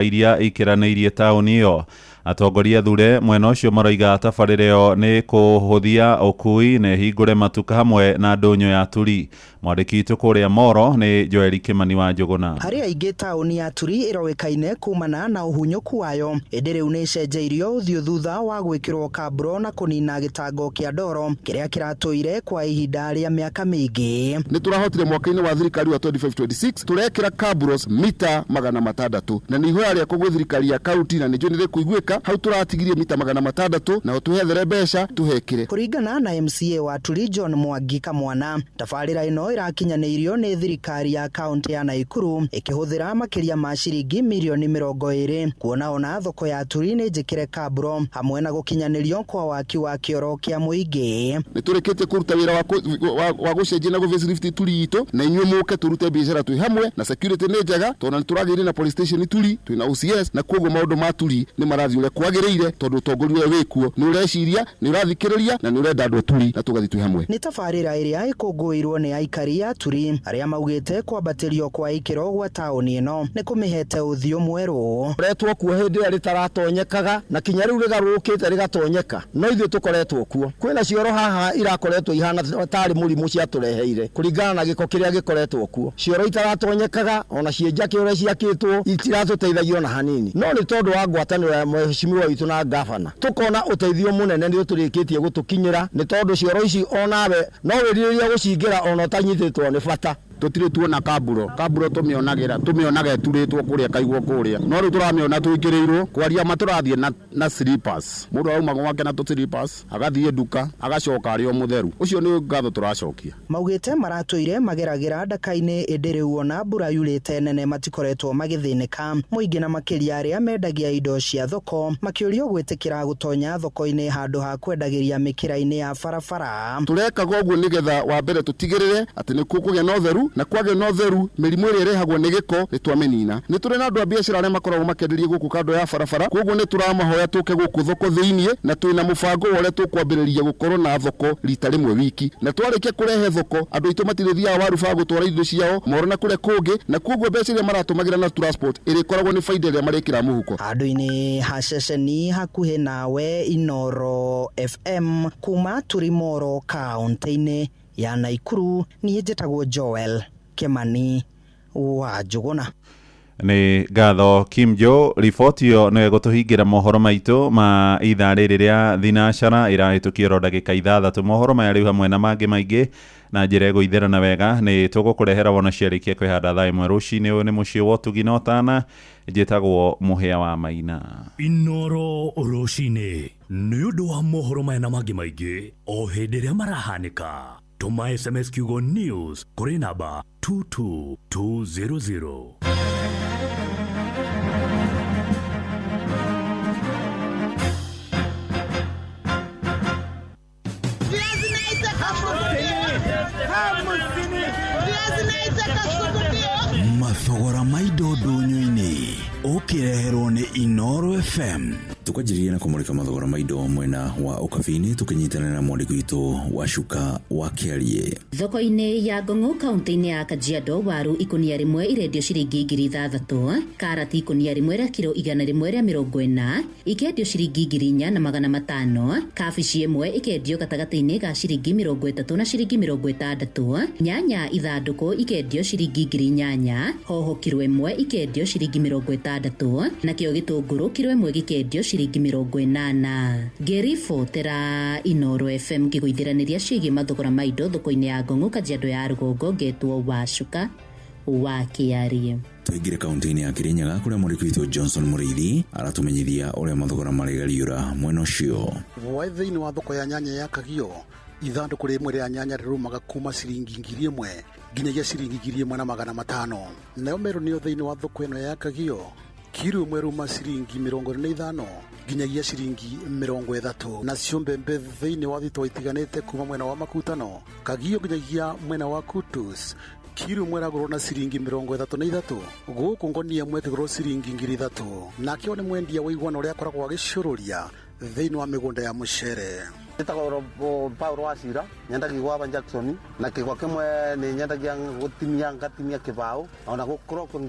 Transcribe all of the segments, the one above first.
Iria ikĩranĩirie taũni ĩyo. Atongoria athure mwena ũcio maroiga tabarĩra ĩyo nĩ kũhũthia ũkui na ĩhingũre matuka hamwe na ndũnyũ ya Turi. Mwandĩki witũ kũrĩa Moro nĩ Joeli Kĩmani wa Njũgũna. Harĩ aingĩ taũni ya Turi ĩroĩkaine kumana na ũhunyũku wayo, ĩndĩ rĩu nĩ ĩcenjeirio ũthiũ thutha wa gwĩkĩrwo kamburo na kũnina gĩtango kĩa ndoro kĩrĩa kĩratũire kwa ihinda rĩa mĩaka mĩingĩ. Nĩ tũrahotire mwaka-inĩ wa thirikari wa 2526 tũrekĩra cabros mita 600, na nĩ ihoya rĩakwa gwĩ thirikari ya kaunti, na nĩ njũĩ nĩ rĩkũiguĩka. Hau tũratigirie mita 600, nao twĩhethere mbeca tũhekĩre. Kũringana na MCA wa Turi John Mwangi Kamwana, tabarĩra ĩno ĩrakinyanĩirio nĩ thirikari ya kaunti ya Naikuru ĩkĩhũthĩra makĩria ma ciringi mirioni 20, kuona ona thoko ya Turi nĩ njĩkĩre kaburo hamwe na gũkinyanĩrio kwa waki wa kĩoro kĩa mũingĩ. Nĩ tũrĩkĩtie kũruta wĩra wa gũcenjia na gũ facelift Turi itũ, na inyuĩ mũke tũrute biacara twĩ hamwe, na security nĩ njega tondũ nĩ tũragĩire na police station Turi, twĩna OCS, na koguo maũndũ ma Turi nĩ marathiĩ ũrĩa kwagĩrĩire, tondũ ũtongoria ũrĩa wĩkuo nĩ ũreciria, nĩ ũrathikĩrĩria, na nĩ ũrenda andũ a Turi, na tũgathiĩ twĩ hamwe. Nĩ tabarĩra ĩrĩa ĩkũngũĩirwo nĩ aikari a Turi arĩa maugĩte kwambatĩrio kwa ikĩro gwa taũni ĩno nĩ kũmĩhete ũthiũ mwerũ. Koretwo kuo hĩndĩ ĩrĩa rĩtaratonyekaga, na kinya rĩu rĩgarũrũkĩte rĩgatonyeka, no ithuĩ tũkoretwo kuo. Kwĩna cioro haha irakoretwo ihana tarĩ mũrimũ ciatũreheire kũringana na gĩko kĩrĩa gĩkoretwo kuo. Cioro itaratonyekaga, ona ciĩ njake ũrĩa ciakĩtwo itiratũteithagia ona hanini, no nĩ tondũ wa ngwatanĩro ya mheshimiwa witũ na gavana, tũkona ũteithio mũnene nĩ ũtũrĩkĩtie gũtũkinyĩra, nĩ tondũ cioro ici onawe no wĩrirĩrie gũcingĩra ona ũtanyitĩtwo nĩ bata. Tũtirĩ tuona kaburo. Kaburo tũmĩonagĩra, tũmĩonaga ĩturĩtwo kũrĩa ĩkaigwo kũrĩa, no rĩu tũramĩona twĩkĩrĩirwo. Kwaria ma, tũrathiĩ na slippers. Mũndũ arauma gwake na tũ slippers, agathiĩ nduka, agacoka arĩ o mũtheru. Ũcio nĩ ngatho tũracokia. Maugĩte maratũire mageragĩra ndaka-inĩ, ĩndĩ rĩu ona mbura yurĩte nene matikoretwo magĩthĩnĩka. Mũingĩ na makĩria arĩa mendagia indo cia thoko makĩũrio gwĩtĩkĩra gũtonya thoko-inĩ handũ ha kwendagĩria mĩkĩra-inĩ ya barabara. Tũrekaga ũguo nĩgetha wa mbere tũtigĩrĩre atĩ nĩ kũgĩa na ũtheru, na kwagĩa na ũtheru, mĩrimũ ĩrĩa ĩrehagwo nĩ gĩko nĩ twamĩnina. Nĩ tũrĩ na andũ a biacara arĩa makoragwo makĩenderia gũkũ kando ya barabara, koguo nĩ tũramahoya tũke gũkũ thoko thĩiniĩ, na twĩna mũbango wa ũrĩa tũkwambĩrĩria gũkorwo na thoko rita rĩmwe wiki, na twarĩkia kũrehe thoko, andũ aitũ matirĩthiaga warubaa gũtwara indo ciao Moro na kũrĩa kũngĩ, na koguo mbeca iria maratũmagĩra na transport ĩrĩkoragwo nĩ baida ĩrĩa marĩkĩra mũhuko. Handũ-inĩ ha ceceni hakuhĩ nawe, Inooro FM kuma Turi Moro kaunti-inĩ ya Naikuru, niĩ njĩtagwo Joel Kĩmani wa Njũgũna. Nĩ ngatho Kim Jo. Riboti ĩyo nĩyo ĩgũtũhingĩra mohoro maitũ ma ithaa rĩrĩ rĩa thinacara ĩrahĩtũkio oro ndagĩka 6. Mohoro maya rĩu hamwe na mangĩ maingĩ na njĩra ĩgũitherana wega nĩ tũgũkũrehera wona ciarĩkia kwĩhanda thaa 1 rũcinĩ. Ũyũ nĩ mũciĩ wa ũtugi na ũtana. Njĩtagwo Mũhĩa wa Maina. Inooro rũcinĩ nĩ ũndũ wa mohoro maya na mangĩ maingĩ o hĩndĩ ĩrĩa marahanĩka, tũma SMS kiugo NEWS kũrĩ namba 22200. Mathogora ma indo ndũnyũ-inĩ ũkĩreherwo nĩ Inooro FM. Tukwanjĩrĩria na kũmũrĩka mathogora ma indo mwena wa Ũkabi-inĩ, tũkĩnyitanĩra na mwandĩki witũ wa Cuka wa Kĩariĩ. Thoko-inĩ ya Ngong'o kaunti-inĩ ya Kajiado, waru ikũnia rĩmwe irendio ciringi 6,000, karati ikũnia rĩmwe rĩa kiro 140 ikendio ciringi 4,500, kabici ĩmwe ĩkendio gatagatĩ-inĩ ga ciringi 30 na ciringi 60, nyanya ithandũkũ ikendio ciringi 8,000, hoho kiro ĩmwe ikendio ciringi 60, nakĩo gĩtũngũrũ kiro ĩmwe gĩkendio ciringi 80. Ngĩribotera Inooro FM ngĩgũithiranĩria ciĩgiĩ mathogora ma indo thoko-inĩ ya Ngong'o Kajiado ya rũgongo, ngetwo Wacuka wa Kĩariĩ. Tũingĩre kaunti-inĩ ya Kirinyaga kũrĩa mwandĩki witũ Johnson Mũrĩithi aratũmenyithia ũrĩa mathogora marĩgariũra mwena ũcio. Gwaĩ thĩinĩ wa thoko ya nyanya ya Kagio, ithandũkũ rĩmwe rĩa nyanya rĩrũmaga kuma ciringi 1,000 nginyagia ciringi 1,500. Nayo meroni yo thĩinĩ wa thoko ĩno ya Kagio, kiro ĩmwe ruma ciringi 45 nginyagia ciringi 30. Nacio mbembe thĩinĩ wa thitoo itiganĩte kuma mwena wa Makutano Kagio nginyagia mwena wa Kutus, kiro ĩmwe ĩragũrwo na ciringi 33, gũkũ ngonia ĩmwe ĩkĩgũrwo ciringi 3,000. Nake nĩ mwendia wa igwana ũrĩa akoragwo agĩcũrũria thĩinĩ wa mĩgũnda ya mũcere. Njĩtagwo Paul Wacira, nyendagia gwaba Jackson na kĩgwa kĩmwe nĩ nyendagia gũtinia ngatinia kĩbaũ ona gũkorwo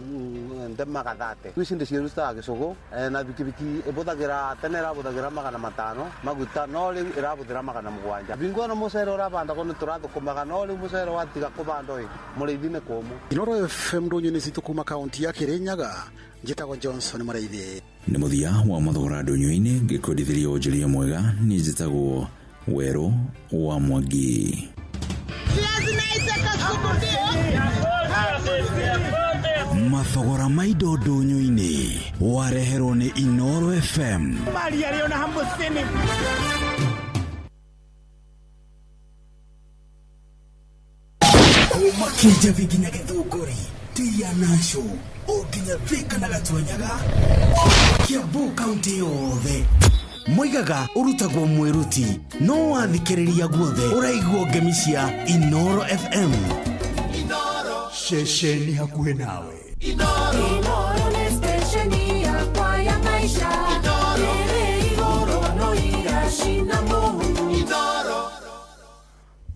ndemaga thate. Ici ndĩciĩrutaga gĩcũgũ na bikibiki ĩbũthagĩra tene ĩrabũthagĩra 500 maguta no rĩu ĩrabũthĩra 700. Bingo ĩno mũcere ũrabandagwo nĩ tũrathũkũmaga no rĩu mũcere watiga kũbandwo ĩ mũrĩithi nĩ kũmũ. Inooro FM ndũnyũ-inĩ citũ kuma kaunti ya Kirinyaga, njĩtagwo Johnson Mũrĩithi. Nĩ mũthia wa mathogora ndũnyũ-inĩ ngĩkwendithĩria wonjoria mwega. Niĩ njĩtagwo Werũ wa Mwangi. Mathogora ma indo ndũnyũ-inĩ wareherwo nĩ Inooro FM. Kuma Kĩnjabi nginya Gĩthũngũri, Tia Nasho, o nginya Thika na Gatwanyaga, Kiambu kaunti yothe. Moigaga ũrutagwo mwĩruti, no wathikĩrĩria guothe ũraigua ngemi cia Inooro FM. Ceceni hakuhĩ nawe. Inooro nĩ stesheni yakwa ya maisha. Ĩrĩ igũrũ no iracina mũhu.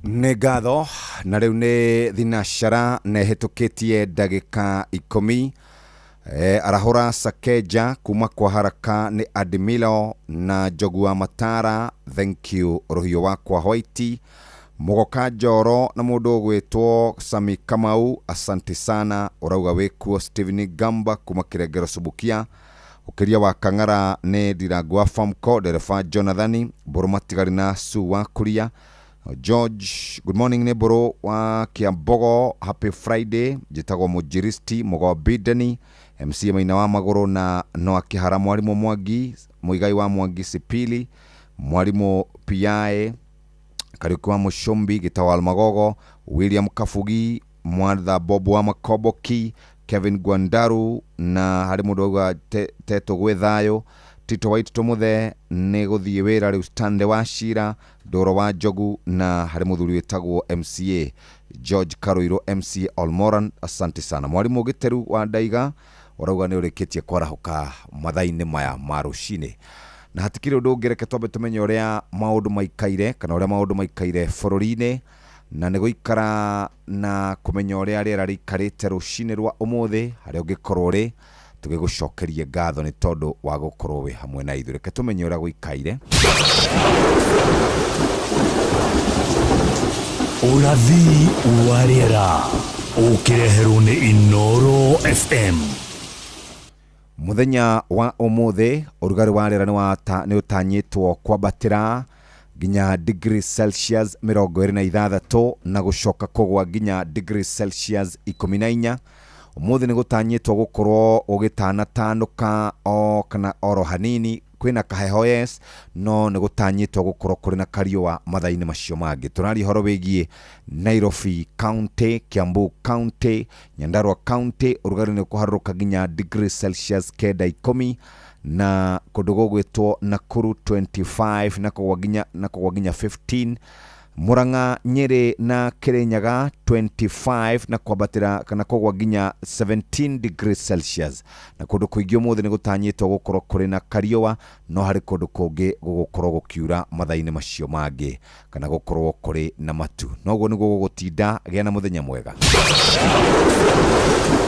Nĩ ngatho. Na rĩu nĩ thinacara na ĩhĩtũkĩtie ndagĩka 10. Arahũra Sakeja kuma kwa haraka nĩ Admilo na Njogu wa Matara, thank you. Rũhiũ wakwa White Mũgoka Njoro na mũndũ ũgwĩtwo Sami Kamau, asante sana. Ũrauga wĩkuo Steven Gamba kuma Kĩrengero Subukia. Ũkĩria wa Kang'ara nĩ Ndirangu wa Famco, ndereba Jonathani Mbũrũ Matigari na Su wa Kuria George, good morning nĩ Mbũrũ wa Kĩambogo, happy Friday. Njĩtagwo Mũnjiristi Mũgombi MC Maina wa Magũrũ na Noa Kĩhara, mwarimũ Mwangi Mũigai wa Mwangi Sipili, mwarimũ Piae Kariuki wa Mũcũmbi, Gĩtawal Magogo, William Kabugi, Mwatha Bob wa Makoboki, Kevin Gwandaru na harĩ mũndũ auga Teto gwĩ thayũ, Tito White Tũmũthe nĩ gũthiĩ wĩra rĩu, Stanley wa Cira, Ndũro wa Njogu na harĩ mũthuri wĩtagwo MCA George Karuirũ, MCA Olmoran, asante sana. Mwarimũ Gĩteru wa Ndaiga ũrauga nĩ ũrĩkĩtie kwarahũka mathaa-inĩ maya ma rũcinĩ, na hatikĩrĩ ũndũ ũngĩ, reke twambe tũmenye ũrĩa maũndũ maikaire kana ũrĩa maũndũ maikaire bũrũri-inĩ, na nĩ gũikara na kũmenya ũrĩa rĩera rĩikarĩte rũcinĩ rwa ũmũthĩ harĩa ũngĩkorwo ũrĩ. Tũgĩgũcokerie ngatho nĩ tondũ wa gũkorwo wĩ hamwe na ithuĩ. Reke tũmenye ũrĩa gũikaire. Ũrathi wa rĩera ũkĩreherwo nĩ Inooro FM. Mũthenya wa ũmũthĩ ũrugarĩ wa rĩera nĩ ũtanyĩtwo kwambatĩra nginya degree Celsius 26 na gũcoka kũgwa nginya degree Celsius 14. Ũmũthĩ nĩ gũtanyĩtwo gũkorwo gũgĩtanatanũka o kana oro hanini, kwĩna kaheho yes, no nĩ gũtanyĩtwo gũkorwo kũrĩ na kariũa mathaa-inĩ macio mangĩ. Tũraria ũhoro wĩgiĩ Nairobi County, Kiambu County, Nyandarua County, ũrugarĩ nĩ ũkũharũrũka nginya degree Celsius 9 10, na kũndũ gũgwĩtwo Nakuru 25 na kũgwa nginya 15, Murang'a, Nyeri na Kirinyaga 25 na kwambatĩra kana kũgwa nginya 17 degrees Celsius. Na kũndũ kũingĩ ũmũthĩ nĩ gũtanyĩtwo gũkorwo kũrĩ na kariũa, no harĩ kũndũ kũngĩ gũgũkorwo gũkiura mathaa-inĩ macio mangĩ kana gũkorwo kũrĩ na matu. Noguo nĩguo gũgũtinda. Gĩa na mũthenya mwega.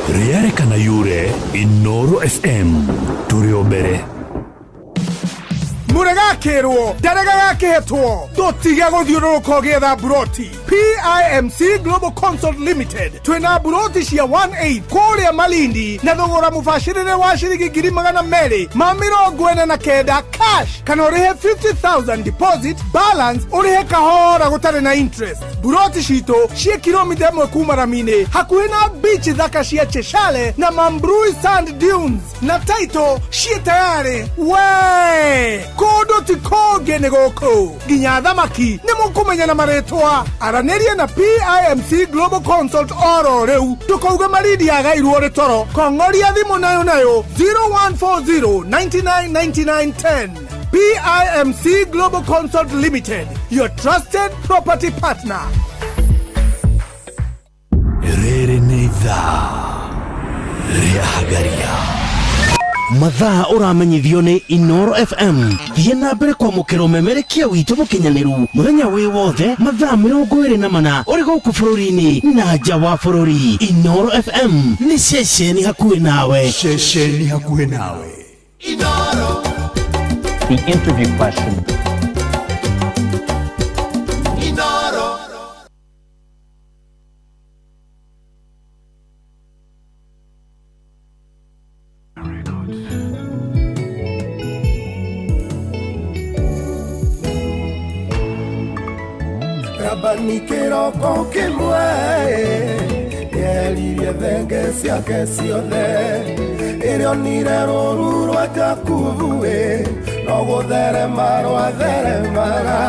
Rĩarĩ kana yure Inooro FM tũrĩ o mbere. Mũregakĩrwo ndarega gakĩhetwo ndũtige gũthiũrũrũka ũgĩetha mburoti. PIMC Global Consult Limited twĩna mburoti cia 18 kũrĩa Malindi na thogora mũbacĩrĩre wa ciringi 249,000 cash, kana ũrĩhe 50,000 deposit, balance ũrĩhe kahora gũtarĩ na interest. Mburoti citũ ciĩ kilomita 1 kuma rami-inĩ hakuhĩ na beach thaka cia Cheshale na Mambrui Sand Dunes, na title ciĩ tayarĩ. We kũndũ ti kũngĩ nĩ gũkũ, nginya thamaki nĩ mũkũmenya na marĩtwa. Aranĩria na PIMC Global Consult oro rĩu, ndũkauge Malindi yagairwo rĩ toro. Kong'oria thimũ nayo nayo 0140 99 99 10. PIMC Global Consult Limited, your trusted property partner. Rĩrĩ nĩ ithaa rĩa Hagaria. Mathaa ũramenyithio nĩ Inoro FM. Thiĩ na mbere kwamũkĩra ũmemerekia witũ mũkinyanĩru mũthenya wĩ wothe mathaa 24 ũrĩ gũkũ bũrũri-inĩ na nja wa bũrũri. Inoro FM nĩ ceceni hakuhĩ nawe. Ceceni hakuhĩ nawe. The interview question. Rabani kĩroko kĩmwe nĩeririe thenge ciake ciothe ĩrĩa onire rũru rwa Jakubu ĩ no gũtherema rwatheremaga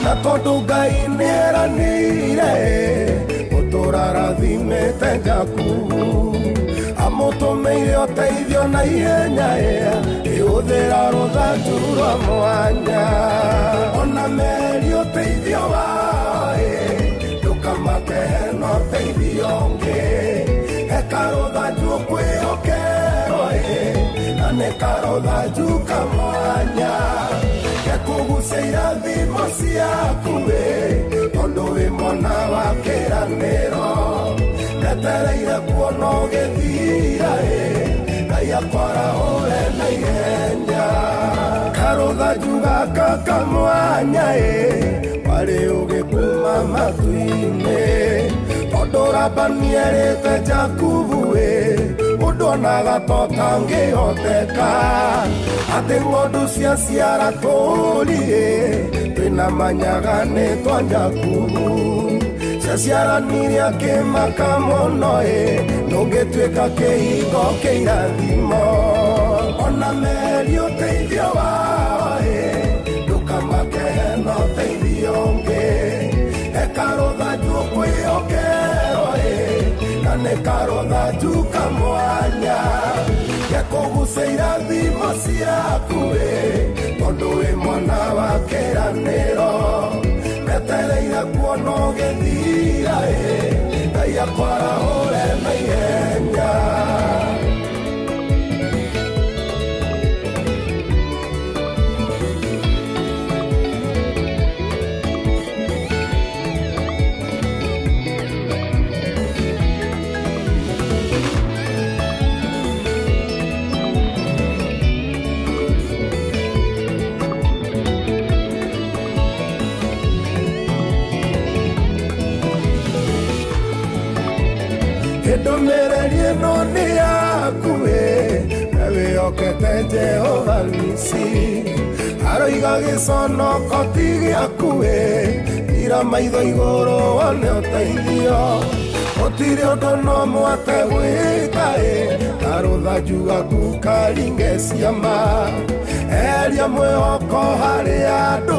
na tondũ Ngai nĩeranĩire gũtũra rathimĩte Jakubu amũtũmĩire ũteithio na ihenya ĩhũthĩra rũthanju rwa mwanya ona meri ũteithio wao ndũkamake hena ũteithio ũngĩ he karũthanju ũkwĩhokerwo na nĩ karũthanju kamwanya gekũgucia irathimo ciaku tondũ wĩ mwana wa kĩranĩro ndetereire kuona ũgĩthira Ngai akwarahũre na ihenya karũthanju gaka kamwanya warĩ ũgĩkuma matu-inĩ tondũ Labani erĩte Jakubu ũndũ onaga ta ũtangĩhoteka atĩ ng'ondu ciaciara tũũri twĩna manyaga nĩ twa Jakubu ciaciaranirie akĩmaka mũno ndũngĩtuĩka kĩhingo kĩirathimo ona meri ũteithio wao ndũkamake hena ũteithio ũngĩ he karũthanju ũkwĩhokerwo na nĩ karũthanju kamwanya gekũgucia irathimo ciaku tondũ wĩ mwana wa kĩranĩro ndetereire kuona ũgĩthira Ngai akwarahũre na ihenya. Ndũmĩrĩri ĩno nĩ yaku na wĩhokete Jehova Nisi aroiga gĩconoko ti gĩaku ira maitho igũrũ wone ũteithio gũtirĩ ũndũ no mwate gwĩka karũthanju gaku karinge ciama eria mwĩhoko harĩ andũ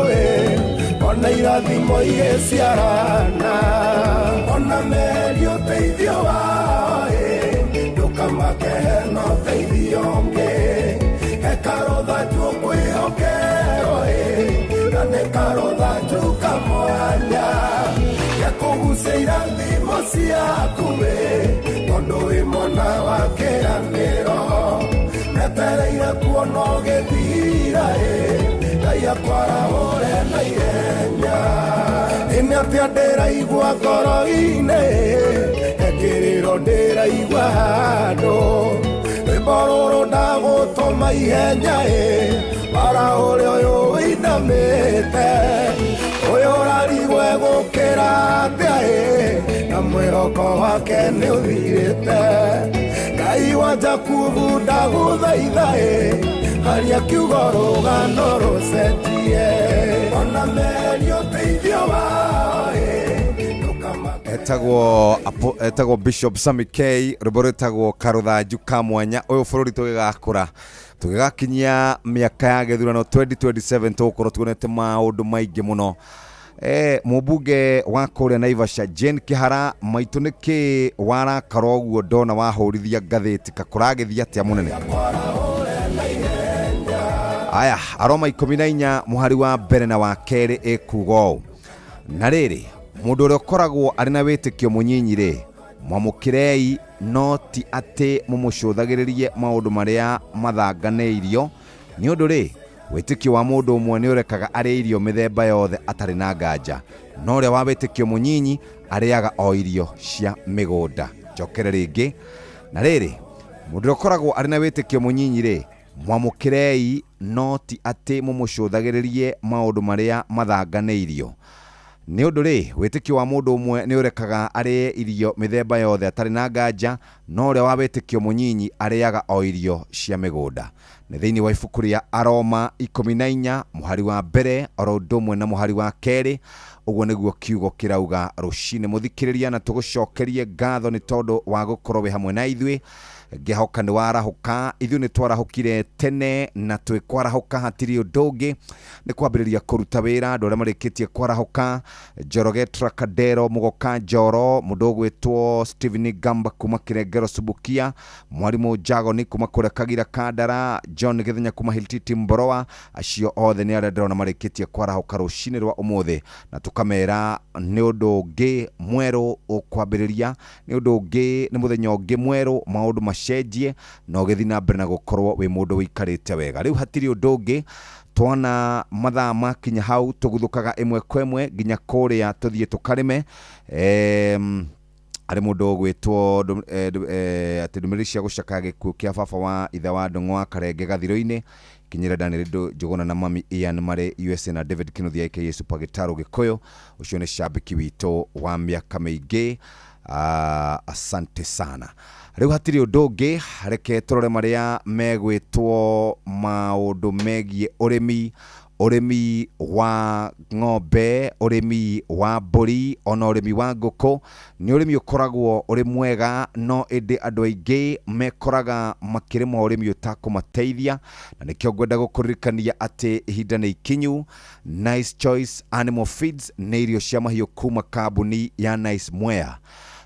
ona irathimo igĩciarana ona meri ũteithio wao ndũkamake hena ũteithio ũngĩ he karũthanju ũkwĩhokerwo na nĩ karũthanju kamwanya gekũgucia irathimo ciaku tondũ wĩ mwana wa kĩranĩro ndetereire kuona ũgĩthira Ngai akwarahũre na ihenya ĩnĩ atĩa ndĩraigua ngoro-inĩ ekĩrĩro ndĩraigua handũ rwĩmbo rũrũ ndagũtũma ihenya warahũre ũyũ wĩinamĩte ũyũ ũrarigwo egũkĩra atĩa na mwĩhoko wake nĩ ũthirĩte Ngai wa Jakubu ndagũthaitha haria kiugo rũgano rũcenjie ona meri ũteithio wao Etagwo Bishop Sammy K rwĩmbo rwĩtagwo karũthanju ka mwanya ũyũ bũrũri tũgĩgakũra tũgĩgakinyia mĩaka ya gĩthurano 2027 tũgũkorwo tuonete maũndũ maingĩ mũno. Mũmbunge wa kũrĩa Naivasha Jane Kihara maitũ nĩkĩ warakara ũguo ndona wahũrithia ngathĩti kakũragĩthiĩ atĩa mũnene? Aya Aroma 14 mũhari wa mbere na wa kerĩ ĩkuga ũũ na rĩrĩ mũndũ ũrĩa ũkoragwo arĩ na wĩtĩkio mũnyinyi rĩ Mwamũkĩrei no ti atĩ mũmũcũthagĩrĩrie maũndũ marĩa mathanganĩirio, nĩ ũndũ rĩ, wĩtĩkio wa mũndũ ũmwe nĩ ũrekaga arĩe irio mĩthemba yothe atarĩ na nganja, no ũrĩa wa wĩtĩkio mũnyinyi arĩaga o irio cia mĩgũnda. Njokere rĩngĩ, na rĩrĩ, mũndũ ũrĩa ũkoragwo arĩ na wĩtĩkio mũnyinyi rĩ, mwamũkĩrei no ti atĩ mũmũcũthagĩrĩrie maũndũ marĩa mathanganĩirio, nĩ ũndũ rĩ, wĩtĩkio wa mũndũ ũmwe nĩ ũrekaga arĩe irio mĩthemba yothe atarĩ na nganja, no ũrĩa wa wĩtĩkio mũnyinyi arĩaga o irio cia mĩgũnda. Nĩ thĩinĩ wa ibuku rĩa Aroma 14 mũhari wa mbere oro ũndũ ũmwe na mũhari wa kerĩ. Ũguo nĩguo kiugo kĩrauga rũcinĩ. Mũthikĩrĩria, na tũgũcokerie ngatho nĩ tondũ wa gũkorwo wĩ hamwe na ithuĩ. Ngĩhoka nĩ warahũka. Ithuĩ nĩ twarahũkire tene na twĩkwarahũka, hatirĩ ũndũ ũngĩ nĩ kwambĩrĩria kũruta wĩra. Andũ arĩa marĩkĩtie kwarahũka, Njoroge Trakadero, Mũgoka Njoro, mũndũ ũgwĩtwo Stephen Gamba kuma Kĩrengero Subukia, Mwarimũ Jagoni kuma kũrĩa Kagira Kandara, John Gĩthenya kuma Hiltiti Mboroa, acio othe nĩ arĩa ndĩrona marĩkĩtie kwarahũka rũcinĩ rwa ũmũthĩ, na tũkamera nĩ ũndũ ũngĩ mwerũ ũkwambĩrĩria, nĩ ũndũ ũngĩ, nĩ mũthenya ũngĩ mwerũ, maũndũ macenjie na ũgĩthiĩ na mbere na gũkorwo wĩ mũndũ ũikarĩte wega. Rĩu hatirĩ ũndũ ũngĩ, twona mathaa makinya hau tũguthũkaga ĩmwe kwa ĩmwe nginya kũrĩa tũthiĩ tũkarĩme. Arĩ mũndũ ũgwĩtwo atĩ ndũmĩrĩri cia gũcakaya gĩkuũ kĩa baba wa ithe wa Ndũng'wa Karenge Gathirũ-inĩ, kinyĩra Daniel Njũgũna na mami Ian marĩ USA na David Kinuthia aka Super Gĩtarũ Gĩkũyũ, ũcio nĩ cambĩki witũ wa mĩaka mĩingĩ. Asante sana. Rĩu hatirĩ ũndũ ũngĩ, reke tũrore marĩa megwĩtwo maũndũ megiĩ ũrĩmi, ũrĩmi wa ng'ombe, ũrĩmi wa mbũri, ona ũrĩmi wa ngũkũ. Nĩ ũrĩmi ũkoragwo ũrĩ mwega, no ĩndĩ andũ aingĩ mekoraga makĩrĩma ũrĩmi ũtakũmateithia, na nĩkĩo ngwenda gũkũririkania atĩ ihinda nĩ ikinyu. Nice Choice Animal Feeds nĩ irio cia mahiũ kuma kambuni ya Nice Mwea.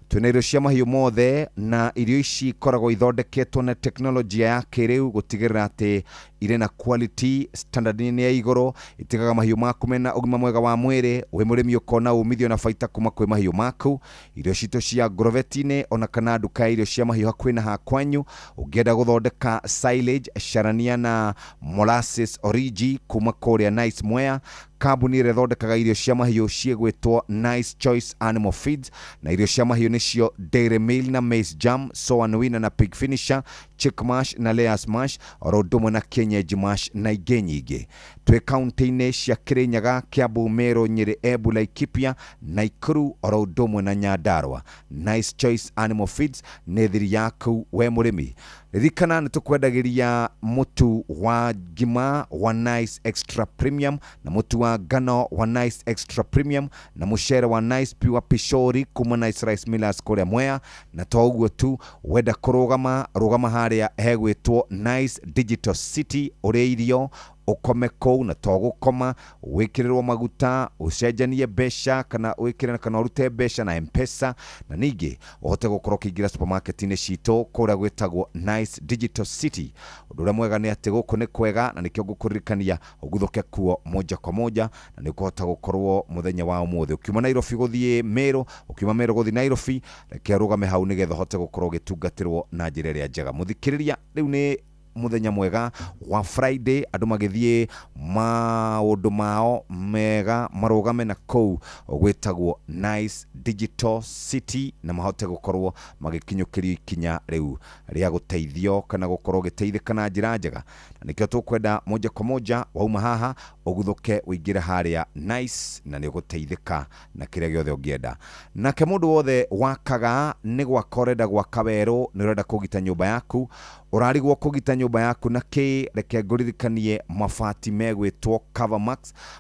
Twĩna irio cia mahiũ mothe, na irio ici ikoragwo ithondeketwo na teknolojia ya kĩrĩu gũtigĩrĩra atĩ irĩ na quality standard nĩ ya igũrũ, itigaga mahiũ maku mena ũgima mwega wa mwĩrĩ, wĩ mũrĩmi ũkona umithio na baita kuma kwĩ mahiũ maku. Irio citũ cia ngorobeti-inĩ ona kana nduka ya irio cia mahiũ hakuhĩ na hakwanyu. Ũngĩenda gũthondeka silage, carania na molasses origi kuma kũrĩa Nice Mwea, kambuni ĩrĩa ĩthondekaga irio cia mahiũ ciĩgwĩtwo Nice Choice Animal Feeds, na irio cia mahiũ nĩcio Dairy Meal na Maize Jam, Soan Winner na Pig Finisher, Chick Mash na Layers Mash, oro ũndũ ũmwe na Kienyeji Mash na ingĩ nyingĩ. Twĩ kaunti-inĩ cia Kirinyaga, Kiambu, Meru, Nyĩrĩ, Embu, Laikipia, Nakuru oro ũndũ ũmwe na Nyandarua. Nice Choice Animal Feeds nĩ thiri yaku we mũrĩmi. Ririkana nĩ tũkwendagĩria mũtu wa ngima wa Nice Extra Premium, na mũtu wa ngano wa Nice Extra Premium, na mũcere wa Nice Pure Pishori kuma Nice Rice Millers kũrĩa Mwea. Na to ũguo tu, wenda kũrũgama rũgama harĩa hegwĩtwo Nice Digital City, ũrĩe irio ũkome kũu, na to gũkoma, wĩkĩrĩrwo maguta, ũcenjanie mbeca kana wĩkĩre kana ũrute mbeca na M-Pesa, na ningĩ ũhote gũkorwo ũkĩingĩra supermarket-inĩ citũ kũrĩa gwĩtagwo Nice Digital City. Ũndũ ũrĩa mwega nĩ atĩ gũkũ nĩ kwega, na nĩkĩo ngũkũririkania ũguthũke kuo moja kwa moja, na nĩ ũkũhota gũkorwo mũthenya wa ũmũthĩ ũkiuma Nairobi gũthiĩ Meru, ũkiuma Meru gũthiĩ Nairobi, reke ũrũgame hau nĩgetha ũhote gũkorwo ũgĩtungatĩrwo na njĩra ĩrĩa njega. Mũthikĩrĩria, rĩu nĩ mũthenya mwega wa Friday, andũ magĩthiĩ maũndũ mao mega marũgame na kũu gwĩtagwo Nice Digital City, na mahote gũkorwo magĩkinyũkĩrio ikinya rĩu rĩa gũteithio kana gũkorwo ũgĩteithĩka na njĩra njega, na nĩkĩo tũkwenda moja kwa moja wauma haha ũguthũke ũingĩre harĩa Nice, na nĩ ũgũteithĩka na kĩrĩa gĩothe ũngĩenda. Nake mũndũ wothe wakaga nĩ gwaka ũrenda gwaka werũ, nĩ ũrenda kũgita nyũmba yaku, ũrarigwo kũgita nyũmba yaku na kĩ, reke ngũririkanie mabati megwĩtwo Covermax.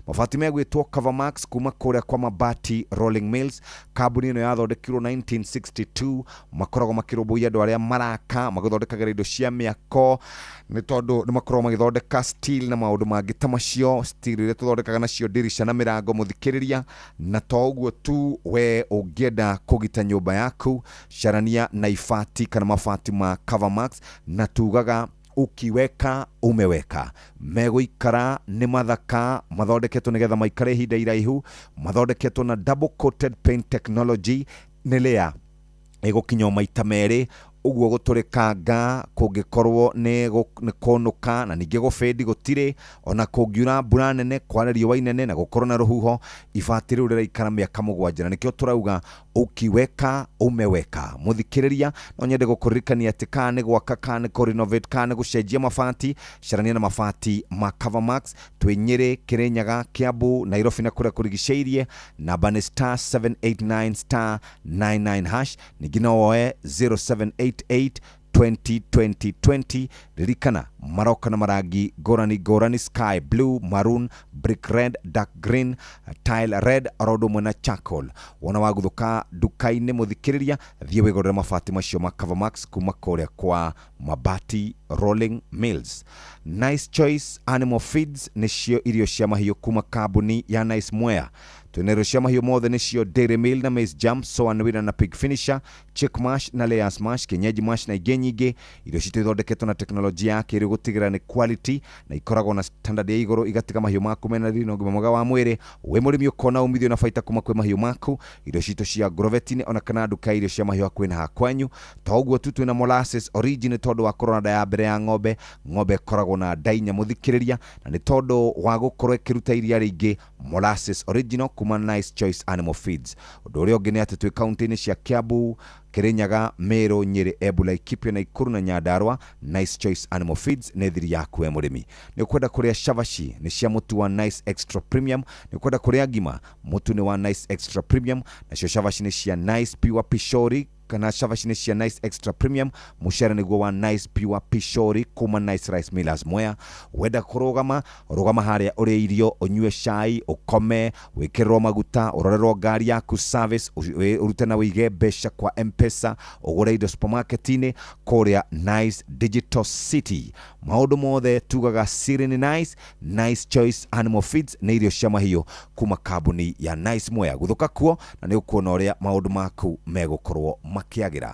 Mabati megwĩtwo Covermax kuma kũrĩa kwa Mabati Rolling Mills, kambuni ĩno yathondekirwo 1962, makoragwo makĩrũmbũiya andũ arĩa maraka, magĩthondekagĩra indo cia mĩako, nĩ tondũ nĩ makoragwo magĩthondeka steel na maũndũ mangĩ ta macio, steel iria tũthondekaga nacio ndirisha na mĩrango. Mũthikĩrĩria, na to ũguo tu, we ũngĩenda kũgita nyũmba yaku, carania na ibati kana mabati ma Covermax, na tugaga ukiweka umeweka. Megũikara nĩ mathaka, mathondeketwo nĩgetha maikare ihinda iraihu, mathondeketwo na double coated paint technology, nĩ layer Ĩgũkinya o maita merĩ ũguo gũtũrĩkanga kũngĩkorwo nĩ kũnũka na ningĩ gũbĩndi gũtirĩ ona kũngiura mbura nene kware riũa inene na gũkorwo na rũhuho ibati rĩu rĩraikara mĩaka 7 na nĩkĩo tũrauga ukiweka umeweka. Mũthikĩrĩria no nyende gũkũririkania atĩ kana nĩ gwaka kana nĩ kũrenovate kana nĩ gũcenjia mabati carania na mabati ma Covermax twĩ Nyĩrĩ, Kĩrĩnyaga, Kiambu, Nairobi na kũrĩa kũrigicĩirie. Namba nĩ star 789 star 99 hash ningĩ no woe 0788 20 20 20. Ririkana maroka na marangi ngũrani ngũrani sky blue, maroon, brick red, dark green, tile red oro ũndũ ũmwe na charcoal. Wona waguthũka nduka-inĩ mũthikĩrĩria thiĩ wĩgũrĩre mabati macio ma Covermax kuma kũrĩa kwa Mabati Rolling Mills. Nice Choice Animal Feeds nĩcio irio cia mahiũ kuma kambuni ya Nice Mwea. Twĩna irio cia mahiũ mothe nĩcio Dairy Meal na Maize Jam, Soa Wina na Pig Finisher, Chick Mash na Layers Mash, Kienyeji Mash na ingĩ nyingĩ. Irio citũ ithondeketwo na teknolojia ya kĩrĩu gũtigĩrĩra nĩ quality na ikoragwo na standard ya igũrũ igatiga mahiũ maku mena riri na ũgima mwega wa mwĩrĩ. Wĩ mũrĩmi ũkona umithio na baita kuma kwĩ mahiũ maku. Irio citũ cia Grovetini ona kana nduka ya irio cia mahiũ hakuhĩ na hakwanyu. To ũguo tu twĩna molasses origin tondũ wa kũrora nda ya mbere ya ng'ombe. Ng'ombe ĩkoragwo na nda inya mũthikĩrĩria na nĩ tondũ wa gũkorwo ĩkĩruta iria rĩingĩ molasses original kuma Nice Choice Animal Feeds. Ũndũ ũrĩa ũngĩ nĩ atĩ twĩ kaunti-inĩ cia Kiambu, Kirinyaga, Meru, Nyeri, Embu, Laikipia, Nakuru na Nyandarua. Nice Choice Animal Feeds nĩ thiri yaku we mũrĩmi. Nĩ ũkwenda kũrĩa cabaci nĩ cia mũtu wa Nice Extra Premium, nĩ ũkwenda kũrĩa ngima mũtu nĩ wa Nice Extra Premium, nacio cabaci nĩ cia Nice Pure Pishori kana cabaci nĩ cia Nice Extra Premium, mũcere nĩguo wa Nice Pure Pishori kuma Nice Rice Millers Mwea. Wenda kũrũgama rũgama harĩa ũrĩe irio, ũnyue cai, ũkome, wĩkĩrĩrwo maguta, ũrorerwo ngari yaku service, ũrute na wĩige mbeca kwa M-Pesa, ũgũre indo supermarket-inĩ kũrĩa Nice Digital City. Maũndũ mothe tugaga siri nĩ Nice. Nice Choice Animal Feeds nĩ irio cia mahiũ kuma kambuni ya Nice Mwea. Gũthũka kuo na nĩ ũkuona ũrĩa maũndũ maku megũkorwo makĩagĩra.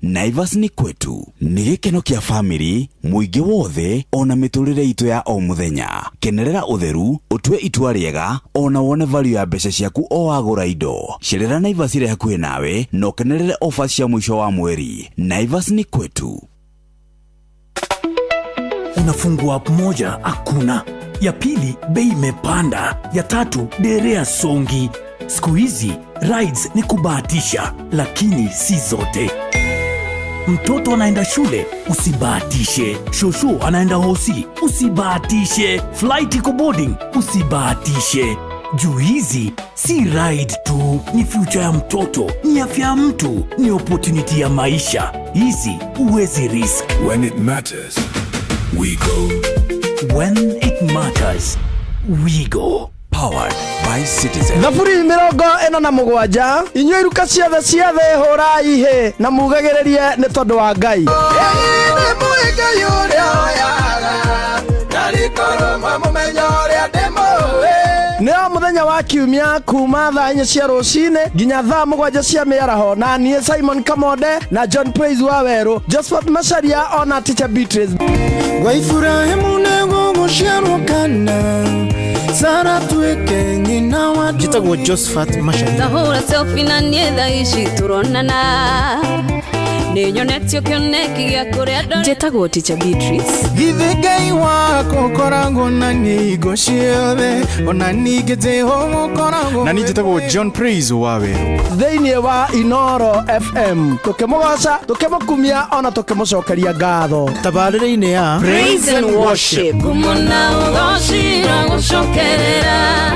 Naivas nĩ kwetu nĩ gĩkeno kĩa famĩlĩ mũingĩ wothe ona mĩtũrĩre itũ ya o mũthenya. Kenerera ũtheru, ũtue itua rĩega ona wone value ya mbeca ciaku o wagũra indo. Cerera Naivas ĩrĩ hakuhĩ nawe na ũkenerere ofa cia mũico wa mweri. Naivas nĩ kwetu. Unafungua app moja hakuna, ya pili bei imepanda, ya tatu derea songi. Siku hizi rides ni kubahatisha, lakini si zote. Mtoto anaenda shule, usibahatishe. Shosho anaenda hosi, usibahatishe. Flight iko boarding, usibahatishe. Juu hizi si ride tu, ni future ya mtoto, ni afya ya mtu, ni opportunity ya maisha. Hizi huwezi risk. When it matters, we go. When it matters, we go. Powered by Citizen. 047 inyuĩ iruka ciothe cia thĩ hũrai hĩ na mugagĩrĩrie nĩ tondũ wa Ngai. Nĩ mũĩ ũrĩa oyaga na rikorwo mũmenyo ũrĩa ndĩmũĩ. Nĩ o mũthenya wa kiumia kuma thaa 4 cia rũcinĩ nginya thaa 7 cia mĩaraho na niĩ Simon Kamonde na John Praise wa Werũ, Josephat Macharia ona Teacher Beatrice. Gwa Iburahĩmu nĩgũgũciarwo kana Sara tuĩke nyina wa Njĩtagwo Josephat Macharia. Ndahũra selfie na niĩ thaa ici tũronana nĩ nyonetio kĩoneki gĩa kũrĩa ndore. Njĩtagwo Teacher Beatrice. Githĩ Ngai wakwa ũkoragwo na niĩ hingo ciothe ona ningĩ Jehova ũkoragwo Na niĩ njĩtagwo John Praise wa Werũ. Thĩinĩ wa Inoro FM tũkĩmũgoca, tũkĩmũkumia ona tũkĩmũcokeria ngatho. Tabarĩra-inĩ ya Praise and Worship. Ngumo na ũgoci gũcokerera.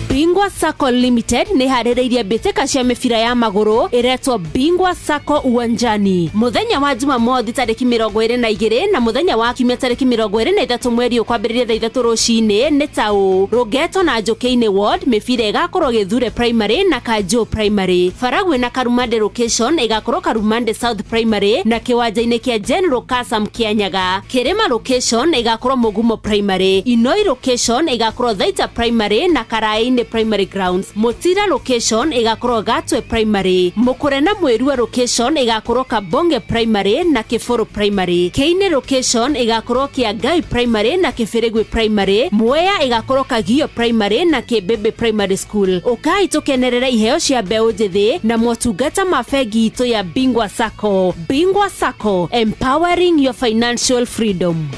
Bingwa Sacco Limited nĩ harĩrĩirie mbĩtĩka cia mĩbira ya magũrũ ĩretwo Bingwa Sacco Uwanjani mũthenya wa Jumamothi tarĩki 22 na mũthenya wa Kiumia tarĩki 23 mweri ũkwambĩrĩria thaa 3 rũcinĩ nĩ ta ũũ: Rũgeto na Njũkĩ-inĩ Ward mĩbira ĩgakorwo Gĩthure Primary na Kanjũ Primary, Baragwi na Karumande location ĩgakorwo Karumande South Primary na kĩwanja-inĩ kĩa General Kasam Kĩanyaga, Kĩrĩma location ĩgakorwo Mũgumo Primary, Inoi location ĩgakorwo Thaita Primary na Karaĩ-inĩ Keine Primary Grounds. Mutira location igakorwo Gatwe Primary. Mukure na Mwirua location igakorwo Kabonge Primary na Kiburu Primary. Keine location igakorwo Kiangai Primary na Kibirigwi Primary. Mwea igakorwo Kagio Primary na Kibebe Primary School. Ukai tukenerere iheo cia mbeũ njĩthĩ na motungata ma bengi itũ ya Bingwa Sacco. Bingwa Sacco, empowering your financial freedom.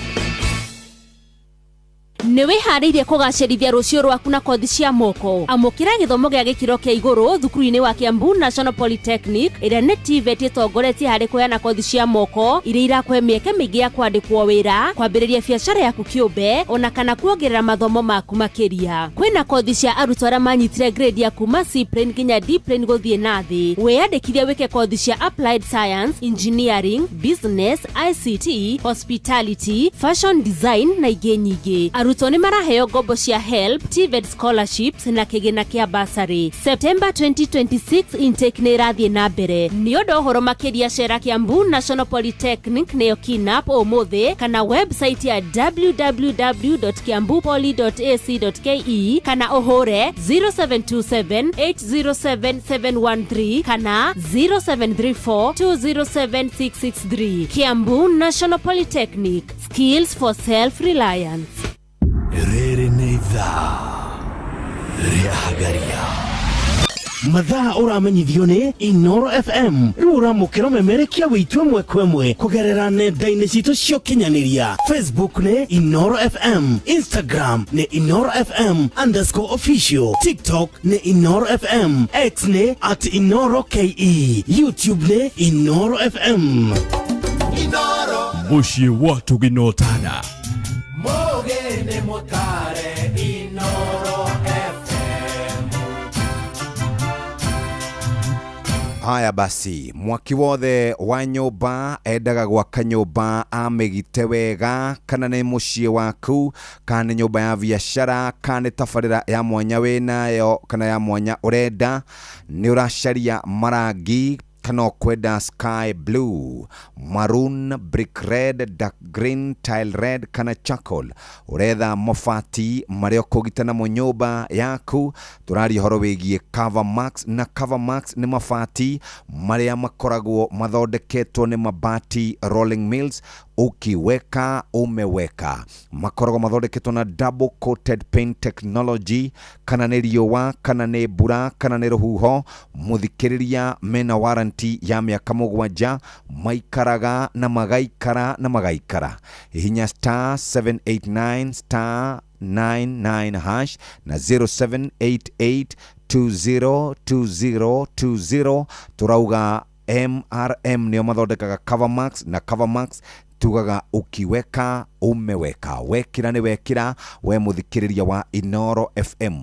Nĩ wĩharĩirie kũgacĩrithia rũciũ rwaku na kothi cia moko. Amũkĩra gĩthomo gĩa gĩkĩro kĩa igũrũ thukuru-inĩ wa Kiambu National Polytechnic ĩrĩa nĩ TVET ĩtongoretie harĩ kũheana kothi cia moko iria irakũhe mĩeke mĩingĩ ya kwandĩkwo wĩra, kwambĩrĩria biacara yaku kĩũmbe ona kana kuongerera mathomo maku makĩria. Kwĩna kothi cia arutwo arĩa manyitire grade ya kuma C plane nginya D plane gũthiĩ na thĩ. Wĩyandĩkithie wĩke kothi cia Applied Science, Engineering, Business, ICT, Hospitality, Fashion Design na ingĩ nyingĩ. Arutwo nĩ maraheo ngombo cia HELB, TVET scholarships na kĩgĩna kĩa bursary. September 2026 intake nĩ ĩrathiĩ na mbere. Nĩ ũndũ ũhoro makĩria cera Kiambu National Polytechnic nĩyo KINAP ũmũthĩ kana website ya www.kiambupoly.ac.ke kana ũhũre 0727 807 713 kana 0734 207 663. Kiambu National Polytechnic, skills for self-reliance. Rĩrĩ nĩ ithaa rĩa Hagaria. Mathaa ũramenyithio nĩ Inoro FM. Rĩu ũramũkĩra memerekia wĩitũ ĩmwe kwa ĩmwe kũgerera nenda-inĩ citũ cia ũkinyanĩria. Facebook nĩ Inoro FM, Instagram nĩ Inoro FM _official, TikTok nĩ Inoro FM, X nĩ @InoroKE, YouTube nĩ Inoro FM. Inoro Mũciĩ wa Tũginotana. Mugene mutare Inoro FM. Haya basi, mwaki wothe wa nyũmba endaga gwaka nyũmba amĩgite wega, kana nĩ mũciĩ waku, kana nĩ nyũmba ya biacara, kana nĩ tabarĩra ya mwanya wĩnayo, kana ya mwanya ũrenda, nĩ ũracaria marangi kana ũkwenda sky blue, maroon, brick red, dark green, tile red kana charcoal. Ũretha mabati marĩa ũkũgita namo nyũmba yaku. Tũraria ũhoro wĩgiĩ Cover Max, na Cover Max nĩ mabati marĩa makoragwo mathondeketwo nĩ Mabati Rolling Mills. Ukiweka umeweka. Makoragwo mathondeketwo na double coated paint technology, kana nĩ riũa, kana nĩ mbura, kana nĩ rũhuho. Mũthikĩrĩria mena warranty ya mĩaka 7, maikaraga na magaikara na magaikara. Hihinya star 789 star 99 hash na 0788 202020. Turauga MRM nĩo mathondekaga Cover Max, na Cover Max tugaga ukiweka umeweka. Wekira nĩ wekira we mũthikĩrĩria wa Inoro FM.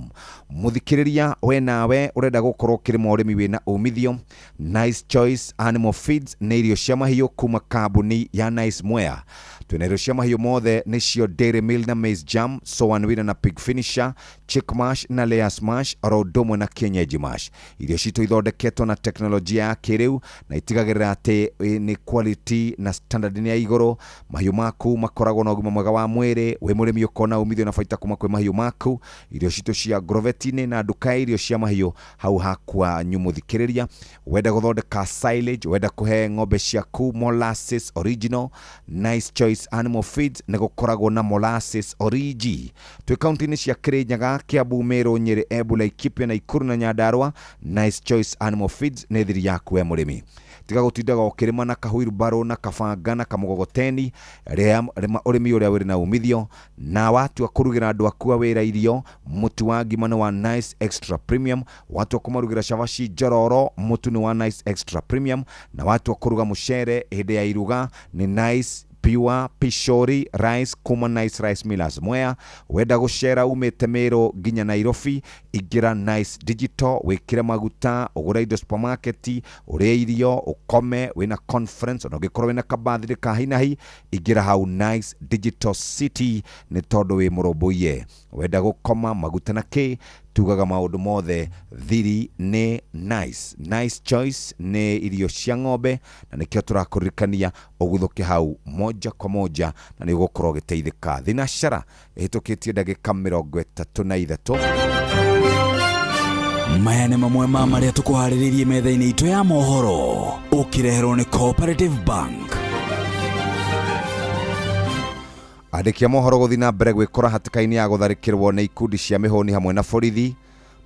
Mũthikĩrĩria we nawe ũrenda gũkorwo ũkĩrĩma ũrĩmi wĩna umithio, Nice Choice Animal Feeds nĩ irio cia mahiũ kuma kambuni ya Nice Mwea. Twĩna irio cia mahiũ mothe nĩcio Dairy Meal na Maize Jam, Soan Winner na Pig Finisher, Chick Mash na Layers Mash, oro ũndũ ũmwe na Kienyeji Mash. Irio citũ ithondeketwo na teknolojia ya kĩrĩu na itigagĩrĩra atĩ nĩ quality na standard nĩ ya igũrũ. Mahiũ maku makoragwo na ũgima mwega wa mwĩrĩ, wĩ mũrĩmi ũkona umithio na baita kuma kwĩ mahiũ maku. Irio citũ cia Grovetini na nduka ya irio cia mahiũ hau hakwanyu mũthikĩrĩria. Wenda gũthondeka silage, wenda kũhe ng'ombe ciaku molasses original, Nice Choice Animal Feeds nĩ gũkoragwo na molasses origi. Twĩ kaunti-inĩ cia Kirinyaga, Kiambu, Meru, Nyeri, Embu, Laikipia, Nakuru na Nyandarua. Nice Choice Animal Feeds nĩ thiri yaku we mũrĩmi. Tiga gũtindaga ũkĩrĩma na kahuirubarũ na kabanga na kamũgogoteni, rĩma ũrĩmi ũrĩa wĩrĩ na umithio. Na watua kũrugĩra andũ aku a wĩra irio, mũtu wa ngima nĩ wa Nice Extra Premium, watua kũmarugĩra cabaci njororo, mũtu nĩ wa Nice Extra Premium, na watua kũruga mũcere hĩndĩ ya iruga nĩ Nice Pure Pishori Rice kuma Nice Rice Millers Mwea. Wenda gũcera umĩte Meru nginya Nairobi, ingĩra Nice Digital, wĩkĩre maguta, ũgũre indo supermarket, ũrĩe irio, ũkome, wĩna conference, ona ũngĩkorwo wĩna kabathirĩ ka hinahi, ingĩra hau Nice Digital City nĩ tondũ wĩ mũrũmbũiye. Wenda gũkoma maguta na kĩ, tugaga maũndũ mothe thiri nĩ Nice. Nice Choice nĩ irio cia ng'ombe na nĩkĩo tũrakũririkania ũguthũke hau moja kwa moja na nĩ ũgũkorwo ũgĩteithĩka. Thinacara ĩhĩtũkĩtie ndagĩka 33. Maya nĩ mamwe ma marĩa tũkũharĩrĩirie metha-inĩ itũ ya mohoro, ũkĩreherwo nĩ Cooperative Bank. Andĩki a mohoro gũthiĩ na mbere gwĩkora hatĩka-inĩ ya gũtharĩkĩrwo nĩ ikundi cia mĩhũni hamwe na borithi.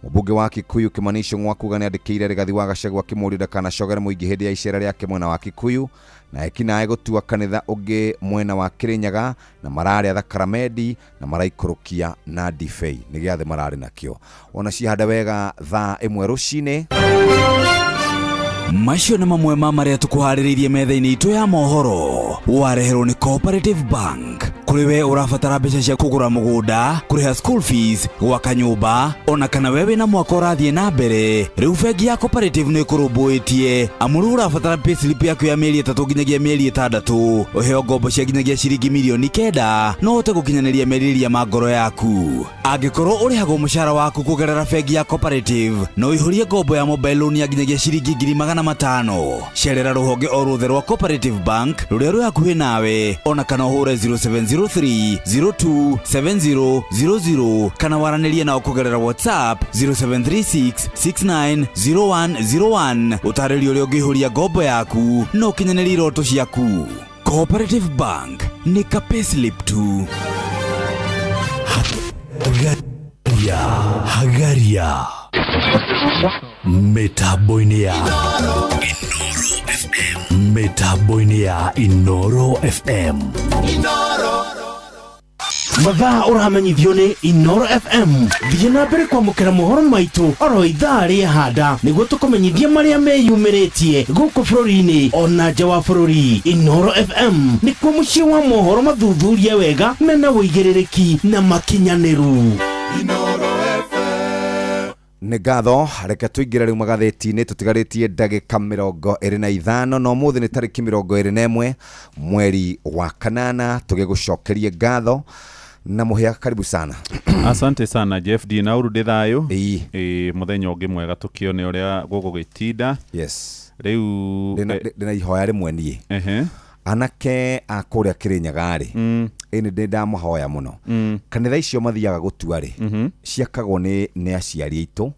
Mũmbunge wa Kikuyu Kimani Ichung'wa kuga nĩ andĩkĩire Rigathi wa Gachagua akĩmũũria ndakanacogere mũingĩ hĩndĩ ya icera rĩake mwena wa Kikuyu, na ekinaĩ gũtua kanitha ũngĩ mwena wa Kirinyaga, na mararĩa thakaramendi na maraikũrũkia na ndibei nĩ gĩathĩ mararĩ nakĩo. Ona cihanda wega thaa 1 rũcinĩ. Macio nĩ mamwe ma marĩa tũkũharĩrĩirie metha-inĩ itũ ya mohoro, wareherwo nĩ Cooperative Bank. Kũrĩ we ũrabatara mbeca cia kũgũra mũgũnda, kũrĩha school fees, gwaka nyũmba, ona kana we wĩna mwaka ũrathiĩ na mbere, rĩu bengi ya Cooperative nĩ ĩkũrũmbũĩtie. Amu rĩu ũrabatara payslip yaku ya mĩeri 3 nginyagia mĩeri 6, ũheo ngombo cia nginyagia ciringi mirioni 9, no ũhote gũkinyanĩria merirĩria ma ngoro yaku. Angĩkorwo ũrĩhagwo mũcara waku kũgerera bengi ya Cooperative, no ũihũrie ngombo ya mobile loan ya nginyagia ciringi 500,000. Cerera rũhonge o ruothe rwa Cooperative Bank rũrĩa rwĩ hakuhĩ nawe, ona kana ũhũre 0703 02 7000 kana waranĩrie nao kũgerera WhatsApp 0736 690101. Ũtarĩrio ũrĩa ũngĩihũria ngombo yaku na ũkinyanĩrie iroto ciaku. Cooperative Bank nĩ ka payslip tu. Hagaria, hagaria mitambo-inĩ ya FM, mitambo-inĩ ya Inoro FM. Mathaa ũramenyithio nĩ Inoro FM. Thiĩ na mbere kwamũkĩra mohoro maitũ oro ithaa rĩa handa nĩguo tũkũmenyithie marĩa meyumĩrĩtie gũkũ bũrũri-inĩ ona nja wa bũrũri. Inoro FM nĩkuo mũciĩ wa mohoro mathuthurie wega mena ũigĩrĩrĩki na makinyanĩru. Nĩ ngatho, reke tũingĩre rĩu magathĩti-inĩ, tũtigarĩtie ndagĩka 25 na ũmũthĩ nĩ tarĩki 21 mweri wa 8. Tũgĩgũcokerie ngatho na mũhĩa, karibu sana. Asante sana Jeff D na ũrũ thayũ. Mũthenya ũngĩ mwega tũkĩone ũrĩa gũgũgĩtinda. Yes. Rĩu ndĩna ihoya rĩmwe niĩ. Anake a kũrĩa Kĩrĩnyaga rĩ, ĩ nĩ ndamahoya mũno. Kanitha icio mathiaga gũtua rĩ, ciakagwo nĩ aciari aitũ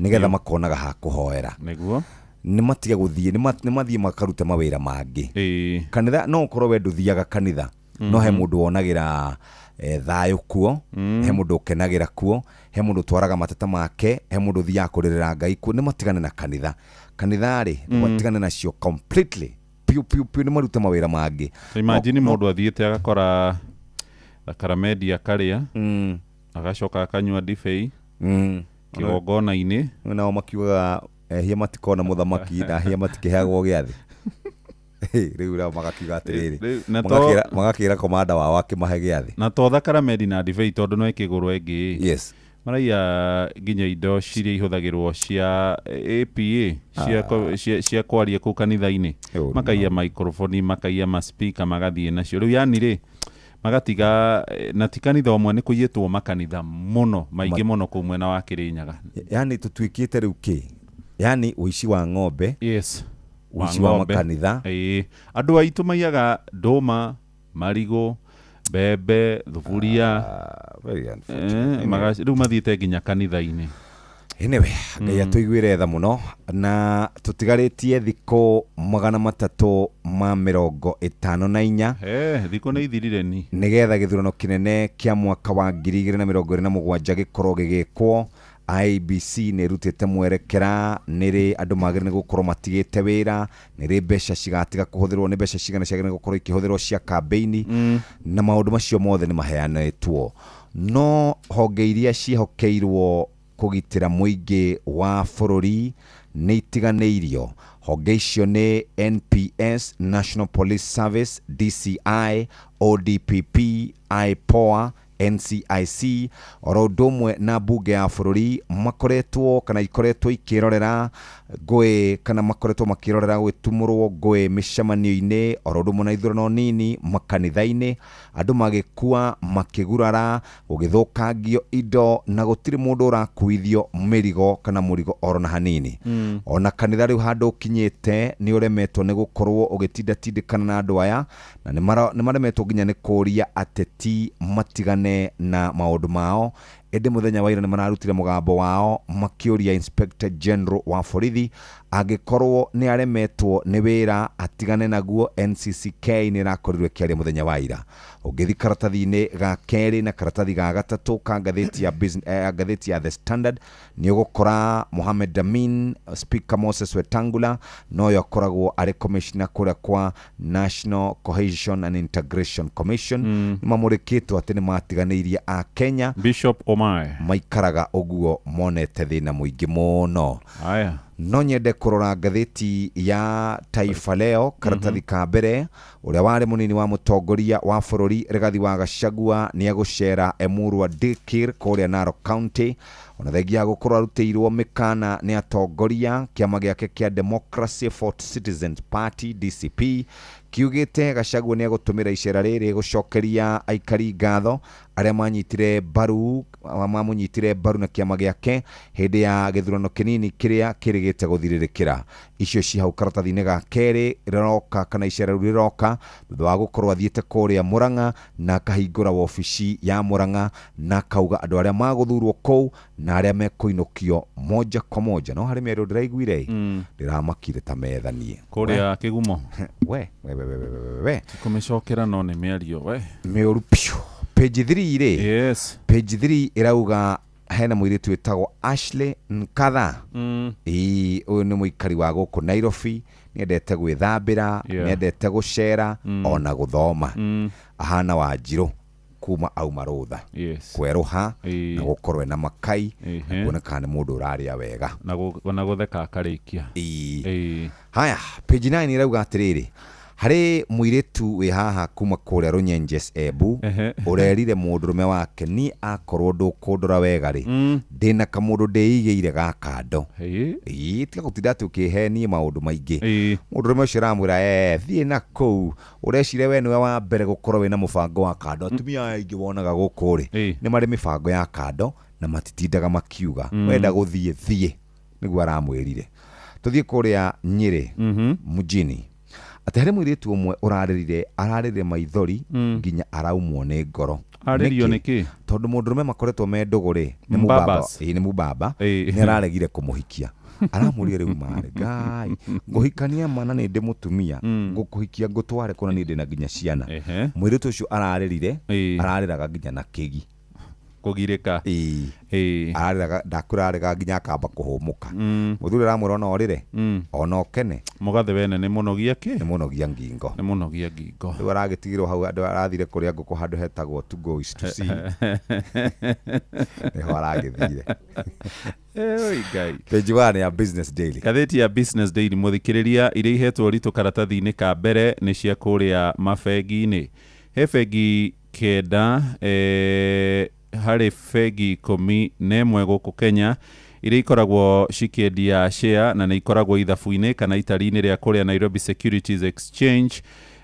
nĩgetha makonaga ha kũhoera. Nĩguo. Nĩ matige gũthiĩ, nĩ mathiĩ makarute mawĩra mangĩ. Kanitha no ũkorwo we ndũthiaga kanitha, no he mũndũ wonagĩra thayũ kuo, he mũndũ ũkenagĩra kuo, he mũndũ ũtwaraga mateta make, he mũndũ ũthiaga kũrĩrĩra Ngai kuo. Nĩ matigane na kanitha. Kanitha rĩ, matigane nacio completely. Piu piu piu, nĩ marute mawĩra mangĩ. Imagine mũndũ athiĩte agakora thakaramendi akarĩa, agacoka akanyua ndibei kĩgongona-inĩ. Nao makiugaga ehia matikona mũthamaki na ehia matikĩheagwo gĩathĩ. Rĩu nao magakiuga atĩrĩrĩ, magakĩra komanda wao akĩmahe gĩathĩ. Na to thakaramendi na ndibei tondũ no ĩkĩgũrwo ĩngĩ. Yes. Maraiya nginya indo ciria ihũthagĩrwo cia APA cia kwaria kũu kanitha-inĩ, makaiya microphone, makaiya ma speaker, magathiĩ nacio. Rĩu yani rĩ, magatiga na ti kanitha ũmwe, nĩ kũiyĩtwo makanitha mũno maingĩ mũno kũu mwena wa Kĩrĩnyaga. Yani tũtuĩkĩte rĩu kĩ? Yani ũici wa ng'ombe. Yes. Ũici wa makanitha. Andũ aitũ maiyaga ndũma, marigũ, mbembe, thuburia. Rĩu mathiĩte nginya kanitha-inĩ. Anyway, Ngai atũiguĩre tha mũno na tũtigarĩtie thikũ 354. Thikũ nĩ ithirire ni. Nĩgetha gĩthurano kĩnene kĩa mwaka wa 2027 gĩkorwo gĩgĩkwo. IEBC nĩ ĩrutĩte mwerekera nĩrĩ andũ magĩrĩire nĩ gũkorwo matigĩte wĩra, nĩrĩ mbeca cigatiga kũhũthĩrwo, nĩ mbeca cigana ciagĩrĩire nĩ gũkorwo ikĩhũthĩrwo cia kambĩini, na maũndũ macio mothe nĩ maheanĩtwo. No honge iria ciĩhokeirwo kũgitĩra mũingĩ wa bũrũri nĩ itiganĩirio. Honge icio nĩ NPS, National Police Service, DCI, ODPP, IPOA, NCIC, oro ũndũ ũmwe na mbunge ya bũrũri makoretwo kana ikoretwo ikĩrorera ngũĩ kana makoretwo makĩrorera gwĩtumũrwo ngũĩ mĩcemanio-inĩ, oro ũndũ ũmwe na ithurano nini makanitha-inĩ, andũ magĩkua, makĩgurara, gũgĩthũkangio indo na gũtirĩ mũndũ ũrakuithio mĩrigo kana mũrigo oro na hanini. Ona kanitha rĩu handũ ũkinyĩte nĩ ũremetwo nĩ gũkorwo ũgĩtindatindĩkana na andũ aya, na nĩ maremetwo nginya nĩ kũria ateti matigane na maũndũ mao. Ĩndĩ mũthenya wa ira nĩ mararutire mũgambo wao makĩũria Inspector General wa borithi angĩkorwo nĩ aremetwo nĩ wĩra atigane naguo. NCCK nĩ ĩrakorirwo ĩkĩaria mũthenya wa ira. Ũngĩthi karatathi-inĩ ga kerĩ na karatathi ga gatatũ ka ngathĩti ya, ngathĩti ya The Standard, nĩ ũgũkora Mohamed Amin, Speaker Moses Wetangula, noyo akoragwo arĩ commissioner kũrĩa kwa National Cohesion and Integration Commission, nĩ mamũrĩkĩtwo atĩ nĩ matiganĩirie a Kenya. Bishop Omae maikaraga ũguo monete thĩna mũingĩ mũno. Aya. No nyende kũrora ngathĩti ya Taifa Leo karatathi ka mbere. Ũrĩa warĩ mũnini wa mũtongoria wa bũrũri Rigathi wa Gachagua nĩ egũcera Emurua Dikir kũrĩa Narok County, ona thengia ya gũkorwo arutĩirwo mĩkana nĩ atongoria. Kĩama gĩake kĩa Democracy for Citizens Party, DCP, kiugĩte Gachagua nĩ egũtũmĩra icera rĩrĩ gũcokeria aikari ngatho arĩa manyitire mbaru mamũnyitire mbaru na kĩama gĩake hĩndĩ ya gĩthurano kĩnini kĩrĩa kĩrĩgĩte gũthirĩrĩkĩra. Icio ci hau karatathi-inĩ ga kerĩ. Rĩroka kana icera rĩu rĩroka thutha wa gũkorwo athiĩte kũrĩa Murang'a na akahingũra wobici ya Murang'a, na akauga andũ arĩa magũthurwo kũu na arĩa mekũinũkio moja kwa moja. No harĩ mĩario ndĩraiguire, ndĩramakire ta methanie kũrĩa Kĩgumo. We we we we we we we. Kũmĩcokera no nĩ mĩario we. Mĩũru piũ. Page 3 rĩ, yes, page 3 ĩrauga hena mũirĩtu wĩtagwo Ashley Nkatha. Ĩĩ, ũyũ nĩ mũikari wa gũkũ Nairobi, nĩendete gwĩthambĩra, nĩendete gũcera, ona gũthoma. Ahana Wanjirũ kuma auma rũtha kwerũha na gũkorwo ena makai na kuonekana nĩ mũndũ ũrarĩa wega. Na gũtheka akarĩkia. Ĩĩ. Haya, page 9 ĩrauga atĩrĩrĩ, harĩ mũirĩtu wĩ haha kuma kũrĩa Runyenjes Embu, ũrerire mũndũrũme wake, ni akorwo ndũkũndora wega rĩ, ndĩna kamũndũ ndĩigĩire ga kando. Ĩĩ, tiga gũtinda atĩ ũkĩhe niĩ maũndũ maingĩ. Mũndũrũme ũcio aramwĩra, thiĩ na kũu, ũrecire we nĩwe wa mbere gũkorwo wĩna mũbango wa kando. Atumia aya aingĩ wonaga gũkũ rĩ, nĩ marĩ mĩbango ya kando na matitindaga makiuga. Wenda gũthiĩ thiĩ, nĩguo aramwĩrire. Tũthiĩ kũrĩa Nyĩrĩ mjini, atĩ harĩ mũirĩtu ũmwe ũrarĩrire, ararĩrire maithori nginya araumwo nĩ ngoro. Arĩrio Nĩkĩ? Nĩkĩ? Tondũ mũndũrũme makoretwo me ndũgũ rĩ, nĩ mũbaba. Mbabas. Ĩĩ, nĩ mũbaba, nĩ araregire kũmũhikia. Aramũria, rĩu marĩ ngai ngũhikania mana nĩ ndĩ mũtumia, ngũkũhikia ngũtware kũna niĩ ndĩna nginya ciana. Mũirĩtu ũcio ararĩrire, ararĩraga nginya na kĩgi. Kũgirĩka. Ĩĩ, ararĩraga, ndakwĩra, nginya akamba kũhũmũka. Mũthuri aramwĩra ona ũrĩre, ona ũkene. Mũgathe wene nĩ mũnogia kĩ? Nĩ mũnogia ngingo. Nĩ mũnogia ngingo. Rĩu aragĩtigĩrwo hau andũ, arathire kũrĩa ngũkũ handũ hetagwo To Go Is To See, nĩho aragĩthire. Oi Ngai. Page 1 ya Business Daily. Ngathĩti ya Business Daily, mũthikĩrĩria, iria ihetwo ũritũ karatathi-inĩ ka mbere nĩ cia kũrĩa mabengi-inĩ. He bengi 9, harĩ bengi 11 gũkũ Kenya iria ikoragwo cikĩendia share na nĩ ikoragwo ithabu-inĩ kana itari-inĩ rĩa kũrĩa Nairobi Securities Exchange,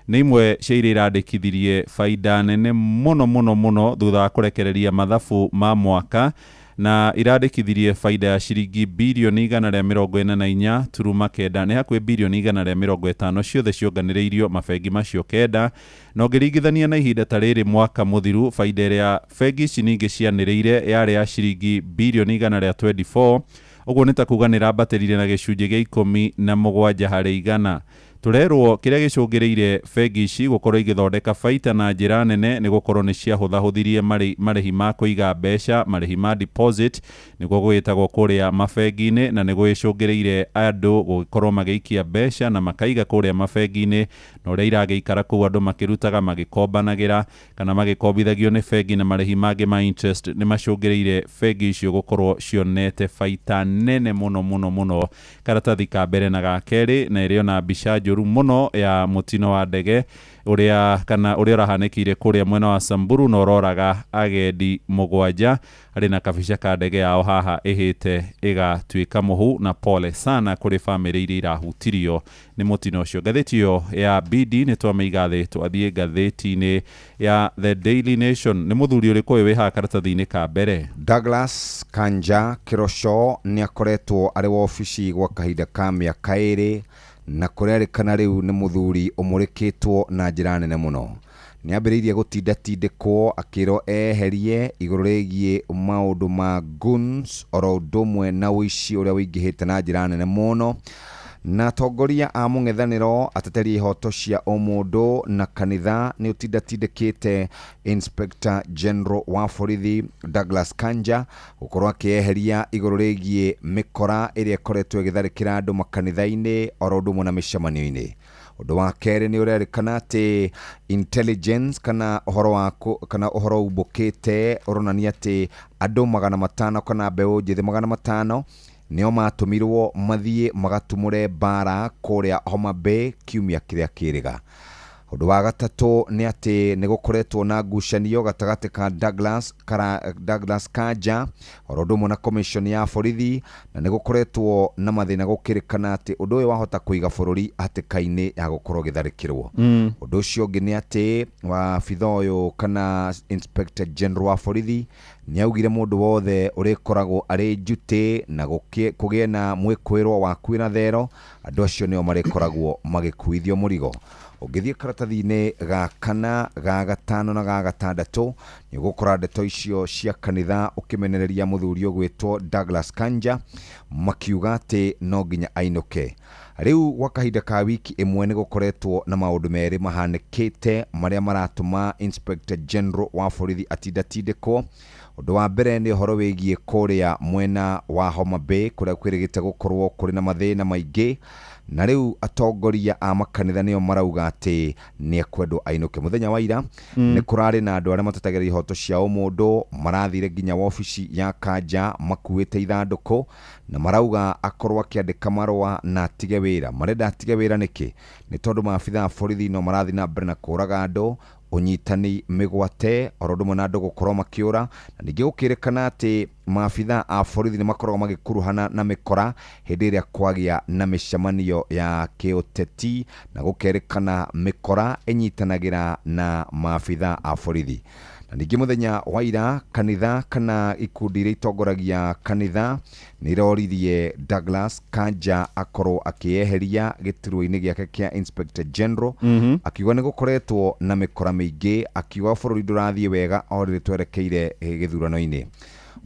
nĩ imwe cia iria irandĩkithirie baida nene mũno mũno mũno thutha wa kũrekereria mathabu ma mwaka, na irandĩkithirie baida ya ciringi birioni 144.9, nĩ hakuhĩ birioni 150, ciothe cionganĩrĩirio mabengi macio 9. Na ũngĩringithania na ihinda ta rĩrĩ mwaka mũthiru, baida ĩrĩa bengi ici ningĩ cianĩrĩire yarĩ ya ciringi birioni 124. Ũguo nĩ ta kuga nĩ ĩrambatĩrire na gĩcunjĩ gĩa 17 harĩ igana. Tũrerwo kĩrĩa gĩcũngĩrĩire bengi ici gũkorwo igĩthondeka baita na njĩra nene nĩ gũkorwo nĩ ciahũthahũthirie marĩhi ma kũiga mbeca, marĩhi ma deposit nĩguo gwĩtagwo kũrĩa mabengi-inĩ, na nĩ gwĩcũngĩrĩire andũ gũgĩkorwo magĩikia mbeca na makaiga kũrĩa mabengi-inĩ, na ũrĩa iragĩikara kũu andũ makĩrutaga, magĩkombanagĩra kana magĩkombithagio nĩ bengi na marĩhi mangĩ ma interest, nĩ macũngĩrĩire bengi icio gũkorwo cionete baita nene mũno mũno mũno. Karatathi ka mbere na ga kerĩ, na ĩrĩ ona mbica njũru mũno ya mũtino wa ndege ũrĩa kana ũrĩa ũrahanĩkĩire kũrĩa mwena wa Samburu na ũroraga agendi 7. Harĩ na kabica ka ndege yao haha ĩhĩte ĩgatuĩka mũhu, na pole sana kũrĩ bamĩrĩ iria irahutirio nĩ mũtino ũcio. Ngathĩti ĩyo ya BD nĩ twamĩiga thĩ, twathiĩ ngathĩti-inĩ ya The Daily Nation. Nĩ mũthuri ũrĩkũ ũyũ wĩ haha karatathi-inĩ ka mbere? Douglas Kanja Kĩroco nĩ akoretwo arĩ wobici gwa kahinda ka mĩaka 2, na kũrerĩkana rĩu nĩ mũthuri ũmũrĩkĩtwo na njĩra nene mũno. Nĩ ambĩrĩirie gũtindatindĩkwo akĩrwo eherie igũrũ rĩgiĩ maũndũ ma guns oro ũndũ ũmwe na ũici ũrĩa ũingĩhĩte na njĩra nene mũno. Na atongoria a mũng'ethanĩro, ateteri a ihoto cia ũmũndũ na kanitha nĩ ũtindatindĩkĩte Inspector General wa borithi Douglas Kanja gũkorwo akĩeheria igũrũ rĩgiĩ mĩkora ĩrĩa ĩkoretwo ĩgĩtharĩkĩra andũ makanitha-inĩ oro ũndũ ũmwe na mĩcemanio-inĩ. Ũndũ wa kerĩ nĩ ũrerĩkana atĩ intelligence kana ũhoro wa kana ũhoro umbũkĩte ũronania atĩ andũ 500 kana mbeũ njĩthĩ 500 nĩo matũmirwo mathiĩ magatumũre mbara kũrĩa Homa Bay kiumia kĩrĩa kĩrĩga. Ũndũ wa gatatũ nĩ atĩ nĩ gũkoretwo na ngucanio gatagatĩ ka Douglas Kanja oro ũndũ ũmwe na commission ya borithi, na nĩ gũkoretwo na mathĩna gũkĩrĩkana atĩ ũndũ ũyũ wahota kũiga bũrũri hatĩka-inĩ ya gũkorwo ũgĩtharĩkĩrwo. Ũndũ ũcio ũngĩ nĩ atĩ wabitha ũyũ kana Inspector General wa borithi nĩ augire mũndũ wothe ũrĩkoragwo arĩ njutĩ na kũgĩe na mwĩkwĩrwo wa kwĩra thero, andũ acio nĩo marĩkoragwo magĩkuithio mũrigo. Ũngĩthiĩ karatathi-inĩ ga kana, ga gatano na ga gatandatũ nĩ ũgũkora ndeto icio cia kanitha ũkĩmenereria mũthuri ũgwĩtwo Douglas Kanja makiuga atĩ no nginya ainũke. Rĩu gwa kahinda ka wiki ĩmwe nĩ gũkoretwo na maũndũ merĩ mahanĩkĩte marĩa maratũma Inspector General wa borithi atindatindĩkwo. Ũndũ wa mbere nĩ ũhoro wĩgiĩ kũrĩa mwena wa Homa Bay kũrĩa kwĩrĩgĩte gũkorwo kũrĩ na mathĩna maingĩ, na rĩu atongoria a makanitha nĩo marauga atĩ nĩ ekwendwo ainũke. Mũthenya wa ira nĩ kũrarĩ na andũ arĩa matetagĩra ihoto cia ũmũndũ marathire nginya wabici ya Kanja makuĩte ithandũkũ na marauga akorwo akĩandĩka marũa na atige wĩra. Marenda atige wĩra nĩkĩ? Nĩ tondũ maabitha a borithi no marathiĩ na mbere na kũraga andũ, ũnyitani mĩgwate oro ũndũ ũmwe na andũ gũkorwo makĩũra, na ningĩ gũkĩrĩkana atĩ maabitha a borithi nĩ makoragwo magĩkuruhana na mĩkora hĩndĩ ĩrĩa kwagĩa na mĩcemanio ya kĩũteti, na gũkerĩkana mĩkora ĩnyitanagĩra na maabitha a borithi. Na ningĩ mũthenya wa ira kanitha kana ikundi iria itongoragia kanitha nĩ iroririe Douglas Kanja akorwo akĩeheria gĩturwa-inĩ gĩake kĩa Inspector General. Akiuga nĩ gũkoretwo na mĩkora mĩingĩ, akiuga bũrũri ndũrathiĩ wega o rĩrĩ twerekeire gĩthurano-inĩ.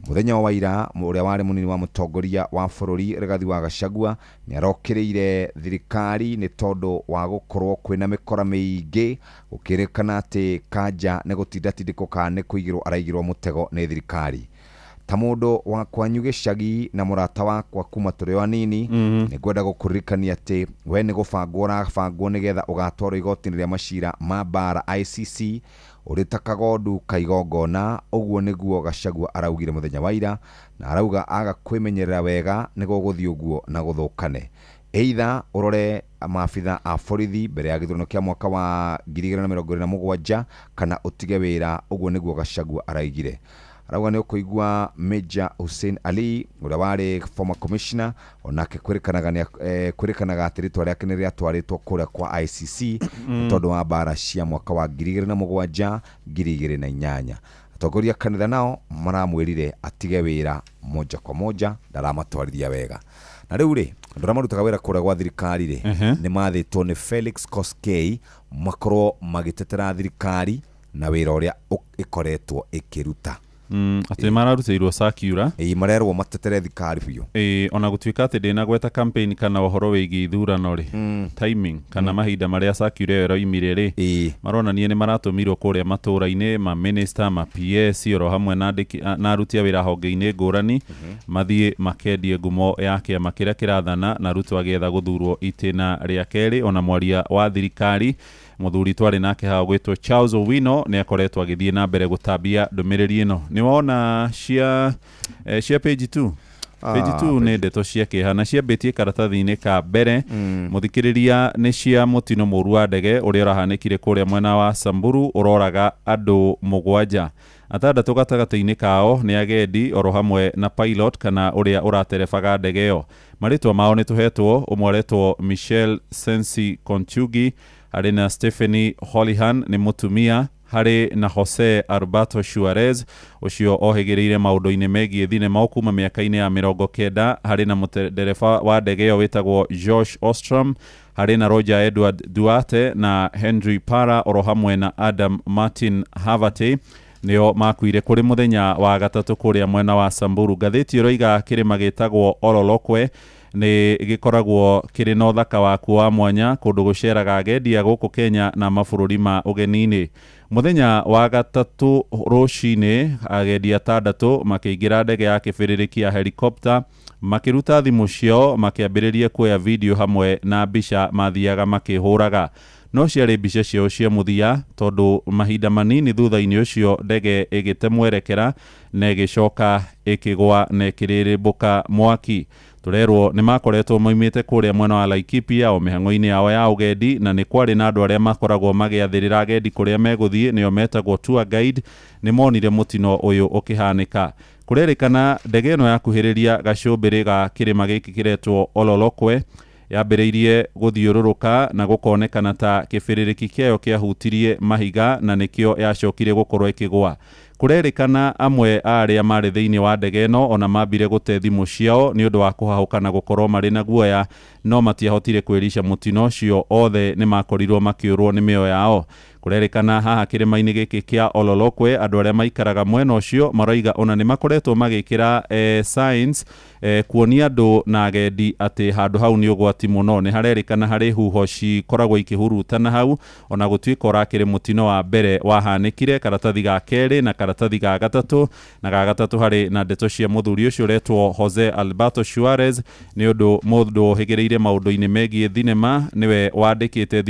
Mũthenya wa ira ũrĩa warĩ mũnini wa mũtongoria wa bũrũri Rigathi wa Gachagua nĩ arokĩrĩire thirikari nĩ tondũ wa gũkorwo kwĩna mĩkora mĩingĩ, gũkĩrĩkana atĩ Kanja nĩ gũtindatindĩkwo kana nĩ kũigĩrwo araigĩrwo mũtego nĩ thirikari. Ta mũndũ wa kwanyu gĩcagi na mũrata wakwa kuma tũrĩ o anini, nĩ ngwenda gũkũririkania atĩ we nĩ gũbangwo ũrabangwo nĩgetha ũgatwarwo igoti-inĩ rĩa macira ma mbara ICC ũrĩ ta kagondu ka igongona. Ũguo nĩguo Gachagua araugire mũthenya wa ira, na arauga aga kwĩmenyerera wega nĩ gũgũthiĩ ũguo na gũthũkane. Either ũrore maabitha a borithi mbere ya gĩthurano kĩa mwaka wa 2027 kana ũtige wĩra. Ũguo nĩguo Gachagua araigire. Arauga nĩ ũkũigua Major Hussein Ali ũrĩa warĩ former commissioner onake kwĩrĩkanaga atĩ rĩtwa rĩake nĩ rĩatwarĩtwo kũrĩa kwa ICC tondũ wa mbara cia mwaka wa 2007 2008. Atongoria kanitha nao maramwĩrire atige wĩra moja kwa moja, ndaramatwarithia wega. Na rĩu rĩ, andũ arĩa marutaga wĩra kũrĩa gwa thirikari rĩ, nĩ mathĩtwo nĩ Felix Koskei makorwo magĩtetera thirikari na wĩra ũrĩa ĩkoretwo ĩkĩruta. Atĩ mararutĩirwo circular. Ĩĩ, marerwo matetere thirikari biũ. Ĩĩ, ona gũtuĩka atĩ ndĩnagweta campaign kana ũhoro wĩgiĩ ithurano rĩ, timing kana mahinda marĩa circular ĩyo ĩroimire rĩ, maronania nĩ maratũmirwo kũrĩa matũũra-inĩ, ma minister, ma PS oro hamwe na na aruti a wĩra honge-inĩ ngũrani, mathiĩ makendie ngumo ya kĩama kĩrĩa kĩrathana na Ruto agĩetha gũthurwo itĩna rĩa kerĩ. Ona mwaria wa thirikari mũthuri twarĩ nake haha ũgwĩtwo Charles Owino nĩ akoretwo agĩthiĩ na mbere gũtambia ndũmĩrĩri ĩno. Nĩ wona cia page 2? Page 2 nĩ ndeto cia kĩeha na ciambĩtie karatathi-inĩ ka mbere. Mũthikĩrĩria nĩ cia mũtino mũũru wa ndege ũrĩa ũrahanĩkire kũrĩa mwena wa Samburu ũroraga andũ 7. 6 gatagatĩ-inĩ kao nĩ agendi oro hamwe na pilot kana ũrĩa ũraterebaga ndege ĩyo. Marĩtwa mao nĩ tũhetwo, ũmwe aretwo Michelle Sensi Konchugi, harĩ na Stephanie Holihan nĩ mũtumia, Harĩ na Jose Alberto Suarez ũcio ohĩgĩrĩire maũndũ-inĩ megiĩ thinema kuma mĩaka-inĩ ya 90. Harĩ na mũndereba wa ndege ĩyo wĩtagwo Josh Ostrom, harĩ na Roger Edward Duarte na Henry Para oro hamwe na Adam Martin Haverty nĩo makuire kũrĩ mũthenya wa gatatũ kũrĩa mwena wa Samburu. Ngathĩti ĩroiga kĩrĩma gĩtagwo Ololokwe nĩ gĩkoragwo kĩrĩ na ũthaka wakuo wa mwanya kũndũ gũceraga agendi a gũkũ Kenya na mabũrũri ma ũgeni-inĩ. Mũthenya wa gatatũ rũcinĩ agendi 6 makĩingĩra ndege ya kĩbĩrĩrĩki ya helicopter makĩruta thimũ ciao makĩambĩrĩria kuoya video hamwe na mbica mathiaga makĩhũraga. No ciarĩ mbica ciao cia mũthia tondũ mahinda manini thutha-inĩ ũcio ndege ĩgĩte mwerekera na ĩgĩcoka ĩkĩgwa na ĩkĩrĩrĩmbũka mwaki. Tũrerwo nĩ makoretwo moimĩte kũrĩa mwena wa Laikipia o mĩhang'o-inĩ yao ya ũgendi, na nĩ kwarĩ na andũ arĩa makoragwo magĩathĩrĩra agendi kũrĩa megũthiĩ nĩo metagwo tour guide, nĩ monire mũtino ũyũ ũkĩhanĩka. Kũrerĩkana ndege ĩno yakuhĩrĩria gacũmbĩrĩ ga kĩrĩma gĩkĩ kĩretwo Ololokwe yambĩrĩirie gũthiũrũrũka na gũkonekana ta kĩbĩrĩrĩki kĩayo kĩahutirie mahiga na nĩkĩo yacokire gũkorwo ĩkĩgwa. Kũrerĩkana amwe a arĩa marĩ thĩinĩ wa ndege ĩno ona mambire gũte thimũ ciao nĩ ũndũ wa kũhahũka na gũkorwo marĩ na guoya, no matiahotire kwĩrica mũtino ũcio, othe nĩ makorirwo makĩũrwo nĩ mĩoyo yao. Kũrerĩkana haha kĩrĩma-inĩ gĩkĩ kĩa Ololokwe andũ arĩa maikaraga mwena ũcio maroiga ona nĩ makoretwo magĩkĩra signs kuonia andũ na agendi atĩ handũ hau nĩ ũgwati mũno. Nĩ harerĩkana harĩ huho cikoragwo ikĩhurutana hau ona gũtuĩka ũrakĩrĩ mũtino wa mbere wahanĩkire. Karatathi ga kerĩ na karatathi ga gatatũ na ga gatatũ harĩ na ndeto cia mũthuri ũcio ũretwo Jose Alberto Suarez nĩ ũndũ mũndũ ũhĩgĩrĩire maũndũ-inĩ megiĩ thinema, nĩwe wandĩkĩte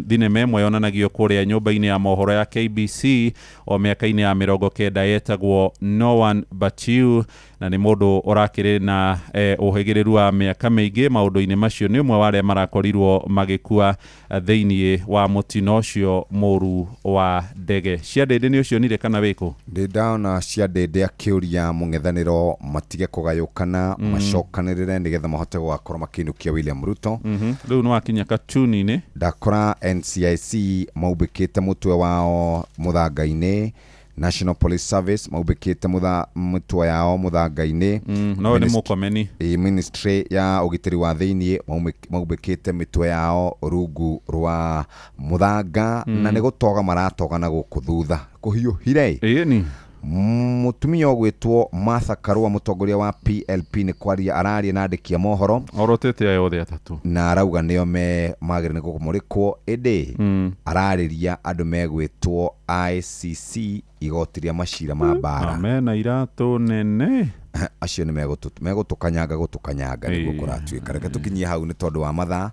thinema ĩmwe yonanagio kũrĩa nyũmba-inĩ ya mohoro ya KBC o mĩaka-inĩ ya 90 yetagwo No One But You, na nĩ mũndũ ũrakĩrĩ na ũhĩgĩrĩru wa mĩaka mĩingĩ maũndũ-inĩ macio. Nĩ ũmwe wa arĩa marakorirwo magĩkua thĩinĩ wa mũtino ũcio mũru wa ndege. Cia ndĩndĩ nĩ ũcionire kana wĩkũ? Ndĩ ndona cia ndĩndĩ akĩũria mũng'ethanĩro matige kũgayũkana, macokanĩrĩre nĩgetha mahote gũgakorwo makĩinũkia William Ruto. Rĩu nĩ wakinya katuni-inĩ. Ndakora NCIC maumbĩkĩte mũtwe wao mũthanga-inĩ, National Police Service maumbĩkĩte mũtwe yao mũthanga-inĩ. No nĩ mũkomeni. Ministry ya ũgitĩri wa thĩinĩ maumbĩkĩte mĩtwe yao rungu rwa mũthanga, na nĩ gũtoga maratoga na gũkũ thutha kũhiũhire. Ĩni mũtumia ũgwĩtwo Martha Karua mũtongoria wa PLP nĩ kwaria araria na andĩki a mohoro orotete aya othe atatũ na arauga nĩo me magĩrĩire nĩ kũmũrĩkwo, ĩndĩ ararĩria andũ megwĩtwo ICC igoti rĩa macira ma mbara mena iratũ nene acio nĩ megũtũkanyanga gũtũkanyanga nĩguo kũratuĩka. Reke tũkinyie hau nĩ tondũ wa mathaa.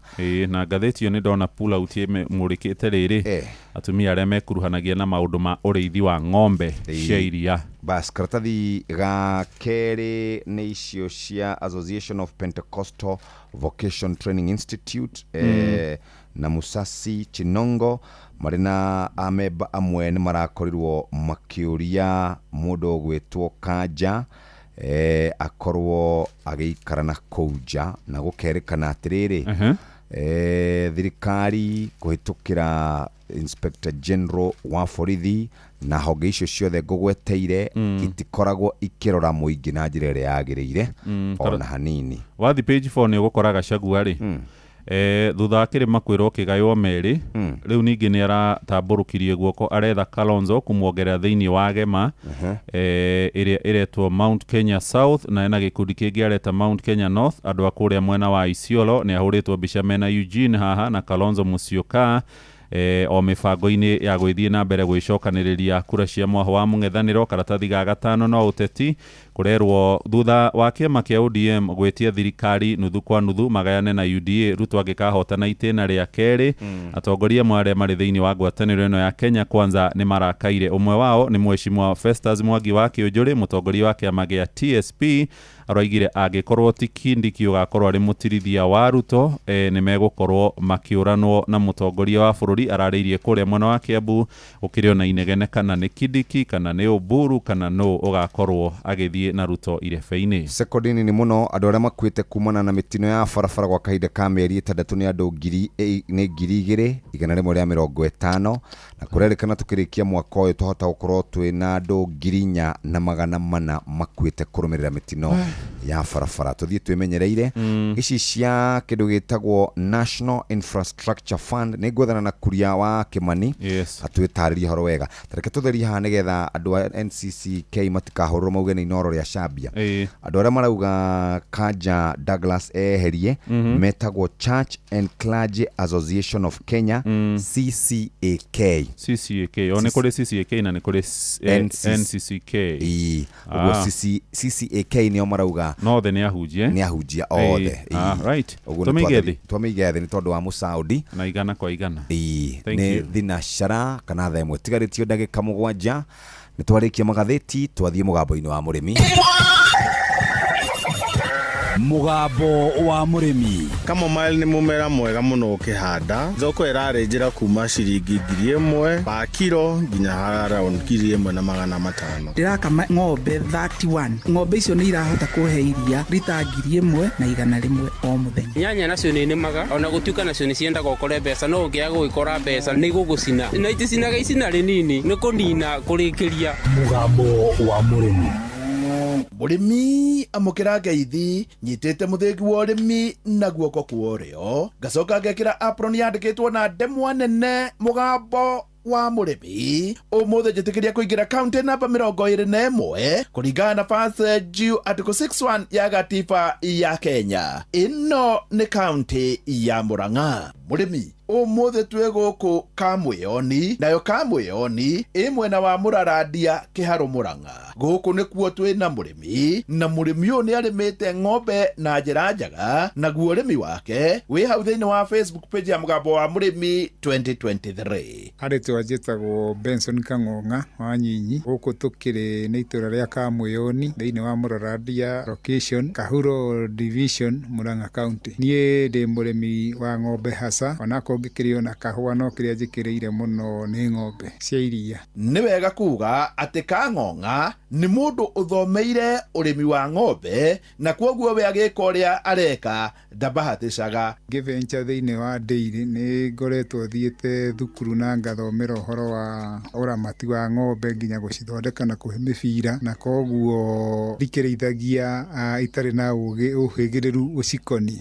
Na ngathĩti ĩyo nĩ ndona pull out ĩmũrĩkĩte rĩrĩ atumia arĩa mekuruhanagia na maũndũ ma ũrĩithi wa ng'ombe cia iria. Bas, karatathi ga kerĩ nĩ icio cia Association of Pentecostal Vocation Training Institute na Musasi Chinongo marĩ na amemba amwe nĩ marakorirwo makĩũria mũndũ ũgwĩtwo Kanja akorwo agĩikara na kũu nja, na gũkerĩkana atĩrĩrĩ thirikari kũhĩtũkĩra Inspector General wa borithi na honge icio ciothe ngũgweteire itikoragwo ikĩrora mũingĩ na njĩra ĩrĩa yagĩrĩire ona hanini. Wathi page 4 nĩ ũgũkora Gachagua rĩ thutha wa kĩrĩma kwĩrwo kĩgaywo merĩ, rĩu ningĩ nĩ aratambũrũkirie guoko aretha Kalonzo kũmuongerera thĩinĩ wa Gema ĩrĩa ĩretwo Mount Kenya South, na ena gĩkundi kĩngĩ areta Mount Kenya North. Andũ a kũrĩa mwena wa Isiolo nĩ ahũrĩtwo mbica mena Eugene haha na Kalonzo Musyoka o mĩbango-inĩ ya gwĩthiĩ na mbere gwĩcokanĩrĩria kura cia mwaho wa mũng'ethanĩro. Karatathi ga gatano no ũteti kũrerwo thutha wa kĩama kĩa ODM gwĩtia thirikari nuthu kwa nuthu magayane na UDA, Ruto angĩkahotana itĩna rĩa kerĩ. Atongoria amwe arĩa marĩ thĩinĩ wa ngwatanĩro ĩno ya Kenya Kwanza nĩ marakaire. Ũmwe wao nĩ Mheshimiwa Festus Mwangi wa Kĩũnjũrĩ, mũtongoria wa kĩama gĩa TSP, Aroigire angĩkorwo ti Kindiki ũgakorwo arĩ mũtirithia wa Ruto, nĩ megũkorwo makĩũranwo na mũtongoria wa bũrũri. Ararĩirie kũrĩa mwena wa Kiambu, gũkĩrĩ ona inegene kana nĩ Kindiki kana nĩ Oburu kana nũ ũgakorwo agĩthiĩ na Ruto irebe-inĩ. Sekondi nini mũno, andũ arĩa makuĩte kumana na mĩtino ya barabara gwa kahinda ka mĩeri ĩtandatũ nĩ andũ ngiri nĩ 2,150, na kũrerĩkana tũkĩrĩkia mwaka ũyũ twahota gũkorwo twĩ na andũ 4,400 makuĩte kũrũmĩrĩra mĩtino ya barabara. Tũthiĩ twĩmenyereire. Ici cia kĩndũ gĩtagwo National Infrastructure Fund nĩ ngwethana na Kuria wa Kimani atwĩtarĩrie horo wega. Tareke tũtherie haha nĩgetha andũ a NCCK matikahũrwo mauge nĩ inoro rĩa cambia. Andũ arĩa marauga Kanja Douglas eherie metagwo Church and Clergy Association of Kenya, CCAK. CCAK, o nĩ kũrĩ CCAK na nĩ kũrĩ NCCK. Ũguo CCAK nĩo marauga no othe nĩ ahunjia. Nĩ ahunjia othe. Right. Ũguo nĩ Tũmĩige thĩ. Twamĩige thĩ nĩ tondũ wa mũsaudi na igana kwa igana. Thank Nĩ you. thinashara kana thaa ĩmwe tigarĩtio ndagĩka 7, nĩ twarĩkia magathĩti, twathiĩ mũgambo-inĩ wa mũrĩmi. Mũgambo wa mũrĩmi. Chamomile nĩ mũmera mwega mũno ũkĩhanda. Thoko ĩrarĩ njĩra kuma ciringi 1,000 pa kiro nginya around 1,500. Ndĩrakama ng'ombe 31. Ng'ombe icio nĩ irahota kũhe iria rita 1,100 o mũthenya. Nyanya nacio nĩ nĩmaga, ona gũtuĩka nacio nĩ ciendaga ũkore mbeca, no ũngĩaga gũgĩkora mbeca nĩ igũgũcina. Na iticinaga icina rĩnini, nĩ kũnina kũrĩkĩria. Mũgambo wa mũrĩmi. Mũrĩmi amũkĩra ngeithi, nyitĩte mũthĩgi wa ũrĩmi na guoko kwa ũrĩo, ngacoka ngekĩra apron yandĩkĩtwo na ndemwa nene mũgambo wa mũrĩmi. Ũmũthĩ njĩtĩkĩria kũingĩra kaunti namba 21 kũringana na First Due Article 61 ya gatiba ya Kenya. Ĩno nĩ kaunti ya Murang'a. Mũrĩmi, ũmũthĩ twĩ gũkũ Kamwĩoni, nayo Kamwĩoni ĩ mwena wa Mũrarandia Kĩharũ Murang'a. Gũkũ nĩkuo twĩ na mũrĩmi, na mũrĩmi ũyũ nĩ arĩmĩte ng'ombe na njĩra njega, naguo ũrĩmi wake wĩ hau thĩinĩ wa Facebook page ya mũgambo wa mũrĩmi 2023. Arĩtwa njĩtagwo Benson Kang'ong'a wa Nyinyi. Gũkũ tũkĩrĩ nĩ itũra rĩa Kamwĩoni thĩinĩ wa Mũrarandia location, Kahuro division, Murang'a county. Niĩ ndĩ mũrĩmi wa ng'ombe hasa, onakorwo ngĩkĩrĩ ona kahũa, no kĩrĩa njĩkĩrĩire mũno nĩ ng'ombe cia iria. Nĩ wega kuga atĩ Kang'ong'a nĩ mũndũ ũthomeire ũrĩmi wa ng'ombe, na kwoguo we agĩka ũrĩa areka ndabahatĩcaga. Ngĩventure thĩinĩ wa dairy nĩ ngoretwo thiĩte thukuru na ngathomera ũhoro wa ũramati wa ng'ombe nginya gũcithondeka na kũhe mĩbira, na koguo ndikĩrĩithagia itarĩ na ũhĩgĩrĩru ũcikoni.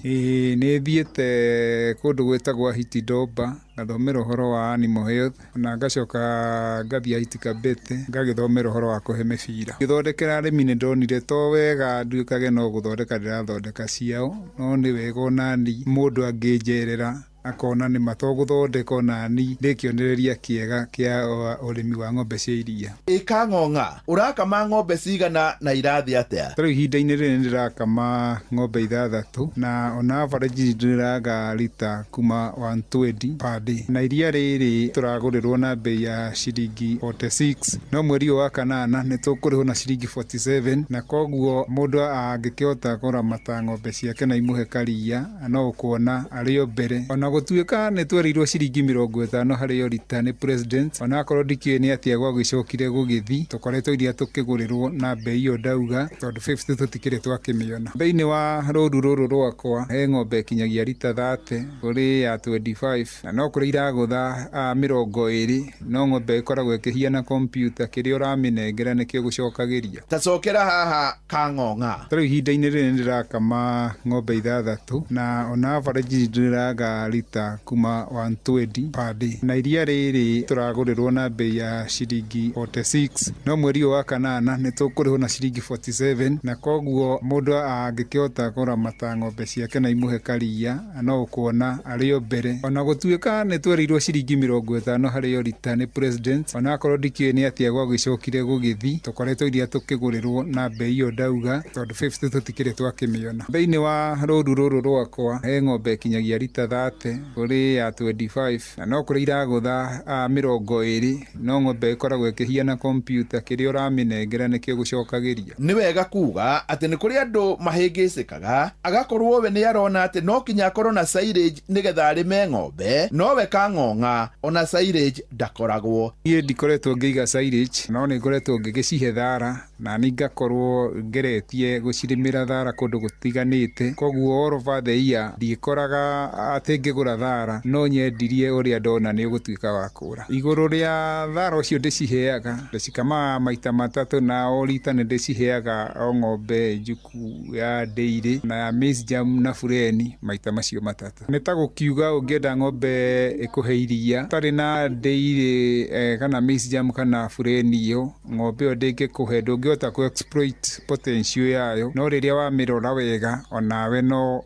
Nĩ thiĩte kũndũ gwĩtagwo Ahiti Domba ngathomera ũhoro wa animal health, na ngacoka ngathiĩ Ahiti Kabete ngagĩthomera ũhoro wa kũhe mĩbira. Ngĩthondekera arĩmi nĩ ndonire to wega nduĩkage no gũthondeka ndĩrathondeka ciao, no nĩ wega onani mũndũ angĩnjerera akona nĩ ma to gũthondeka onani ndĩ kĩonereria kĩega kĩa ũrĩmi wa ng'ombe cia iria. Ĩ Kang'ong'a, ũrakama ng'ombe cigana na irathiĩ atĩa? Tarĩu ihinda-inĩ rĩrĩ nĩndĩrakama ng'ombe 6, na on average ndĩraga rita kuma 120 per day, na iria rĩrĩ tũragũrĩrwo na bei ya ciringi 46, no mweri ũyũ wa kanana nĩ tũkũrĩhwo na ciringi 47, na koguo mũndũ angĩkĩhota kũramata ng'ombe ciake na imũhe karia no ũkuona arĩ o mbere. Ona gũtuĩka nĩ twerirwo ciringi 50 harĩ o rita nĩ president, onakorwo ndikĩũĩ nĩ atĩa gwagĩcokire gũgĩthi, tũkoretwo iria tũkĩgũrĩrwo na bei ĩyo ndauga, tondũ 50 tũtikĩrĩ twakĩmĩona. Thĩinĩ wa rũru rũrũ rwakwa he ng'ombe ĩkinyagia rita 30, kũrĩ ya 25, na no kũrĩ iragũtha 20, no ng'ombe ĩkoragwo ĩkĩhiana kompiuta, kĩrĩa ũramĩnengera nĩkĩo gũcokagĩria. Tacokera haha Kang'ong'a. Tarĩu ihinda-inĩ rĩrĩ nĩndĩrakama ng'ombe 6, na on average ndĩraga rita kuma 120 per day, na iria rĩrĩ tũragũrĩrwo na bei ya ciringi 46, no mweri ũyũ wa kanana nĩ tũkũrĩhwo na ciringi 47, na koguo mũndũ angĩkĩhota kũramata ng'ombe ciake na imũhe karia no ũkuona arĩ o mbere. Ona gũtuĩka nĩ twerirwo ciringi 50 harĩ o rita nĩ president, onakorwo ndikĩũĩ nĩ atĩa gwagĩcokire gũgĩthi, tũkoretwo iria tũkĩgũrĩrwo na bei ĩyo ndauga, tondũ 50 tũtikĩrĩ twakĩmĩona. Thĩinĩ wa rũru rũrũ rwakwa he ng'ombe ĩkinyagia rita 30, 30, kũrĩ ya 25 na no kũrĩ iragũtha 20, no ng'ombe ĩkoragwo ĩkĩhiana kompiuta, kĩrĩa ũramĩnengera nĩkĩo gũcokagĩria. Nĩ wega kuga atĩ nĩ kũrĩ andũ mahĩngĩcĩkaga, agakorwo we nĩ arona atĩ no kinya akorwo na silage nĩgetha arĩme ng'ombe, nowe Kang'ong'a ona silage ndakoragwo. Niĩ ndikoretwo ngĩiga silage, no nĩ ngoretwo ngĩgĩcihe thara na nĩ ngakorwo ngeretie gũcirĩmĩra thara kũndũ gũtiganĩte, koguo all over the year ndiĩkoraga atĩ ngĩgũra thara, no nyendirie ũrĩa ndona nĩ ũgũtuĩka wa kũra. Igũrũ rĩa thara ũcio ndĩciheaga, ndĩcikamaga maita matatũ, na o rita nĩ ndĩciheaga o ng'ombe njuku ya dairy na ya maize jam na bureni maita macio matatũ. Nĩ ta gũkiuga ũngĩenda ng'ombe ĩkũhe iria ũtarĩ na dairy kana maize jam kana bureni ĩyo, ng'ombe ĩyo ndĩngĩkũhe, ndũngĩhota kũ exploit potential yayo, no rĩrĩa wamĩrora wega onawe no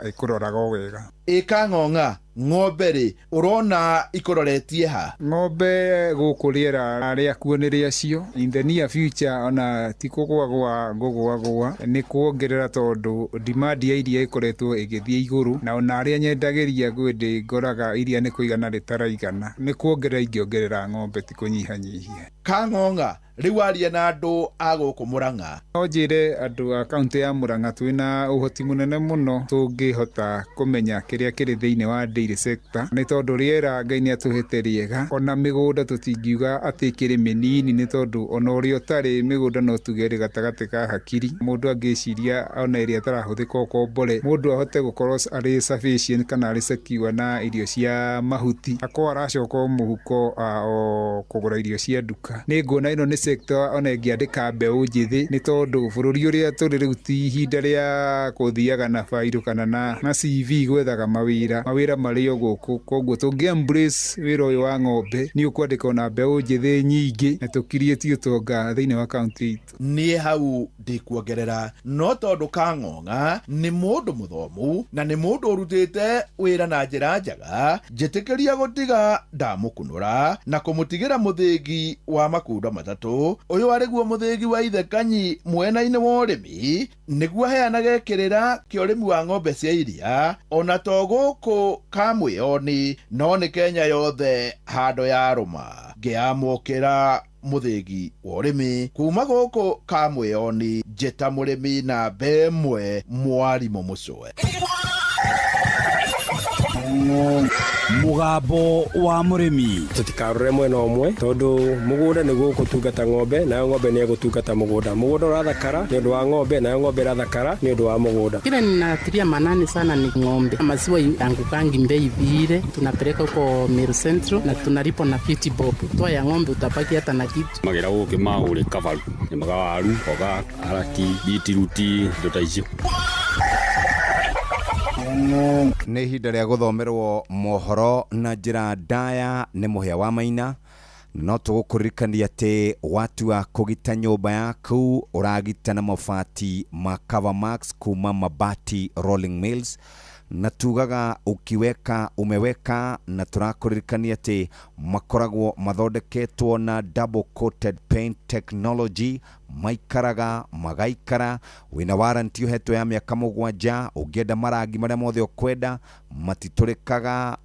ĩkũroraga o wega. Ĩ Kang'ong'a, ng'ombe rĩ ũrona ikũroretie ha? Ng'ombe gũkũ rĩera rĩakuo nĩ rĩacio. In the near future ona ti kũgwagwa ngũgwagwa, nĩ kuongerera tondũ demand ya iria ĩkoretwo ĩgĩthiĩ igũrũ, na ona arĩa nyendagĩria gwĩndĩ ngoraga iria nĩ kũigana rĩtaraigana, nĩ kuongerera ingĩongerera ng'ombe, ti kũnyihanyihia. Kang'ong'a, rĩu aria na andũ a gũkũ Murang'a. No njĩre andũ a kaũntĩ ya Murang'a twĩna ũhoti mũnene mũno tũngĩhota kũmenya kĩrĩa kĩrĩ thĩinĩ wa dairy sector, nĩ tondũ rĩera Ngai nĩ atũhete rĩega, ona mĩgũnda tũtingiuga atĩ ĩkĩrĩ mĩnini, nĩ tondũ ona ũrĩa ũtarĩ mĩgũnda no tuge ĩrĩ gatagatĩ ka hakiri. Mũndũ angĩciria ona ĩrĩa ĩtarahũthĩka ũkombore, mũndũ ahote gũkorwo arĩ sufficient kana arĩ secure na irio cia mahuti, akorwo aracoka o mũhuko o kũgũra irio cia nduka. Nĩ nguona ĩno nĩ sector ona ĩngĩandĩka mbeũ njĩthĩ, nĩ tondũ bũrũri ũrĩa tũrĩ rĩu ti ihinda rĩa kũthiaga na bairũ kana na CV gwethaga mawĩra, mawĩra marĩ o gũkũ. Koguo tũngĩ embrace wĩra ũyũ wa ng'ombe nĩ ũkwandĩka ona mbeũ njĩthĩ nyingĩ na tũkiriĩtie ũtonga thĩinĩ wa kaũntĩ itũ. Niĩ hau ndikuongerera, no tondũ Kang'ong'a nĩ mũndũ mũthomu na nĩ mũndũ ũrutĩte wĩra na njĩra njega, njĩtĩkĩria gũtiga ndamũkunũra na kũmũtigĩra mũthĩgi wa makundo matatũ. Ũyũ arĩ guo mũthĩgi wa ithe Kanyi mwena-inĩ wa ũrĩmi, nĩguo aheanage kĩrĩra kĩa ũrĩmi wa ng'ombe cia iria, ona to gũkũ Kamwĩoni no nĩ Kenya yothe handũ ya rũma. Ngĩamũkĩra mũthĩgi wa ũrĩmi kuma gũkũ Kamwĩoni, njĩta mũrĩmi namba ĩmwe mwarimũ Mũcwe. Mũgambo wa mũrĩmi. Tũtikarore mwena ũmwe tondũ mũgũnda nĩguo ũgũtungata ng'ombe, nayo ng'ombe nĩ ĩgũtungata mũgũnda. Mũgũnda ũrathakara nĩ ũndũ wa ng'ombe, nayo ng'ombe ĩrathakara nĩ ũndũ wa mũgũnda. Kile ninatilia manani sana ni ng'ombe. Maziwa yangukangi bei vile, tunapeleka huko Meru Central na tunalipa na 50 bob. Toa ya ng'ombe utabaki hata na kitu. Magera gũkĩ maũrĩ kabaru, nĩmaga waru, mboga, karati, bitiruti, indo ta icio. Nĩ ihinda rĩa gũthomerwo mohoro na njĩra ndaya nĩ Mũhĩa wa Maina. No tũgũkũririkania atĩ watua kũgita nyũmba yaku ũragita na mabati ma Cover Max kuma Mabati Rolling Mills, na tugaga ukiweka umeweka, na tũrakũririkania atĩ makoragwo mathondeketwo na double coated paint technology, maikaraga magaikara, wĩna warranty ũhetwo ya mĩaka 7, ũngĩenda marangi marĩa mothe ũkwenda, matitũrĩkaga,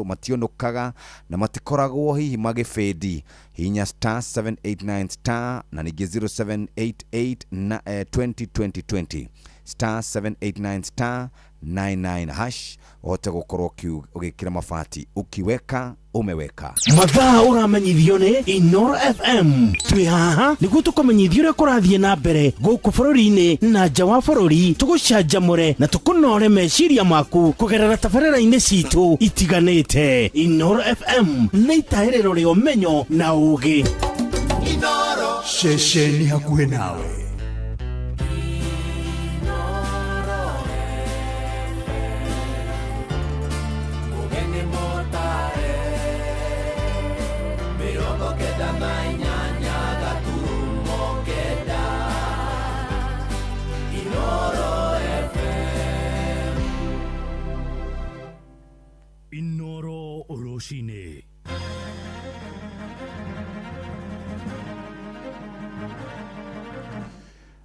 mationũkaga na matikoragwo hihi magĩbĩndi. Hinya star 789 star na ningĩ 0788 na 2020 star 789 star 99 hash ũhote gũkorwo ũgĩkĩra mabati, ukiweka umeweka. Mathaa ũramenyithio nĩ Inoro FM. Twĩ haha nĩguo tũkũmenyithie ũrĩa kũrathiĩ na mbere gũkũ bũrũri-inĩ na nja wa bũrũri, tũgũcanjamũre na tũkũnore meciria maku kũgerera tabarĩra-inĩ citũ itiganĩte. Inoro FM nĩ itahĩrĩro rĩa ũmenyo na ũũgĩ. Inoro ceceni hakuhĩ nawe. Inoro rũcinĩ.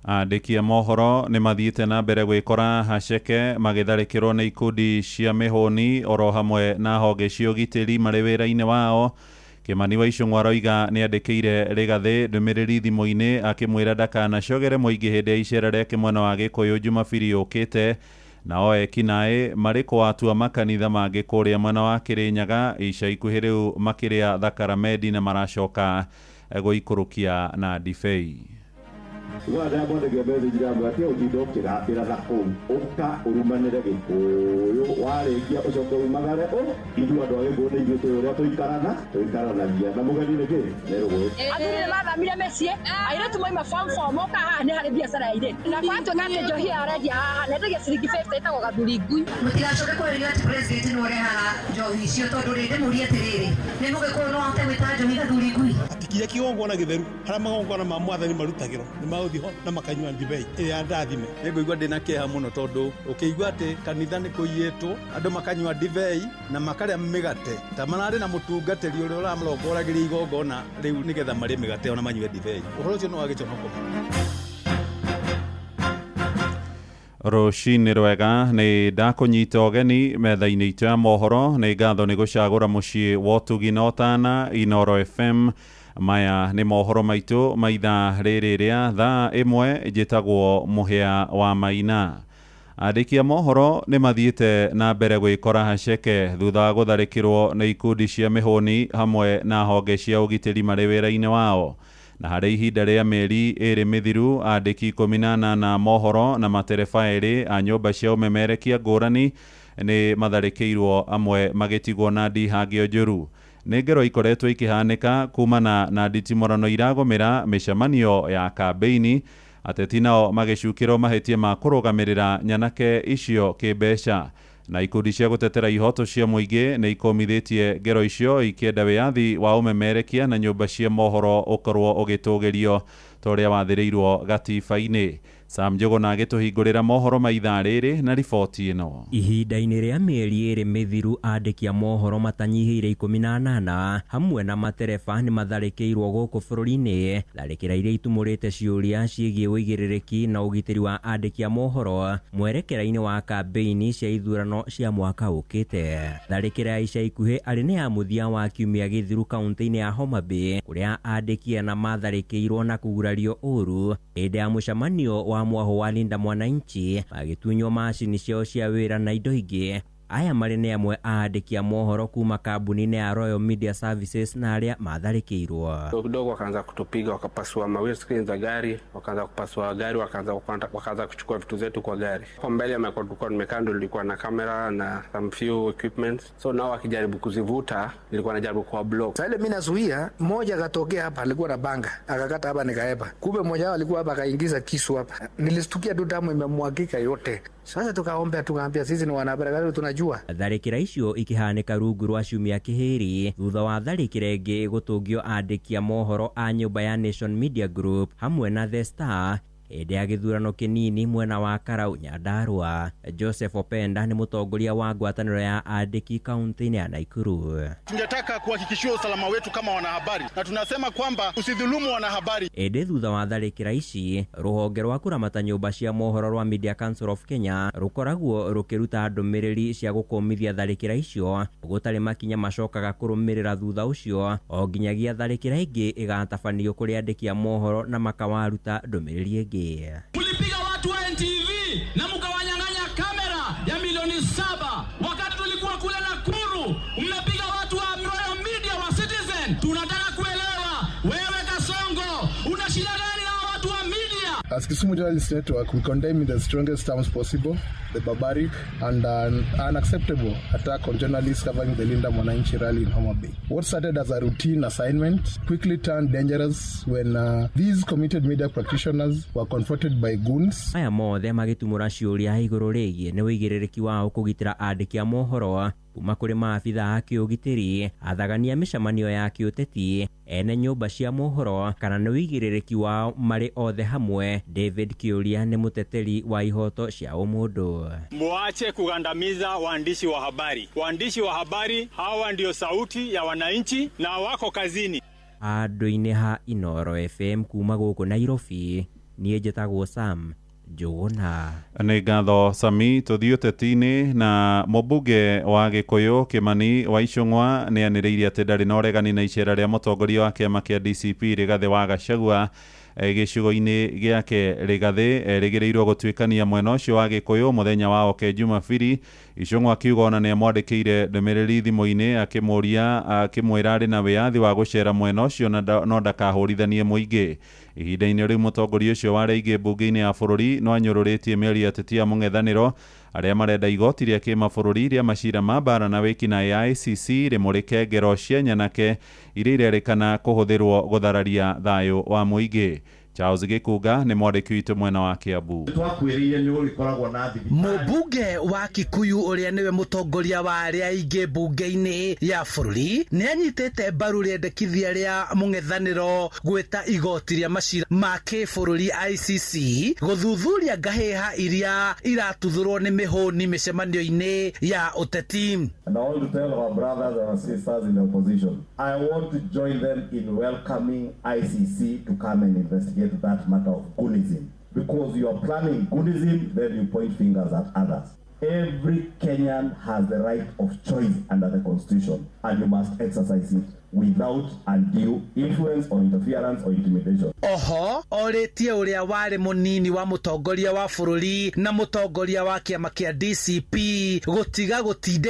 Andĩki a mohoro nĩ mathiĩte na mbere gwĩkora haceke magĩtharĩkĩrwo nĩ ikundi cia mĩhũni oro hamwe na honge cia ũgitĩri marĩ wĩra-inĩ wao. Kĩmani wa Icũng'wa aroiga nĩ andĩkĩire Rĩgathĩ ndũmĩrĩri thimũ-inĩ akĩmwĩra ndakanacogere mũingĩ hĩndĩ ya icera rĩake mwena wa Gĩkũyũ Jumabiri yũkĩte. Nao ekinaĩ marĩ kwatua makanitha mangĩ kũrĩa mwena wa Kĩrĩnyaga ica ikuhĩ rĩu makĩrĩa thakaramendi na maracoka gũikũrũkia na ndibei. Ndamwandĩkĩra message ndamwĩra tiga gũtinda ũkĩgambĩra na kũu, ũka ũrumanĩre Gĩkũyũ, warĩkia ũcoke umagare ithuĩ andũ a Gĩkũyũ nĩ ithuĩ tũĩ ũrĩa tũikaranagia na mũgeni nĩ kĩ nĩ rũgũĩ. Athuri nĩ mathamire mĩciĩ, airĩtu mauma form 4 moka haha nĩ harĩ biacara ya airĩtu, na gwatuĩka atĩ njohi ĩyo arendia haha na endagia ciringi 50 ĩtagwo gathuri ngui. Mũtigacoke kwarĩria atĩ president nĩ ũrehaga njohi icio tondũ rĩ ndĩmũrie atĩrĩrĩ, nĩ mũgĩkũyũ no ahote gwĩta njohi gathuri ngui? Atikinya kĩgongona gĩtheru harĩa magongona ma mwathani marutagĩrwo nĩ magũthiĩ ho na makanyua ndibei ĩrĩa ndathime. Nĩngũigua ndĩna kĩeha mũno tondũ ũkĩigua atĩ kanitha nĩ kũiyĩtwo andũ makanyua ndibei na makarĩa mĩgate ta mararĩ na mũtungatĩri ũrĩa ũramũrongoragĩria igongona rĩu nĩgetha marĩe mĩgate ona manyue ndibei. Ũhoro ũcio nĩ wa gĩconoko. Rũcinĩ rwega nĩ ndakũnyita ũgeni metha-inĩ itũ ya mohoro. Nĩ ngatho nĩ gũcagũra mũciĩ wa ũtugi na ũtana Inoro FM. Maya nĩ mohoro maitũ ma ithaa rĩrĩ rĩa thaa 1. Njĩtagwo Mũhĩa wa Maina. Andĩki a mohoro nĩ mathiĩte na mbere gwĩkora haceke thutha wa gũtharĩkĩrwo nĩ ikundi cia mĩhũni hamwe na honge cia ũgitĩri marĩ wĩra-inĩ wao. Na harĩ ihinda rĩa mĩeri 2 mĩthiru, andĩki 18 mohoro na matereba 2 a nyũmba cia ũmemerekia ngũrani nĩ matharĩkĩirwo, amwe magĩtigwo na ndihangio njũru. Nĩ ngero ikoretwo ikĩhanĩka kumana na nditimũrano iragũmĩra mĩcemanio ya kambĩini. Ateti nao magĩcukĩrwo mahĩtia ma kũrũgamĩrĩra nyanake icio kĩmbeca. Na ikundi cia gũtetera ihoto cia mũingĩ nĩ ikomithĩtie ngero icio ikĩenda wĩyathi wa ũmemerekia na nyũmba cia mohoro ũkorwo ũgĩtũgĩrio ta ũrĩa wathĩrĩirwo gatiba-inĩ. Sam Njũgũna agĩtũhingũrĩra mohoro ma ithaa rĩrĩ na riboti ĩno. Ihinda-inĩ rĩa mĩeri 2 mĩthiru, andĩki a mohoro matanyihĩire 18 hamwe na matereba nĩ matharĩkĩirwo gũkũ bũrũri-inĩ. Tharĩkĩra iria itumũrĩte ciũria ciĩgiĩ ũigĩrĩrĩki na ũgitĩri wa andĩki a mohoro mwerekera-inĩ wa kambĩini cia ithurano cia mwaka ũkĩte. Tharĩkĩra ya ica ikuhĩ arĩ nĩ ya mũthia wa kiumia gĩthiru kaunti-inĩ ya Homa Bay, kũrĩa andĩki ana matharĩkĩirwo na kũgurario ũru hĩndĩ ya mũcemanio wa mwaho wa Linda Mwananchi, magĩtunywo macini ciao cia wĩra na indo ingĩ. Aya marĩ nĩ amwe a andĩki a mohoro kuma kambuni-inĩ ya Royal Media Services na arĩa matharĩkĩirwo. Kidogo wakaanza kutupiga, wakapasua ma windscreen za gari, wakaanza kupasua gari, wakaanza kuchukua vitu zetu kwa gari. Hapo mbele tulikuwa nimekaa, ndo nilikuwa na kamera na some few equipment, so nao wakijaribu kuzivuta nilikuwa najaribu kwa block. Sasa ile mimi nazuia, mmoja akatokea hapa alikuwa na banga, akakata hapa nikaepa. Kumbe mmoja wao alikuwa hapa akaingiza kisu hapa. Nilistukia tu damu imemwagika yote. Sasa tukaomba, tukaambia sisi ni wanahabari tunajua. Tharĩkĩra icio ikĩhanĩka rungu rwa ciumia kĩhĩri thutha wa tharĩkĩra ĩngĩ gũtũngio andĩki a mohoro a nyũmba ya Nation Media Group hamwe na The Star hĩndĩ ya gĩthurano kĩnini mwena wa Karau Nyandarua. Joseph Openda nĩ mũtongoria wa ngwatanĩro ya andĩki kaunti-inĩ ya Nakuru. Tungetaka kuhakikishiwa usalama wetu kama wanahabari, na tunasema kwamba usidhulumu wanahabari. Ĩndĩ thutha wa tharĩkĩra ici, rũhonge rwa kũramata nyũmba cia mohoro rwa Media Council of Kenya rũkoragwo rũkĩruta ndũmĩrĩri cia gũkũmithia tharĩkĩra icio gũtarĩ makinya macokaga kũrũmĩrĩra thutha ũcio o nginyagia tharĩkĩra ĩngĩ ĩgatabanio kũrĩ andĩki a mohoro na makawaruta ndũmĩrĩri ĩngĩ. Mlipiga watu wa NTV na mkawanyang'anya kamera ya milioni 7 wakati tulikuwa kule Nakuru. Mmepiga watu wa Royal Media wa Citizen. Tunataka kuelewa wewe Kasongo una shida gani na watu wa media? As Kisumu Journalists Network, we condemn in the strongest terms possible the barbaric and unacceptable attack on journalists covering the Linda Mwananchi rally in Homa Bay. What started as a routine assignment quickly turned dangerous when these committed media practitioners were confronted by goons. Aya mothe magĩtumũra ciũria igũrũ rĩgiĩ nĩ ũigĩrĩrĩki wao kũgitĩra andĩki a mohoro kuma kũrĩ maabitha a kĩũgitĩri, athagania mĩcemanio ya kĩũteti, ene nyũmba cia mohoro kana nĩ ũigĩrĩrĩki wao marĩ othe hamwe. David Kiuria nĩ mũteteri wa ihoto cia ũmũndũ. Muache kugandamiza waandishi wa habari. Waandishi wa habari hawa ndio sauti ya wananchi na wako kazini. Andũ-inĩ ha Inoro FM kuma gũkũ Nairobi, Niĩ njĩtagwo Sam Njũgũna. Nĩ ngatho Sami. Tũthiĩ ũteti-inĩ na mũmbunge wa Gĩkũyũ Kĩmani wa Icũng'wa nĩ anĩrĩire atĩ ndarĩ na ũregani na icera rĩa mũtongoria wa kĩama kĩa DCP Rigathĩ wa Gachagua gĩcigo-inĩ gĩake. Rigathĩ erĩgĩrĩirwo gũtuĩkania mwena ũcio wa Gĩkũyũ mũthenya wa oke Jumabiri. Icũng'wa akiuga ona nĩ amwandĩkĩire ndũmĩrĩri thimũ-inĩ akĩmũria akĩmwĩra arĩ na wĩyathi wa gũcera mwena ũcio na no ndakahũrithanie mũingĩ. Ihinda-inĩ rĩu mũtongoria ũcio wa arĩa aingĩ mbunge-inĩ ya bũrũri no anyũrũrĩtie mĩario ya ateti a mũng'ethanĩro arĩa marenda igoti rĩa kĩmabũrũri rĩa macira ma mbara na wĩkinaĩ ya ICC rĩmũrĩke ngero cia nyanake iria irerĩkana kũhũthĩrwo gũthararia thayũ wa mũingĩ. Charles Gĩkunga nĩ mwandĩki witũ mwena wa Kiambu. Twakwĩrĩire nĩ ũrĩkoragwo na thibitarĩ. Mũmbunge wa Kikuyu ũrĩa nĩwe mũtongoria wa arĩa aingĩ mbunge-inĩ ya bũrũri nĩ anyitĩte mbaru rĩendekithia rĩa mũng'ethanĩro gwĩta igoti rĩa macira ma kĩbũrũri ICC gũthuthuria ngahĩha iria iratuthũrwo nĩ mĩhũni mĩcemanio-inĩ ya ũteti. And I want to tell our brothers and sisters in the opposition, I want to join them in welcoming ICC to come and investigate that matter of Gunism. Because you are planning Gunism, then you point fingers at others. Every Kenyan has the right of choice under the Constitution, and you must exercise it without undue influence or interference or intimidation. Oho orĩtie ũrĩa warĩ mũnini wa mũtongoria wa bũrũri na mũtongoria wa kĩama kĩa DCP gũtiga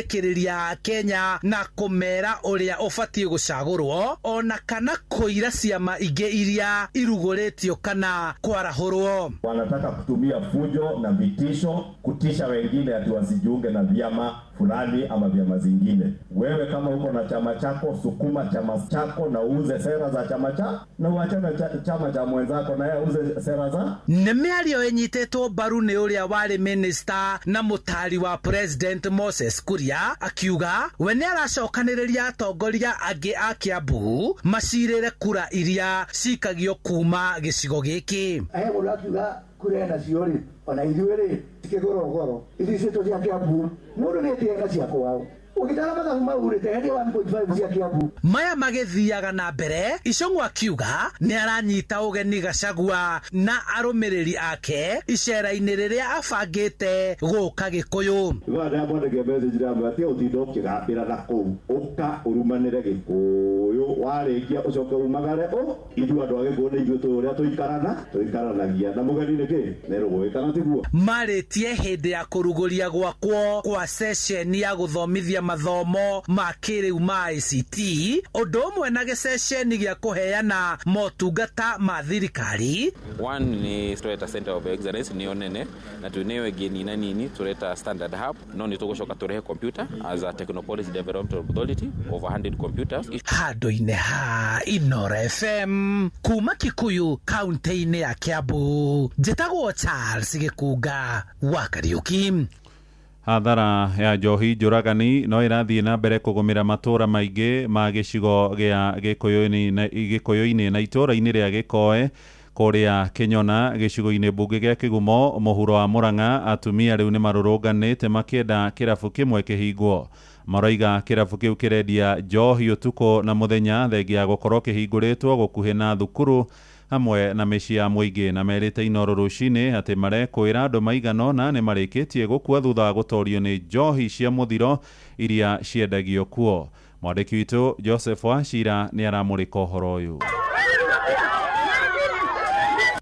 gũtindĩkĩrĩria Kenya na kũmera ũrĩa ũbatiĩ gũcagũrwo ona kana kũira ciama ingĩ iria irugũrĩtio kana kwarahũrwo. Wanataka kutumia fujo na vitisho kutisha wengine ati wasijiunge na vyama fulani ama vyama zingine. Wewe kama uko na chama chako, sukuma chama chako na uuze sera za chama cha na uachane chama cha mwenzako na yeye auze sera za. Nĩ mĩario ĩnyitĩtwo mbaru nĩ ũrĩa warĩ minister na mũtari wa President Moses Kuria akiuga we nĩ aracokanĩrĩria atongoria angĩ a Kiambu macirĩre kura iria cikagio kuma gĩcigo gĩkĩ. He mũndũ akiuga kura ena cio rĩ, ona ithuĩ rĩ cikĩgũrwo goro ithuĩ citũ cia Kiambu mũndũ nĩ etiaga cia kwao. Ũgĩtara mathabu mau rĩ, teheria 1.5 cia Kiambu. Maya magĩthiaga na mbere, Icũng'wa akiuga nĩ aranyita ũgeni Gachagua na arũmĩrĩri ake icera-inĩ rĩrĩa abangĩte gũka Gĩkũyũ. Igua ndamwandĩkĩire message ndamwĩra tiga ũtinda ũkĩgambĩra na kũu, ũka ũrumanĩre Gĩkũyũ, warĩkia ũcoke umagare ũ ithuĩ andũ a Gĩkũyũ nĩ ithuĩ tũĩ ũrĩa tũikaranagia na mũgeni nĩ kĩ nĩ rũĩ kana tiguo. Marĩtie hĩndĩ ya kũrugũria gwakwo kwa session ya gũthomithia mathomo ma kĩrĩu ma ICT ũndũ ũmwe na gĩceceni gĩa kũheana motungata ma thirikari. One nĩ tũreta Center of Excellence nĩyo nene na twĩnayo ĩngĩ nina nini tũreta Standard Hub no nĩ tũgũcoka tũrehe computer as a Technopolis Development Authority over 100 computers. Handũ-inĩ ha Inoro FM kuma Kikuyu kaunti-inĩ ya Kiambu, njĩtagwo Charles Gĩkunga wa Kariuki. Hathara ya njohi njũragani no ĩrathiĩ na mbere kũgũmĩra matũra maingĩ ma gĩcigo gĩa Gĩkũyũ-inĩ na itũũra-inĩ rĩa Gĩkoe kũrĩa Kĩnyona gĩcigo-inĩ mbunge gĩa Kĩgumo mũhuro wa Mũrang'a. Atumia rĩu nĩ marũrũnganĩte makĩenda kĩrabu kĩmwe kĩhingwo. Maroiga kĩrabu kĩu kĩrendia njohi ũtukũ na mũthenya thengia ya gũkorwo kĩhingũrĩtwo gũkuhĩ na thukuru hamwe na mĩciĩ ya mũingĩ, na merĩte Inoro rũcinĩ atĩ marekwĩra andũ maigana ũna nĩ marĩkĩtie gũkua thutha wa gũtorio nĩ njohi cia mũthiro iria ciendagio kuo. Mwandĩki witũ Joseph Wachira nĩ aramũrĩka ũhoro ũyũ.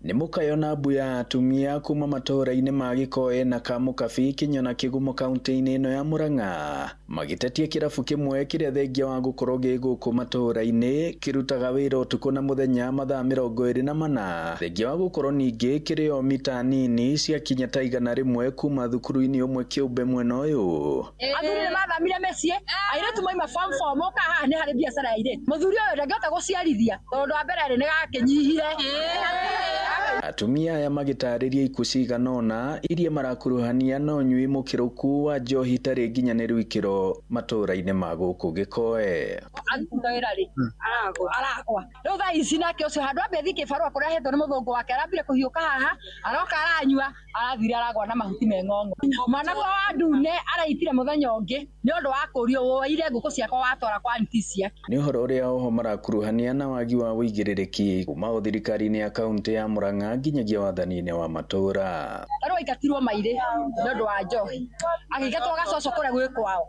Nĩ mũkayo na mbu ya atumia kuma matũũra-inĩ ma Gĩkoe na Kamũkabi Kĩnyona Kĩgumo kaunti-inĩ ĩno ya Mũrang'a magĩtetia kĩrabu kĩmwe kĩrĩa thengia wa gũkorwo gĩ gũkũ matũũra-inĩ kĩrutaga wĩra ũtukũ na mũthenya mathaa 24 thengia wa gũkorwo ningĩ kĩrĩ o mita nini ciakinya ta 100 kuma thukuru-inĩ ũmwe kĩũmbe mwena ũyũ. Athuri nĩ mathamire mĩciĩ, airĩtu maima form 4 moka haha nĩ harĩ biacara ya airĩtu. Mũthuri ũyũ ndangĩhota gũciarithia tondũ wa mbere rĩ nĩ gakĩnyihire. Atumia aya magĩtarĩria ikuũ cigana ũna iria marakuruhania na ũnyui mũkĩrũku wa njohi itarĩ nginyanĩru ikĩro matũũra-inĩ ma gũkũ Gĩkoe. aruta wĩra rĩ aragwa rĩu thaa ici nake ũcio handũ ambe thiĩ kĩbarũa kũrĩa ahetwo nĩ mũthũngũ wake arambire kũhiũka haha aroka aranyua arathire aragwa na mahuti me ng'ong'o. Mwana wa ndune araitire mũthenya ũngĩ nĩ ũndũ wa kũrio woire ngũkũ ciakwa watwara kwa aunty ciake. Nĩ ũhoro ũrĩa oho marakuruhania na wagi wa ũigĩrĩrĩki kuma thirikari-inĩ ya kaunti ya Murang'a nginyagia wathani-inĩ wa matũra. Tarĩu aingatirwo mairĩ nĩ ũndũ wa njohi agĩingatwo gacoco kũrĩa gwĩ kwao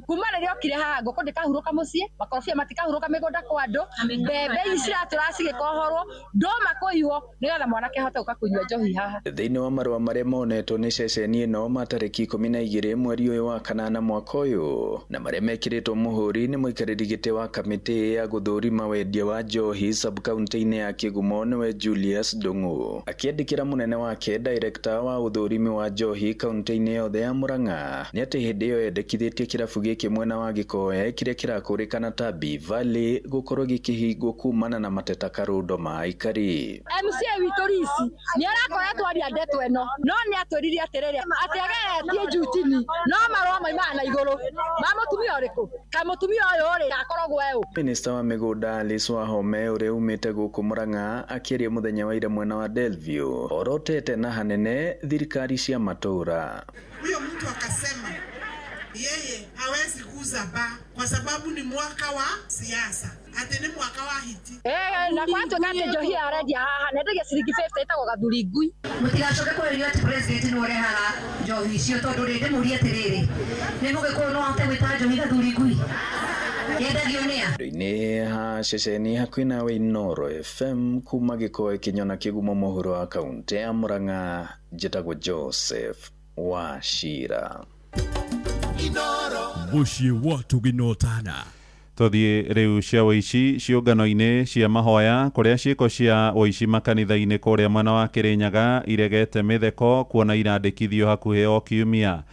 kuma rĩrĩa okire haha ngũkũ ndĩkahurũka mũciĩ makorobia matikahurũka mĩgũnda kwa andũ mbembe ici ciratũra cigĩkohorwo ndũma kũiywo nĩgetha mwanake ahote gũka kũnyua njohi haha. Thĩinĩ wa marũa marĩa monetwo nĩ ceceni ĩno ma tarĩki 12 mweri ũyũ wa kanana mwaka ũyũ na marĩa mekĩrĩtwo mũhũri nĩ mũikarĩri gĩtĩ wa kamĩtĩ ya gũthũrima wendia wa njohi sub-county-inĩ ya Kĩgumo nĩwe Julius Ndung'u akĩandĩkĩra mũnene wake director wa ũthũrimi wa njohi kaunti-inĩ yothe ya Murang'a nĩ atĩ hĩndĩ ĩyo endekithĩtie kĩrabu gĩkĩ mwena wa Gĩkoe kĩrĩa kĩrakũrĩkana ta B Valley gũkorwo gĩkĩhingwo kumana na mateta karũndo ma aikari. MCA witũ Risi nĩ arakoretwo aria ndeto ĩno no nĩ atwĩrire atĩrĩrĩ atĩ ageretie njutini no marũa maimaga na igũrũ ma mũtumia ũrĩkũ ka mũtumia ũyũ rĩ akoragwo eũ. Minista wa mĩgũnda Alice Wahome ũrĩa umĩte gũkũ Murang'a akĩaria mũthenya wa ira mwena wa Delview orotete na hanene thirikari cia matũra. Huyo mtu akasema yeye hawezi kuuza ba kwa sababu ni mwaka wa siasa, ati ni mwaka wa hiti. Na kwatuĩka atĩ njohi arendia haha na endagia ciringi 50 ĩtagwo gathuri ngui. Mũtigacoke kũrĩrio atĩ president nĩ ũrehaga njohi icio tondũ rĩ ndĩmũrie atĩrĩrĩ nĩ mũgĩkũyũ no ahote gwĩta njohi gathuri ngui yendagio nĩ a? Ndũ-inĩ ha ceceni hakuhĩ nawe Inooro FM kuma Gĩkoe Kĩnyona Kĩgumo mũhuro wa kaunti ya Murang'a njĩtagwo Joseph Wachira. Mũciĩ wa tũgĩnotana. Tũthiĩ rĩu cia ũici ciũngano-inĩ cia mahoya kũrĩa ciĩko cia ũici makanitha-inĩ kũrĩa mwena wa Kĩrĩnyaga iregete mĩtheko kuona irandĩkithio hakuhĩ o kiumia.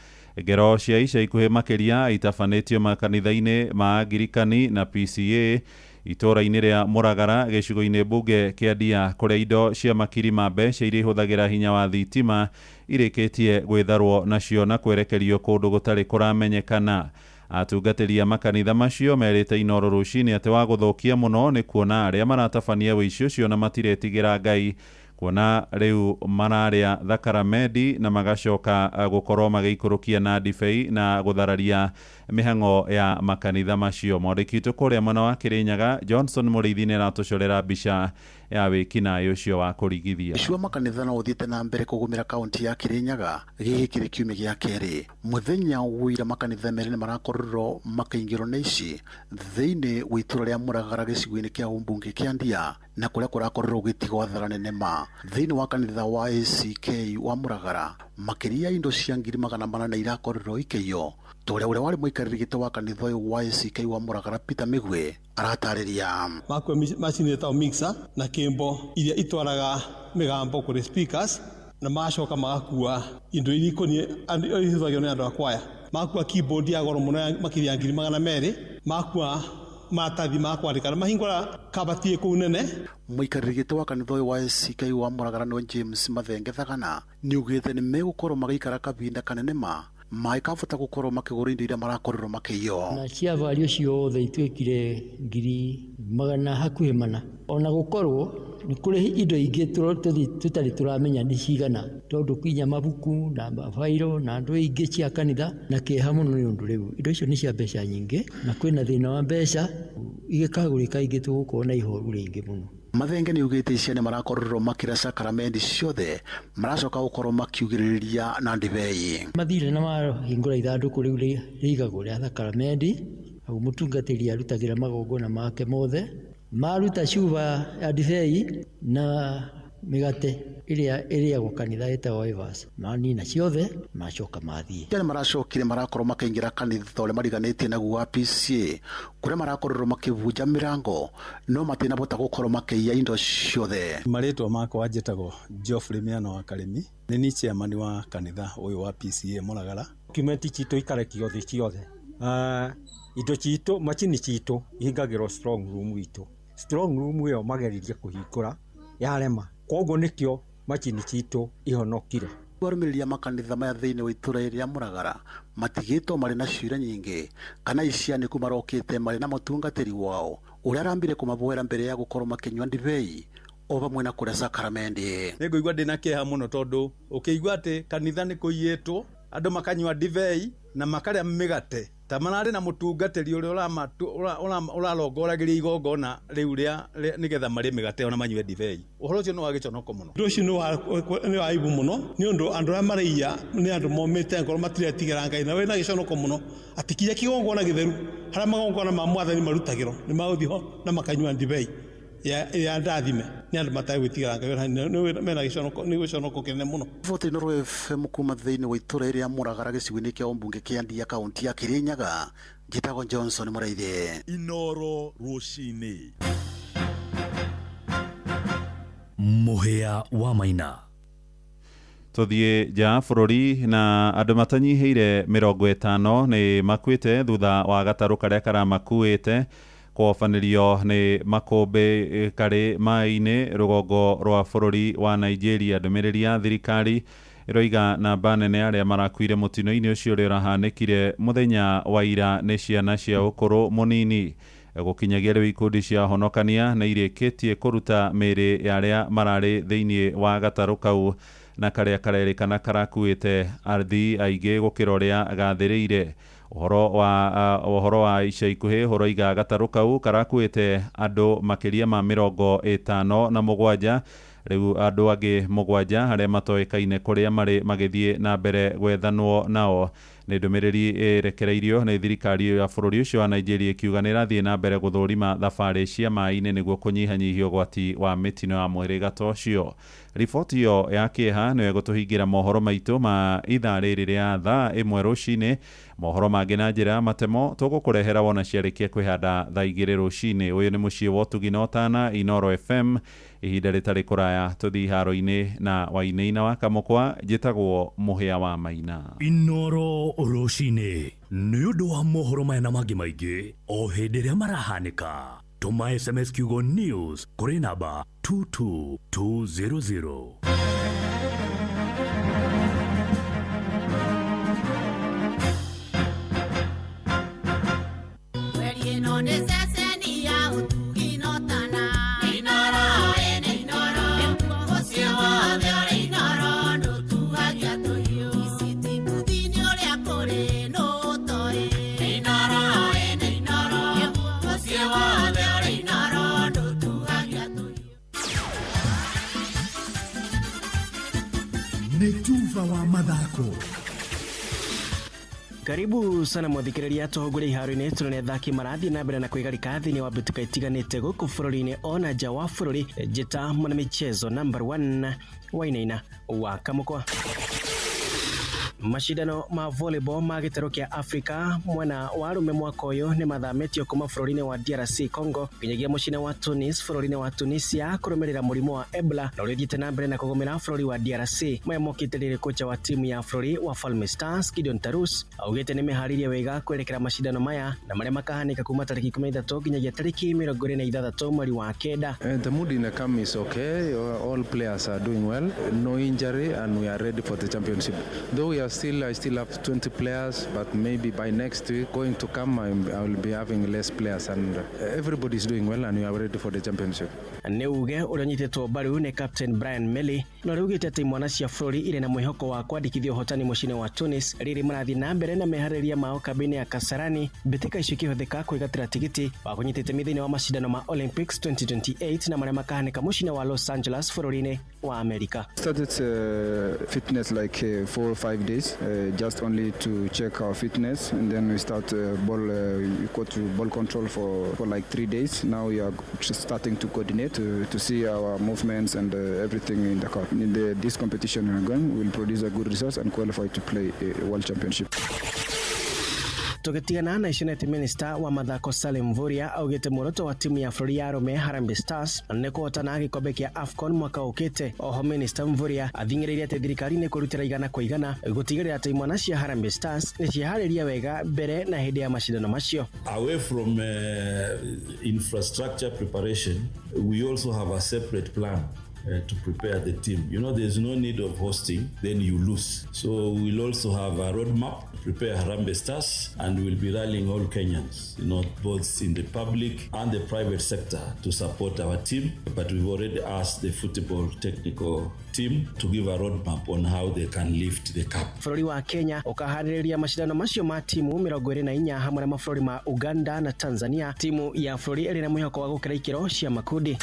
Ngero cia ica ikuhĩ makĩria itabanĩtio makanitha-inĩ ma Angirikani na PCA itũra-inĩ rĩa Mũragara gĩcigo-inĩ mbunge kĩa Ndia kũrĩa indo cia makiri ma mbeca iria ihũthagĩra hinya wa thitima irĩkĩtie gwĩtharwo nacio na kwerekerio kũndũ gũtarĩ kũramenyekana. Atungatĩri a makanitha macio merĩte Inooro rũcinĩ atĩ wa gũthũkia mũno nĩ kuona arĩa maratabania ũici ũcio na matiretigĩra Ngai kuona rĩu mararĩa thakaramendi na magacoka gũkorwo magĩikũrũkia na ndibei na gũthararia mĩhang'o ya makanitha macio. Mwandĩki witũ kũrĩa mwena wa Kĩrĩnyaga Johnson Mũrĩithi nĩ aratũcorera mbica ya wĩkinaĩ ũcio wa kũrigithia. Ũici wa makanitha no ũthiĩte na mbere kũgũmĩra kaunti ya Kĩrĩnyaga gĩkĩ kĩrĩ kiumia gĩa kerĩ. Mũthenya wa ira makanitha merĩ nĩ marakorirwo makĩingĩrwo nĩ ici thĩinĩ wa itũra rĩa Mũragara gĩcigo-inĩ kĩa ũmbunge kĩa Ndia na kũrĩa kũrakorirwo gũgĩtigwo thara nene ma. Thĩinĩ wa kanitha wa ACK wa Mũragara makĩria indo cia 400,000 irakorirwo ikĩiywo. Tũrĩa ũrĩa warĩ mũikarĩri gĩtĩ wa kanitha ũyũ wa ACK wa Mũragara Peter Mĩgwe aratarĩria. Makua macini ĩtagwo mixer na kĩmbo iria itwaraga mĩgambo kũrĩ speakers na magacoka magakua indo iria ikoniĩ ihũthagĩrwo nĩ andũ a kwaya. Makua keyboard ya goro mũno makĩria ya 200,000, makua maratathi ma kwandĩka na mahingũra kabati kũu nene. Mũikarĩri gĩtĩ wa kanitha ũyũ wa ACK wa Mũragara nĩwe James Mathenge Thagana nĩaugĩte nĩ megũkorwo magĩikara kahinda kanene ma maikabota gũkorwo makĩgũra indo iria marakorirwo makĩiywo. Na cia vario ciothe ituĩkire 400,000 hakuhĩ mana. Ona gũkorwo nĩ kũrĩ indo ingĩ tũtarĩ tũramenya nĩ cigana tondũ kinya mabuku na mabairo na andũ ingĩ cia kanitha na kĩeha mũno nĩ ũndũ rĩu indo icio nĩ cia mbeca nyingĩ na kwĩna thĩna wa mbeca igĩkagũrĩka ingĩ tũgũkorwo na ihoru rĩingĩ mũno. Mathenge nĩaugĩte ciana marakorirwo makĩra sakramendi ciothe maracoka gũkorwo makiugĩrĩria na ndibei. Mathire na mahingũra ithandũkũ rĩu rĩigagwo rĩa sakramendi hau mũtungatĩri arutagĩra magongona make mothe maruta cuba ya ndibei na mĩgate ĩrĩa ĩrĩagwo kanitha ĩtagwo Wavers manina ciothe macoka mathiĩ. Ciana maracokire marakorwo makĩingĩra kanitha ũrĩa mariganĩtie naguo wa PCA kũrĩa marakorirwo makĩbunja mĩrango no matinabota gũkorwo makĩiya indo ciothe. Marĩtwa makwa njĩtagwo Geoffrey Mĩano wa Karĩmi, nĩ niĩ chairman wa kanitha ũyũ wa PCA Mũragara. Document citũ ikarekio thĩ ciothe. Indo citũ macini citũ ihingagĩrwo strong room itũ. Strong room ĩyo mageririe kũhingũra yarema, koguo nĩkĩo macini citũ ihonokire. Arũmĩrĩri a makanitha maya thĩinĩ wa itũra rĩa Mũragara matigĩtwo marĩ na ciũria nyingĩ kana icianĩku marokĩte marĩ na mũtungatĩri wao ũrĩa arambire kũmaboera mbere ya gũkorwo makĩnyua ndibei o vamwe na kũrĩa sakaramendi. Nĩ ngũigua ndĩna kĩeha mũno tondũ ũkĩigua atĩ kanitha nĩ kũiyĩtwo, andũ makanyua ndibei na makarĩa mĩgate ta mararĩ na mũtungatĩri ũrĩa ũrarongoragĩria igongona rĩu rĩa nĩgetha marĩe mĩgate ona manyue ndibei. Ũhoro ũcio nĩ wa gĩconoko mũno. Ũndũ ũcio nĩ wa aibu mũno nĩ ũndũ andũ arĩa marĩia nĩ andũ momĩte ngoro matiretigĩra Ngai na wĩna gĩconoko mũno atĩ kinya kĩgongona gĩtheru harĩa magongona ma mwathani marutagĩrwo nĩ magũthiĩ ho na makanyua ndibei ya ndathime nĩ andũ mategwĩtigĩra Ngai mena gĩconoko nĩ gĩconoko kĩnene mũno. Riboti Inooro FM kuma thĩinĩ wa itũra rĩa Mũragara gĩcigo-inĩ kĩa ũmbunge kĩa Ndia kaunti ya Kirinyaga, njĩtagwo Johnson Mũraithi. Inooro rũcinĩ. Mũhĩa wa Maina. Tuthiĩ nja bũrũri na andũ matanyihĩire 50 nĩ makuĩte thutha wa gatarũ karĩa karamakuĩte kũobanĩrio nĩ makũmbĩ karĩ maĩ-inĩ rũgongo rwa bũrũri wa Nigeria. Ndũmĩrĩri ya thirikari ĩroiga namba nene arĩa marakuire mũtino-inĩ ũcio ũrĩa ũrahanĩkire mũthenya wa ira nĩ ciana cia ũkũrũ mũnini. Gũkinyagia rĩu ikundi cia honokania nĩ irĩkĩtie kũruta mĩĩrĩ ya arĩa mararĩ thĩinĩ wa gatarũ kau na karĩa karerĩkana karakuĩte athii aingĩ gũkĩra ũrĩa gathĩrĩire. Ũhoro wa ica ikuhĩ ũroiga gatarũ kau karakuĩte andũ makĩria ma 57, rĩu andũ angĩ 7 arĩa matoĩkaine kũrĩa marĩ magĩthiĩ na mbere gwethanwo nao. Nĩ ndũmĩrĩri ĩrekereirio nĩ thirikari ya bũrũri ũcio wa Nigeria ĩkiuga nĩ ĩrathiĩ na mbere gũthũrima thabarĩ cia maĩ-inĩ nĩguo kũnyihanyihia ũgwati wa mĩtino ya mũhĩrĩga ta ũcio. Riboti ĩyo ya kĩeha nĩyo ĩgũtũhingĩra mohoro maitũ ma ithaa rĩrĩ rĩa thaa 1 rũcinĩ. Mohoro mangĩ na njĩra ya matemo tũgũkũrehera wona ciarĩkia kwĩhanda thaa 2 rũcinĩ. Ũyũ nĩ mũciĩ wa ũtugi na ũtana Inooro FM, ihinda rĩtarĩ kũraya tũthiĩ iharo-inĩ na Wainaina wa Kamũkwa. Njĩtagwo Mũhĩa wa Maina. Inooro rũcinĩ nĩ ũndũ wa mohoro maya na mangĩ maingĩ o hĩndĩ ĩrĩa marahanĩka. Tũma SMS kiugo news kũrĩ namba 22200. Wa mathako. Karibu sana mwathikĩrĩria tũhũngũre iharo-inĩ tũrone athaki marathiĩ na mbere na kwĩgarika thĩinĩ wa mbĩtĩka itiganĩte gũkũ bũrũri-inĩ ona nja wa bũrũri. Njĩta mwanamichezo number 1 Wainaina wa Kamũkwa. Mashindano ma volleyball ma gĩtarũ kĩa Afrika mwena wa arũme mwaka ũyũ nĩ mathamĩtio kuma bũrũri-inĩ wa DRC Congo nginyagia mũciĩ-inĩ wa Tunis bũrũri-inĩ wa Tunisia kũrũmĩrĩra mũrimũ wa Ebola na ũrĩa ũthiĩte na mbere na kũgũmĩra bũrũri wa DRC. Maya mokĩte rĩrĩ kocha wa timu ya bũrũri wa Falme Stars Gideon Tarus augĩte nĩ meharĩirie wega kwerekera mashindano maya na marĩa makahanĩka kuma tarĩki 13 nginyagia tarĩki 26 mweri wa 9. The mood in the camp is okay. All players are doing well. No injury and we are ready for the championship. Though we are still, I still have 20 players, but maybe by next week going to come, I will be having less players, and everybody is doing well and we are ready for the championship. Nĩ uge ũrĩa ũnyitĩtwo mbaru nĩ Captain Brian Melly na ũrĩa ugĩte atĩ imwana cia bũrũri irĩ na mwĩhoko wa kwandĩkithia ũhotani mũciĩ-inĩ wa Tunis rĩrĩ marathiĩ na mbere na meharĩrĩria mao kambĩ-inĩ ya Kasarani mbĩtĩka icio ikĩhũthĩka kwĩgatĩra tigiti wa kũnyita itemi thĩinĩ wa mashindano ma Olympics 2028 na marĩa makahanĩka mũciĩ-inĩ wa Los Angeles bũrũri-inĩ wa Amerika. Started fitness like 4 or 5 days just only to check our fitness, and then we start ball we go to ball control for like 3 days. Now we are starting to coordinate to see our movements and everything in the court. In this competition we are going, we'll produce a good result and qualify to play a world championship. Tũgĩtigana na icio nĩ Minister wa mathako Salim Mvurya augĩte muoroto wa timu ya bũrũri ya arũme Harambee Stars nĩ kũhotana gĩkombe kĩa AFCON mwaka ũkĩte. Oho Minister Mvurya athing'ĩrĩirie atĩ thirikari nĩ kũrutĩra igana kwa igana gũtigĩrĩra atĩ imwana cia Harambee Stars nĩ ciĩharĩria wega mbere na hĩndĩ ya mashindano macio. Away from infrastructure preparation, we also have a separate plan to prepare the team. You know, there's no need of hosting, then you lose. So we'll also have a roadmap, prepare Harambee Stars, and we'll be rallying all Kenyans, you know, both in the public and the private sector to support our team. But we've already asked the football technical team to give a roadmap on how they can lift the cup. Bũrũri wa Kenya ũkaharĩrĩria macindano macio ma timu 24 hamwe na mabũrũri ma Uganda na Tanzania. Timu ya bũrũri ĩrĩ na mwĩhoko wa gũkĩra ikĩro cia makundi.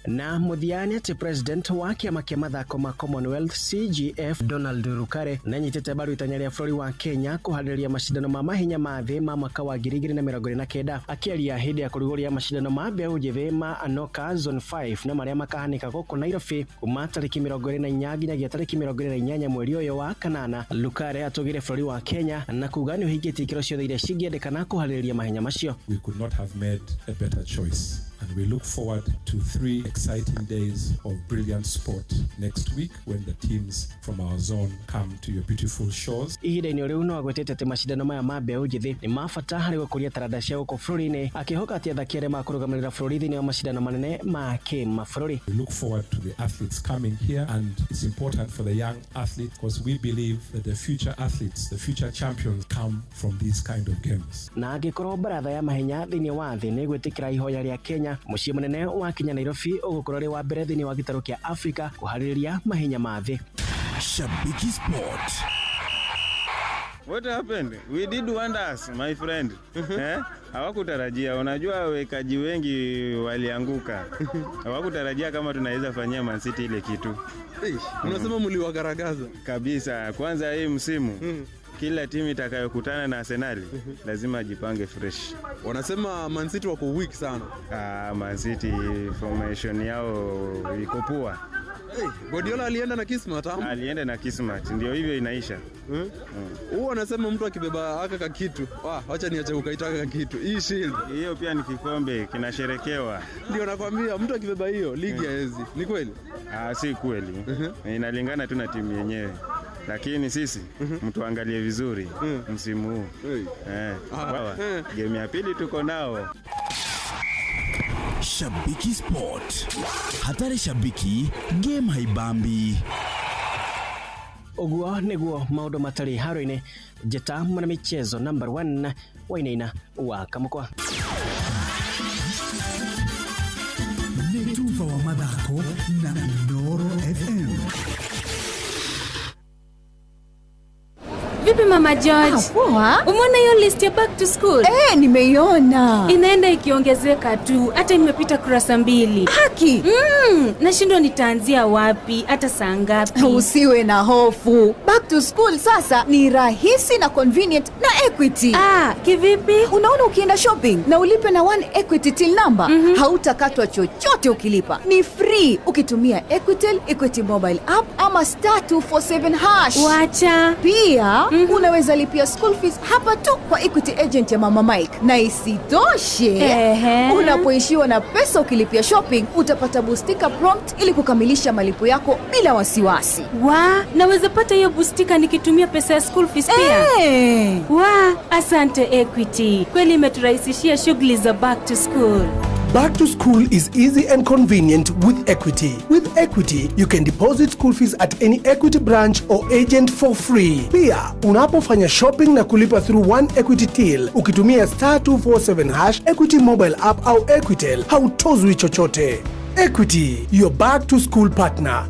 Na mũthia nĩ atĩ president wa kĩama kĩa mathako ma Commonwealth CGF Donald Rukare nĩanyitĩte mbaru itanya rĩa bũrũri wa Kenya kũharĩrĩria macindano ma mahenya ma thĩ ma mwaka wa 2029. Akĩaria hĩndĩ ya kũrugũria macindano ma mbeũ njĩthĩ ma Anoka Zone 5 na marĩa makahanĩka gũkũ Nairobi kuma tarĩki 24 nginyagia tarĩki 28 mweri ũyũ wa kanana, Lukare atũgire bũrũri wa Kenya na kuga nĩ ũhingĩtie ikĩro ciothe iria cingĩendekana kũharĩrĩria mahenya macio. We could not have made a better choice, and we look forward to 3 exciting days of brilliant sport next week when the teams from our zone come to your beautiful shores. Ihinda-inĩ rĩu no agwetete atĩ macindano maya ma mbeũ njĩthĩ nĩ ma bata harĩ gũkũria taranda cia gũkũ bũrũri-inĩ, akĩhoka atĩ athaki arĩa makũrũgamĩrĩra bũrũri thĩinĩ wa macindano manene ma kĩmabũrũri. We look forward to the athletes coming here, and it's important for the young athletes because we believe that the future athletes, the future champions come from these kind of games. Na angĩkorwo baratha ya mahenya thĩinĩ wa thĩ nĩ ĩgwĩtĩkĩra ihoya rĩa Kenya, mũciĩ mũnene wa Kenya Nairobi ũgũkorwo ũrĩ wa mbere thĩinĩ wa gĩtarũ kĩa Afrika kũharĩrĩria mahenya ma thĩ. Shabiki Sport. What happened? We did wonders, my friend. Eh? Hawakutarajia. Unajua wekaji wengi walianguka. Hawakutarajia kama tunaweza fanyia Man City ile kitu. Unasema mliwagaragaza. Kabisa. Kwanza hii msimu kila timu itakayokutana na Arsenal lazima jipange fresh. Wanasema Man City wako weak sana. Man City formation yao iko poa. Hey, Guardiola alienda na kismat ama? Alienda na kismat, ndio hivyo inaisha. Huwa anasema mtu akibeba haka kakitu, acha niache kukaita haka kakitu. Hii shield. Hiyo pia ni kikombe kinasherekewa. Ndio nakwambia mtu akibeba hiyo ligi haezi. Ni kweli? Si kweli. Inalingana tu na timu yenyewe. Lakini sisi mtuangalie vizuri msimu huu. Game ya pili tuko nao. Shabiki Sport. Hatari shabiki, game haibambi. Ũguo nĩguo maũndũ matarĩ haro-inĩ. Njĩta mwana michezo number 1 Wainaina wa Kamukwa. Nĩ tuba wa mathako na Inooro FM. Vipi Mama George? Poa. Umeona hiyo list ya back to school? Nimeiona. Inaenda ikiongezeka tu, hata imepita kurasa 2. Haki. Nashindwa nitaanzia wapi, hata saa ngapi? Usiwe na hofu. Back to school sasa ni rahisi na convenient na Equity. Kivipi? Unaona ukienda shopping na ulipe na One Equity till number, hautakatwa chochote ukilipa. Ni free ukitumia Equitel, Equity mobile app ama *247#. Wacha. Pia unaweza lipia school fees hapa tu kwa Equity agent ya Mama Mike. Na isitoshe, unapoishiwa na pesa ukilipia shopping, utapata bustika prompt ili kukamilisha malipo yako bila wasiwasi. Naweza pata hiyo bustika nikitumia pesa ya school fees pia? Asante Equity. Kweli imeturahisishia shughuli za back to school. Back to school is easy and convenient with Equity. With Equity, you can deposit school fees at any Equity branch or agent for free. Pia, unapofanya shopping na kulipa through One Equity Till, ukitumia *247# Equity mobile app au Equitel, hautozwi chochote. Equity, your back to school partner.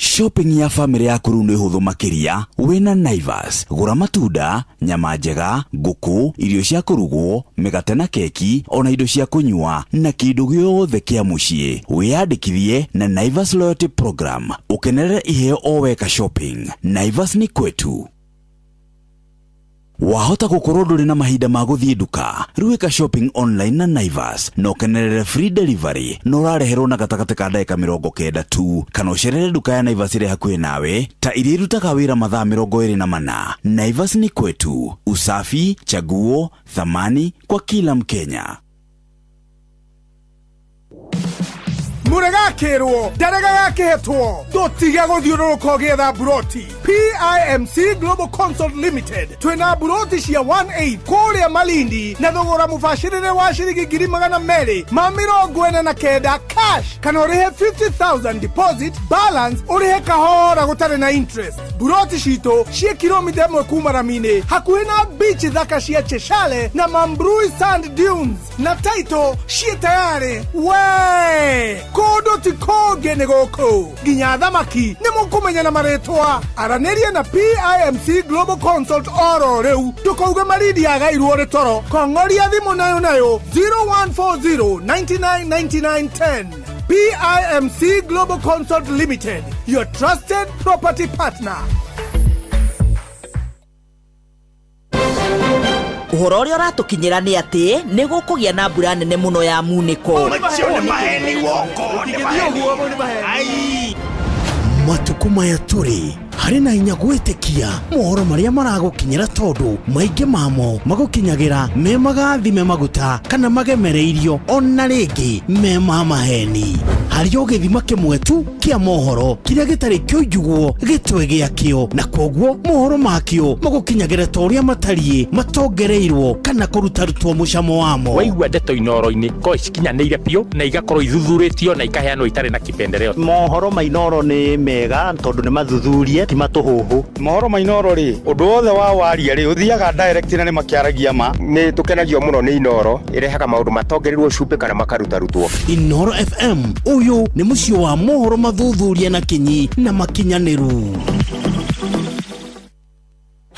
Shopping ya family yaku rĩu nĩ hũthũ makĩria wĩna Naivas. Gũra matunda, nyama njega, ngũkũ, irio cia kũrugwo, mĩgate na keki, ona indo cia kũnyua na kĩndũ gĩothe kĩa mũciĩ. Wĩyandĩkithie na Naivas Loyalty Program ũkenerere iheo o weka shopping. Naivas ni kwetu. Wahota gũkorwo ndũrĩ na mahinda ma gũthiĩ nduka, rĩu ĩka shopping online na Naivas na ũkenerere free delivery na ũrareherwo na gatagatĩ ka ndagĩka 90 tu, kana ũcerere nduka ya Naivas ĩrĩ hakuhĩ nawe ta iria irutaga wĩra mathaa 24. Naivas ni kwetu, usafi, chaguo, thamani kwa kila Mkenya. Mũrega akĩrwo ndaregaga akĩhetwo. Ndũtige gũthiũrũrũka ũgĩetha mburoti. PIMC Global Consult Limited twĩna mburoti cia 18 kũrĩa Malindi na thogora mũbacĩrĩre wa ciringi 249,000 cash, kana ũrĩhe 50,000 deposit, balance ũrĩhe kahora gũtarĩ na interest. Mburoti citũ ciĩ kilomita 1 kuma rami-inĩ, hakuhĩ na beach thaka cia Cheshale na Mambrui Sand Dunes, na title ciĩ tayarĩ. We kũndũ ti kũngĩ nĩ gũkũ, nginya thamaki nĩ mũkũmenya na marĩtwa. Aranĩria na PIMC Global Consult oro rĩu, ndũkauge Malindi yagairwo rĩ toro. Kong'oria thimũ nayo nayo 0140 99 99 10. PIMC Global Consult Limited, your trusted property partner. Ũhoro ũrĩa ũratũkinyĩra nĩ atĩ nĩ gũkũgĩa na mbura nene mũno ya munĩko. Matukũ maya tũrĩ harĩ na hinya gwĩtĩkia mohoro marĩa maragũkinyĩra, tondũ maingĩ mamo magũkinyagĩra me magathime maguta kana magemereirio, ona rĩngĩ me ma maheni. Harĩ o gĩthima kĩmwe tu kĩa mohoro kĩrĩa gĩtarĩ kĩoinjugwo gĩtwe gĩakĩo, na kwoguo mohoro makĩo magũkinyagĩra ta ũrĩa matariĩ, matongereirwo kana kũrutarutwo mũcamo wamo. Waigua ndeto Inooro-inĩ ko cikinyanĩire biũ na igakorwo ithuthurĩtio na ikaheanwo itarĩ na kipendeleo. Mohoro ma Inooro nĩ mega tondũ nĩ mathuthurie, ti matũhũhũ. Mohoro ma Inooro rĩ, ũndũ wothe wa waria rĩ, ũthiaga direct na nĩ makĩaragia ma. Nĩ tũkenagio mũno nĩ Inooro, ĩrehaga maũndũ matongereirwo cumbĩ kana makarutarutuo. Inooro FM, ũyũ nĩ mũciĩ wa mohoro mathuthurie na kinyi na makinyanĩru.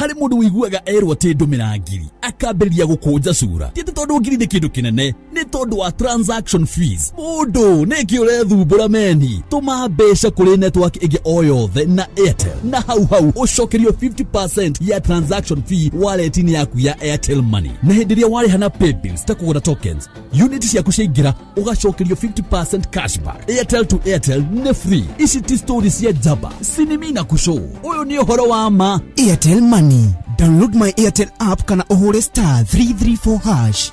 Harĩ mũndũ ũiguaga erwo atĩ ndũmĩra ngiri akambĩrĩria gũkũnja cura. Ti atĩ tondũ ngiri nĩ kĩndũ kĩnene, nĩ tondũ wa transaction fees. Mũndũ nĩkĩ ũrethumbũra meni? Tũma mbeca kũrĩ network ĩngĩ o yothe na Airtel, na hau hau ũcokerio 50% ya transaction fee wallet-inĩ yaku ya Airtel Money. Na hĩndĩ ĩrĩa warĩha na paybills ta kũgũra tokens, unit ciaku ciaingĩra ũgacokerio 50% cashback. Airtel to Airtel nĩ free. Ici ti story cia njamba sinimi na kushow, ũyũ nĩ ũhoro wa ma. Airtel Money. Download my Airtel app kana ũhũre star 334 hash.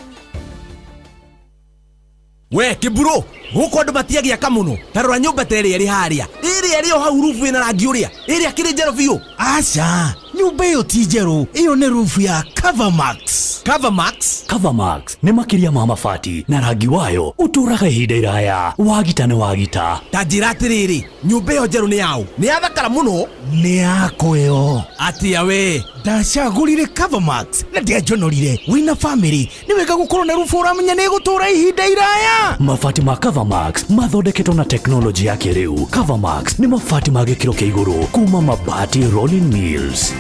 We kĩmburu, gũkũ andũ matiagĩaka mũno. Ta rora nyũmba ta ĩrĩa ĩrĩ harĩa, ĩrĩa ĩrĩ o hau, rubu ĩna rangi ũrĩa, ĩrĩa kĩrĩ njerũ biũ. Aca, nyũmba ĩyo ti njerũ, ĩyo nĩ rubu ya Covermax. Covermax? Covermax nĩ makĩria ma mabati, na rangi wayo ũtũũraga ihinda iraya. Wagita nĩ wagita. Ta njĩra atĩrĩrĩ, nyũmba ĩyo njerũ nĩ yaũ? Nĩ yathakara mũno. Nĩ yakwa ĩyo. Atĩa we? Ndacagũrire Covermax na ndianjonorire. Wĩna famĩlĩ nĩ wega gũkorwo na rubu ũramenya nĩ ĩgũtũũra ihinda iraya. Mabati ma Covermax mathondeketwo na teknolojĩ ya kĩrĩu. Covermax nĩ mabati ma gĩkĩro kĩa igũrũ kuma Mabati Rolling Mills.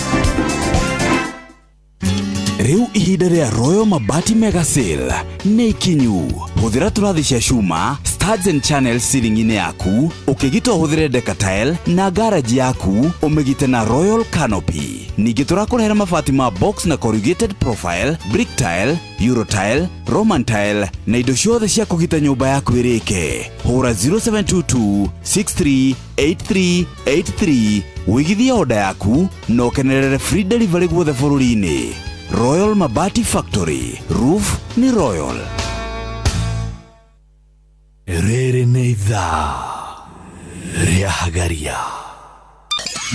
Rĩu ihinda rĩa Royal Mabati Mega Sale nĩ ikinyu. Hũthĩra tũrathi cia cuma, studs and channels ceiling-inĩ yaku, ũkĩgita ũhũthĩre Decatile, na garage yaku ũmĩgite na Royal Canopy. Ningĩ tũrakũrehera mabati ma box na corrugated profile, brick tile, euro tile, roman tile na indo ciothe cia kũgita nyũmba yaku ĩrĩke. Hũra 0722 638383 wĩigithie oda yaku na ũkenerere free delivery guothe bũrũri-inĩ. Royal Mabati Factory, roof ni Royal. Rĩrĩ nĩ ithaa rĩa Hagaria.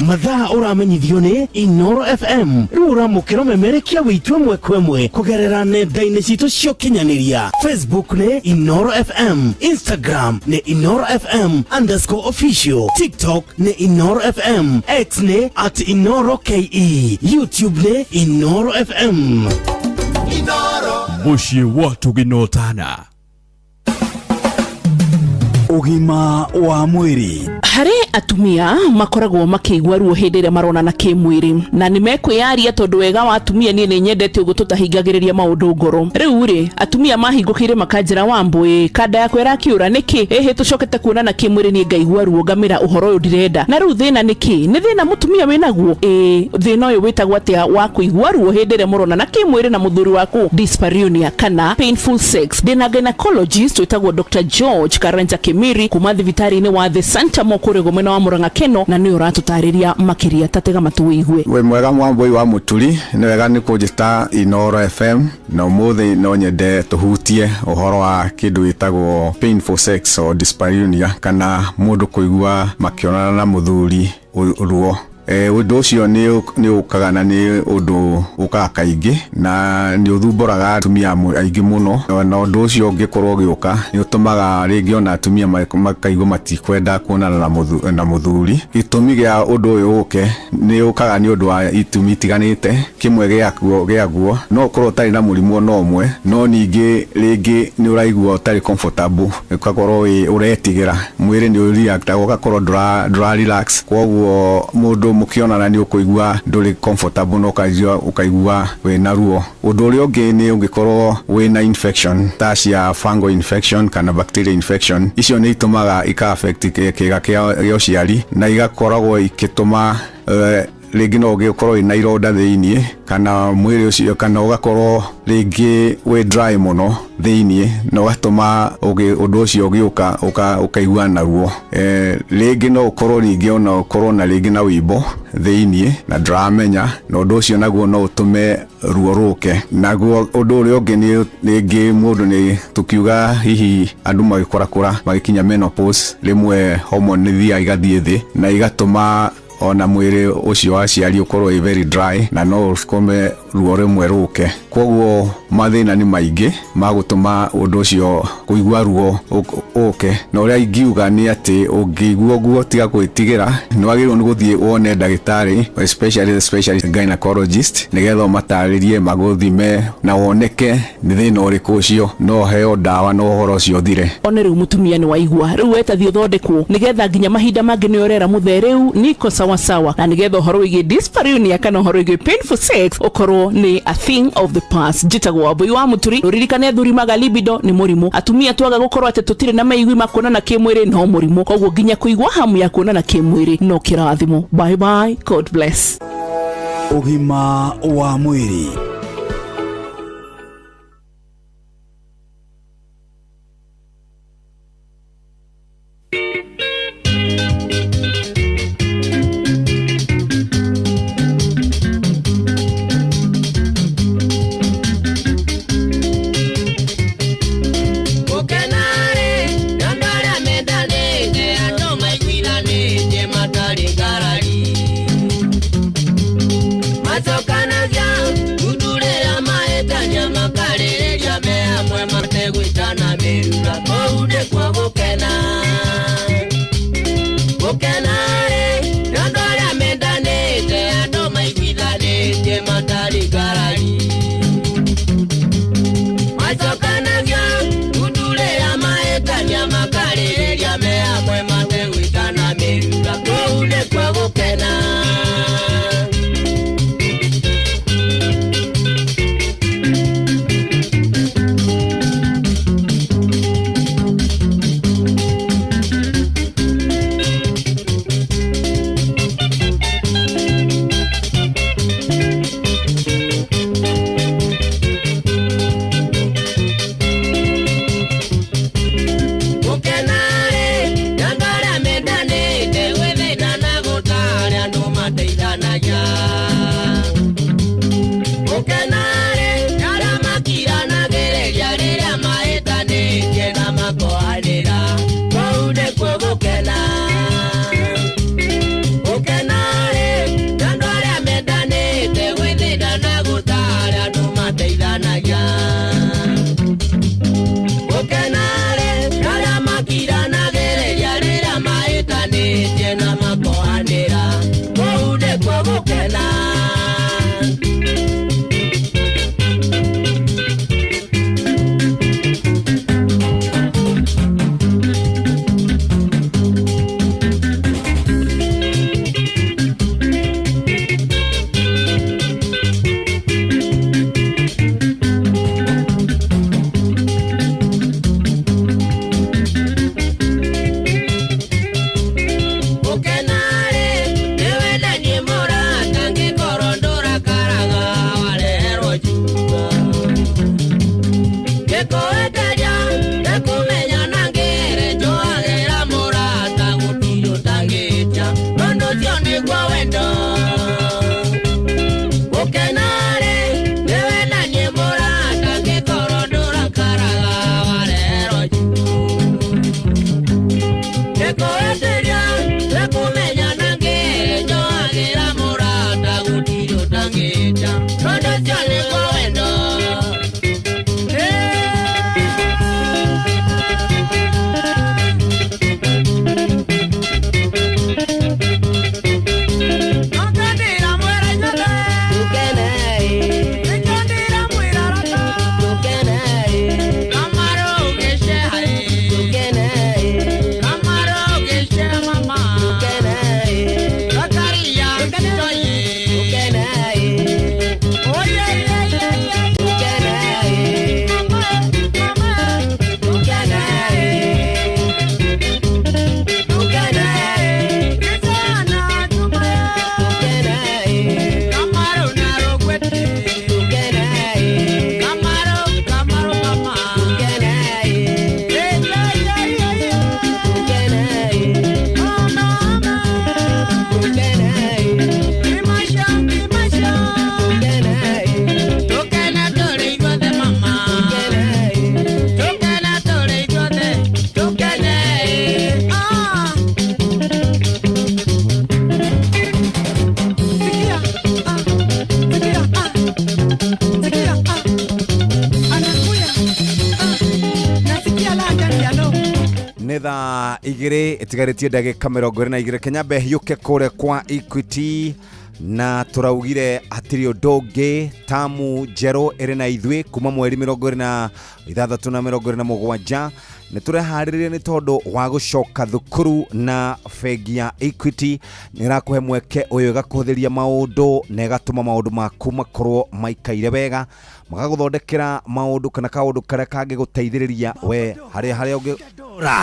Mathaa ũramenyithio nĩ Inooro FM. Rĩu ũramũkĩra ũmemerekia wĩitũ ĩmwe kwa ĩmwe kũgerera nenda-inĩ citũ cia ũkinyanĩria. Facebook nĩ Inooro FM, Instagram nĩ Inooro FM underscore official, TikTok nĩ Inooro FM, X nĩ at Inooro KE, YouTube nĩ Inooro FM. Mũciĩ wa tũginotana. Ũgima wa mwĩrĩ. Harĩ atumia makoragwo makĩigua ruo hĩndĩ ĩrĩa maronana kĩmwĩrĩ, na nĩ mekwĩyaria tondũ wega wa atumia, niĩ nĩ nyendete ũguo tũtahingagĩrĩria maũndũ ngoro. Rĩu rĩ, atumia mahingũkĩire makanjĩra, "Wambũĩ, kanda yakwa ĩrakĩũra nĩkĩ? Ĩhĩ, tũcokete kuonana kĩmwĩrĩ, niĩ ngaigua ruo, ngamĩra ũhoro ũyũ ndirenda." Na rĩu thĩna nĩ kĩ? Nĩ thĩna mũtumia wĩnaguo? Ĩĩ, thĩna ũyũ wĩtagwo atĩa wa kũigua ruo hĩndĩ ĩrĩa mũronana kĩmwĩrĩ na mũthuri waku? Dyspareunia kana painful sex. Ndĩna gynecologist wĩtagwo Dr George Karanja Kĩmini. Miri kuma thibitarĩ-inĩ wa The Center Mokũrĩgo mwena wa Murang'a Keno, na nĩ ũratũtarĩria makĩria. Tatega matũ wĩigue. Wĩ mwega Mwambũi wa Mũturi, nĩ wega nĩ kũnjĩta Inooro FM, na ũmũthĩ no nyende tũhutie ũhoro wa kĩndũ gĩtagwo painful sex or dyspareunia, kana mũndũ kũigua makĩonana na mũthuri ruo. Ũndũ ũcio nĩ ũkaga na nĩ ũndũ ũkaga kaingĩ na nĩ ũthumbũraga atumia aingĩ mũno, na ũndũ ũcio ũngĩkorwo ũgĩũka nĩ ũtũmaga rĩngĩ ona atumia makaigua matikwenda kuonana na mũthuri. Gĩtũmi gĩa ũndũ ũyũ ũke nĩ ũkaga nĩ ũndũ wa itũmi itiganĩte. Kĩmwe gĩaguo no ũkorwo ũtarĩ na mũrimũ ona ũmwe, no ningĩ rĩngĩ nĩ ũraigua ũtarĩ comfortable, ũgakorwo ũretigĩra, mwĩrĩ nĩ ũreactaga ũgakorwo ndũra relax, koguo mũndũ mũkĩonana nĩ ũkũigua ndũrĩ comfortable na ũkaigua wĩna ruo. Ũndũ ũrĩa ũngĩ nĩ ũngĩkorwo wĩna infection ta cia fungal infection kana bacteria infection, icio nĩ itũmaga ika affect kĩga kĩa ũciari na igakoragwo ikĩtũma rĩngĩ no ũgĩkorwo wĩna ironda thĩiniĩ kana mwĩrĩ ũcio, kana ũgakorwo rĩngĩ wĩ dry mũno thĩiniĩ na ũgatũma ũndũ ũcio ũgĩũka ũkaigua na ruo. Rĩngĩ no ũkorwo rĩngĩ ona ũkorwo na rĩngĩ na wĩimbo thĩiniĩ na ndũramenya, na ũndũ ũcio naguo no ũtũme ruo rũke. Naguo ũndũ ũrĩa ũngĩ nĩ rĩngĩ mũndũ nĩ tũkiuga hihi andũ magĩkũrakũra magĩkinya menopause, rĩmwe hormone nĩ ithiaga igathiĩ thĩ na igatũma ona mwĩrĩ ũcio wa aciari ũkorwo wĩ very dry na no ũkome ruo rĩmwe rũke. Koguo mathĩna nĩ maingĩ ma gũtũma ũndũ ũcio kũigua ruo ũke, na ũrĩa ingiuga nĩ atĩ ũngĩigua ũguo tiga gwĩtigĩra, nĩ wagĩrĩirwo nĩ gũthiĩ wone ndagĩtarĩ, especially specialist gynecologist, nĩgetha ũmatarĩrie magũthime na woneke nĩ thĩna ũrĩkũ ũcio, no ũheo ndawa na ũhoro ũcio ũthire. One rĩu mũtumia nĩ waigua, rĩu weta thiĩ ũthondekwo nĩgetha nginya mahinda mangĩ nĩ ũrera mũthee rĩu niko sawa sawa, na nĩgetha ũhoro wĩgiĩ dyspareunia kana ũhoro wĩgiĩ painful sex ũkorwo nĩ a thing of the past. Njĩtagwo Wambũi wa Mũturi. Ũririkane athuri maga libido nĩ mũrimũ, atumia twaga gũkorwo atĩ tũtirĩ na maigui ma kuonana kĩmwĩrĩ no mũrimũ, koguo nginya kũigua hamu ya kuonana kĩmwĩrĩ no kĩrathimo. Bye bye, God bless. Ũgima wa mwĩrĩ. Kumenya nangere joage. Nĩ thaa 2 ĩtigarĩtie ndagĩka 22 Kenya hiũke kũrĩa kwa Equity na tũraugire hatirĩ ũndũ ũngĩ tamu njerũ ĩrĩ na ithuĩ kuma mweri 26 na 27 nĩ tũreharĩrĩria nĩ tondũ wa gũcoka thukuru na bengi ya Equity nĩ ĩrakũhe mweke ũyũ ĩgakũhũthĩria maũndũ na ĩgatũma maũndũ maku makorwo maikaire wega magagũthondekera maũndũ kana kaũndũ karĩa kangĩgũteithĩrĩria we harĩa ũngĩ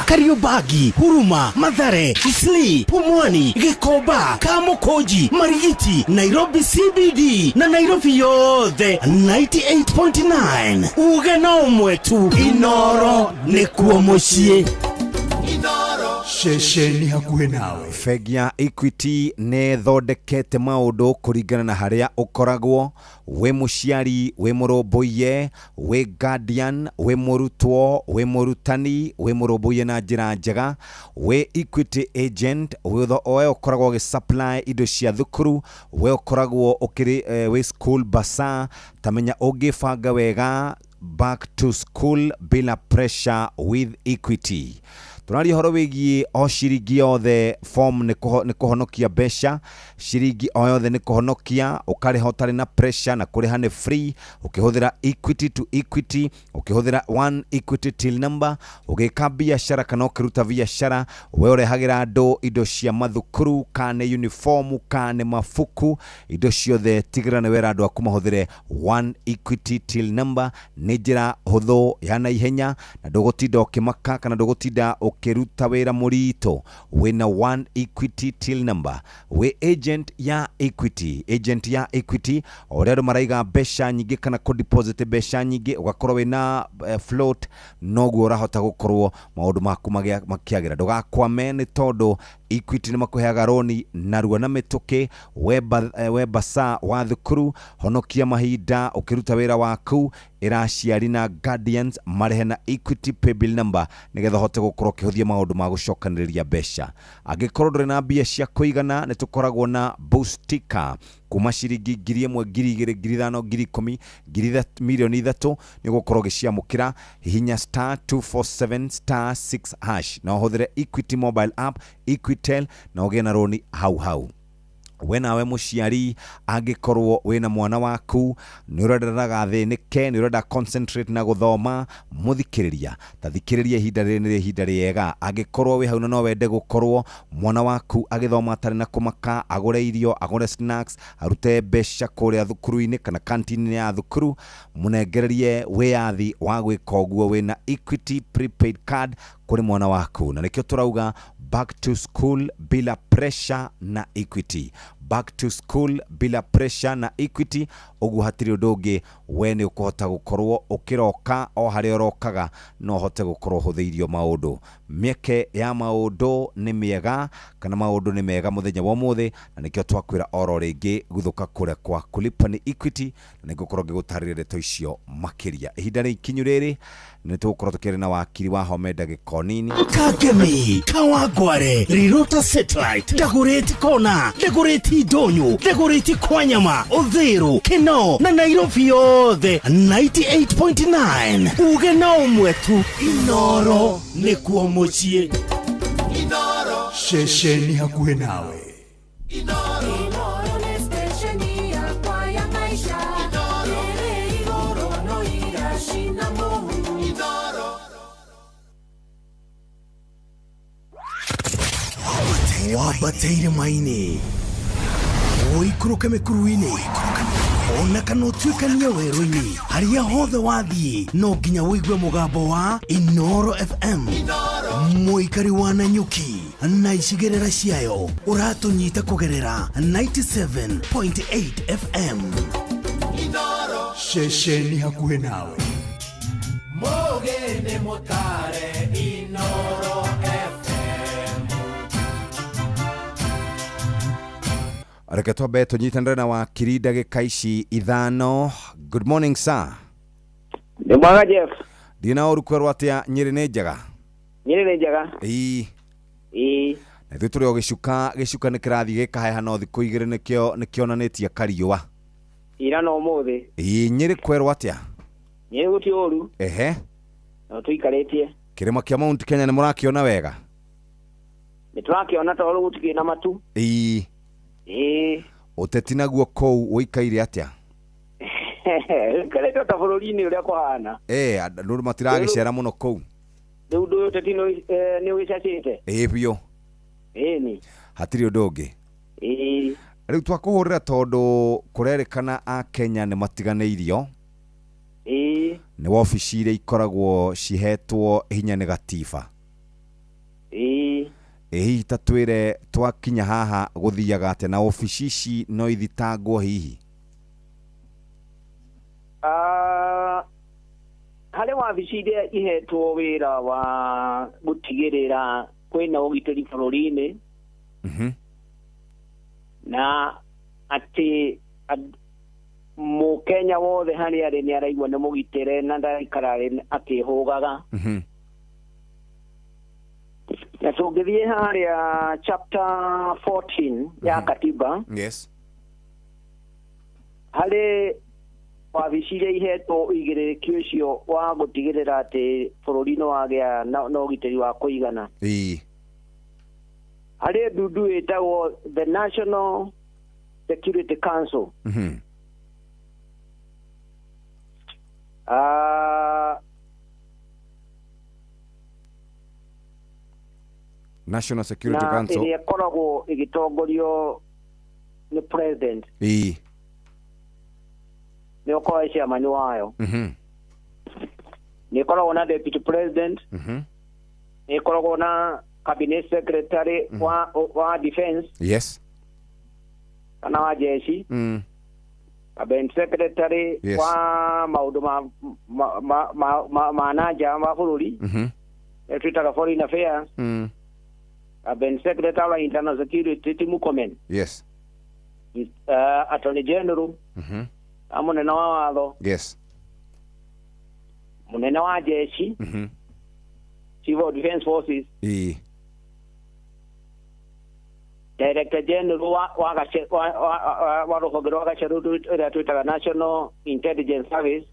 Kariobangi, Huruma, Mathare, Isli, Pumwani, Gikomba, Kamukunji, Marigiti, Nairobi CBD na Nairobi yothe 98.9. Uge na ũmwe tu, Inoro nĩkuo mũciĩ. Ceceni hakuhĩ nawe. Bengi ya Equity nĩ ĩthondekete maũndũ kũringana na harĩa ũkoragwo wĩ mũciari wĩ mũrũmbũiye wĩ guardian wĩ mũrutwo wĩ mũrutani wĩ mũrũmbũiye na njĩra njega wĩ Equity agent we ũkoragwo ũgĩ supply indo cia thukuru we ũkoragwo ũkĩrĩ wĩ school basa tamenya ũngĩbanga wega back to school bila pressure with Equity. Tũraria ũhoro wĩgiĩ o ciringi yothe form nĩ kũhonokia mbeca ciringi o yothe nĩ kũhonokia ũkarĩha ũtarĩ na pressure na kũrĩha nĩ free ũkĩhũthĩra Equity to Equity ũkĩhũthĩra one Equity till number ũgĩka biacara kana ũkĩruta biacara we ũrehagĩra andũ indo cia mathukuru kana nĩ uniform kana nĩ mabuku indo ciothe tigĩrĩra nĩ wera andũ aku mahũthĩre one Equity till number nĩ njĩra hũthũ ya naihenya na ndũgũtinda ũkĩmaka kana ndũgũtinda ũkĩruta wĩra mũritũ wĩna one Equity till number wĩ agent ya Equity agent ya Equity o ũrĩa andũ maraiga mbeca nyingĩ kana kũ deposit mbeca nyingĩ ũgakorwo wĩna float noguo ũrahota gũkorwo maũndũ maku makĩagĩra ndũgakwame nĩ tondũ Equity nĩ makũheaga roni narua na mĩtũkĩ we basa wa thukuru honokia mahinda ũkĩruta wĩra waku ĩra aciari na guardians marehe na Equity paybill number nĩgetha ũhote gũkorwo ũkĩhũthia maũndũ ma gũcokanĩrĩria mbeca angĩkorwo ndũrĩ na mbia cia kũigana nĩ tũkoragwo na Boostika kuma ciringi 1,000 2,000 5,000 10,000 milioni 3 nĩ ũgũkorwo ũgĩciamũkĩra hihinya star 247 star 6 hash na ũhũthĩre Equity mobile app Equitel na ũgĩe na roni hau hau we nawe mũciari angĩkorwo wĩna mwana waku nĩ ũrenda ndagathĩnĩke nĩ ũrenda concentrate na gũthoma mũthikĩrĩria ta thikĩrĩria ihinda rĩrĩ nĩ ihinda rĩega angĩkorwo wĩ hau na no wende gũkorwo mwana waku agĩthoma atarĩ na kũmaka agũre irio agũre snacks arute mbeca kũrĩa thukuru-inĩ kana kantini ya thukuru mũnengererie wĩyathi wa gwĩka ũguo wĩna Equity prepaid card kũrĩ mwana waku na nĩkĩo tũrauga back to school bila pressure na Equity back to school bila pressure na Equity ũguo hatirĩ ũndũ ũngĩ we nĩ ũkũhota gũkorwo ũkĩroka o harĩa ũrokaga no ũhote gũkorwo ũhũthĩirio maũndũ mĩeke ya maũndũ nĩ mĩega kana maũndũ nĩ mega mũthenya wa ũmũthĩ na nĩkĩo twakwĩra oro rĩngĩ guthũka kũrĩa kwa kulipa ni Equity na nĩngũkorwo ngĩgũtarĩria ndeto icio makĩria ihinda rĩ ikinyu rĩrĩ nĩ tũgũkorwo tũkĩaria na wakiri wa Home ndagĩka nini Kagemi, Kawangware, Rirota Satellite, Dagoretti Kona, Dagoretti Ndonyo, Dagoretti Kwanyama, Uthiru, Kinoo na Nairobi yothe 98.9. Uge na ũmwe tu, Inoro nĩkuo mũciĩ. Inoro ceceni hakuhĩ nawe. Inoro nĩ stesheni yakwa ya maisha ĩrĩ igũrũ no iracina mũhu. Wambate irĩma-inĩ ũikũrũke mĩkuru-inĩ ona kana ũtuĩkanie werũ-inĩ harĩa hothe wathiĩ no nginya ũigue mũgambo wa Inoro FM mũikari wa Nanyuki na icigĩrĩra ciayo ũratũnyita kũgerera 97.8 FM. Ceceni hakuhĩ nawe. Mũgĩ nĩ mũtare Inoro FM. Reke twambe tũnyitanĩre na wakiri ndagĩka ici 5. Good morning sir. Nĩ mwega Jeff. Ndina na ũru kwerwo atĩa Nyĩrĩ nĩ njega? Nyĩrĩ nĩ njega. Ĩĩ. Ĩĩ. Na ithuĩ tũrĩ o gĩcuka gĩcuka nĩ kĩrathiĩ gĩkaheha no thikũ 2 nĩkĩo nĩkĩonanĩtie kariũa. Ira na ũmũthĩ. Ĩĩ Nyĩrĩ kwerwo atĩa? Nyĩrĩ gũtirĩ ũru. Ehe. No tũikarĩtie. Kĩrĩma kĩa Mount Kenya nĩ mũrakĩona wega? Nĩ tũrakĩona tondũ gũtikĩrĩ na matu. Ĩĩ. Ĩĩ. Ũteti naguo kũu ũikaire atĩa? Ũikarĩte ta bũrũri-inĩ ũrĩa kũhana. Andũ matiragĩcera mũno kũu. Rĩu ũndũ ũyũ ũteti nĩ ũgĩcacĩte? Ĩĩ biũ. Ĩni. Hatirĩ ũndũ ũngĩ. Ĩĩ. Rĩu twakũhũrĩra tondũ kũrerĩkana a Kenya nĩ matiganĩirio. Ĩĩ. Nĩ wabici iria ikoragwo cihetwo hinya nĩ gatiba. Ĩĩ. Ĩ hihi ta twĩre twakinya haha gũthiaga atĩa na wabici ici no ithitangwo hihi? Harĩ wabici iria ihetwo wĩra wa gũtigĩrĩra kwĩna ũgitĩri bũrũri-inĩ. Na atĩ mũkenya wothe harĩa arĩ nĩ araigua nĩ mũgitĩre na ndaraikara akĩhũgaga. Na tũngĩthiĩ harĩa chapter 14 ya katiba. Yes. Harĩ wabici iria ihetwo ũigĩrĩrĩki ũcio wa gũtigĩrĩra atĩ bũrũri nĩ wagĩa na ũgitĩri wa kũigana. Ĩĩ. Harĩ ndundu ĩtagwo the National Security Council. National Security Council ĩrĩa ĩkoragwo ĩgĩtongorio nĩ president. Ĩĩ. Nĩ ũkoragwo chairman wayo. Nĩ ĩkoragwo na deputy president. Nĩ ĩkoragwo na cabinet secretary wa defense. Yes. Kana wa jeshi. Cabinet secretary Yes. wa maũndũ ma nanja ma bũrũri. Twĩtaga foreign affairs. Cabinet secretary wa internal security ti Murkomen. Yes. Attorney General. Mũnene wa watho. Yes. Mũnene wa jeshi. Chief of Defense Forces. Ĩĩ. Director General wa rũhonge rwa gacerũ ĩrĩa twĩtaga National Intelligence Service.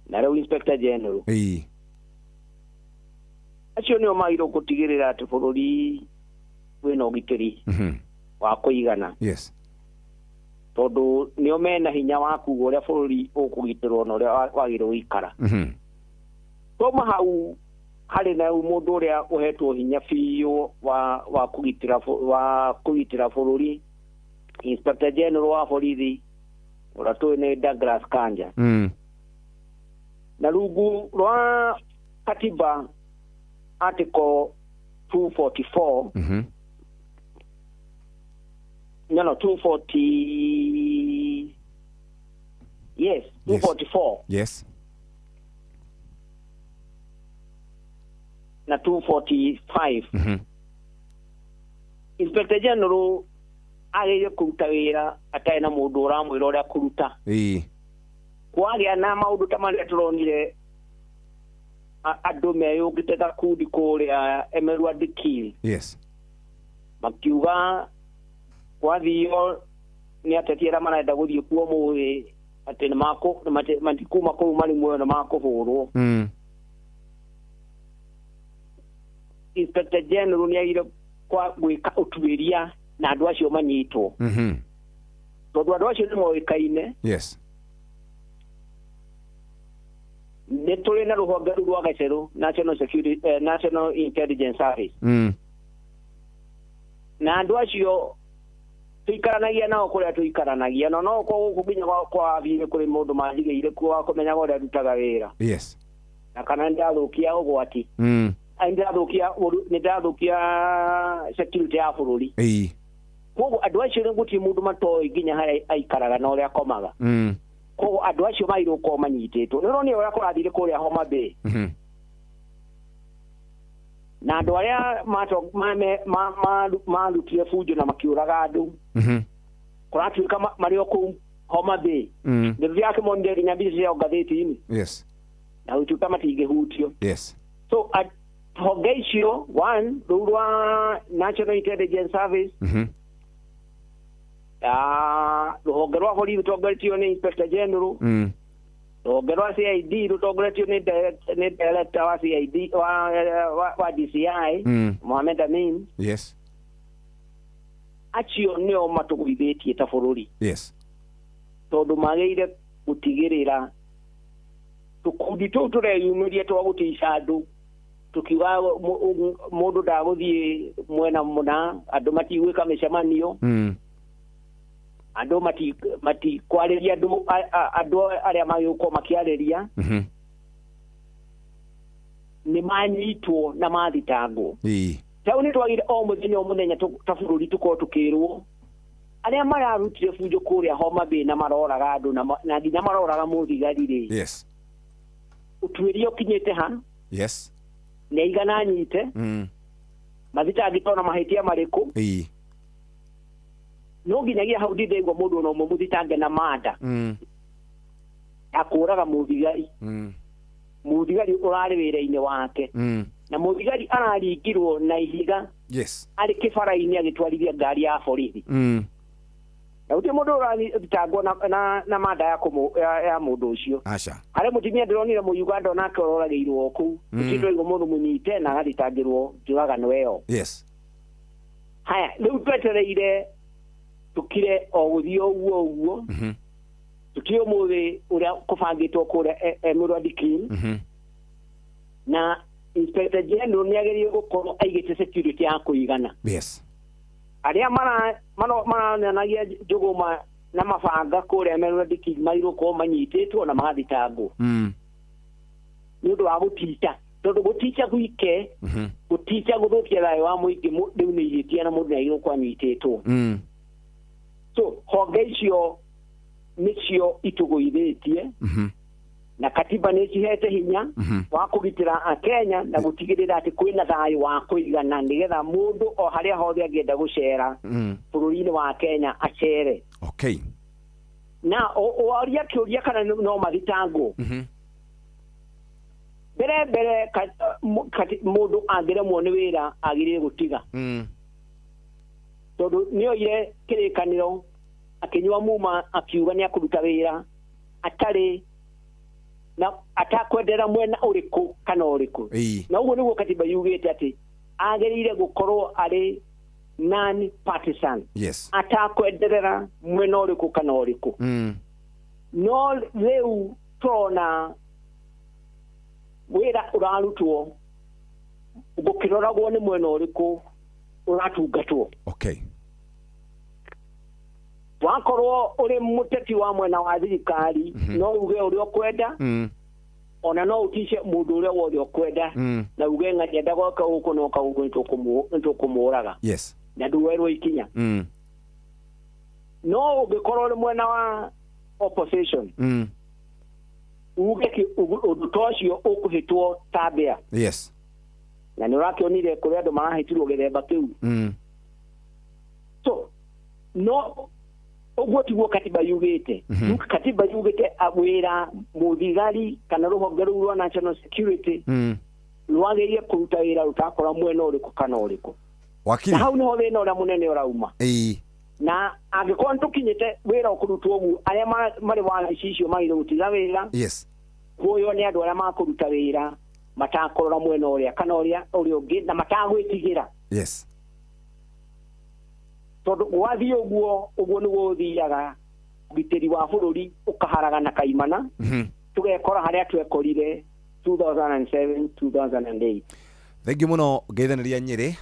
Na rĩu Inspector General. Ĩĩ. Acio nĩo magĩrĩirwo gũtigĩrĩra atĩ bũrũri wĩna ũgitĩri wa kũigana. Yes. Tondũ nĩo mena hinya wa kuga ũrĩa bũrũri ũkũgitĩrwo na ũrĩa wagĩrĩirwo gũikara. Twauma hau harĩ na mũndũ ũrĩa ũhetwo hinya biũ wa kũgitĩra bũrũri, Inspector General wa borithi ũrĩa tũĩ nĩ Douglas Kanja. Na rungu rwa katiba article 244 no 240 yes 244 yes na 245 Inspector General agĩrĩire kũruta wĩra atarĩ na mũndũ ũramwĩra ũrĩa kũruta. Ĩĩ. Kwagĩa na maũndũ ta marĩa tũronire andũ meyũngĩte gakundi kũrĩa Emerua Dikirr. Yes. Makiuga kwathio nĩ ateti arĩa marenda gũthiĩ kuo mũthĩ atĩ matikuma kũu marĩ muoyo na makũhũrwo. Inspector General nĩ agĩrĩire gwĩka ũtuĩria na andũ acio manyitwo. Tondũ andũ acio nĩ moĩkaine. Yes. Nĩ tũrĩ na rũhonge rũu rwa gacerũ National Security National Intelligence Service. Na andũ acio tũikaranagia nao kũrĩa tũikaranagia no no gũkũ nginya kwa wabici kũrĩ mũndũ manjigĩire kuo wa kũmenyaga ũrĩa ndutaga wĩra. Yes. Na kana nĩndathũkia ũgwati. Nĩndathũkia security ya bũrũri. Ĩĩ. Koguo andũ acio nĩ gũtirĩ mũndũ matoĩ nginya harĩa aikaraga na ũrĩa akomaga. Koguo andũ acio magĩrĩirwo gũkorwo manyitĩtwo. Nĩ ũronire ũrĩa kũrathire kũrĩa Homa Bay. Na andũ arĩa marutire bunjo na makĩũraga andũ kũratuĩka marĩ o kũu Homa Bay. Nĩ tũtirakĩmonire nginya mbica ciao ngathĩti-inĩ. Yes. Na gũtuĩka matingĩhutio. Yes. So honge icio one rũu rwa National Intelligence Service, rũhonge rwa borithi rũtongoretio nĩ Inspector General, Rũhonge rwa CID rũtongoretio nĩ director wa CID wa DCI, Mohamed Amin. Acio nĩo matũgũithĩtie ta bũrũri, tondũ magĩrĩire gũtigĩrĩra tũkundi tũu tũreyumĩria twa gũtica andũ, tukiuga mũndũ ndagũthiĩ mwena mũna, andũ matigwĩka mĩcemanio, andũ matikwarĩria andũ, andũ arĩa magĩũkorwo makĩarĩria nĩ manyitwo na mathitangwo. Tau nĩ twagire o mũthenya o mũthenya ta bũrũri tũkorwo tũkĩrwo arĩa mararutire bunjo kũrĩa Homa Bay na maroraga andũ na nginya maroraga mũthigari rĩ, ũtuĩria ũkinyĩte ha? Nĩ aigana anyite, mathitangĩtwo na mahĩtia marĩkũ? No nginyagia hau ndindaigua mũndũ ona ũmwe mũthitange na manda ya kũraga mũthigari, mũthigari ũrarĩ wĩra-inĩ wake, na mũthigari araringirwo na ihiga arĩ kĩbara-inĩ agĩtwarithia ngari ya borithi, na gũtirĩ mũndũ ũrathitangwo na manda ya mũndũ ũcio. Aca. Harĩ mũtumia ndĩronire mũyuganda onake ũroragĩirwo kũu, gũtirĩ ndĩraigua mũndũ mũnyite na agathitangĩrwo njũragano ĩyo. Haya, rĩu twetereire tukire o gũthiĩ o ũguo ũguo, tukire ũmũthĩ ũrĩa kũbangĩtwo kũrĩa Emurua Dikirr, na Inspector General nĩ agĩrĩire gũkorwo aigĩte security ya kũigana. Arĩa maronanagia njũgũma na mabanga kũrĩa Emurua Dikirr magĩrĩirwo gũkorwo manyitĩtwo na magathitangwo nĩ ũndũ wa gũtica, tondũ gũtica gwike, gũtica gũthũkia thayũ wa mũingĩ rĩu nĩ ihĩtia na mũndũ nĩ agĩrĩirwo gũkorwo anyitĩtwo. So honge icio nĩcio itũgũithĩtie, na katiba nĩ cihete hinya wa kũgitĩra Akenya na gũtigĩrĩra atĩ kwĩna thayũ wa kũigana, nĩgetha mũndũ o harĩa hothe angĩenda gũcera bũrũri-inĩ wa Kenya acere. Na waria kĩũria kana no mathitangwo, mbere mbere mũndũ angĩremwo nĩ wĩra agĩrĩire gũtiga, tondũ nĩoire kĩrĩkanĩro akĩnyua muma akiuga nĩ akũruta wĩra atarĩ na atakwendera mwena ũrĩkũ kana ũrĩkũ. Na ũguo nĩguo katiba yugĩte atĩ agĩrĩire gũkorwo arĩ non partisan, atakwenderera mwena ũrĩkũ kana ũrĩkũ. No rĩu tũrona wĩra ũrarutwo gũkĩroragwo nĩ mwena ũrĩkũ ũratungatwo. Wakorwo ũrĩ mũteti wa mwena wa thirikari, no uge ũrĩa ũkwenda, ona no ũtice mũndũ ũrĩa wothe ũkwenda, na uge ng'ania goka gũkũ noka gũkũ nĩtũkũmũraga, na nduwerwo ikinya. No ũngĩkorwo ũrĩ mwena wa opposition, uge ũndũ ta ũcio ũkũhĩtwo ta mbĩa. Na nĩ ũrakĩonire kũrĩa andũ marahĩtirwo gĩthemba kĩu. So no ũguo tiguo katiba yugĩte. Katiba yugĩte wĩra mũthigari kana rũhonge rũu rwa national security rwagĩrĩire kũruta wĩra rũtakora mwena ũrĩkũ kana ũrĩkũ. Wakiri. Na hau nĩho thĩna ũrĩa mũnene ũrauma. Na angĩkorwo nĩtũkinyĩte wĩra ũkũrutwo ũguo, arĩa marĩ wabici icio magĩrĩire gũtiga wĩra, kuoywo nĩ andũ arĩa makũruta wĩra matakũrora mwena ũrĩa kana ũrĩa ũngĩ na matagwĩtigĩra. Tondũ gwathiĩ ũguo, ũguo nĩguo ũthiaga ũgitĩri wa bũrũri ũkaharagana kaimana, tũgekora harĩa twekorire 2007 2008. Thengiũ mũno ngeithanĩria Nyĩrĩ.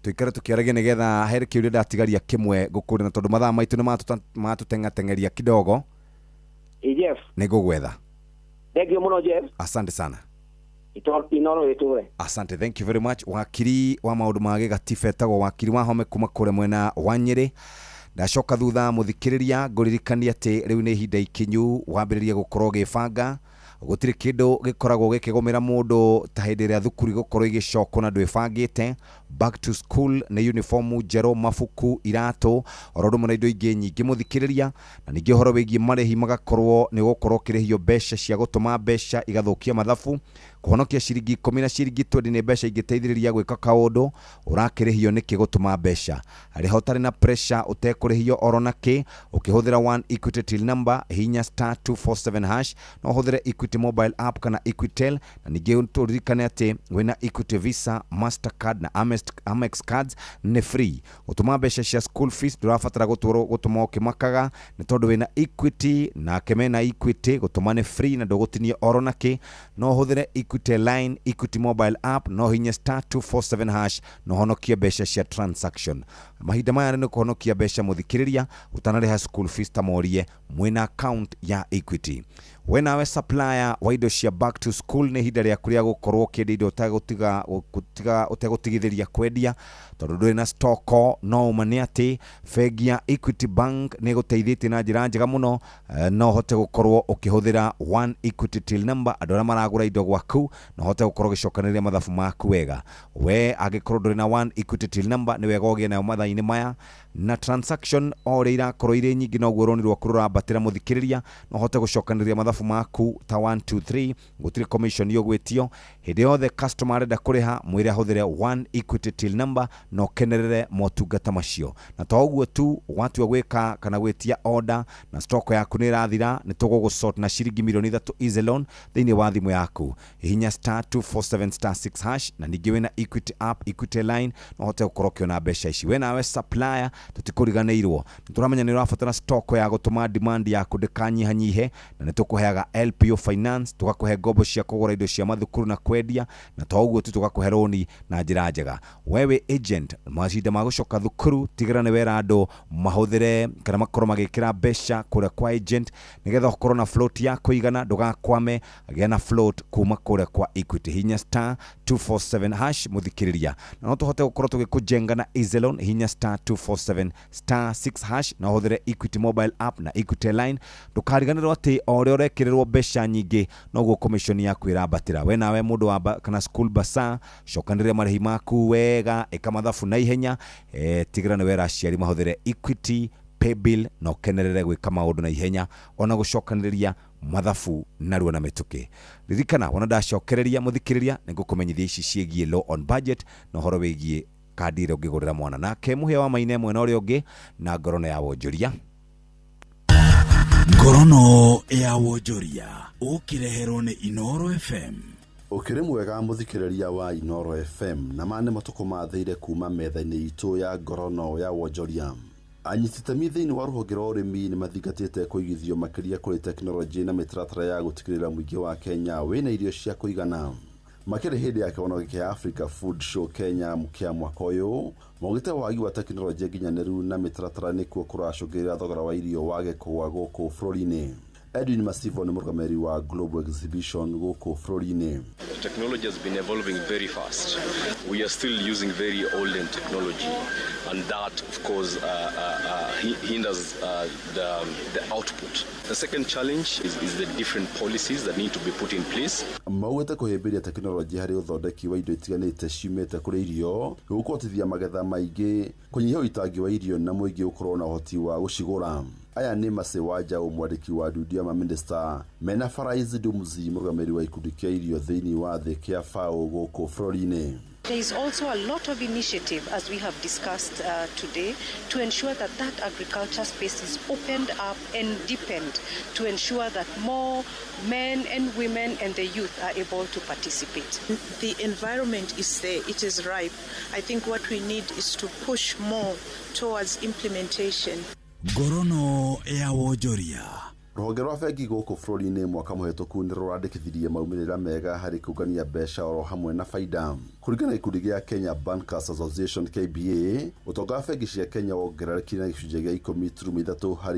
Tũikare tũkĩaragia nĩgetha he kĩũria ndatigaria kĩmwe ngũkũria, na tondũ mathaa maitũ nĩ matũteng'ateng'eria kidogo. Jeff. Nĩngũgwetha. Thengiũ mũno Jeff. Asante sana. Inoro ĩtũre. Asante, thank you very much. Wakiri wa maũndũ ma gĩgatiba etagwo Wakiri Wahome kuma kũrĩa mwena wa Nyĩrĩ. Ndacoka thutha mũthikĩrĩria ngũririkania atĩ rĩu nĩ ihinda ikinyu wambĩrĩrie gũkorwo ũgĩbanga. Gũtirĩ kĩndũ gĩkoragwo gĩkĩgũmĩra mũndũ ta hĩndĩ ĩrĩa thukuru igũkorwo igĩcokwo na ndwĩbangĩte. Back to school nĩ uniform njerũ, mabuku, iratũ, oro ũndũ ũmwe na indo ingĩ nyingĩ mũthikĩrĩria. Na ningĩ ũhoro wĩgiĩ marĩhi magakorwo nĩ ũgũkorwo ũkĩrĩhio mbeca cia gũtũma mbeca igathũkia mathabu. Kũhonokia ciringi 10 na ciringi 20 nĩ mbeca ingĩteithĩrĩria gwĩka kaũndũ. Ũrakĩrĩhio nĩkĩ gũtũma mbeca? Rĩha ũtarĩ na pressure, ũtekũrĩhio oro nakĩ. Ũkĩhũthĩra One Equity till number, hihinya star 247 hash. No ũhũthĩre Equity mobile app kana Equitel. Na ningĩ tũririkane atĩ wĩna Equity Visa, Mastercard na Amex cards nĩ free gũtũma mbeca cia school fees. Ndũrabatara gũtũma ũkĩmakaga nĩ tondũ wĩna Equity nake mena Equity, gũtũma nĩ free na ndũgũtinio oro nakĩ. No ũhũthĩre Equity line, Equity mobile app, no hinya star 247 hash na ũhonokie mbeca cia transaction. Mahinda maya nĩ kũhonokia mbeca mũthikĩrĩria, ũtanarĩha school fees ta morie mwĩna account ya Equity. We nawe supplier wa indo cia back to school, nĩ ihinda rĩaku rĩa gũkorwo ũkĩendia indo ũtegũtiga gũtiga ũtegũtigithĩria kwendia tondũ ndũrĩ na stoko. No ũma nĩ atĩ bengi ya Equity Bank nĩ ĩgũteithĩtie na njĩra njega mũno. No ũhote gũkorwo ũkĩhũthĩra One Equity till number andũ arĩa maragũra indo gwaku, na ũhote gũkorwo ũgĩcokanĩrĩria mathabu maku wega. We angĩkorwo ndũrĩ na One Equity till number, nĩ wega ũgĩe nayo mathaa-inĩ maya. Na transaction o ũrĩa irakorwo irĩ nyingĩ, noguo rũni rwaku rũrambatĩra mũthikĩrĩria. No ũhote gũcokanĩrĩria mathabu maku ta 1 2 3, gũtirĩ commission ũgwĩtio. Hĩndĩ yothe customer arenda kũrĩha, mwĩre ahũthĩre One Equity till number na ũkenerere motungata macio. Na to ũguo tu, watua gwĩka kana gwĩtia order na stock yaku nĩ ĩrathira, nĩ tũgũgũsort na ciringi 3 mirioni easy loan thĩinĩ wa thimũ yaku. Hihinya star 247 star 6 hash. Na ningĩ wĩna Equity app, Equity line, no ũhote gũkorwo ũkĩona mbeca ici. We nawe supplier, tũtikũriganĩirwo, nĩ tũramenya nĩ ũrabatara stock ya gũtũma demand yaku ndĩkanyihanyihe, na nĩ tũkũheaga LPO finance, tũgakũhe ngombo cia kũgũra indo cia mathukuru na kwendia, na to ũguo tu, tũgakũhe rũni na njĩra njega. We wĩ agent, mahinda ma gũcoka thukuru, tigĩra nĩ wera andũ mahũthĩre kana makorwo magĩkĩra mbeca kũrĩa kwa agent nĩgetha ũkorwo na float ya kũigana. Ndũgakwame, gĩa na float kuma kũrĩa kwa Equity. Hinya star 247 hash mũthikĩrĩria, na no tũhote gũkorwo tũgĩkũjenga na easy loan. Hinya star 247 star 6 hash na ũhũthĩre Equity mobile app na Equity line. Ndũkariganĩrwo atĩ o ũrĩa ũrekĩrĩrwo mbeca nyingĩ, noguo commission yaku ĩrambatĩra. We nawe mũndũ wa kana school bursar, cokanĩrĩria marĩhi maku wega, ĩka mathabu na ihenya. Tigĩra nĩ wera aciari mahũthĩre Equity paybill na ũkenerere gwĩka maũndũ na ihenya, ona gũcokanĩrĩria mathabu narua na mĩtũkĩ. Ririkana wona ndacokereria mũthikĩrĩria, nĩ ngũkũmenyithia ici ciĩgiĩ law on budget na ũhoro wĩgiĩ kandi ĩrĩa ũngĩgũrĩra mwana. Nake mũhĩa wa maina mwena ũrĩa ũngĩ na ngorono ya wonjoria. Ngorono ya wonjoria ũkĩreherwo nĩ Inoro FM. Ũkĩrĩ mwega mũthikĩrĩria wa Inoro FM, na ma nĩ matukũ mathĩire kuma metha-inĩ itũ ya ngorono ya wonjoria. Anyiti itemi thĩinĩ wa rũhonge rwa ũrĩmi nĩ mathingatĩte kũigithio makĩria kũrĩ tekinoronjĩ na mĩtaratara ya gũtigĩrĩra mũingĩ wa Kenya wĩna irio cia kũigana. Makĩrĩ hĩndĩ ya kĩgomano kĩa Africa Food Show Kenya kĩa mwaka ũyũ, maugĩte wagi wa tekinoronjĩ nginyanĩru na mĩtaratara nĩkuo kũracũngĩrĩria thogora wa irio wage kũgũa gũkũ bũrũri-inĩ. Edwin Masivo nĩ mũrũgamĩrĩri wa Global Exhibition gũkũ bũrũri-inĩ. Technology has been evolving very fast. We are still using very olden technology, and that, of course, hinders the output. The second challenge is the different policies that need to be put in place. Maugĩte kũhĩmbĩria tekinoronjĩ harĩ ũthondeki wa indo itiganĩte ciumĩte kũrĩ irio gũkũhotithia magetha maingĩ, kũnyihia ũitangi wa irio na mũingĩ gũkorwo na ũhoti wa gũcigũra. Aya nĩ Mercy Wanjaũ, mwandĩki wa ndundu ya mamĩnĩsta, mena Faraizi Dumzi, mũrũgamĩrĩri wa ikundi kĩa irio thĩinĩ wa thĩ kĩa FAO gũkũ bũrũri-inĩ. There is also a lot of initiative, as we have discussed today, to ensure that that agriculture space is opened up and deepened to ensure that more men and women and the youth are able to participate. The environment is there, it is ripe. I think what we need is to push more towards implementation. Ngorono ya wonjoria. Rũhonge rwa bengi gũkũ bũrũri-inĩ mwaka mũhĩtũku nĩ rũrandĩkithirie maumĩrĩra mega harĩ kũngania mbeca oro hamwe na baida. Kũringana na gĩkundi gĩa Kenya Bankers Association KBA, ũtonga wa bengi cia Kenya wongererekire na gĩcunjĩ gĩa 10.3%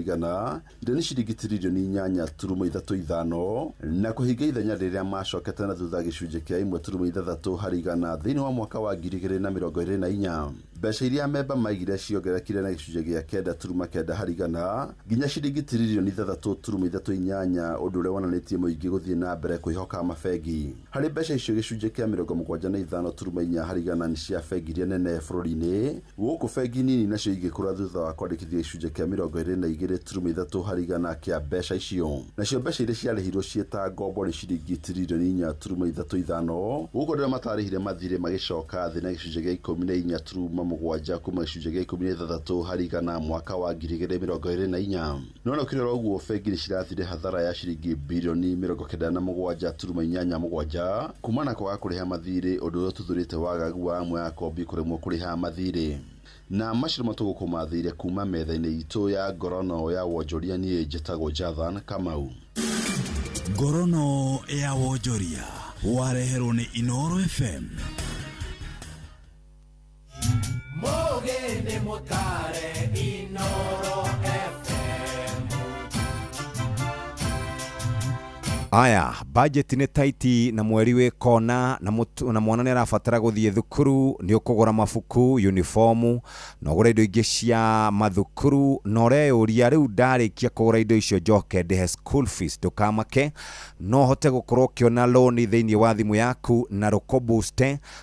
iria nĩ ciringi tiririoni 8.35, na kũhinga ithenya rĩrĩa macokete na thutha gĩcunjĩ kĩa 1.6% thĩinĩ wa mwaka wa 2024. Mbeca iria memba maigire ciongererekire na gĩcunjĩ gĩa 9.9 harĩ igana nginya ciringi tiririoni 6.38, ũndũ ũrĩa wonanĩtie mũingĩ gũthiĩ na mbere kwĩhoka mabengi. Harĩ mbeca icio gĩcunjĩ kĩa 75.4 harĩ igana nĩ cia bengi iria nene bũrũri-inĩ, gũkũ bengi nini nacio igĩkũra thutha wa kwandĩkithia gĩcunjĩ kĩa 22.3 harĩ igana kĩa mbeca icio. Nacio mbeca iria ciarĩhirwo ciĩ ta ngombo nĩ ciringi tiririoni 4.35, gũkũ andũ arĩa matarĩhire mathirĩ magĩcoka thĩ na gĩcunjĩ gĩa 14.7 kuma gĩcunjĩ gĩa 16 harĩ igana mwaka wa 2024. No na ũkĩrora ũguo, bengi nĩ cirathire hathara ya ciringi birioni 97.87 kumana na kwaga kũrĩha mathirĩ, ũndũ ũrĩa ũtuthũrĩte wagagu wa amwe a akombi kũremwo kũrĩha mathirĩ. Na macio nĩmo tũgũkũmathĩire kuma metha-inĩ itũ ya ngorono ya wonjoria. Niĩ njĩtagwo Jathan Kamau. Ngorono ya wonjoria wareherwo nĩ Inoro FM. Mũgĩ nĩ mũtare Inoro FM. Aya, budget nĩ taiti na mweri wĩ kona na, na mwana nĩ arabatara gũthiĩ thukuru, nĩ ũkũgũra mabuku, uniformu na ũgũre indo ingĩ cia mathukuru, na ũreyũria rĩu ndarĩkia kũgũra indo icio njoke ndĩhe school fees. Ndũkamake, no ũhote gũkorwo ũkĩona loan thĩinĩ wa thimũ yaku na Rũkũ Boost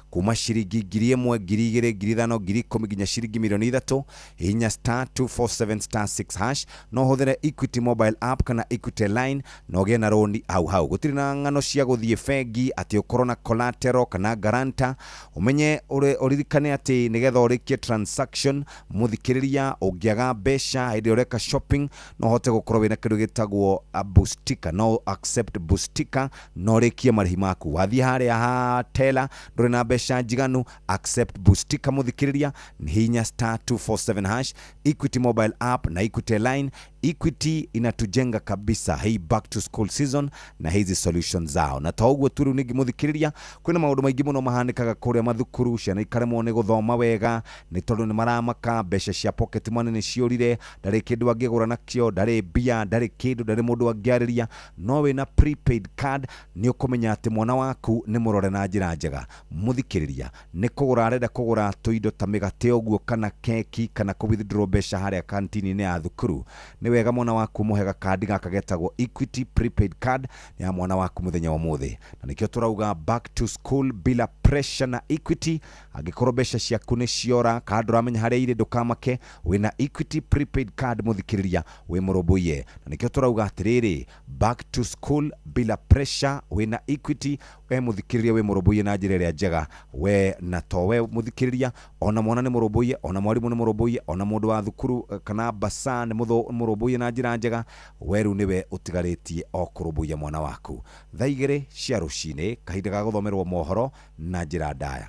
kuma ciringi 1,000, 2,000, 5,000, 10,000 nginya ciringi 3 million. Hihinya *247*6#. No ũhũthĩre Equity mobile app kana Equity line na ũgĩe na rũni hau hau. Gũtirĩ na ng'ano cia gũthiĩ bengi atĩ ũkorwo na collateral kana guarantor. Ũmenye ũririkane atĩ nĩgetha ũrĩkie transaction, mũthikĩrĩria, ũngĩaga mbeca hĩndĩ ĩrĩa ũreka shopping, no ũhote gũkorwo wĩna kĩndũ gĩtagwo bustika. No accept bustika na ũrĩkie marĩhi maku. Wathiĩ harĩa ha teller ndũrĩ na mbeca njiganu, accept bustika. Mũthikĩrĩria, hihinya *247#, Equity mobile app na Equity line. Equity inatujenga kabisa hii back to school season na hizi solution zao. Na ta ũguo tu rĩu ningĩ, mũthikĩrĩria, kwĩna maũndũ maingĩ mũno mahanĩkaga kũrĩa mathukuru. Ciana ikaremwo nĩ gũthoma wega nĩ tondũ nĩ maramaka mbeca cia pocket money nĩ ciũrire, ndarĩ kĩndũ angĩgũra nakĩo, ndarĩ mbia, ndarĩ kĩndũ, ndarĩ mũndũ angĩarĩria. No wĩna prepaid card nĩ ũkũmenya atĩ mwana waku nĩ mũrore na njĩra njega. Mũthikĩrĩria, nĩ kũgũra arenda kũgũra tũindo ta mĩgate ũguo kana keki kana kũ withdraw mbeca harĩa kantini-inĩ ya thukuru, nĩ wega mwana waku mũhe gakandi gaka getagwo Equity prepaid card. Nĩ ya mwana waku mũthenya wa ũmũthĩ, na nĩkĩo tũrauga back to school bila pressure na Equity. Angĩkorwo mbeca ciaku nĩ ciora kana ndũramenya harĩa irĩ, ndũkamake, wĩna Equity prepaid card. Mũthikĩrĩria, wĩ mũrũmbũiye, na nĩkĩo tũrauga atĩrĩrĩ, back to school bila pressure wĩna Equity. We mũthikĩrĩria, wĩ mũrũmbũiye na njĩra ĩrĩa njega we, na to we mũthikĩrĩria, ona mwana nĩ mũrũmbũiye, ona mwarimũ nĩ mũrũmbũiye, ona mũndũ wa thukuru kana basa nĩ mũrũmbũiye na njĩra njega. We rĩu nĩwe ũtigarĩtie o kũrũmbũiya mwana waku. Thaa 2 cia rũcinĩ, kahinda ga gũthomerwo mohoro na njĩra ndaya.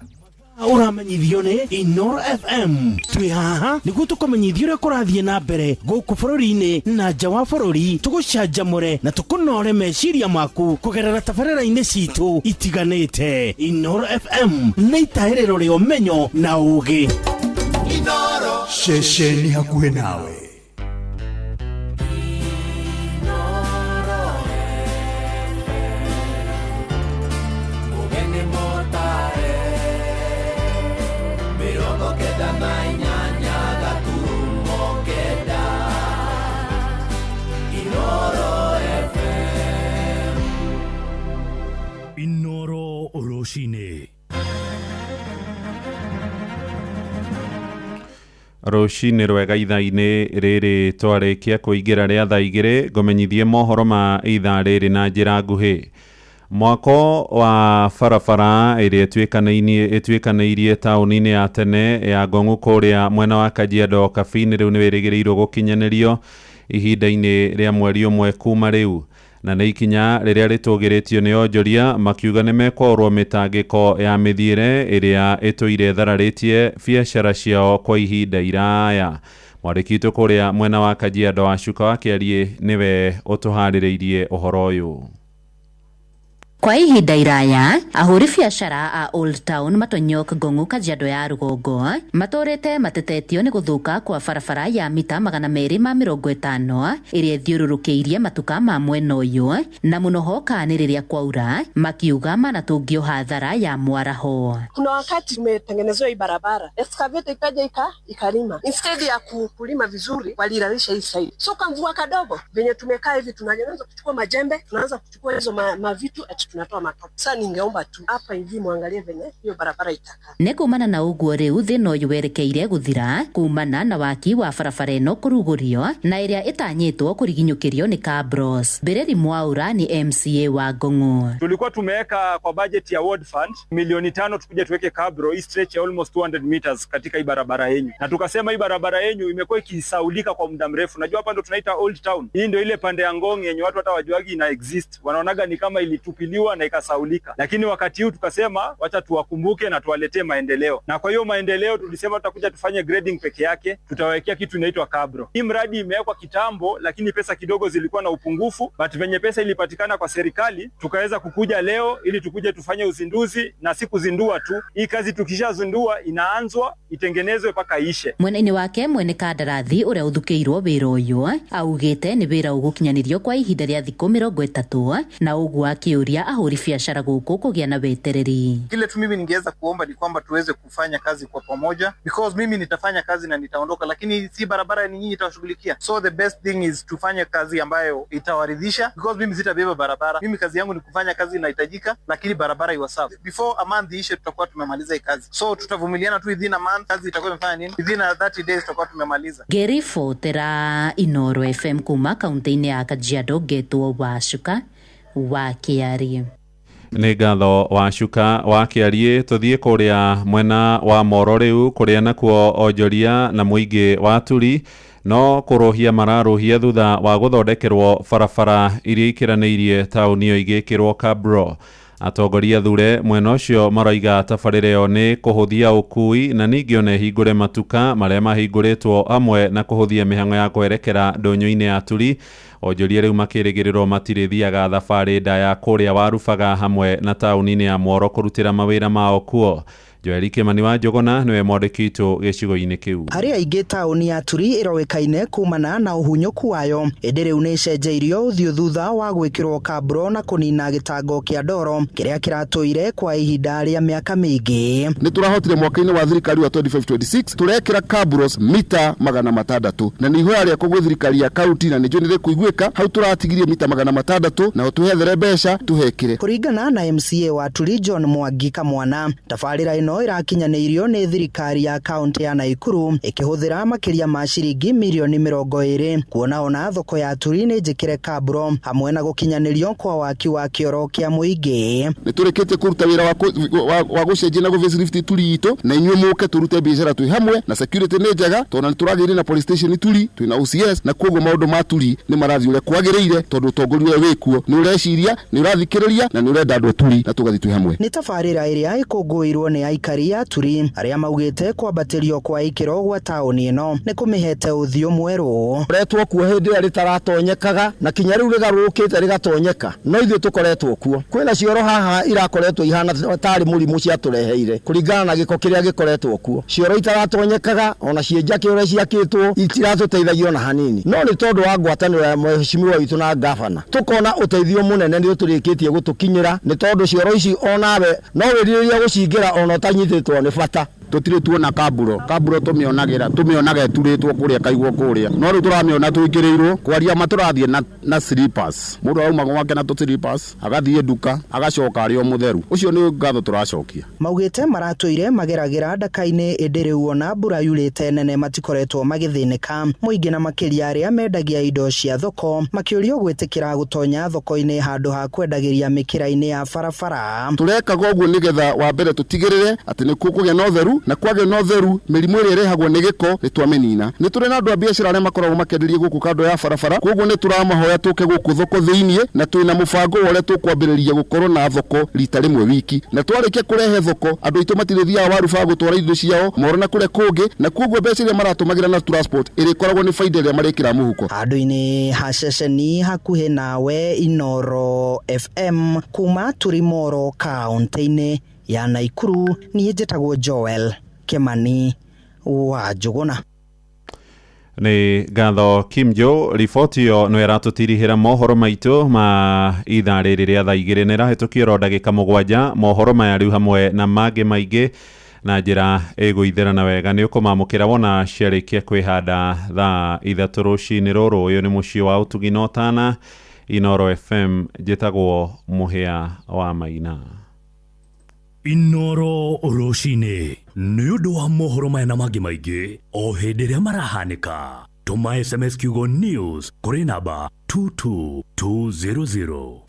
Ũramenyithio nĩ Inoro FM. Twĩ haha nĩguo tũkũmenyithia ũrĩa kũrathiĩ na mbere gũkũ bũrũri-inĩ na nja wa bũrũri, tũgũcanjamũre na tũkũnore meciria maku kũgerera tabarĩra-inĩ citũ itiganĩte. Inoro FM nĩ itahĩrĩro rĩa ũmenyo na ũũgĩ. Inoro ceceni hakuhĩ nawe. Mũgeni mũtare 98.9 Inoro FM. Inoro rũcinĩ. Rũcinĩ rwega. Ithaa-inĩ rĩrĩ twarĩkia kũingĩra rĩa thaa 2, ngũmenyithie mohoro ma ithaa rĩrĩ na njĩra nguhĩ. Mwako wa barabara ĩrĩa ĩtuĩkanĩirie taũni-inĩ ya tene ya Ngong'u kũrĩa mwena wa Kajiado Kabini rĩu nĩ wĩrĩgĩrĩirwo gũkinyanĩrio ihinda-inĩ rĩa mweri ũmwe kuma rĩu, na nĩ ikinya rĩrĩa rĩtũgĩrĩtio nĩ onjoria makiuga nĩ mekwaũrwo mĩtangĩko ya mĩthiĩre ĩrĩa ĩtũire ĩthararĩtie biacara ciao kwa ihinda iraya. Mwandĩki witũ kũrĩa mwena wa Kajiado, wa Cuka wa Kĩariĩ, nĩwe ũtũharĩrĩirie ũhoro ũyũ. Kwa ihinda iraya ahũri biacara a Old Town Matonyok Ngong'u Kajiado ya rũgongo matũrĩte matetetio nĩ gũthũka kwa barabara ya mita 250 ĩrĩa ĩthiũrũrũkĩirie matuka ma mwena ũyũ na mũno hoka nĩ rĩrĩa kwaura makiuga manatũngio hathara ya mwaraho. Kuna wakati tumetengenezewa hii barabara, excavator ikaja ikalima, instead ya kulima vizuri walilalisha hii side, so kamvua kadogo venye tumekaa hivi tunaanza kuchukua majembe, tunaanza kuchukua hizo mavitu ati tunatoa matope. Sasa ningeomba tu hapa hivi muangalie venye hiyo barabara itakaa. Nĩ kumana na ũguo rĩu thĩna ũyũ werekeire gũthira kumana na waki wa barabara ĩno kũrugũrio na ĩrĩa ĩtanyĩtwo kũriginyũkĩrio nĩ Kabros. Mbireri Mwaura ni MCA wa Ngong'u. Tulikuwa tumeweka kwa budget ya World Fund milioni 5 tukuje tuweke kabro hii stretch ya almost 200 meters katika hii barabara yenyu, na tukasema hii barabara yenyu imekuwa ikisaulika kwa muda mrefu. Najua hapa ndo tunaita Old Town, hii ndio ile pande ya Ngong yenye watu hata wajuagi ina exist, wanaonaga ni kama ilitupiliwa na ikasaulika, lakini wakati huu tukasema wacha tuwakumbuke na tuwaletee maendeleo, na kwa hiyo maendeleo tulisema tutakuja tufanye grading peke yake, tutawekea kitu inaitwa kabro. Hii mradi imewekwa kitambo, lakini pesa kidogo zilikuwa na upungufu, but venye pesa ilipatikana kwa serikali tukaweza kukuja leo ili tukuje tufanye uzinduzi, na si kuzindua tu, hii kazi tukishazindua inaanzwa itengenezwe paka ishe. Mwena-inĩ wake mwene kandarathi ũrĩa ũthukĩirwo wĩra ũyũ augĩte nĩ wĩra ũgũkinyanĩrio kwa ihinda rĩa thikũ 30 na ũguo akĩũria ahũri biacara gũkũ kũgĩa na wetereri. Kile tu mimi ningeweza kuomba ni kwamba tuweze kufanya kazi kwa pamoja, because mimi nitafanya kazi na nitaondoka, lakini si barabara ni nyinyi itawashughulikia. So the best thing is tufanye kazi ambayo itawaridhisha, because mimi sitabeba barabara. Mimi kazi yangu ni kufanya kazi inahitajika, lakini barabara iwe sawa. Before a month ishe tutakuwa tumemaliza hii kazi, so tutavumiliana tu within a month, kazi itakuwa imefanya nini, within 30 days tutakuwa tumemaliza. Ngĩribotera Inoro FM kuma kaunti-inĩ ya Kajiado ngetwo Wacuka wa Kĩarie. Nĩ ngatho Wacuka wa Kĩarie. Tũthiĩ kũrĩa mwena wa Moro rĩu kũrĩa nakuo onjoria na mũingĩ wa Turi no kũrũhia mararũhia thutha wa gũthondekerwo barabara iria ikĩranĩirie taũni ĩyo igĩkĩrwo kabro. Atongoria thure mwena ũcio maroiga tabarĩra ĩyo nĩ kũhũthia ũkui na ningĩ ona ĩhingũre matuka marĩa mahingũrĩtwo hamwe na kũhũthia mĩhang'o ya kwerekera ndũnyũ-inĩ ya Turi. Onjoria rĩu makĩrĩgĩrĩrwo matirĩthiaga thabarĩ ndaya kũrĩa Warubaga hamwe na taũni-inĩ ya Mworo kũrutĩra mawĩra mao kuo. Joeli Kimani wa Njũgũna nĩwe mwandĩki witũ gĩcigo-inĩ kĩu. Harĩ aingĩ taũni ya Turi ĩroĩkaine kumana na ũhunyũku wayo, ĩndĩ rĩu nĩ ĩcenjeirio ũthiũ thutha wa gwĩkĩrwo kabro na kũnina gĩtango kĩa ndoro kĩrĩa kĩratũire kwa ihinda rĩa mĩaka mĩingĩ. Nĩ tũrahotire mwaka-inĩ wa thirikari wa 2526 tũrekĩra kabros mita 600 na nĩ ihoya rĩakwa gwĩ thirikari ya kaunti na nĩnjũĩ nĩ rĩkũiguĩka hau tũratigirie mita 600 na tũhethere mbeca tũhekĩre. Kũringana na MCA wa Turi John Mwangi Kamwana, tabarĩra ĩno ĩrakinyanĩirio nĩ thirikari ya kaunti ya Naikuru ĩkĩhũthĩra makĩria ma ciringi mirioni 20 kuona ona thoko ya Turi nĩ njĩkĩre kabro hamwe na gũkinyanĩrio kwa waki wa kĩoro kĩa mũingĩ. Nĩ tũrĩkĩtie kũruta wĩra wa gũcenjia na gũ-facelift Turi itũ na inyuĩ mũke tũrute biacara twĩ hamwe na security nĩ njega tondũ nĩ tũragĩire na police station Turi twĩ na OCS na koguo maũndũ ma Turi nĩ marathiĩ ũrĩa kwagĩrĩire tondũ ũtongoria ũrĩa wĩkuo nĩ ũreciria nĩ ũrathikĩrĩria na nĩ ũrenda andũ a Turi na tũgathiĩ twĩ hamwe. Nĩ tabarĩra ĩrĩa ĩkũngũĩirwo nĩ aikari a Turi arĩa maugĩte kwambatĩrio kwa ikĩro gwa taũni ĩno nĩ kũmĩhete ũthiũ mwerũ. Koretwo kuo hĩndĩ ĩrĩa rĩtaratonyekaga na kinya rĩu rĩgarũrũkĩte rĩgatonyeka, no ithuĩ tũkoretwo kuo. Kwĩna cioro haha irakoretwo ihana tarĩ mũrimũ ciatũreheire kũringana na gĩko kĩrĩa gĩkoretwo kuo. Cioro itaratonyekaga ona ciĩ njake ũrĩa ciakĩtwo itiratũteithagia ona hanini, no nĩ tondũ wa ngwatanĩro ya mheshimiwa witũ na gavana tũkona ũteithio mũnene nĩ ũtũrĩkĩtie gũtũkinyĩra, nĩ tondũ cioro ici onawe no wĩrirĩrie gũcingĩra ona ũtanyitĩtwo nĩ bata. Tũtirĩ tuona kaburo kaburo tũmĩonagĩra tũmĩonaga ĩturĩtwo kũrĩa kaigwo kũrĩa, no rĩu tũramĩona twĩkĩrĩirwo kwaria ma tũrathiĩ na slippers. Mũndũ arauma gwake na tũ slippers agathiĩ nduka agacoka arĩ o mũtheru. Ũcio nĩ ngatho tũracokia. Maugĩte maratũire mageragĩra ndaka-inĩ ĩndĩ rĩu ona mbura yurĩte nene matikoretwo magĩthĩnĩka. Mũingĩ na makĩria arĩa mendagia indo cia thoko makĩũrio gwĩtĩkĩra gũtonya thoko-inĩ handũ ha kwendagĩria mĩkĩra-inĩ ya barabara. Tũrekaga ũguo nĩgetha wa mbere tũtigĩrĩre atĩ nĩ kũgĩa na ũtheru Na kwagĩa na ũtheru, mĩrimũ ĩrĩa ĩrehagwo nĩ gĩko nĩ twamĩnina. Nĩ tũrĩ na andũ a biacara arĩa makoragwo makĩenderia gũkũ kando ya barabara, koguo nĩ tũramahoya tũke gũkũ thoko thĩiniĩ, na twĩna mũbango wa ũrĩa tũkwambĩrĩria gũkorwo na thoko rita rĩmwe wiki. Na twarĩkia kũrehe thoko, andũ aitũ matirĩthiaga warubaa gũtwara indo ciao moro na kũrĩa kũngĩ, na koguo mbeca iria maratũmagĩra na transport ĩrĩkoragwo nĩ baida ĩrĩa marĩkĩra mũhuko. Handũ-inĩ ha ceceni hakuhĩ nawe, Inoro FM kuma Turimoro kaunti-inĩ ya Naikuru, niĩ njĩtagwo Joel Kimani wa Njũgũna. Nĩ ngatho Kimjo. Riboti ĩyo no ĩratũtirihĩra mohoro maitũ ma ithaa rĩrĩ rĩa thaa 2 na ĩrahĩtũkio oro ndagĩka 7. Mohoro maya rĩu hamwe na mangĩ maingĩ na njĩra ĩgũithĩrana wega nĩ ũkũmamũkĩra wona ciarĩkia kwĩhanda thaa 3 rũcinĩ rũrũ. Ũyũ nĩ mũciĩ wa ũtugi na ũtana, Inoro FM. Njĩtagwo Mũhĩa wa Maina. Inoro rũcinĩ nĩ ũndũ wa mohoro maya na mangĩ maingĩ o hĩndĩ ĩrĩa marahanĩka, tũma SMS kiugo news kũrĩ namba 22200.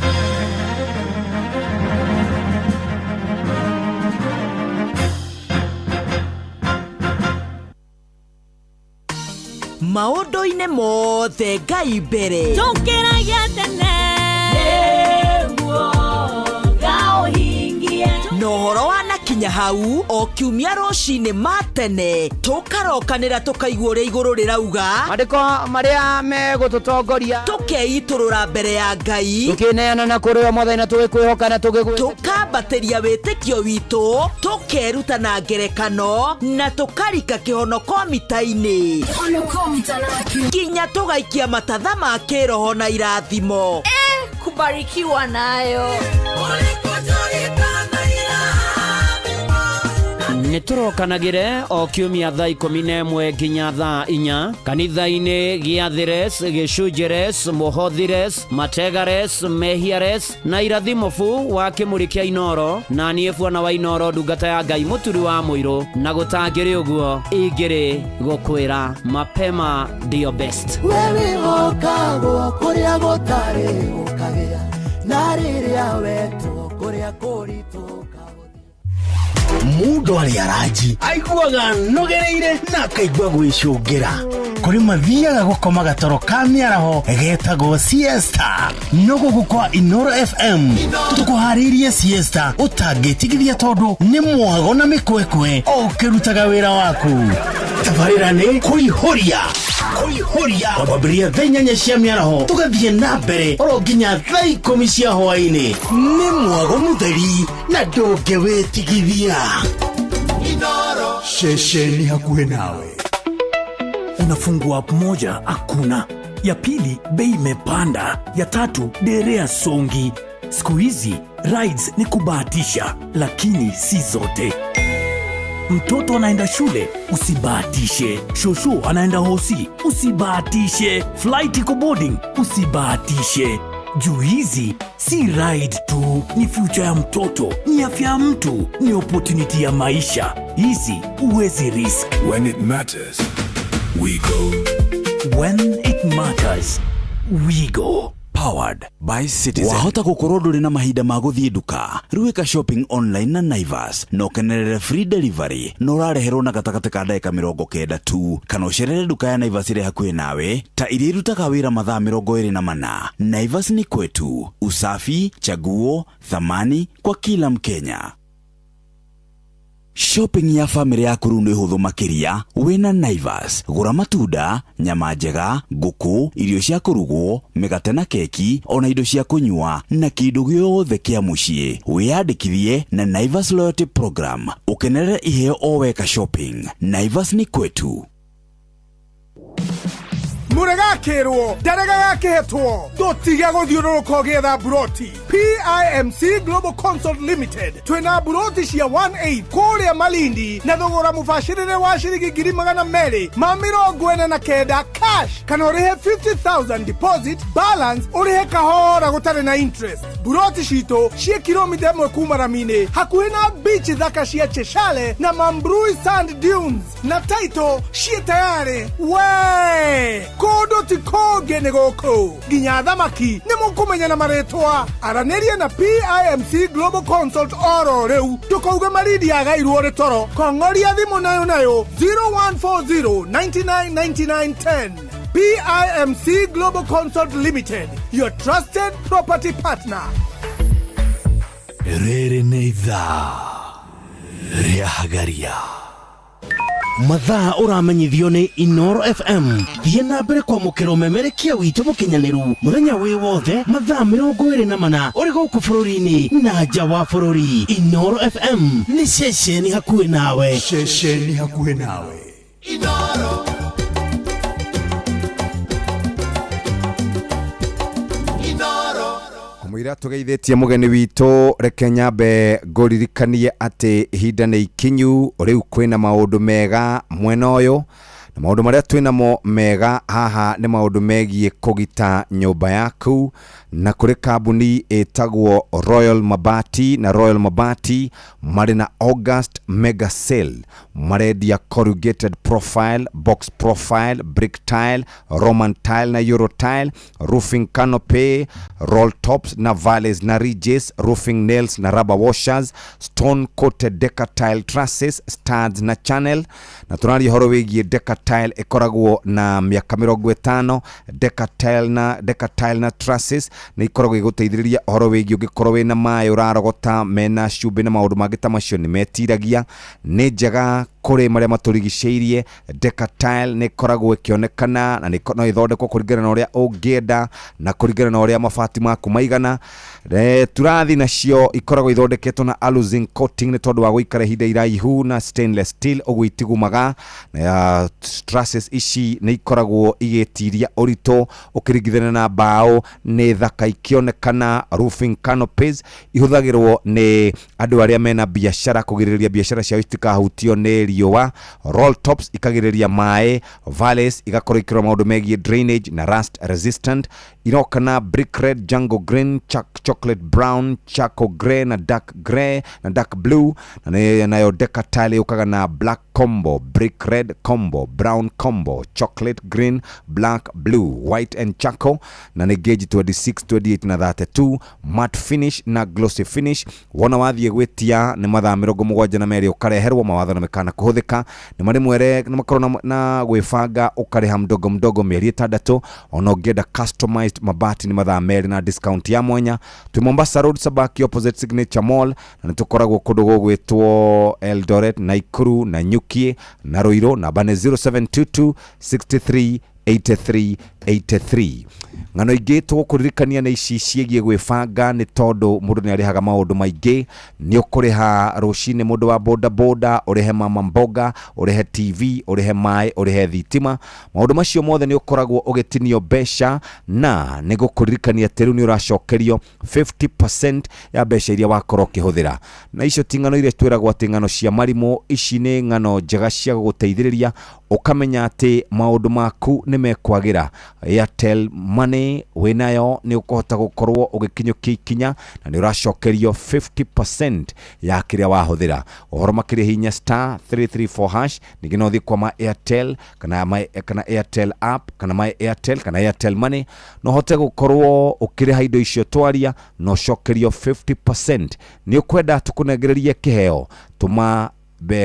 Maũndũ-inĩ mothe Ngai mbere. Tũkĩragia tene nĩguo ngaũhingie. Na ũhoro wanakinya hau o kiumia rũcinĩ ma tene tũkarokanĩra tũkaigua ũrĩa igũrũ rĩrauga, mandĩko marĩa megũtũtongoria, tũkeitũrũra mbere ya Ngai, tũkĩneana na kũrĩ o Mwathani na tũgĩkwĩhoka na tũkambatĩria wĩtĩkio witũ, tũkeruta na ngerekano na tũkarika kĩhonoko mita-inĩ, nginya tũgaikia matatha ma kĩroho na irathimo kubarikiwa nayo. Nĩ tũrokanagĩre o kiumia thaa 11 nginya thaa 4 kanitha-inĩ gĩathĩres, gĩcunjĩres, mũhothires, mategares, mehiares na irathimo bu wa kĩmũrĩ kĩa Inoro. Na niĩ bwana wa Inoro, ndungata ya Ngai mũturi wa mũirũ, na gũtangĩrĩ ũguo ingĩrĩ gũkwĩra mapema ndio best. We wĩhokagwo kũrĩa gũtarĩ gũkagĩa, na rĩrĩa wetwo kũrĩa kũritũ. Mũndũ arĩ aranji aiguaga nogereire na akaigua gwĩcũngĩra. Kũrĩ mathiaga gũkoma gatoro ka mĩaraho getagwo siesta. No gũkũ kwa Inoro FM tũkũharĩirie siesta ũtangĩtigithia, tondũ nĩ mwago na mĩkwekwe o ũkĩrutaga wĩra waku. Tabarĩra nĩ kũihũria kũihũria kwambĩrĩria thaa 8 cia mĩaraho tũgathiĩ na mbere oro nginya thaa 10 cia hwaĩ-inĩ. Nĩ mwago mũtheri na ndũngĩwĩtigithia. Ceceni hakuhĩ nawe. Unafungua app moja, hakuna. Ya pili, bei imepanda. Ya tatu, derea songi. Siku hizi rides ni kubahatisha, lakini si zote. Mtoto anaenda shule, usibahatishe. Shosho anaenda hosi, usibahatishe. Flight iko boarding, usibahatishe. Juu hizi si ride tu, ni future ya mtoto, ni afya ya mtu, ni opportunity ya maisha. Hizi huwezi risk. When it matters, we go. When it matters, we go. Powered by Citizen. Wahota gũkorwo ndũrĩ na mahinda ma gũthiĩ nduka, rĩu ĩka shopping online na Naivas na ũkenerere free delivery na ũrareherwo na gatagatĩ ka ndagĩka 90 tu, kana ũcerere nduka ya Naivas ĩrĩa hakuhĩ nawe ta iria irutaga wĩra mathaa 24. Naivas ni kwetu, usafi, chaguo, thamani kwa kila Mkenya. Shopping ya family yaku rĩu nĩ hũthũ makĩria wĩna Naivas. Gũra matunda, nyama njega, ngũkũ, irio cia kũrugwo, mĩgate na keki, ona indo cia kũnyua na kĩndũ gĩothe kĩa mũciĩ. Wĩyandĩkithie na Naivas Loyalty Program ũkenerere iheo o weka shopping. Naivas ni kwetu. Mũregakĩrwo ndarega gakĩhetwo, ndũtige gũthiũrũrũka ũgĩetha mburoti. PIMC Global Consult Limited twĩna mburoti cia 18 kũrĩa Malindi na thogora mũbacĩrĩre wa ciringi 249,000 cash, kana ũrĩhe 50,000 deposit, balance ũrĩhe kahora gũtarĩ na interest. Buroti citũ ciĩ kilomita 1 kuma rami-inĩ, hakuhĩ na beach thaka cia Cheshale na Mambrui Sand Dunes, na title ciĩ tayarĩ. We kũndũ ti kũngĩ nĩ gũkũ, nginya thamaki nĩ mũkũmenya na marĩtwa. Aranĩria na PIMC Global Consult oro rĩu, ndũkauge Malindi yagairwo rĩ toro. Kong'oria thimũ nayo nayo 0140 99 99 10. PIMC Global Consult Limited, your trusted property partner. Rĩrĩ nĩ ithaa rĩa Hagaria. Mathaa ũramenyithio nĩ Inoro FM. Thiĩ na mbere kwamũkĩra ũmemerekia witũ mũkinyanĩru mũthenya wĩ wothe mathaa 24 ũrĩ gũkũ bũrũri-inĩ na nja wa bũrũri. Inoro FM nĩ ceceni hakuhĩ nawe. Ceceni hakuhĩ nawe. Inoro. Inoro. Kamũira tũgeithĩtie mũgeni witũ, reke nyambe ngũririkanie atĩ ihinda nĩ ikinyu rĩu kwĩna maũndũ mega mwena ũyũ, na maũndũ marĩa twĩnamo mega haha nĩ maũndũ megiĩ kũgita nyũmba yaku, na kũrĩ kambuni ĩtagwo Royal Mabati, na Royal Mabati marĩ na August Mega Sale. Marendia corrugated profile, box profile, brick tile, Roman tile na Euro tile, roofing canopy, roll tops na valleys na ridges, roofing nails na rubber washers, stone coated deca tile trusses, studs na channel. Na tũraria ũhoro wĩgiĩ deca tile ĩkoragwo na mĩaka 50. Deca tile na deca tile na trusses nĩ ikoragwo igũteithĩrĩria ũhoro wĩgiĩ ũngĩkorwo wĩna maĩ ũrarogota mena cumbĩ na maũndũ mangĩ ta macio nĩ metiragia. Nĩ njega kũrĩ marĩa matũrigicĩirie. Deca tile nĩ ĩkoragwo ĩkĩonekana na no ĩthondekwo kũringana na ũrĩa ũngĩenda na kũringana na ũrĩa mabati maku maigana. Turathi nacio ikoragwo ithondeketwo na aluzinc coating nĩ tondũ wa gũikara ihinda iraihu na stainless steel, ũguo itigumaga. Na trusses ici nĩ ikoragwo igĩtiria ũritũ ũkĩringithania na mbaũ, nĩ thaka ikĩonekana. Roofing canopies ihũthagĩrwo nĩ andũ arĩa mena biacara kũgirĩrĩria biacara ciao itikahutio nĩ riũa. Roll tops ikagirĩrĩria maĩ, valleys igakorwo ikĩrora maũndũ megiĩ drainage na rust resistant. Iroka na brick red, jungle green, chocolate brown, charcoal grey na dark grey na dark blue. Na nayo deca tile yũkaga na black combo, brick red combo, brown combo, chocolate green, black, blue, white and charcoal, na nĩ gauge 26, 28 na 32, matte finish na glossy finish. Wona wathiĩ gwĩtia nĩ mathaa 72 ũkareherwo. Mawatho na mĩkana kũhũthĩka nĩ marĩ mwere, nĩ makorwo na gwĩbanga ũkarĩha mdogo mdogo mĩeri 6. Ona ũngĩenda customized mabati nĩ mathaa 2 na discount ya mwanya. Twĩ Mombasa Road, Sabaki, opposite Signature Mall, na nĩ tũkoragwo kũndũ gũgwĩtwo Eldoret, Naikuru na Nyuki na Ruiru. Namba nĩ 0722 63 83 83. Ng'ano ingĩ tũgũkũririkania nĩ ici ciĩgiĩ gwĩbanga, nĩ tondũ mũndũ nĩ arĩhaga maũndũ maingĩ. Nĩ ũkũrĩha rũcinĩ mũndũ wa boda boda, ũrĩhe mama mboga, ũrĩhe TV, ũrĩhe maĩ, ũrĩhe thitima. Maũndũ macio mothe nĩ ũkoragwo ũgĩtinio mbeca, na nĩ gũkũririkania atĩ rĩu nĩ ũracokerio 50% ya mbeca iria wakorwo ũkĩhũthĩra. Na icio ti ng'ano iria twĩragwo atĩ ng'ano cia marimũ, ici nĩ ng'ano njega cia gũgũteithĩrĩria ũkamenya atĩ maũndũ maku nĩ mekwagĩra. Airtel Money wĩnayo nĩ ũkũhota gũkorwo ũgĩkinyũkia ikinya, na nĩ ũracokerio 50% ya kĩrĩa wahũthĩra. Ũhoro makĩria hinya star 334 hash. Ningĩ no ũthiĩ kwa ma Airtel kana kana Airtel app kana my Airtel kana Airtel Money, no ũhote gũkorwo ũkĩrĩha indo icio twaria na ũcokerio 50%. Nĩ ũkwenda tũkũnengererie kĩheo, tũma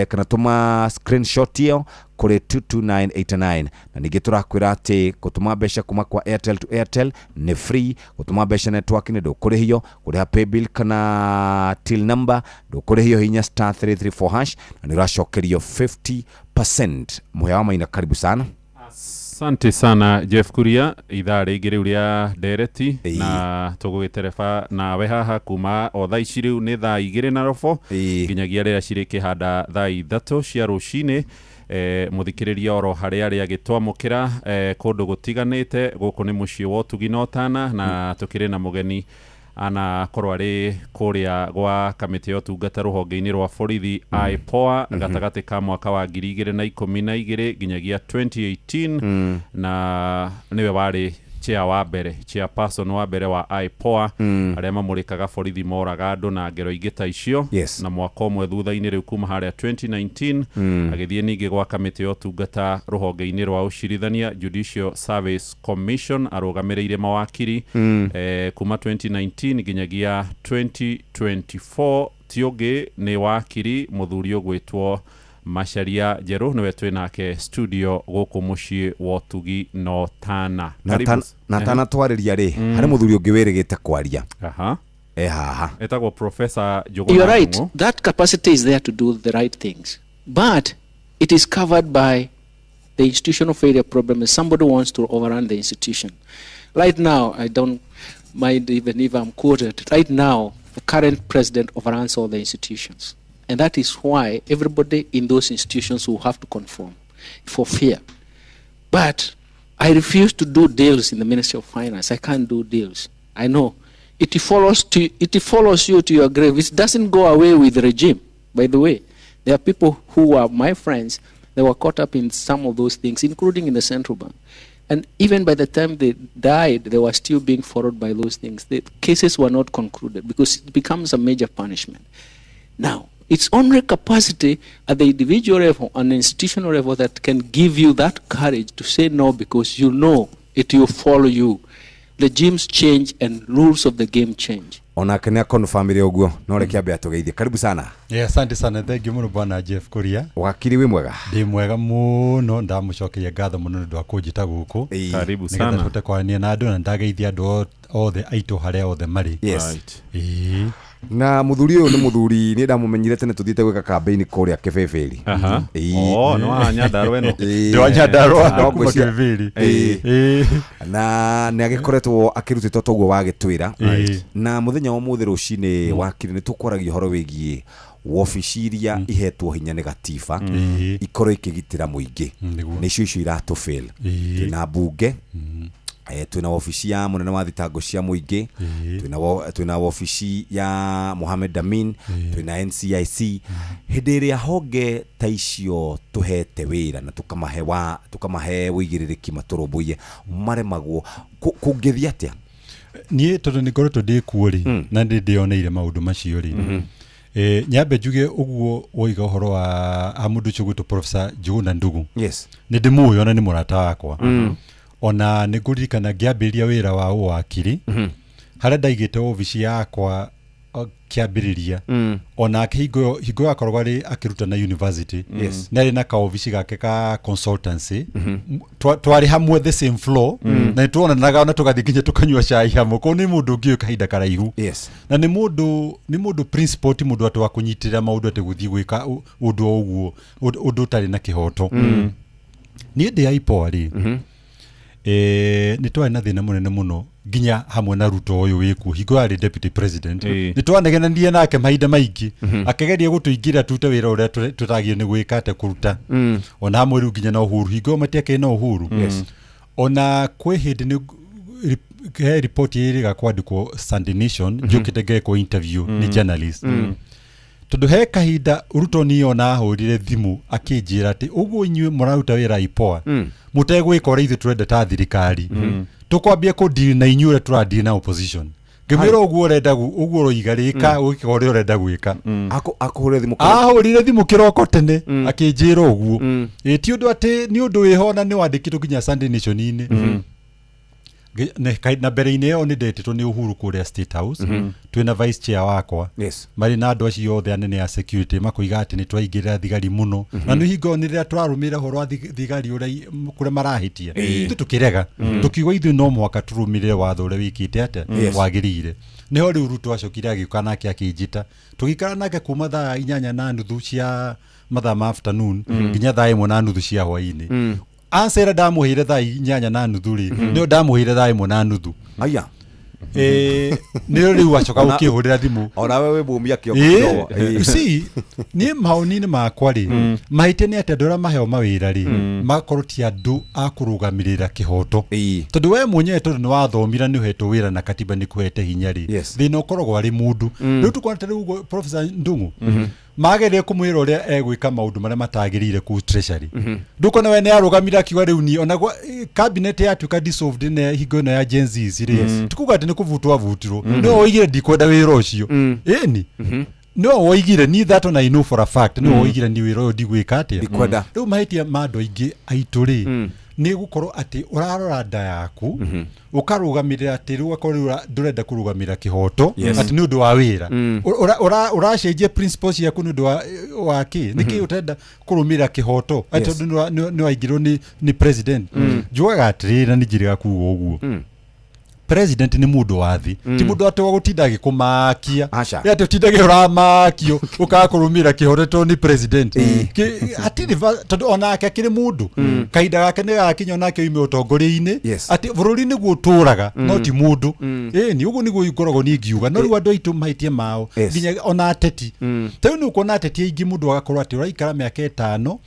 kana tũma screenshot ĩyo kũrĩ 22989. Na ningĩ tũrakwĩra atĩ gũtũma mbeca kuma kwa Airtel to Airtel nĩ free, gũtũma mbeca network-inĩ ndũkũrĩhio, kũrĩha paybill kana till number ndũkũrĩhio, hinya star 334 hash na nĩ ũracokerio 50%. Mũhĩa wa Maina, karibu sana. Asante sana Jeff Kuria. Ithaa rĩngĩ rĩu rĩa ndereti na tũgũgĩtereba nawe haha kuma o thaa ici rĩu nĩ thaa 2:15 nginyagia rĩrĩa cirĩkĩhanda thaa 3 cia rũcinĩ. Mũthikĩrĩria oro harĩa arĩa agĩtwamũkĩra kũndũ gũtiganĩte. Gũkũ nĩ mũciĩ wa ũtugi na ũtana, na tũkĩrĩ na mũgeni anakorwo arĩ kũrĩa gwa kamĩtĩ ya ũtungata rũhonge-inĩ rwa borithi IPOA gatagatĩ ka mwaka wa 2012 nginyagia 2018, na nĩwe warĩ chair wa mbere, chairperson wa mbere wa IPOA, arĩa mamũrĩkaga borithi moraga andũ na ngero ingĩ ta icio. Na mwaka ũmwe thutha-inĩ rĩu kuma harĩa 2019, agĩthiĩ ningĩ gwa kamĩtĩ ya ũtungata rũhonge-inĩ rwa ũcirithania, Judicial Service Commission, arũgamĩrĩire mawakiri, kuma 2019 nginyagia 2024. Ti ũngĩ nĩ wakiri mũthuri ũgwĩtwo Macharia Njeru, nĩwe twĩ nake studio gũkũ mũciĩ wa ũtugi no tana. Na tana twarĩria rĩ, harĩ mũthuri ũngĩ wĩrĩgĩte kwaria. E haha. Etagwo Professor Njuguna. You're right. That capacity is there to do the right things. But it is covered by the institutional failure problem. If somebody wants to overrun the institution. Right now, I don't mind even if I'm quoted. Right now, the current president overruns all the institutions. And that is why everybody in those institutions will have to conform for fear. But I refuse to do deals in the Ministry of Finance. I can't do deals. I know. It follows you to your grave. It doesn't go away with the regime, by the way. There are people who are my friends. They were caught up in some of those things, including in the central bank. And even by the time they died, they were still being followed by those things. The cases were not concluded because it becomes a major punishment. Now, it's only capacity at the individual level and institutional level that can give you that courage to say no, because you know it will follow you. Regimes change and rules of the game change. Onake nĩ akonfamire ũguo, no reke ambe atũgeithie. Karibu sana. Yeah, asante sana. Thank you mũno bwana Jeff Kuria. Wakiri wĩ mwega? Ndĩ mwega mũno, ndamũcokeria ngatho mũno nĩ ũndũ wa kũnjĩta gũkũ. Karibu sana. Nĩgetha tũhote kwaranĩria na andũ na ndageithia andũ othe aitũ harĩa othe marĩ. Yes. Right. Na muthuri ũyũ nĩ muthuri niĩ ndamũmenyire tene tũthiĩte gwĩka campaign kũrĩa Kĩbĩbĩri. Oh, nĩ wa Nyandarua ĩno. Nĩ wa Nyandarua kuma Kĩbĩbĩri. Na nĩ agĩkoretwo akĩrutĩtwo toguo wagĩtwĩra. Na mũthenya wa ũmũthĩ rũcinĩ wakiri nĩ tũkwaragia ũhoro wĩgiĩ wobici iria ihetwo hinya nĩ gatiba ikorwo ikĩgitĩra mũingĩ. Nĩcio icio iratũfail. Twĩna mbunge, twina wobici ya munene wa thitango cia muingi, twina wobici ya Mohamed Amin, twina NCIC. Hindi iria honge ta icio tuhete wira na tukamahe wigirĩrĩki matũrũmbũiye maremagwo kũngĩthiĩ atĩa? Niĩ tondũ nĩ ngoretwo ndĩ kuo rĩ, na nĩ ndĩoneire maũndũ macio rĩ, nyambe njuge ũguo woiga ũhoro wa mũndũ ũcio ũgwĩtwo Professor Njuguna Ndung'u. Yes. Nĩ ndĩmũĩ ona nĩ mũrata wakwa. Ona nĩ ngũririkana ngĩambĩrĩria wĩra wa ũwakiri, harĩa ndaigĩte obici yakwa kĩambĩrĩria, onake hingo ĩyo akoragwo arĩ akĩruta na university. Nĩ arĩ na kaobici gake ka consultancy. Twarĩ hamwe the same floor, na nĩ tuonanaga ona tũgathiĩ nginya tũkanyua cai hamwe. Koguo nĩ mũndũ ũngĩũĩ kahinda karaihu. Na nĩ mũndũ principal, ti mũndũ atĩ wa kũnyitĩrĩra maũndũ atĩ gũthiĩ gwĩka ũndũ o ũguo, ũndũ ũtarĩ na kĩhoto. Niĩ ndĩ IPOA rĩ, nĩ twarĩ na thĩna mũnene mũno nginya hamwe na Ruto ũyũ wĩkuo hingo yarĩ deputy president. Nĩ twanegenanirie nake mahinda maingĩ, akĩgeria gũtũingĩra tute wĩra ũrĩa tũtagĩrĩirwo nĩ gwĩka atĩ kũruta. Ona hamwe rĩu nginya na Uhuru, hingo ĩyo matiakĩrĩ na Uhuru. Ona kwĩ hĩndĩ nĩ he ripoti ĩrĩga kwandĩkwo Sunday Nation, njũkĩte ngekwo interview nĩ journalist. Tondũ he kahinda Ruto niĩ ona ahũrire thimũ akĩnjĩra atĩ ũguo inyuĩ mũraruta wĩra IPOA, mũtegwĩka ũrĩa ithuĩ tũrenda ta thirikari, tũkwambia kũdeal na inyuĩ ũrĩa tũradeal na opposition. Ngĩmwĩra ũguo ũrenda ũguo ũroiga rĩka ũgĩka ũrĩa ũrenda gwĩka. Ahũrire thimũ kĩroko tene akĩnjĩra ũguo. Ti ũndũ atĩ nĩ ũndũ wĩho na nĩ wandĩkĩtwo nginya Sunday Nation-inĩ. Na mbere-inĩ ĩyo nĩ ndetĩtwo nĩ Uhuru kũrĩa State House, twĩna vice chair wakwa, marĩ na andũ acio othe anene a security, makoiga atĩ nĩ twaingĩrĩra thigari mũno. Na nĩ hingo nĩ rĩrĩa tũrarũmĩrĩra ũhoro wa thigari ũrĩa kũrĩa marahĩtia, ithuĩ tũkĩrega, tũkiuga ithuĩ no mũhaka tũrũmĩrĩre watho ũrĩa wĩkĩte atĩa wagĩrĩire. Nĩho rĩu Ruto acokire agĩũka nake akĩnjĩta, tũgĩikara nake kuma thaa 8:30 cia mathaa ma afternoon nginya thaa 1:30 cia hwaĩ-inĩ. Answer ndamũheire thaa 8:30 rĩ, nĩyo ndamũheire thaa 1:30. Aya. Nĩyo rĩu acoka gũkĩhũrĩra thimũ. Onawe wĩ mũmia kĩoko. You see, niĩ maoni-inĩ makwa rĩ, mahĩtia nĩ atĩ andũ arĩa maheo mawĩra rĩ, makorwo ti andũ a kũrũgamĩrĩra kĩhoto. Tondũ we mwenyewe tondũ nĩ wathomire nĩ ũhetwo wĩra na katiba nĩ kũhete hinya rĩ, thĩna ũkoragwo arĩ mũndũ. Rĩu tũkona ta rĩu ũguo Professor Ndung'u, Magerie kũmwĩra ũrĩa egwĩka maũndũ marĩa matagĩrĩire kũu treasury. Ndũkona we nĩ arũgamire akiuga rĩu niĩ ona cabinet yatuĩka dissolved nĩ hingo ĩno ya Gen Zs rĩ, ti kuga atĩ nĩ kũbutwo abutirwo. Nĩwe woigire ndikwenda wĩra ũcio. Ĩni nĩwe woigire ni that one I know for a fact, nĩwe woigire ni wĩra ũyũ ndigwĩka atĩa. Ndikwenda. Rĩu mahĩtia ma andũ aingĩ aitũ rĩ, nĩ gũkorwo atĩ ũrarora nda yaku, ũkarũgamĩrĩra atĩ rĩu akorwo rĩu ndũrenda kũrũgamĩrĩra kĩhoto atĩ nĩ ũndũ wa wĩra. Ũracenjia principles ciaku nĩ ũndũ wa kĩ? Nĩkĩ ũtenda kũrũmĩrĩra kĩhoto atĩ tondũ nĩ waingĩrwo nĩ president? Njugaga atĩrĩrĩ, na nĩ njĩrĩga kuga ũguo, president nĩ mũndũ wa thĩ, ti mũndũ atĩ wa gũtinda agĩkũmakia. Aca. Ĩ atĩ ũtindage ũramakio ũkaga kũrũmĩrĩra kĩhoto tondũ nĩ president. Hatirĩ tondũ onake akĩrĩ mũndũ, kahinda gake nĩ gagakinya onake oime ũtongoria-inĩ. Atĩ bũrũri nĩguo ũtũraga, no ti mũndũ. Ĩni ũguo nĩguo ngoragwo niĩ ngiuga. No rĩu andũ aitũ mahĩtia mao, nginya ona ateti, ta rĩu nĩ ũkuona ateti aingĩ, mũndũ agakorwo atĩ ũraikara mĩaka 5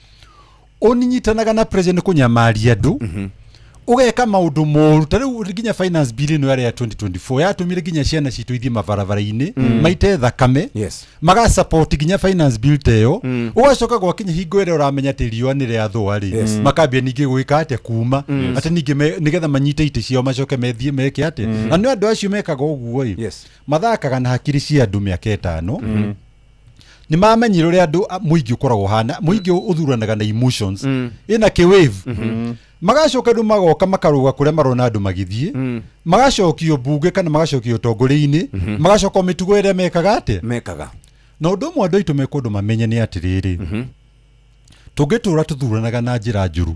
ũnyitanaga na president kũnyamaria andũ, ũgeka maũndũ moru. Ta rĩu nginya finance bill ĩno yarĩ ya 2024 yatũmire nginya ciana citũ ithiĩ mabarabara-inĩ, maite thakame, magasupport nginya finance bill ta ĩyo. Ũgacoka gwakinya hingo ĩrĩa ũramenya atĩ riũa nĩ rĩathũa rĩ, makambia ningĩ gwĩka atĩa? Kuma atĩ ningĩ nĩgetha manyite itĩ ciao, macoke methiĩ meke atĩa. Na nĩ andũ acio mekaga ũguo ĩ, mathakaga na hakiri cia andũ mĩaka 5. Nĩ mamenyire ũrĩa andũ mũingĩ ũkoragwo hana. Mũingĩ ũthuranaga na emotions, ĩna kĩwave. Magacoka rĩu magoka makarũga kũrĩa marona andũ magĩthiĩ, magacokio mbunge kana magacokio ũtongoria-inĩ, magacoka o mĩtugo ĩrĩa mekaga atĩa? Mekaga. Na ũndũ ũmwe andũ aitũ mekũndũ mamenye nĩ atĩrĩrĩ, tũngĩtũra tũthuranaga na njĩra njũru,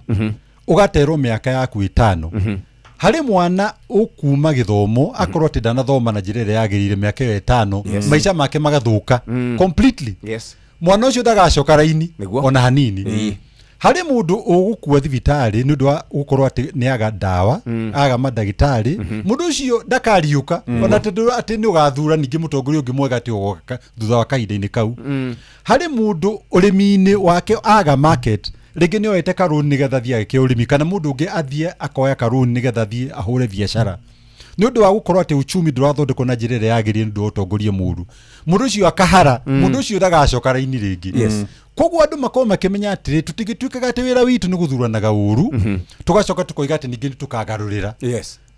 ũgaterwo mĩaka yaku 5 harĩ mwana ũkuma gĩthomo, akorwo atĩ ndanathoma na njĩra ĩrĩa yagĩrĩire mĩaka ĩyo 5, maica make magathũka completely. Mwana ũcio ndagacoka raini ona hanini. Harĩ mũndũ ũgũkua thibitarĩ nĩ ũndũ wa gũkorwo atĩ nĩ aga ndawa, aga mandagĩtarĩ, mũndũ ũcio ndakariũka. Ona tondũ atĩ nĩ ũgathura ningĩ mũtongoria ũngĩ mwega atĩ ũgoka thutha wa kahinda-inĩ kau. Harĩ mũndũ ũrĩmi-inĩ wake aga market, rĩngĩ nĩ oete karũni nĩgetha athiĩ agĩke ũrĩmi, kana mũndũ ũngĩ athiĩ akoya karũni nĩgetha athiĩ ahũre biacara. Nĩ ũndũ wa gũkorwo atĩ uchumi ndũrathondekwo na njĩra ĩrĩa yagĩrĩire nĩ ũndũ wa ũtongoria mũru, mũndũ ũcio akahara, mũndũ ũcio ndagacoka raini rĩngĩ. Koguo andũ makorwo makĩmenya atĩrĩ, tũtingĩtuĩkaga atĩ wĩra witũ nĩ gũthuranaga ũru, tũgacoka tũkoiga atĩ ningĩ nĩ tũkagarũrĩra.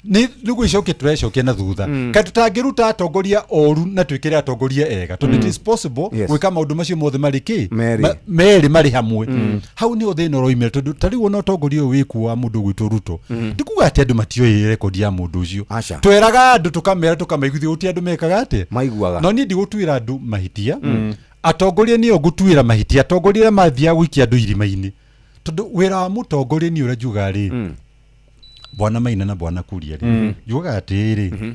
Nĩ gwĩcokia tũrecokia na thutha. Kaĩ tũtangĩruta atongoria oru na twĩkĩre atongoria ega? Tondũ it is possible gwĩka maũndũ macio mothe marĩ kĩ? Merĩ. Merĩ marĩ hamwe. Hau nĩho thĩna ũroimĩra, tondũ ta rĩu ona ũtongoria ũyũ wĩkuo wa mũndũ ũgwĩtwo Ruto, ti kuga atĩ andũ matioĩ rekondi ya mũndũ ũcio. Aca. Tweraga andũ, tũkamera, tũkamaiguithia, gũtirĩ andũ mekaga atĩa? Maiguaga. No niĩ ndigũtuĩra andũ mahĩtia. Atongoria nĩo ngũtuĩra mahĩtia, atongoria arĩa mathiaga gũikia andũ irima-inĩ, tondũ wĩra wa mũtongoria nĩ ũrĩa njugaga rĩ, bwana Maina na bwana Kuria rĩ, njugaga atĩrĩrĩ,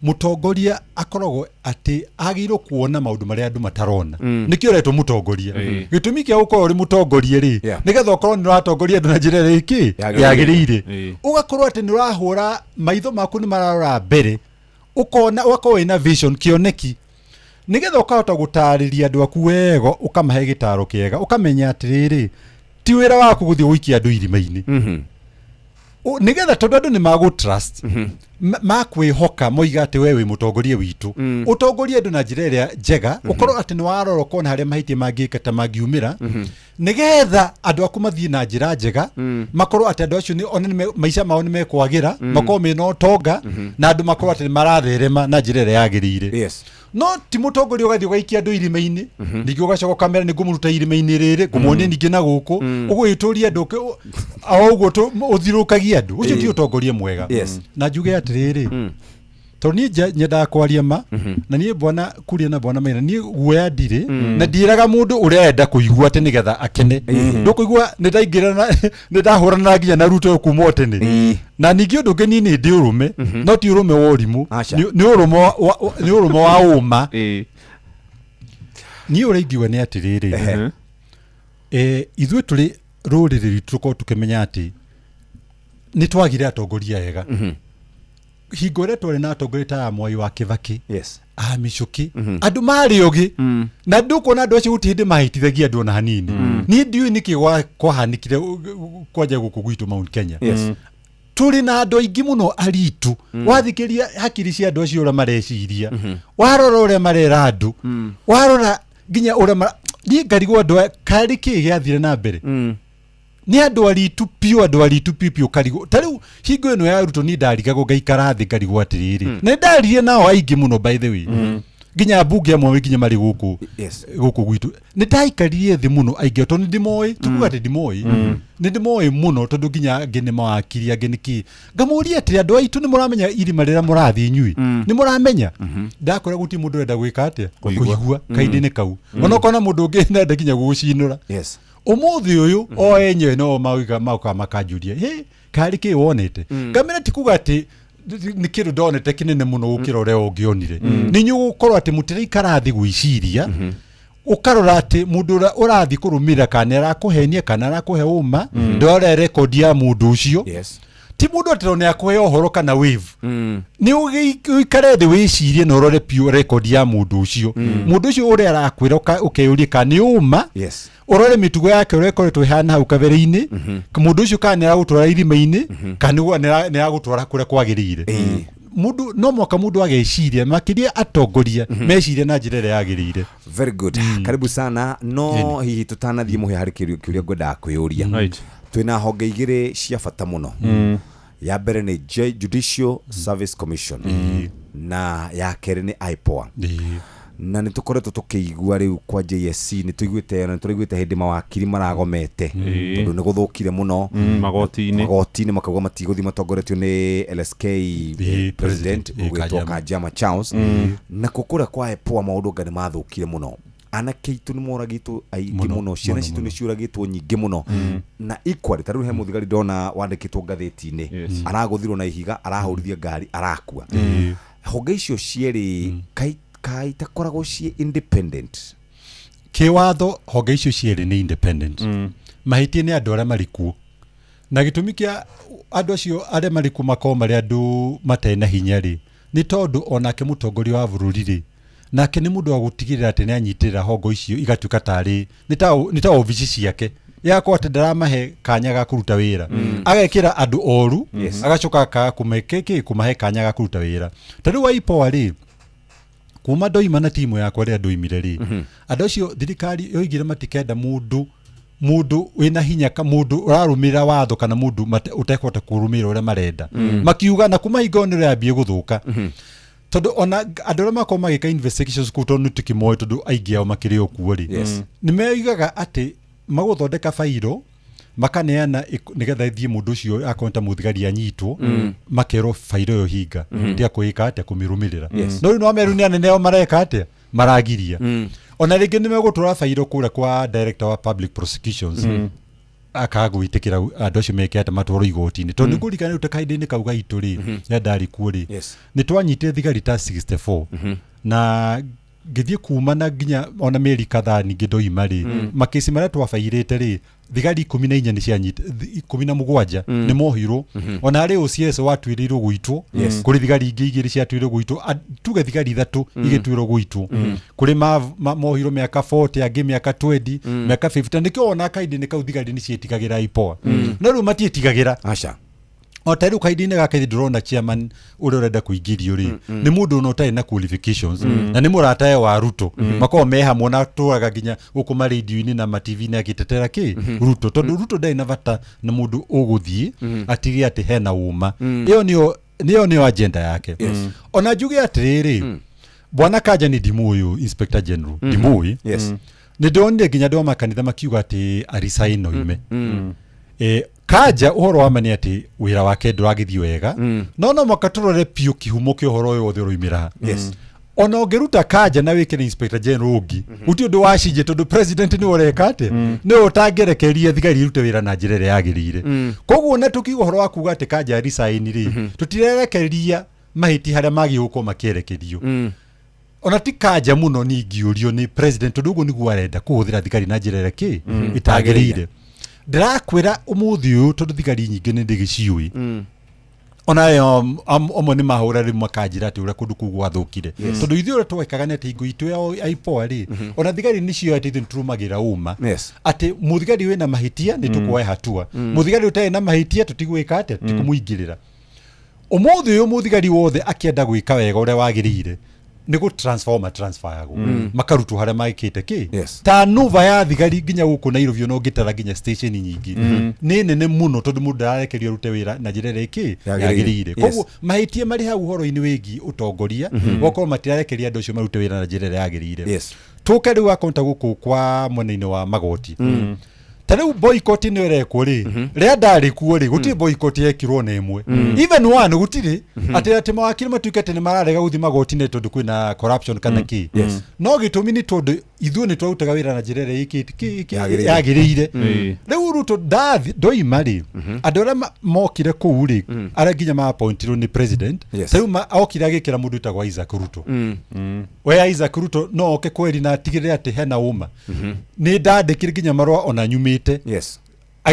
mũtongoria akoragwo atĩ agĩrĩirwo kuona maũndũ marĩa andũ matarona. Nĩkĩo ũretwo mũtongoria. Gĩtũmi kĩa gũkorwo ũrĩ mũtongoria rĩ, nĩgetha ũkorwo nĩ ũratongoria andũ na njĩra ĩrĩa ĩkĩ? Yagĩrĩire. Yagĩrĩire. Ũgakorwo atĩ nĩ ũrahũra maitho maku nĩ mararora mbere, ũkona, ũgakorwo wĩna vision, kĩoneki, nĩgetha ũkahota gũtarĩria andũ aku wega, ũkamahe gĩtaro kĩega, ũkamenya atĩrĩrĩ, ti wĩra waku gũthiĩ gũikia andũ irima-inĩ. Nĩgetha tondũ andũ nĩ magũ trust, makwĩhoka, moiga atĩ we wĩ mũtongoria witũ, ũtongorie andũ na njĩra ĩrĩa njega, ũkorwo atĩ nĩ warora ũkona harĩa mahĩtia mangĩka ta mangiumĩra, nĩgetha andũ aku mathiĩ na njĩra njega, makorwo atĩ andũ acio ona maica mao nĩ mekwagĩra, makorwo mena ũtonga, na andũ makorwo atĩ nĩ maratherema na njĩra ĩrĩa yagĩrĩire. No ti mũtongoria ũgathiĩ ũgaikia andũ irima-inĩ, ningĩ ũgacoka ũkamera nĩ ngũmũruta irima-inĩ rĩrĩ, ngũmuonia ningĩ na gũkũ ũgũgĩtũria andũ o ũguo ũthirũkagia andũ. Ũcio ti ũtongoria mwega. Na njuge atĩrĩrĩ, tondũ niĩ nyendaga kwaria ma, na niĩ bwana Kuria na bwana Maina, niĩ guoya ndirĩ, na ndiĩraga mũndũ ũrĩa enda kũigua atĩ nĩgetha akene. Ndũkũigua nĩ ndaingĩra na nĩ ndahũrana nginya na Ruto kuma o tene. Na ningĩ ũndũ ũngĩ, niĩ nĩ ndĩ ũrũme, no ti ũrũme wa ũrimũ. Nĩ ũrũme nĩ ũrũme wa ũma. Niĩ ũrĩa ingiuga nĩ atĩrĩrĩ, ithuĩ tũrĩ rũrĩrĩ rwitũ tũkorwo tũkĩmenya atĩ nĩ twagire atongoria ega. Hingo ĩrĩa twarĩ na atongoria ta ya Mwai wa Kĩbakĩ, a Mĩcũkĩ, andũ marĩ ogĩ, na ndũkuona andũ acio gũtirĩ hĩndĩ mahĩtithagia andũ ona hanini. Niĩ ndiũĩ nĩkĩ kwahanĩkire kwanja gũkũ gwitũ Mount Kenya. Tũrĩ na andũ aingĩ mũno aritũ. Wathikĩria hakiri cia andũ acio ũrĩa mareciria, warora ũrĩa marera andũ, warora nginya ũrĩa Niĩ ngarigwo andũ aya karĩ kĩĩ gĩathire na mbere. Nĩ andũ aritũ piũ, andũ aritũ piũ piũ karigwo. Ta rĩu hingo ĩno ya Ruto niĩ ndarigagwo ngaikara thĩ ngarigwo atĩrĩrĩ. Na nĩ ndaririe nao aingĩ mũno by the way. Nginya ambunge amwe nginya marĩ gũkũ gũkũ gwitũ. Nĩ ndaikarire thĩ mũno aingĩ tondũ nĩ ndĩmoĩ, ti kuga atĩ ndimoĩ. Nĩ ndĩmoĩ mũno tondũ nginya angĩ nĩ mawakiri angĩ nĩ kĩ. Ngamũria atĩrĩ andũ aitũ nĩ mũramenya irima rĩrĩa mũrathiĩ inyuĩ. Nĩ mũramenya? Ndakora gũtirĩ mũndũ ũrenda gwĩka atĩa? Kũigua kahinda-inĩ kau. Ona ũkona mũndũ ũngĩ nenda nginya gũgũcinũra. Ũmũthĩ ũyũ o enyewe no mauga mauka makanjũria, "Hĩ, karĩ kĩ wonete?" Ngamĩra ti kuga atĩ nĩ kĩndũ ndonete kĩnene mũno gũkĩra ũrĩa ũngĩonire. Nĩ inyuĩ gũkorwo atĩ mũtiraikara thĩ gwĩciria, ũkarora atĩ mũndũ ũrĩa ũrathiĩ kũrũmĩrĩra kana nĩ arakũhenia kana arakũhe ũma, ndorore rekondi ya mũndũ ũcio. Ti mũndũ atĩ nĩ akũhe ũhoro kana wave. Nĩ ũikare thĩ wĩcirie na ũrore piũ rekondi ya mũndũ ũcio. Mũndũ ũcio ũrĩa arakwĩra ũkeyũrie kana nĩ ũma. Ũrore mĩtugo yake ũrĩa ĩkoretwo ĩhana hau kabere-inĩ. Mũndũ ũcio kana nĩ aragũtwara irima-inĩ kana nĩ aragũtwara kũrĩa kwagĩrĩire. Mũndũ no mwaka mũndũ ageciria makĩria atongoria mecirie na njĩra ĩrĩa yagĩrĩire. Very good. Karibu sana. No hihi tũtanathiĩ mũhĩa harĩ kĩũria kĩũria ngwendaga kwĩyũria. Twĩna honge igĩrĩ cia bata mũno. Ya mbere nĩ Judicial Service Commission na ya kerĩ nĩ IPOA. Na nĩ tũkoretwo tũkĩigua rĩu kwa JSC nĩ tũiguĩte na nĩ tũraiguĩte hĩndĩ mawakiri maragomete tondũ nĩ gũthũkire mũno magoti-inĩ. Magoti-inĩ makauga matigũthiĩ matongoretio nĩ LSK president ũgwĩtwo Kanjama Charles. Na kuo kũrĩa kwa IPOA maũndũ anga nĩ mathũkire mũno. Anake aitũ nĩ moragĩtwo aingĩ mũno, ciana citũ nĩ ciũragĩtwo nyingĩ mũno. Na equally ta rĩu he mũthigari ndona wandĩkĩtwo ngathĩti-inĩ aragũthirwo na ihiga, arahũrithia ngari, arakua. Honge icio cierĩ kai itakoragwo ciĩ independent. Kĩwatho honge icio cierĩ nĩ independent. Mahĩtia nĩ andũ arĩa marĩ kuo. Na gĩtũmi kĩa andũ acio arĩa marĩ kuo makorwo marĩ andũ matarĩ na hinya rĩ, nĩ tondũ onake mũtongoria wa bũrũri rĩ, nake nĩ mũndũ wa gũtigĩrĩra atĩ nĩ anyitĩrĩra hongo icio igatuĩka tarĩ nĩ ta obici ciake. Yakorwo atĩ ndaramahe kanya ga kũruta wĩra. Agekĩra andũ oru, agacoka akaga kũmahe kanya ga kũruta wĩra. Ta rĩu IPOA rĩ, kuma ndoima na timu yakwa rĩrĩa ndoimire rĩ, andũ acio thirikari yoigire matikenda mũndũ wĩna hinya, mũndũ ũrarũmĩrĩra watho kana mũndũ ũtekũhota kũrũmĩrĩra ũrĩa marenda. Makiuga na kuma hingo nĩ rĩambie gũthũka. Tondũ ona andũ arĩa makoragwo magĩka investigations kũu tondũ nĩ tũkĩmoĩ tondũ aingĩ ao makĩrĩ o kuo rĩ, nĩ moigaga atĩ magũthondeka bairo makaneana nĩgetha ĩthiĩ mũndũ ũcio akorwo ta mũthigari anyitwo, makerwo bairo ĩyo hinga tiga kwĩka atĩa kũmĩrũmĩrĩra. No rĩu no meru nĩ anene ao mareka atĩa maragiria. Ona rĩngĩ nĩ megũtwara bairo kũrĩa kwa director wa public prosecutions akaga gwĩtĩkĩra andũ acio meke atĩa matwarwo igoti-inĩ. Tondũ nĩ ngũririkana rĩu ta kahinda-inĩ kau gaitũ rĩ, rĩrĩa ndarĩ kuo rĩ, nĩ twanyitire thigari ta 64 na ngĩthiĩ kuma na nginya ona mĩeri kadhaa ningĩ ndoima rĩ, makĩci marĩa twabairĩte rĩ, thigari 14 nĩ cianyita, 17 nĩ mohirwo. Ona harĩ OCS watuĩrĩirwo gũitwo, kũrĩ thigari ingĩ igĩrĩ ciatuĩrĩirwo gũitwo, tuge thigari ithatũ igĩtuĩrwo gũitwo. Kũrĩ mohirwo mĩaka 40, angĩ mĩaka 20, mĩaka 50. Nĩkĩo wona kahinda-inĩ kau thigari nĩ ciĩtigagĩra IPOA. No rĩu matiĩtigagĩra. O ta rĩu kahinda-inĩ gaka ithuĩ ndĩrona chairman ũrĩa ũrenda kũingĩrio rĩ, nĩ mũndũ ona ũtarĩ na qualifications, na nĩ mũratawe wa Ruto. Makoragwo me hamwe na atũraga nginya gũkũ ma-radio-inĩ na ma-TV-inĩ agĩtetera kĩ? Ruto. Tondũ Ruto ndarĩ na bata na mũndũ ũgũthiĩ atige atĩ hena ũma. Ĩyo nĩyo agenda yake. Ona njuge atĩrĩrĩ, Bwana Kanja nĩ ndimũĩ, Inspector General, ndimũĩ. Nĩ ndonire nginya andũ a makanitha makiuga atĩ arisign oime. Kanja ũhoro wa ma nĩ atĩ wĩra wake ndũragĩthiĩ wega, no mwaka tũrore piũ kĩhumo kĩa ũhoro ũyũ wothe ũroimĩra. Ona ũngĩruta Kanja na wĩkĩre Inspector General ũngĩ, gũtirĩ ũndũ wacinjia tondũ president nĩwe ũreka atĩa, nĩwe ũtangĩrekereria thigari irute wĩra na njĩra ĩrĩa yagĩrĩire. Koguo na tũkiuga ũhoro wa kuga atĩ Kanja resign rĩ, tũtirerekereria mahĩtia harĩa magĩrĩirwo gũkorwo makĩerekerio. Ona ti Kanja mũno ningĩũrio nĩ president tondũ ũguo nĩguo arenda kũhũthĩra thigari na njĩra ĩrĩa kĩ ĩtagĩrĩire. Ndĩrakwĩra ũmũthĩ ũyũ tondũ thigari nyingĩ nĩ ndĩgĩciũĩ. Ona amwe nĩ mahũra rĩu makanjĩra atĩ ũrĩa kũndũ kũu gwathũkire. Tondũ ithuĩ ũrĩa twekaga nĩ atĩ hingo itũ ya IPOA rĩ, ona thigari nĩ cioĩ atĩ ithuĩ nĩ tũrũmagĩrĩra ũma. Atĩ mũthigari wĩna mahĩtia nĩ tũkuoya hatua. Mũthigari ũtarĩ na mahĩtia tũtigwĩka atĩa, tũtikũmũingĩrĩra. Ũmũthĩ ũyũ mũthigari wothe akĩenda gwĩka wega ũrĩa wagĩrĩire, Nĩ gũ transfer ma transfer yagwo makarutwo harĩa maĩkĩte kĩ Yes. ta nova ya thigari nginya gũkũ Nairobi ona ũngĩtara nginya station nyingĩ nĩ nene mũno tondũ mũndũ ndararekerio arute wĩra na njĩra ĩrĩa ĩkĩ Yagĩrĩire. yagĩrĩire. Yes. Koguo mahĩtia marĩ hau ũhoro-inĩ wĩgiĩ ũtongoria wakorwo matirarekeria andũ acio marute wĩra na njĩra ĩrĩa yagĩrĩire. Yes. Tũke rĩu akaunta gũkũ kwa mwena-inĩ wa magoti. Ta rĩu boycott ĩno ĩrekwo rĩ, rĩa ndarĩ kuo rĩ, gũtirĩ boycott yekirwo na ĩmwe, even one gũtirĩ, atĩ mawakiri matuĩke atĩ nĩ mararega gũthiĩ magoti-inĩ tondũ kwĩna corruption kana kĩ. Yes. No gĩtũmi nĩ tondũ ithuĩ nĩ twarutaga wĩra na njĩra ĩrĩa Yagĩrĩire. yagĩrĩire. Ĩĩ. Rĩu Ruto ndathi ndoima rĩ, andũ arĩa mokire kũu rĩ, arĩa nginya maapointirwo nĩ president. Yes. Ta rĩu okire agĩkĩra mũndũ wĩtagwo Isaac Ruto. We Isaac Ruto no oke kweri na atigĩrĩre atĩ hena ũma? Nĩ ndandĩkire nginya marũa ona nyumĩte. Yes.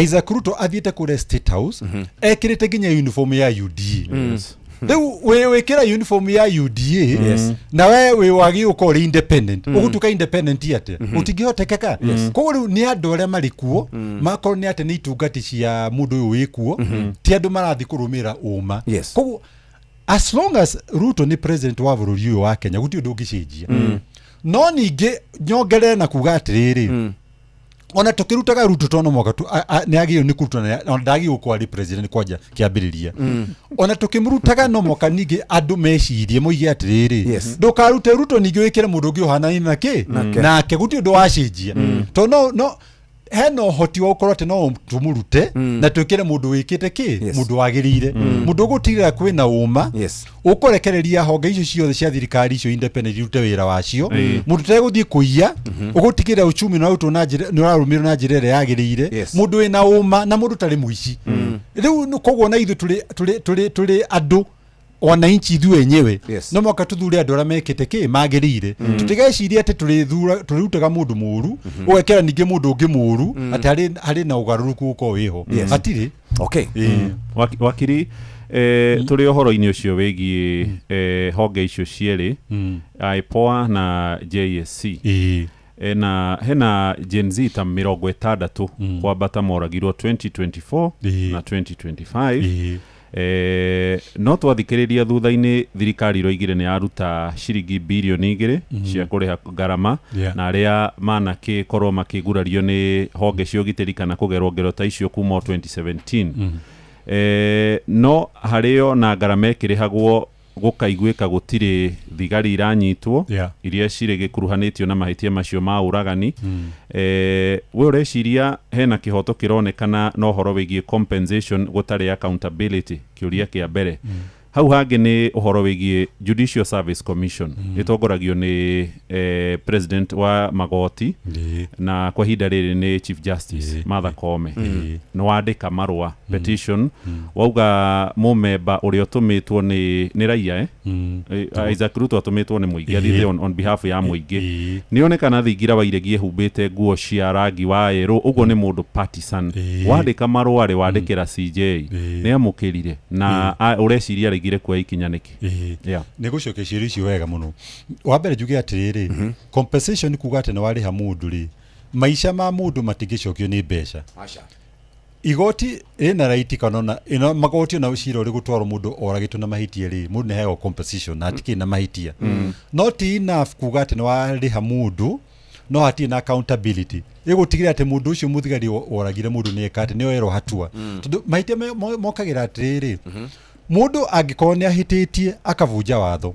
Isaac Ruto athiĩte kũrĩa State House ekĩrĩte nginya uniform ya UDA. Rĩu wĩ wĩkĩra uniform ya UDA Yes. na we wĩ wagĩ ũkorwo ũrĩ independent, ũgũtuĩka independent atĩa? Ũtingĩhotekeka. Koguo rĩu nĩ andũ arĩa marĩ kuo makorwo nĩ atĩ nĩ itungati cia mũndũ ũyũ wĩ kuo, ti andũ marathiĩ kũrũmĩrĩra ũma. Yes. Koguo as long as Ruto nĩ president wa bũrũri ũyũ wa Kenya, gũtirĩ ũndũ ũngĩcenjia. No ningĩ nyongerere na kuga atĩrĩrĩ, ona tukirutaga Ruto tono mwaka tu nĩ agĩrĩirwo nĩ kũrutwo na ona ndagĩrĩirwo gũkorwo arĩ president kwanja kĩambĩrĩria. Ona tukĩmũrutaga no mwaka ningĩ andũ mecirie moige atĩrĩrĩ, Yes. ndũkarute Ruto ningĩ wĩkĩre mũndũ ũngĩ ũhanaine na kĩ Nake. nake, gũtirĩ ũndũ wacenjia, tondũ no hena ũhoti wa gũkorwo atĩ no tũmũrute na twĩkĩre mũndũ wĩkĩte kĩ, Yes. mũndũ wagĩrĩire, mũndũ ũgũtigĩrĩra kwĩna ũma, Yes. ũkũrekereria honge icio ciothe cia thirikari icio independent irute wĩra wacio, mũndũ ũtegũthiĩ kũiya, ũgũtigĩrĩra uchumi nĩ na njĩra nĩ ũrarũmĩrĩrwo na njĩra ĩrĩa yagĩrĩire, Yes. mũndũ wĩna ũma na mũndũ ũtarĩ mũici. Rĩu koguo na ithuĩ tũrĩ andũ wananchi ithuĩ enyewe Yes. no mwaka tuthure andũ arĩa mekĩte kĩ magĩrĩire. Tũtigecirie atĩ tũrĩthura tũrĩrutaga mũndũ mũru ũgekĩra ningĩ mũndũ ũngĩ mũru atĩ harĩ na ũgarũrũku ũkorwo wĩho. Yes. Hatirĩ. Okay. Ĩĩ. Wakiri, tũrĩ ũhoro-inĩ ũcio wĩgiĩ honge icio cierĩ, IPOA na JSC. Ĩĩ. Na hena Gen Z ta 60 kwambata moragirwo 2024 Ĩĩ. na 2025. Ĩĩ. No twathikĩrĩria thutha-inĩ thirikari iroigire nĩ yaruta ciringi birioni 2 cia kũrĩha ngarama na arĩa manakĩkorwo makĩgurario nĩ honge cia ũgitĩri kana kũgerwo ngero ta icio kuma o 2017. No harĩo na ngarama ĩkĩrĩhagwo gũkaiguĩka gũtirĩ thigari iranyitwo iria cirĩ gĩkuruhanĩtio na mahĩtia macio ma ũragani. We ũreciria hena kĩhoto kĩronekana na ũhoro wĩgiĩ compensation gũtarĩ accountability? Kĩũria kĩa mbere. Hau hangĩ nĩ ũhoro wĩgiĩ Judicial Service Commission, ĩtongoragio nĩ president wa magoti na kwa ihinda rĩrĩ nĩ Chief Justice Martha Koome. Nĩ wandĩka marũa petition wauga mũmemba ũrĩa ũtũmĩtwo nĩ raia, eh? Isaac Ruto atũmĩtwo nĩ mũingĩ athiĩte on behalf ya mũingĩ. Nĩ onekana thingira wa iregi ehumbĩte nguo cia rangi wa yerũ, ũguo nĩ mũndũ partisan. Wandĩka marũa rĩ, wandĩkĩra CJ nĩ amũkĩrire na ũreciria aregire kuoya ikinya nĩkĩ? Yeah. Nä gå cokia ciũria icio wega mũno. Wa mbere njuge atĩrĩrĩ, compensation kuga atĩ nĩ warĩha mũndũ rĩ, maica ma mũndũ matingĩcokio nĩ mbeca. Aca. Igoti rĩna right kana ona ĩno magoti ona cira ũrĩ gũtwarwo mũndũ oragĩtwo na mahĩtia rĩ, mũndũ nĩ aheagwo compensation na hatikĩrĩ na mahĩtia. No ti enough kuga atĩ nĩ warĩha mũndũ no hatirĩ na accountability ĩgũtigĩrĩra atĩ mũndũ ũcio mũthigari woragire mũndũ nĩ eka atĩ nĩ oerwo hatua, tondũ mahĩtia mokagĩra atĩrĩrĩ, mũndũ angĩkorwo nĩ ahĩtĩtie akabunja watho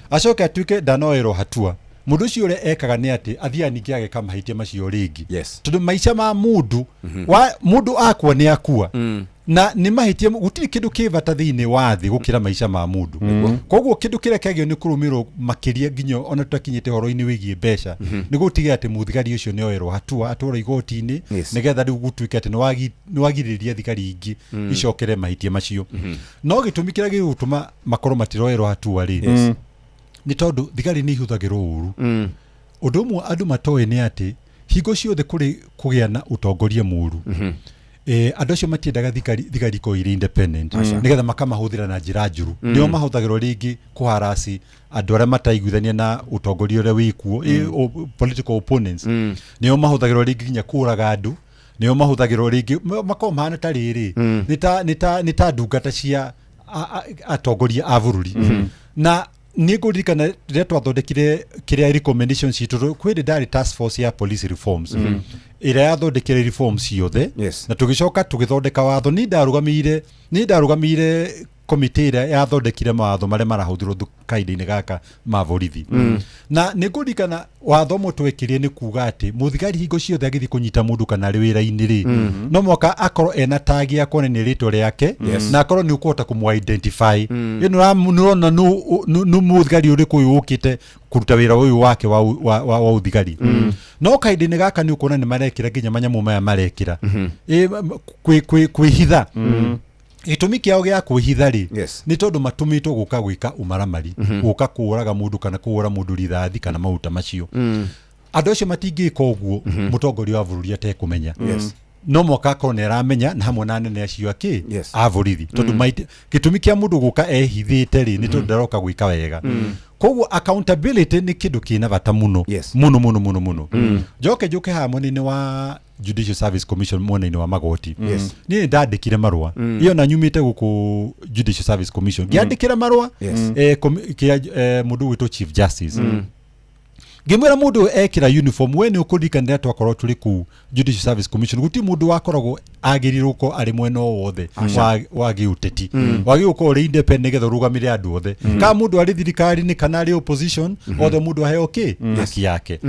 acoke atuĩke ndanoerwo hatua, mũndũ ũcio ũrĩa ekaga nĩ atĩ athiaga ningĩ ageka mahĩtia macio rĩngĩ. Tondũ maica ma mũndũ wa mũndũ akua nĩ akua na nĩ mahĩtia, gũtirĩ kĩndũ kĩ bata thĩinĩ wa thĩ gũkĩra maica ma mũndũ. Koguo kĩndũ kĩrĩa kĩagĩrĩirwo nĩ kũrũmĩrĩrwo makĩria nginya ona tũtakinyĩte ũhoro-inĩ wĩgiĩ mbeca nĩ gũtigĩrĩra atĩ mũthigari ũcio nĩ oerwo hatua, atwarwo igoti-inĩ, nĩgetha rĩu gũtuĩke atĩ nĩ wagirĩrĩria thigari ingĩ icokere mahĩtia macio. No gĩtũmi kĩrĩa gĩgũtũma makorwo matiroerwo hatua rĩ, nĩ tondũ thigari nĩ ihũthagĩrwo ũru. Ũndũ ũmwe andũ matoĩ nĩ atĩ hingo ciothe kũrĩ kũgĩa na ũtongoria mũru, andũ acio matiendaga thigari ikorwo irĩ independent, nĩgetha makamahũthĩra na njĩra njũru. Nĩo mahũthagĩrwo rĩngĩ kũharasi andũ arĩa mataiguithania na ũtongoria ũrĩa wĩkuo, political opponents. Nĩo mahũthagĩrwo rĩngĩ nginya kũraga andũ, nĩo mahũthagĩrwo rĩngĩ makoragwo mahana ta rĩrĩ nĩ ta ndungata cia atongoria a bũrũri. Na Nĩ ngũririkana rĩrĩa twathondekire kĩrĩa recommendations citũ, kwĩ hĩndĩ ndarĩ task force ya police reforms ĩrĩa yathondekire reforms ciothe, na tũgĩcoka tũgĩthondeka watho. Niĩ ndarũgamĩire komite ĩrĩa yathondekire mawatho marĩa marahũthĩrwo kahinda-inĩ gaka ma borithi. Na nĩ ngũririkana watho ũmwe twekire nĩ kuga atĩ mũthigari hingo ciothe agĩthiĩ kũnyita mũndũ kana arĩ wĩra-inĩ rĩ, no mũhaka akorwo ena tagi ya kuonania rĩtwa rĩake na akorwo nĩ ũkũhota kũmũ-identify. Ĩno nĩ ũrona nũ mũthigari ũrĩkũ ũyũ ũkĩte kũruta wĩra ũyũ wake wa ũthigari. No kahinda-inĩ gaka nĩ ũkuona nĩ marekĩra nginya manyamũ maya marekĩra kwĩhitha. Gĩtũmi kĩao gĩa kwĩhitha rĩ, nĩ tondũ matũmĩtwo gũka gwĩka ũmaramari, gũka kũũraga mũndũ kana kũhũra mũndũ rithathi kana maũta macio. Andũ acio matingĩka ũguo mũtongoria wa bũrũri atekũmenya. No mwaka akorwo nĩ aramenya na hamwe na anene acio akĩ a borithi, tondũ gĩtũmi kĩa mũndũ gũka ehithĩte rĩ, nĩ tondũ ndaroka gwĩka wega. Koguo accountability nĩ kĩndũ kĩna bata mũno mũno mũno mũno mũno. Njoke njũke haha mwena-inĩ wa Judicial Service Commission, mwena-inĩ wa magoti. Niĩ nĩ ndandĩkire marũa iyo na nyumĩte gũkũ Judicial Service Commission, ngĩandĩkĩra marũa kĩa mũndũ ũgwĩtwo Chief Justice, ngĩmwĩra mũndũ ũyũ ekĩra uniform. We nĩ ũkũririkana rĩrĩa twakorwo tũrĩ kũu Judicial Service Commission, gũtirĩ mũndũ wakoragwo agĩrĩirwo gũkorwo arĩ mwena o wothe wa gĩũteti. Wagĩrĩirwo gũkorwo ũrĩ independent nĩgetha ũrũgamĩrĩre andũ othe, kana mũndũ arĩ thirikari-inĩ kana arĩ opposition, othe mũndũ aheo kĩ haki yake.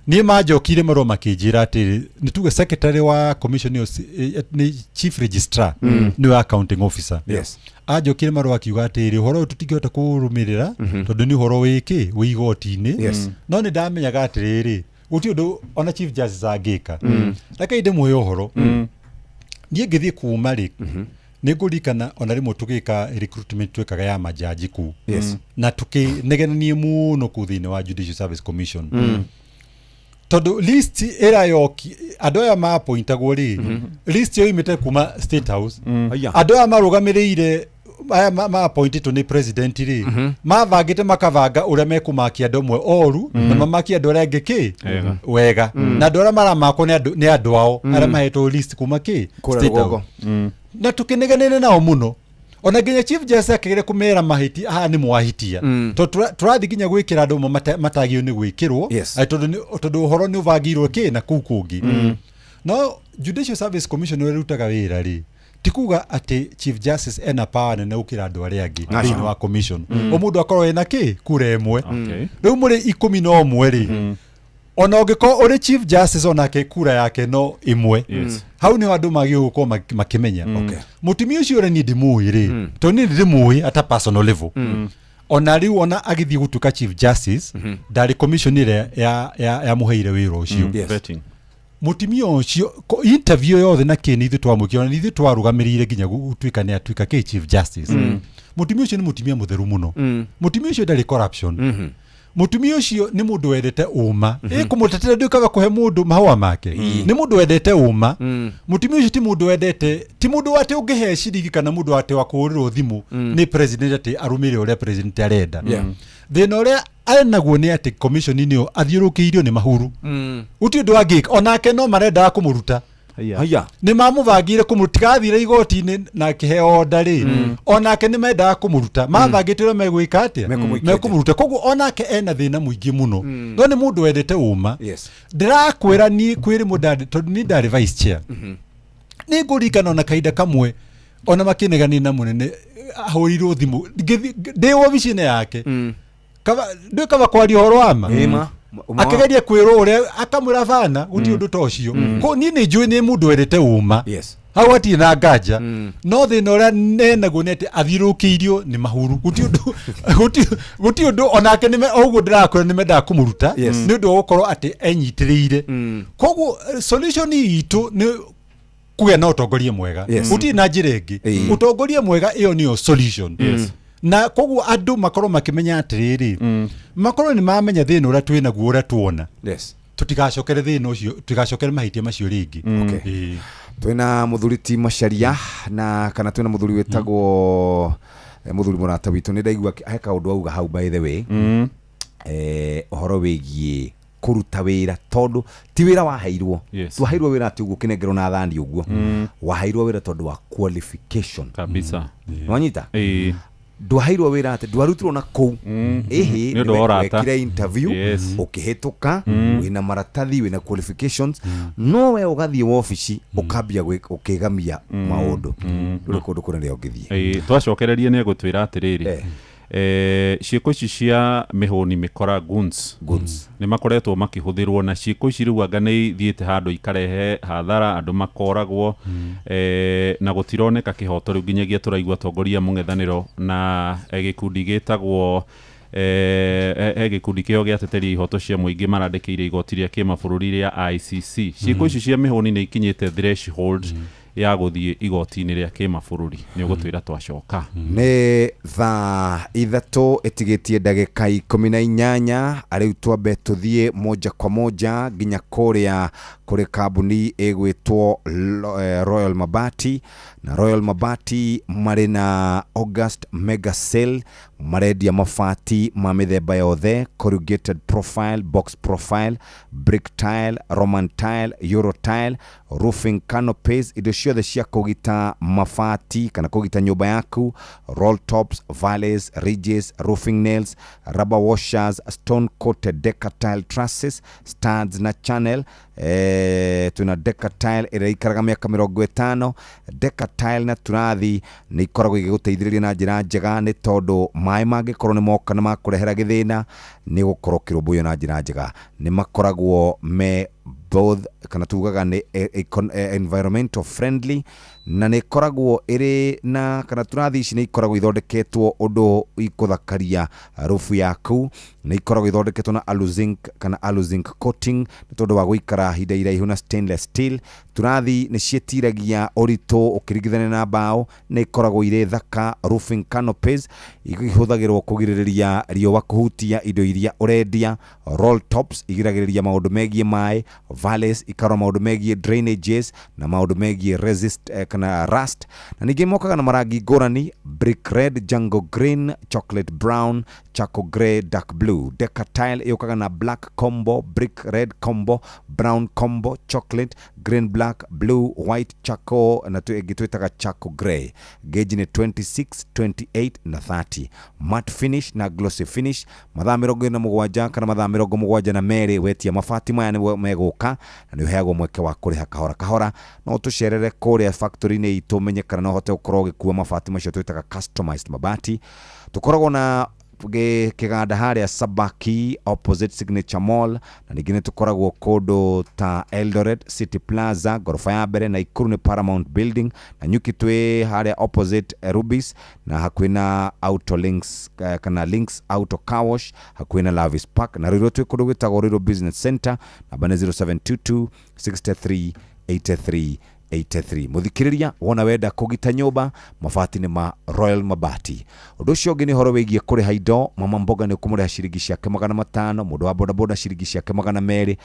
Niĩ manjokire marũa makĩnjĩra atĩrĩ, nĩ tuge secretary wa commission ĩyo nĩ chief registrar, nĩwe accounting officer. Anjokire marũa akiuga atĩrĩ, ũhoro ũyũ tũtingĩhota kũrũmĩrĩra tondũ nĩ ũhoro wĩkĩ wĩ igoti-inĩ. No nĩ ndamenyaga atĩrĩrĩ, gũtirĩ ũndũ ona Chief Justice angĩka. Reke ndĩmũhe ũhoro. Niĩ ngĩthiĩ kuma rĩ, nĩ ngũririkana ona rĩmwe tũgĩka recruitment twĩkaga ya majaji kũu, na tũkĩnegenanie mũno kũu thĩinĩ wa Judicial Service Commission, tondũ list ĩrĩa yoki andũ aya mapointagwo rĩ, list ĩyo imĩte kuma State House. Aya. Andũ aya marũgamĩrĩire aya maappointĩtwo nĩ president rĩ, mabangĩte makabanga ũrĩa mekũmakia andũ amwe oru na mamakie andũ arĩa angĩ kĩ Wega. wega, na andũ arĩa maramakwo nĩ andũ ao arĩa mahetwo list kuma kĩ Kũrĩa State rũgongo. House. Na tũkĩnegenene nao mũno, ona nginya Chief Justice akĩgeria kũmera mahĩtia haha nĩ mwahitia, tondũ tũrathiĩ nginya gwĩkĩra andũ amwe matagĩrĩirwo nĩ gwĩkĩrwo. Tondũ ũhoro nĩ ũbangĩirwo kĩ na kũu kũngĩ. No Judicial Service Commission ũrĩa ĩrutaga wĩra rĩ, ti kuga atĩ Chief Justice ena power nene gũkĩra andũ arĩa angĩ Aca. thĩinĩ wa commission. O mũndũ akorwo ena kĩ kura ĩmwe. Rĩu mũrĩ 11 rĩ, ona ũngĩkorwo ũrĩ Chief Justice, onake kura yake no ĩmwe. Hau nĩho andũ magĩrĩirwo gũkorwo makĩmenya. Mũtumia ũcio ũrĩa niĩ ndimũĩ rĩ, tondũ niĩ ndĩmũĩ ata personal level, ona rĩu ona agĩthiĩ gũtuĩka Chief Justice, ndarĩ commission ĩrĩa yamũheire wĩra ũcio. Vetting. Mũtumia ũcio interview yothe na kĩ nĩ ithuĩ twamwĩkire, ona nĩ ithuĩ twarũgamĩrĩire nginya gũtuĩka nĩ atuĩka kĩ Chief Justice. Mũtumia ũcio nĩ mũtumia mũtheru mũno. Mũtumia ũcio ndarĩ corruption. Mũtumia ũcio nĩ mũndũ wendete ũma. Ĩ kũmũtetera ndũkaga kũhe mũndũ mahũa make. Nĩ mũndũ wendete ũma. Mũtumia ũcio ti mũndũ wendete, ti mũndũ atĩ ũngĩhe ciringi kana mũndũ atĩ wa kũhũrĩrwo thimũ nĩ president atĩ arũmĩrĩre ũrĩa president arenda. Thĩna ũrĩa arĩ naguo nĩ atĩ commission-inĩ ĩyo athiũrũkĩirio nĩ mahuru. Gũtirĩ ũndũ angĩka, onake no marendaga kũmũruta. Haya. Nĩ mamũbangire kũmũruta, tigathire igoti-inĩ na akĩheo order rĩ, onake nĩ mendaga kũmũruta, mabangĩte ũrĩa megwĩka atĩa. Mekũmũikia nja. Mekũmũruta. Koguo onake ena thĩna mũingĩ mũno, no nĩ mũndũ wendete ũma. Ndĩrakwĩra niĩ kwĩ rĩmwe tondũ niĩ ndarĩ vice chair, nĩ ngũririkana ona kahinda kamwe ona makĩnegania na mũnene ahũrirwo thimũ ndĩ wobici-inĩ yake. Kaba ndĩ kaba kwaria ũhoro wa ma. Ĩma. Akĩgeria kwĩrwo ũrĩa akamwĩra bana gũtirĩ ũndũ ta ũcio. Ko niĩ nĩ njũĩ nĩ mũndũ wendete ũma. Hau hatirĩ na nganja. No thĩna ũrĩa nenaguo nĩ atĩ athiũrũrũkĩirio nĩ mahuru. Gũtirĩ ũndũ onake o ũguo ndĩrakwĩra nĩ mendaga kũmũruta nĩ ũndũ wa gũkorwo atĩ enyitĩrĩire. Koguo solution itũ nĩ kũgĩa na ũtongoria mwega. Gũtirĩ na njĩra ĩngĩ. Ũtongoria mwega ĩyo nĩyo solution. Na koguo andũ makorwo makĩmenya atĩrĩrĩ, makorwo nĩ mamenya thĩna ũrĩa twĩ naguo, ũrĩa tuona, tũtigacokere thĩna ũcio, tũtigacokere mahĩtia macio rĩngĩ. Okay. Twĩna mũthuri ti Macharia na kana twĩna mũthuri wĩtagwo mũthuri mũrata witũ. Nĩ ndaigua he kaũndũ auga hau, by the way, ũhoro wĩgiĩ kũruta wĩra, tondũ ti wĩra waheirwo. Twaheirwo wĩra atĩ ũguo ũkĩnengerwo na thani ũguo, waheirwo wĩra tondũ wa qualification. Kabisa. Nwanyita? Ĩĩ. Ndwaheirwo wĩra atĩ ndwarutirwo na kũu ĩhĩ. Nĩ ũndũ wa ũrata. Wekire interview, ũkĩhĩtũka, wĩna maratathi, wĩna qualifications, no we ũgathiĩ wobici ũkambia ũkĩgamia maũndũ. Ndũrĩ kũndũ kũnene ũngĩthiĩ. Ĩĩ, twacokererie nĩ egũtwĩra atĩrĩrĩ, ciĩko ici cia mĩhũni mĩkora, goons, nĩ makoretwo makĩhũthĩrwo na ciĩko ici rĩu anga nĩ ithiĩte handũ ikarehe hathara, andũ makoragwo, na gũtironeka kĩhoto rĩu nginyagia tũraigua atongoria mũng'ethanĩro na gĩkundi gĩtagwo gĩkundi kĩo gĩa ateteri ihoto cia mũingĩ marandĩkĩire igoti rĩa kĩmabũrũri rĩa ICC. Ciĩko ici cia mĩhũni nĩ ikinyĩte threshold ya gũthiĩ igoti-inĩ rĩa kĩmabũrũri. Nĩ ũgũtwĩra twacoka. Nĩ thaa 3 ĩtigĩtie ndagĩka 18. Rĩu twambe tũthiĩ moja kwa moja nginya kũrĩa kũrĩ kambuni ĩgwĩtwo Royal Mabati. Na Royal Mabati marĩ na August Mega Sale, marendia mabati ma mĩthemba yothe: corrugated profile, box profile, brick tile, roman tile, euro tile, roofing canopies, indo ciothe cia kũgita mabati kana kũgita nyũmba yaku, roll tops, valleys, ridges, roofing nails, rubber washers, stone coated decatile trusses, studs na channel. Twĩna decatile ĩrĩa ikaraga mĩaka 50. Decatile na turathi nĩ ikoragwo igĩgũteithĩrĩria na njĩra njega, nĩ tondũ maĩ mangĩkorwo nĩ moka na makũrehera gĩthĩna, nĩ gũkorwo kĩrũmbũiyo na njĩra njega. Nĩ makoragwo me both, kana tugaga nĩ environmental friendly, na nĩ ĩkoragwo ĩrĩ na kana turathi ici nĩ ikoragwo ithondeketwo ũndũ ikũthakaria roof yaku. Nĩ ikoragwo ithondeketwo na aluzinc kana aluzinc coating nĩ tondũ wa gũikara ihinda iraihu, na stainless steel. Turathi nĩ ciĩtiragia ũritũ ũkĩringithania na mbaũ, nĩ ikoragwo irĩ thaka. Roofing canopies ihũthagĩrwo kũgirĩrĩria riũa kũhutia indo iria ũrendia. Roll tops igiragĩrĩria maũndũ megiĩ maĩ. Valleys ikarora maũndũ megiĩ drainages na maũndũ megiĩ resist kana rust. Na ningĩ mokaga na marangi ngũrani: brick red, jungle green, chocolate brown, charcoal grey, dark blue. Decatile yũkaga na black combo, brick red combo, brown combo, chocolate green, black, blue, white, charcoal na ĩngĩ twĩtaga charcoal grey. Gauge nĩ 26, 28 na 30. Matte finish na glossy finish. Mathaa 27 kana mathaa 72 wetia mabati maya nĩguo megũka, na nĩ ũheagwo mweke wa kũrĩha kahora kahora. No ũtũcerere kũrĩa factory-inĩ itũ, ũmenye kana no ũhote gũkorwo ũgĩkua mabati macio twĩtaga customized mabati. Tũkoragwo na kĩganda harĩa Sabaki, opposite Signature Mall, na ningĩ nĩ tũkoragwo kũndũ ta Eldoret, City Plaza ngoroba ya mbere, na Ikuru nĩ Paramount Building, na Nyuki twĩ harĩa opposite Rubis na hakuhĩ na Auto Links, kana Links Auto Car Wash, hakuhĩ na Lavis Park, na Ruiru twĩ kũndũ gwĩtagwo Ruiru Business Center. Namba nĩ 0722 63 83 83. Mũthikĩrĩria, wona wenda kũgita nyũmba, mabati nĩ ma Royal Mabati. Ũndũ ũcio ũngĩ nĩ ũhoro wĩgiĩ kũrĩha indo. Mama mboga nĩ ũkũmũrĩha ciringi ciake 500, mũndũ wa bodaboda ciringi ciake 200,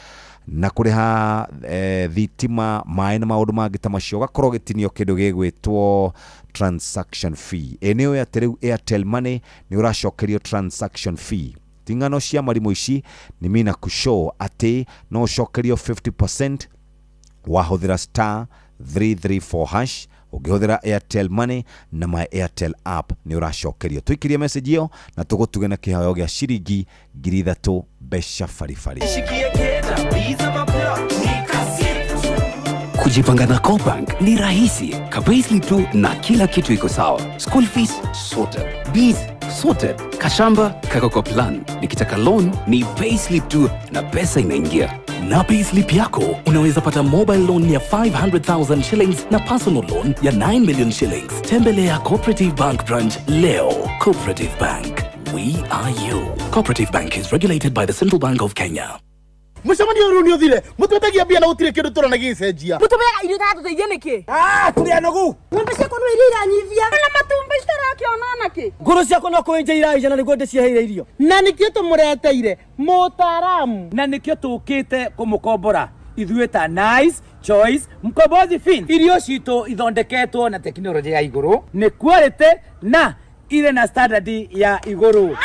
na kũrĩha thitima, maĩ na maũndũ mangĩ ta macio, ũgakorwo ũgĩtinio kĩndũ gĩgwĩtwo transaction fee. Ĩ nĩ ũĩ atĩ rĩu Airtel Money nĩ ũracokerio transaction fee? Ti ng'ano cia marimũ ici, nĩ mina kushow atĩ no ũcokerio 50% wahũthĩra *334# ũngĩhũthĩra Airtel Money na my Airtel app. Nĩ ũracokerio. Tũikirie message ĩyo na tũgũtuge na kĩheo gĩa ciringi 3000, mbeca baribari. Kujipanga na CoBank ni rahisi. Ka-payslip tu na kila kitu iko sawa. School fees sorted. Bills sorted. Kashamba kako kwa plan. Nikitaka loan ni payslip tu na pesa inaingia. Na payslip yako unaweza pata mobile loan ya 500,000 shillings na personal loan ya 9 million shillings. Tembelea Cooperative Bank branch leo. Cooperative Bank. We are you. Cooperative Bank is regulated by the Central Bank of Kenya. Mũcemanio ũyũ nĩ ũthire, mũtwetagia mbia na gũtirĩ kĩndũ tũrona gĩgĩcenjia. Mũtũmĩaga irio itatũteithia nĩkĩ? Ah, tũrĩ anogu. Ng'ombe ciakwa no iria iranyivia na matumbĩ citarakĩona nakĩ. Ngũrũ ciakwa no kũenja iraija na nĩguo ndĩciheire irio. Na nĩkĩo tũmũreteire mũtaaramu. Na nĩkĩo tũkĩte kũmũkombora ithuĩ ta Nice Choice Mkombozi Feeds. Irio citũ ithondeketwo na tekinoronjĩ ya igũrũ, nĩ quality na irĩ na standard ya igũrũ.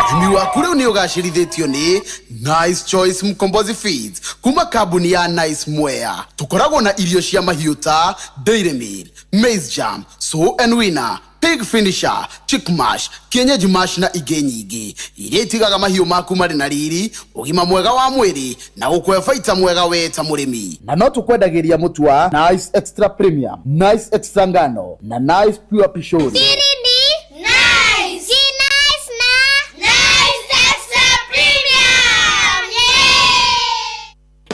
Ũrĩmi waku rĩu nĩ ũgacĩrithĩtio nĩ Nice Choice Mkombozi Feeds kuma kambuni ya Nice Mwea. Tũkoragwo na irio cia mahiũ ta Dairy Meal, Maize Jam, Sow and Winner. Pig finisher, chick mash, kienyeji mash na ingĩ nyingĩ iria itigaga mahiũ maku marĩ na riri, ũgima mwega wa mwĩrĩ na gũkũhe baita mwega we ta mũrĩmi. Na no tũkwendagĩria mũtu wa Nice Extra Premium, Nice Extra Ngano na Nice Pure Pishori. Siri ni Nice. Si nice na Nice Extra Premium.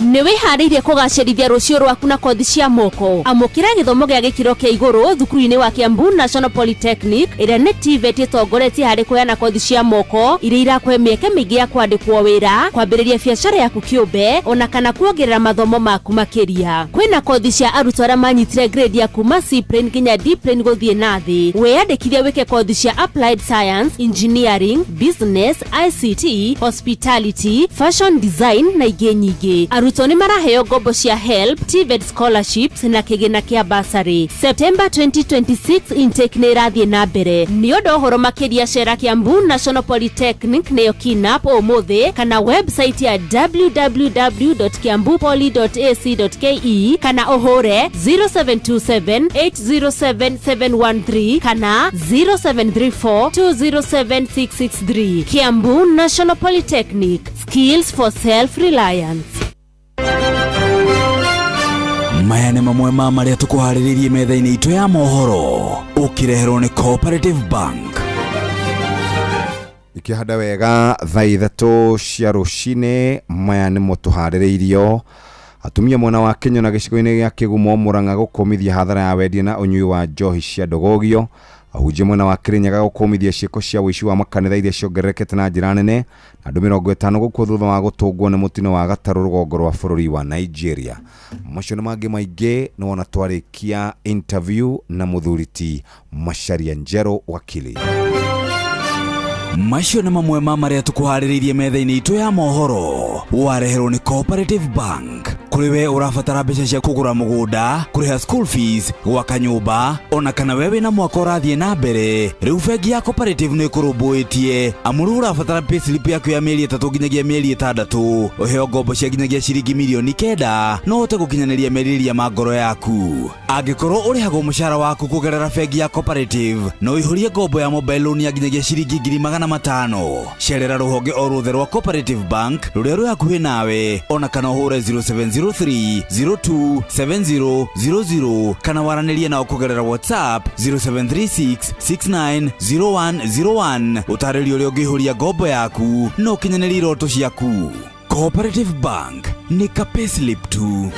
Nĩ wĩharĩirie kũgacĩrithia rũciũ rwaku na kothi cia moko? Amũkĩra gĩthomo gĩa gĩkĩro kĩa igũrũ thukuru-inĩ wa Kiambu National Polytechnic, ĩrĩa nĩ TVET ĩtongoretie harĩ kũheana kothi cia moko iria irakũhe mĩeke mĩingĩ ya kwandĩkwo wĩra, kwambĩrĩria biacara yaku kĩũmbe, ona kana kuongerera mathomo maku makĩria. Kwĩna kothi cia arutwo arĩa manyitire grade ya kuma C plane nginya D plane gũthiĩ na thĩ. Wĩyandĩkithie wĩke kothi cia applied science, engineering, business, ICT, hospitality, fashion design na ingĩ nyingĩ. Arutwo nĩ maraheo ngombo cia HELB, TVET scholarships na kĩgĩna kĩa bursary. September 2026 intake nĩ ĩrathiĩ na mbere. Nĩ ũndũ ũhoro makĩria, cera Kiambu National Polytechnic, nĩyo KINAP, ũmũthĩ, kana website ya www.kiambupoly.ac.ke, kana ũhũre 0727 807 713 kana 0734 207 663. Kiambu National Polytechnic, skills for self-reliance. Maya nĩ mamwe ma marĩa tũkũharĩrĩirie metha-inĩ itũ ya mohoro, ũkĩreherwo nĩ Cooperative Bank. Ikĩhanda wega thaa 3 cia rũcinĩ, maya nĩmo tũharĩrĩirio. Atumia mwena wa Kenya na gĩcigo-inĩ gĩa Kĩgumo Mũrang'a gũkũmithia hathara ya wendia na ũnyui wa njohi cia ndogogio. Ahunjia mwena wa Kirinyaga gũkũmithia ciĩko cia ũici wa makanitha iria ciongererekete na njĩra nene, na andũ 50 gũkua thutha wa gũtũngwo nĩ mũtino wa gatarũ rũgongo rwa bũrũri wa Nigeria. Macio nĩ mangĩ maingĩ nĩ wona twarĩkia interview na mũthuri ti Macharia Njerũ wakili. Macio nĩ mamwe ma marĩa tũkũharĩrĩirie metha-inĩ itũ ya mohoro, wareherwo nĩ Cooperative Bank. Kũrĩ we ũrabatara mbeca cia kũgũra mũgũnda, kũrĩha school fees, gwaka nyũmba, ona kana we wĩna mwaka ũrathiĩ na mbere, rĩu bengi ya Cooperative nĩ ĩkũrũmbũĩtie. Amu rĩu ũrabatara payslip yaku ya mĩeri 3 nginyagia mĩeri 6, ũheo ngombo cia nginyagia ciringi mirioni 9, no ũhote gũkinyanĩria merirĩria ma ngoro yaku. Angĩkorwo ũrĩhagwo mũcara waku kũgerera bengi ya Cooperative, no ũihũrie ngombo ya mobile loan ya nginyagia ciringi 500,000. Cerera rũhonge o ruothe rwa Cooperative Bank rũrĩa rwĩ hakuhĩ nawe, ona kana ũhũre 0703 02 7000, kana waranĩrie nao kũgerera WhatsApp 0736 690101, ũtarĩrio ũrĩa ũngĩihũria ngombo yaku na ũkinyanĩrie iroto ciaku. Cooperative Bank nĩ ka payslip tu.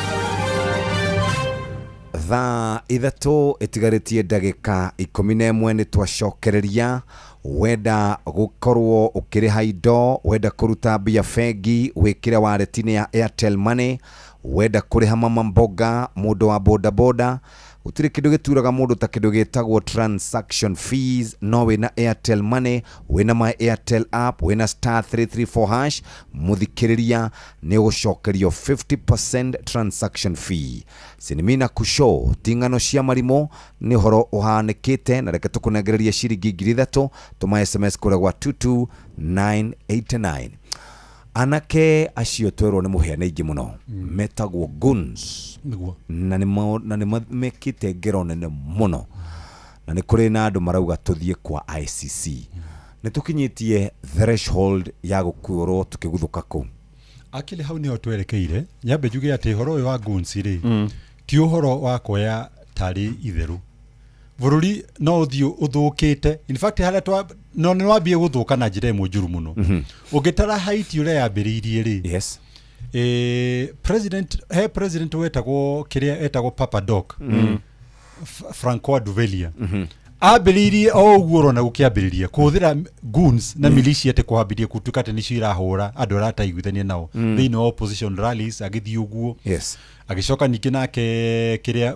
Thaa 3 ĩtigarĩtie ndagĩka 11 nĩ twacokereria. Wenda gũkorwo ũkĩrĩha indo, wenda kũruta mbia bengi wĩkĩre wallet-inĩ ya Airtel Money, wenda kũrĩha mama mboga, mũndũ wa bodaboda, gũtirĩ kĩndũ gĩturaga mũndũ ta kĩndũ gĩtagwo transaction fees. No wĩna Airtel Money, wĩna my Airtel app, wĩna star 334 hash, mũthikĩrĩria, nĩ ũgũcokerio 50% transaction fee. Sinimina kusho ti ng'ano cia marimũ, nĩ ũhoro ũhanĩkĩte, na reke tũkũnengererie ciringi 3,000. Tũma SMS kũrĩa gwa 22989. Anake acio twerwo nĩ mũhĩa nĩ aingĩ mũno, metagwo goons. Na nĩ mekĩte ngero nene mũno, na nĩ kũrĩ na andũ marauga tũthiĩ kwa ICC. Nĩ tũkinyĩtie threshold ya gũkorwo tũkĩguthũka kũu. Akili, hau nĩho twerekeire. Nyambe njuge atĩ ũhoro ũyũ wa goons rĩ, ti ũhoro wa kuoya tarĩ itherũ. Bũrũri no ũthiĩ ũthũkĩte, in fact harĩa twa no nĩ wambie gũthũka na njĩra ĩmwe njũru mũno. Ũngĩtara Haiti ũrĩa yambĩrĩirie rĩ, president, he president wetagwo kĩrĩa etagwo Papa Doc, Francois Duvalier, ambĩrĩirie o ũguo ũrona gũkĩambĩrĩria kũhũthĩra goons na militia, atĩ kwambĩrĩria gũtuĩka atĩ nĩcio irahũra andũ arĩa ataiguithania nao thĩinĩ wa opposition rallies, agĩthiĩ ũguo. Agĩcoka ningĩ nake kĩrĩa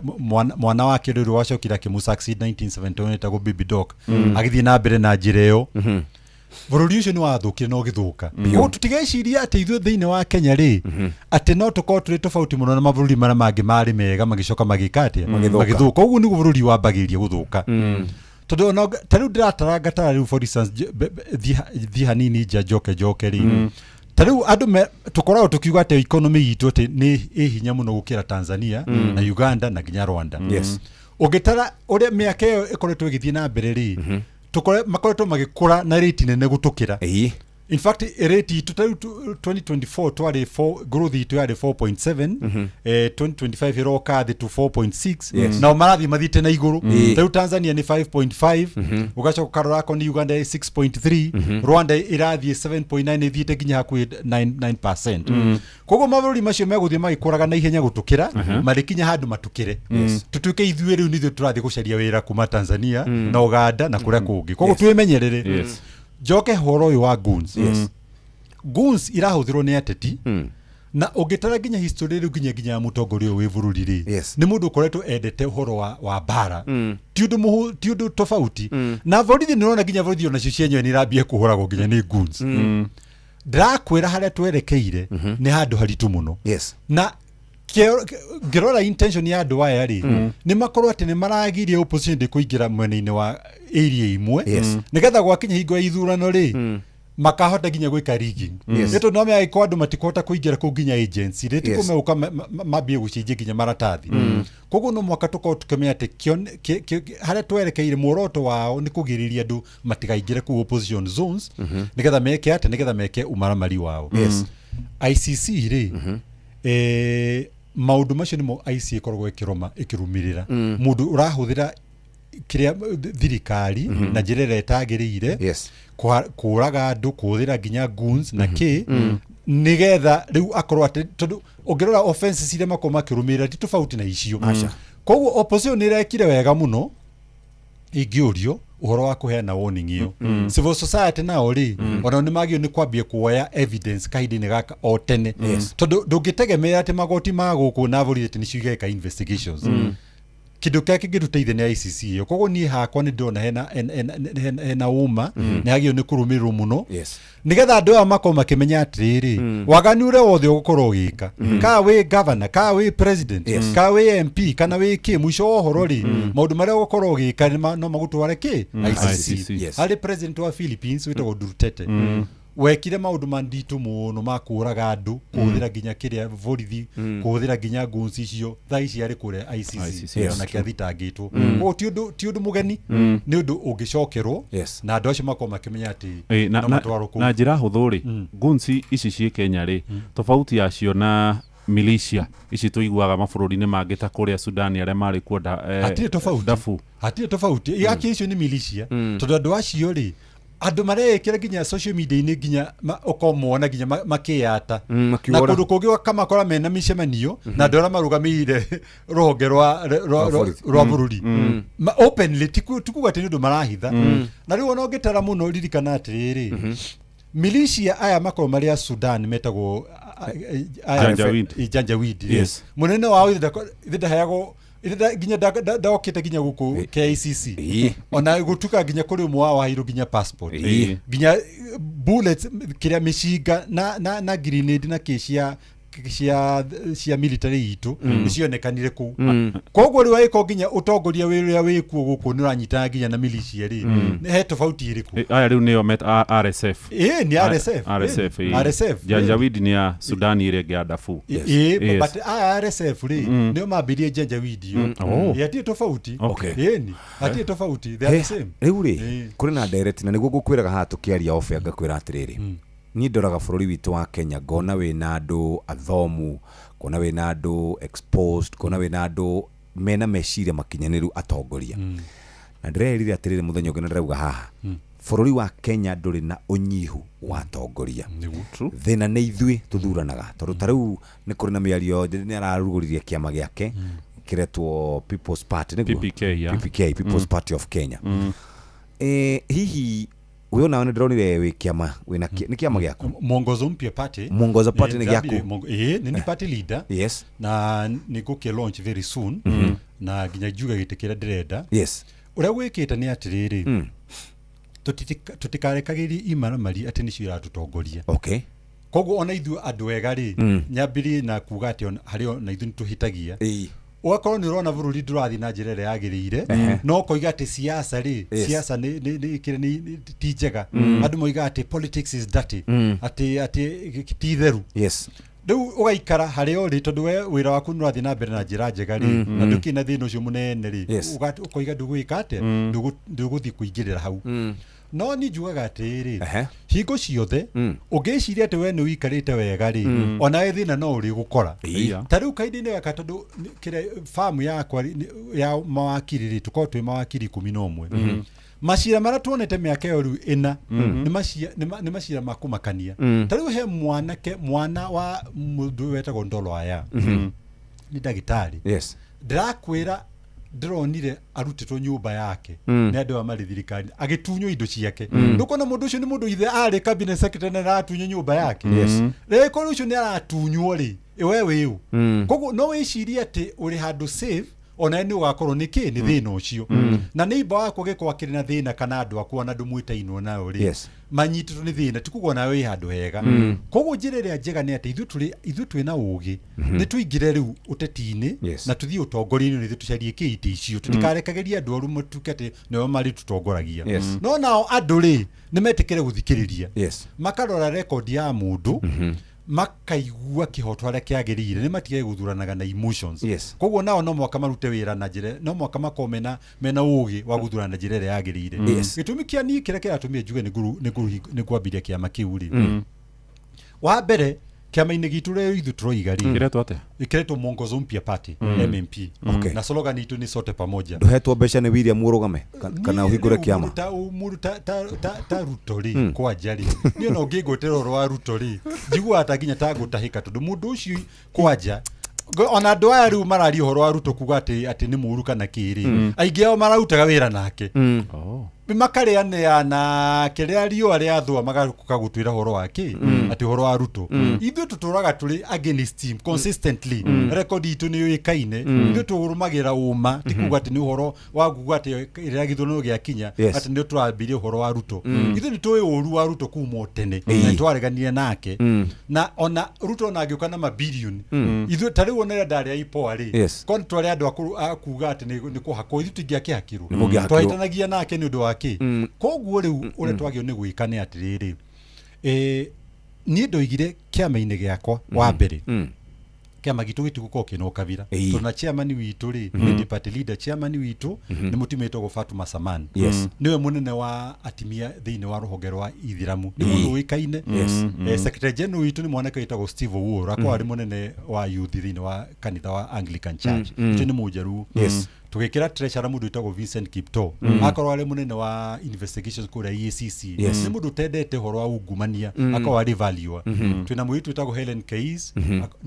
mwana wake rĩrĩ wacokire akĩmũ succeed 1971, etagwo Baby Doc, agĩthiĩ na mbere na njĩra ĩyo. Bũrũri ũcio nĩ wathũkire na ũgĩthũka. Koguo tũtigeciria atĩ ithuĩ thĩinĩ wa Kenya rĩ, atĩ no tũkorwo tũrĩ tofauti mũno na mabũrũri marĩa mangĩ marĩ mega magĩcoka magĩka atĩa? Magĩthũka. Magĩthũka. Ũguo nĩguo bũrũri wambagĩrĩria gũthũka, tondũ ona ta rĩu ndĩratara ngatara rĩu, for instance, thiĩ hanini nja njoke njoke rĩ, ta rĩu andũ tũkoragwo tũkiuga atĩ economy itũ atĩ nĩ ĩ hinya mũno gũkĩra Tanzania na Uganda na nginya Rwanda. Ũngĩtara ũrĩa mĩaka ĩyo ĩkoretwo ĩgĩthiĩ na mbere rĩ, tũkore makoretwo magĩkũra na rate nene gũtũkĩra. In fact, rate itũ ta rĩu 2024 twarĩ 4, growth itũ yarĩ 4.7, 2025 ĩroka thĩ to 4.6. Nao marathiĩ mathiĩte na igũrũ. Ta rĩu Tanzania nĩ 5.5, ũgacoka ũkarora akorwo nĩ Uganda ĩ 6.3, Rwanda ĩrathiĩ 7.9, ĩthiĩte nginya hakuhĩ 9%. Koguo mabũrũri macio megũthiĩ magĩkũraga na ihenya gũtũkĩra, marĩkinya handũ matukĩre. Tũtuĩke ithuĩ rĩu nithuĩ tũrathiĩ gũcaria wĩra kuma Tanzania na Uganda na kũrĩa kũngĩ. Koguo twĩmenyerere. Njoke horo ũyũ wa goons. Goons irahũthĩrwo nĩ ateti, na ũngĩtara nginya history rĩu nginya ya mũtongoria ũyũ wĩ bũrũri rĩ, nĩ mũndũ ũkoretwo endete ũhoro wa mbara. Ti ũndũ tofauti na borithi. Nĩ ũrona nginya borithi onacio cienyewe nĩ irambia kũhũragwo nginya nĩ goons. Ndĩrakwĩra harĩa twerekeire nĩ handũ haritũ mũno. Na ngĩrora intention ya andũ aya rĩ, nĩ makorwo atĩ nĩ maragiria opposition ndĩkũingĩra mwena-inĩ wa area imwe, nĩgetha gwakinya hingo ya ithurano rĩ, makahota nginya gwĩka rigging. Nĩ tondũ no mĩagĩkorwo andũ matikũhota kũingĩra kũu nginya agency rĩ, tikũmegũka mambie gũcenjia nginya maratathi. Koguo no mwaka tũkorwo tũkĩmenya atĩ harĩa twerekeire, muoroto wao nĩ kũgirĩrĩria andũ matigaingĩre kũu opposition zones, nĩgetha meke atĩ, nĩgetha meke umaramari wao. ICC rĩ, maũndũ macio nĩmo IC ĩkoragwo ĩkĩroma ĩkĩrũmĩrĩra. Mũndũ ũrahũthĩra kĩrĩa thirikari na njĩra ĩrĩa ĩtagĩrĩire, kũraga andũ, kũhũthĩra nginya goons na kĩ, nĩgetha rĩu akorwo atĩ, tondũ ũngĩrora offenses iria makorwo makĩrũmĩrĩra ti tofauti na icio. Koguo opposition nĩ ĩrekire wega mũno ingĩũrio ũhoro wa kũheana warning ĩyo. Civil society nao rĩ, onao nĩ magĩrĩirwo nĩ kwambia kuoya evidence kahinda-inĩ gaka o tene, tondũ ndũngĩtegemea atĩ magoti ma gũkũ na borithi atĩ nĩcio igeka investigations. Kĩndũ kĩrĩa kĩngĩtũteithia nĩ ICC ĩyo. Koguo niĩ hakwa nĩ ndĩrona hena ũma, nĩ hagĩrĩirwo nĩ kũrũmĩrĩrwo mũno, nĩgetha andũ aya makorwo makĩmenya atĩrĩrĩ, waganu ũrĩa wothe ũgũkorwo ũgĩka, ka wĩ governor, ka wĩ president, ka wĩ MP, kana wĩ kĩ, mũico wa ũhoro rĩ, maũndũ marĩa ũgũkorwo ũgĩka no magũtware kĩ? ICC. ICC. Harĩ president wa Philippines wĩtagwo Duterte, wekire maũndũ manditũ mũno ma kũraga andũ, kũhũthĩra nginya kĩrĩa borithi, kũhũthĩra nginya guns icio. Thaa ici arĩ kũrĩa ICC, ICC, yes. onake athitangĩtwo. Koguo ti ũndũ mũgeni, nĩ ũndũ ũngĩcokerwo na andũ acio makorwo makĩmenya atĩ no matwarwo kũu. Na njĩra hũthũ rĩ, guns ici ciĩ Kenya rĩ, tofauti yacio na militia ici tũiguaga mabũrũri-inĩ mangĩ ta kũrĩa Sudani arĩa marĩ kuo Hatirĩ tofauti. Darfur. Hatirĩ tofauti. Gaki icio nĩ militia, tondũ andũ acio rĩ, andũ mareĩkĩra nginya social media-inĩ, nginya ũkomona nginya makĩyata na Makiuga kũndũ kũngĩ ũkamakora mena mĩcemanio na andũ arĩa marũgamĩrĩire rũhonge Rwa borithi. rwa bũrũri. Openly, ti kuga atĩ nĩ ũndũ marahitha. Na rĩu ona ũngĩtara mũno, ririkana atĩrĩrĩ, militia aya makorwo marĩ a Sudan metagwo Janjaweed. Janjaweed. Mũnene wao ithe ndaheagwo, ithe nginya ndokĩte nginya gũkũ KICC, ona gũtuka nginya kũrĩ ũmwe wao waheirwo nginya passport, nginya bullets, kĩrĩa mĩcinga na grenade na kĩ cia military itũ nĩ cionekanire kũu. Koguo rĩu angĩkorwo nginya ũtongoria wĩ ũrĩa wĩkuo gũkũ nĩ ũranyitana nginya na militia rĩ, he tofauti ĩrĩkũ? Aya rĩu nĩo met RSF. Ĩ, nĩ RSF. RSF, ĩ. Ĩ. RSF, ĩ. Janjaweed nĩ ya Sudani ĩrĩa ĩngĩ ya Darfur. Ĩ, but aya RSF rĩ, nĩo mambirie Janjaweed ĩyo. Ĩ, hatirĩ tofauti. Ĩni hatirĩ tofauti, they are the same. Rĩu rĩ, kũrĩ na ndereti na nĩguo ngũkwĩraga haha tũkĩaria off air, ngakwĩra atĩrĩrĩ, niĩ ndoraga bũrũri witũ wa Kenya ngona wĩna andũ athomu, ngona wĩna andũ exposed, ngona wĩna andũ mena meciria makinyanĩru, atongoria, na ndĩrerire atĩrĩrĩ mũthenya ũngĩ na ndĩrauga haha, bũrũri wa Kenya ndũrĩ na ũnyihu wa atongoria. Thĩna nĩ ithuĩ tũthuranaga, tondũ ta rĩu nĩ kũrĩ na mĩario, nĩ ararugũririe kĩama gĩake kĩretwo People's Party, nĩguo? PPK, yeah. PPK, People's Party of Kenya. Hihi we onawe nĩ ndĩronire wĩ kĩama wĩna nĩ kĩama gĩaku? Mwongozo Mpya Party. Mwongozo Party nĩ gĩaku? Ĩ, nĩ party leader. Na nĩ ngũkĩ launch very soon, na nginya njuge gĩtĩ kĩrĩa ndĩrenda. Ũrĩa gwĩkĩte nĩ atĩrĩrĩ, tũtikarekagĩrie imaramari atĩ nĩcio iratũtongoria. Koguo ona ithuĩ andũ ega rĩ, nyambĩrĩrie na kuga atĩ harĩ ona ithuĩ nĩ tũhĩtagia. Ũgakorwo nĩ ũrona bũrũri ndũrathiĩ na njĩra ĩrĩa yagĩrĩire, no ũkoiga atĩ siasa rĩ, siasa nĩ ti njega. Andũ moigaga atĩ politics is dirty, atĩ ti theru. Rĩu ũgaikara harĩa ũrĩ tondũ we wĩra waku nĩ ũrathiĩ na mbere na njĩra njega rĩ, na ndũkĩrĩ na thĩna ũcio mũnene rĩ, ũkoiga ndũgwĩka atĩa, ndũgũthiĩ kũingĩrĩra hau. No niĩ njugaga atĩrĩrĩ, hingo ciothe ũngĩciria atĩ we nĩ ũikarĩte wega rĩ, onawe thĩna no ũrĩgũkora. Ta rĩu kahinda-inĩ gaka tondũ kĩrĩa famu yakwa rĩ, ya mawakiri rĩ, tũkoragwo twĩ mawakiri 11. Macira marĩa tuonete mĩaka ĩyo rĩu ĩna, nĩ macira ma kũmakania. Ta rĩu he mwanake, mwana wa mũndũ wetagwo Ndolo Aya, nĩ ndagĩtarĩ. Ndĩrakwĩra ndĩronire arutĩtwo nyũmba yake nĩ andũ aya marĩ thirikari, agĩtunywo indo ciake. Ndũkona mũndũ ũcio nĩ mũndũ ithe arĩ cabinet secretary na aratunywo nyũmba yake. Rĩrĩa korwo ũcio nĩ aratunywo rĩ, we wĩ ũ? Koguo no wĩcirie atĩ ũrĩ handũ safe, ona nĩ ũgakorwo nĩ kĩ nĩ thĩna ũcio. Na neighbor waku agĩkorwo akĩrĩ na thĩna kana andũ aku ona ndũmwĩtainwo nayo rĩ, manyitĩtwo nĩ thĩna, ti kuga onawe wĩ handũ hega. Koguo njĩra ĩrĩa njega nĩ atĩ ithuĩ twĩ na ũgĩ, nĩ tũingĩre rĩu ũteti-inĩ na tũthiĩ ũtongoria-inĩ, nĩ tũcarie kĩ itĩ icio, tũtikarekagĩrie andũ oru matuĩke atĩ nĩo marĩ tũtongoragia. No nao andũ rĩ, nĩ metĩkĩre gũthikĩrĩria, makarora rekondi ya mũndũ, makaigua kĩhoto harĩa kĩagĩrĩire, nĩ matige gũthuranaga na emotions. Koguo nao no mũhaka marute wĩra na njĩra, no mũhaka makorwo mena ũgĩ wa gũthurana na njĩra ĩrĩa yagĩrĩire. Gĩtũmi kĩa niĩ kĩrĩa kĩratũmire njuge nĩ ngwambirie kĩama kĩu rĩ, wa mbere kĩama-inĩ gitũ rĩu ithuĩ tũroiga rĩ, Kĩretwo atĩa? Kĩretwo Mwongozo Mpya Party, MMP. Na slogan itũ nĩ sote pamoja. Ndũhetwo mbeca nĩ William ũrũgame kana ũhingũre Rĩu kĩama? Mũndũ ta Ruto rĩ, kwanja rĩ, niĩ ona ũngĩngwetera ũhoro wa Ruto rĩ, njiguaga ta nginya ta ngũtahĩka, tondũ mũndũ ũcio kwanja ona andũ aya rĩu mararia ũhoro wa Ruto kuga atĩ nĩ mũru kana kĩ rĩ, aingĩ ao mararutaga wĩra nake. Makarĩanĩra nake rĩrĩa riũa rĩathũa, magoka gũtwĩra ũhoro wa kĩ, atĩ ũhoro wa Ruto. Ithuĩ tũtũraga tũrĩ against him consistently. Record itũ nĩ yũĩkaine. Ithuĩ tũrũmagĩrĩra ũma, ti kuga atĩ nĩ ũhoro wa kuga atĩ rĩrĩa gĩthurano gĩakinya atĩ nĩ tũrambirie ũhoro wa Ruto. Ithuĩ nĩ tũĩ ũru wa Ruto kuma o tene, na nĩ twareganire nake. Na ona Ruto ona angĩũka na mabilioni, ithuĩ ta rĩu ona rĩrĩa ndarĩ IPOA rĩ, korwo nĩ twarĩ andũ a kuga atĩ nĩ kũhakwo, ithuĩ tũtingĩakĩhakirwo. Nĩ mũngĩahakirwo. Twahĩtanagia nake nĩ ũndũ wa kĩ? Koguo rĩu ũrĩa twagĩrĩirwo nĩ gwĩka nĩ atĩrĩrĩ, niĩ ndoigire kĩama-inĩ gĩakwa wa mbere, kĩama gitũ gĩtigũkorwo kĩna ũkabira. Tondũ na chairman witũ rĩ, nĩ party leader, chairman witũ nĩ mũtumia wĩtagwo Fatuma Saman. Nĩwe mũnene wa atimia thĩinĩ wa rũhonge rwa ithiramu, nĩ mũndũ ũĩkaine. Secretary general witũ nĩ mwanake wĩtagwo Steve Owuor, akorwo arĩ mũnene wa youth thĩinĩ wa kanitha wa Anglican Church. Ũcio nĩ mũnjaruo. Tũgĩkĩra treasurer mũndũ wĩtagwo Vincent Kiptoo, akorwo arĩ mũnene wa investigations kũrĩa EACC. Nĩ mũndũ ũtendete ũhoro wa ungumania, akorwo arĩ valuer. Twĩna mũirĩtu wĩtagwo Helen Keis,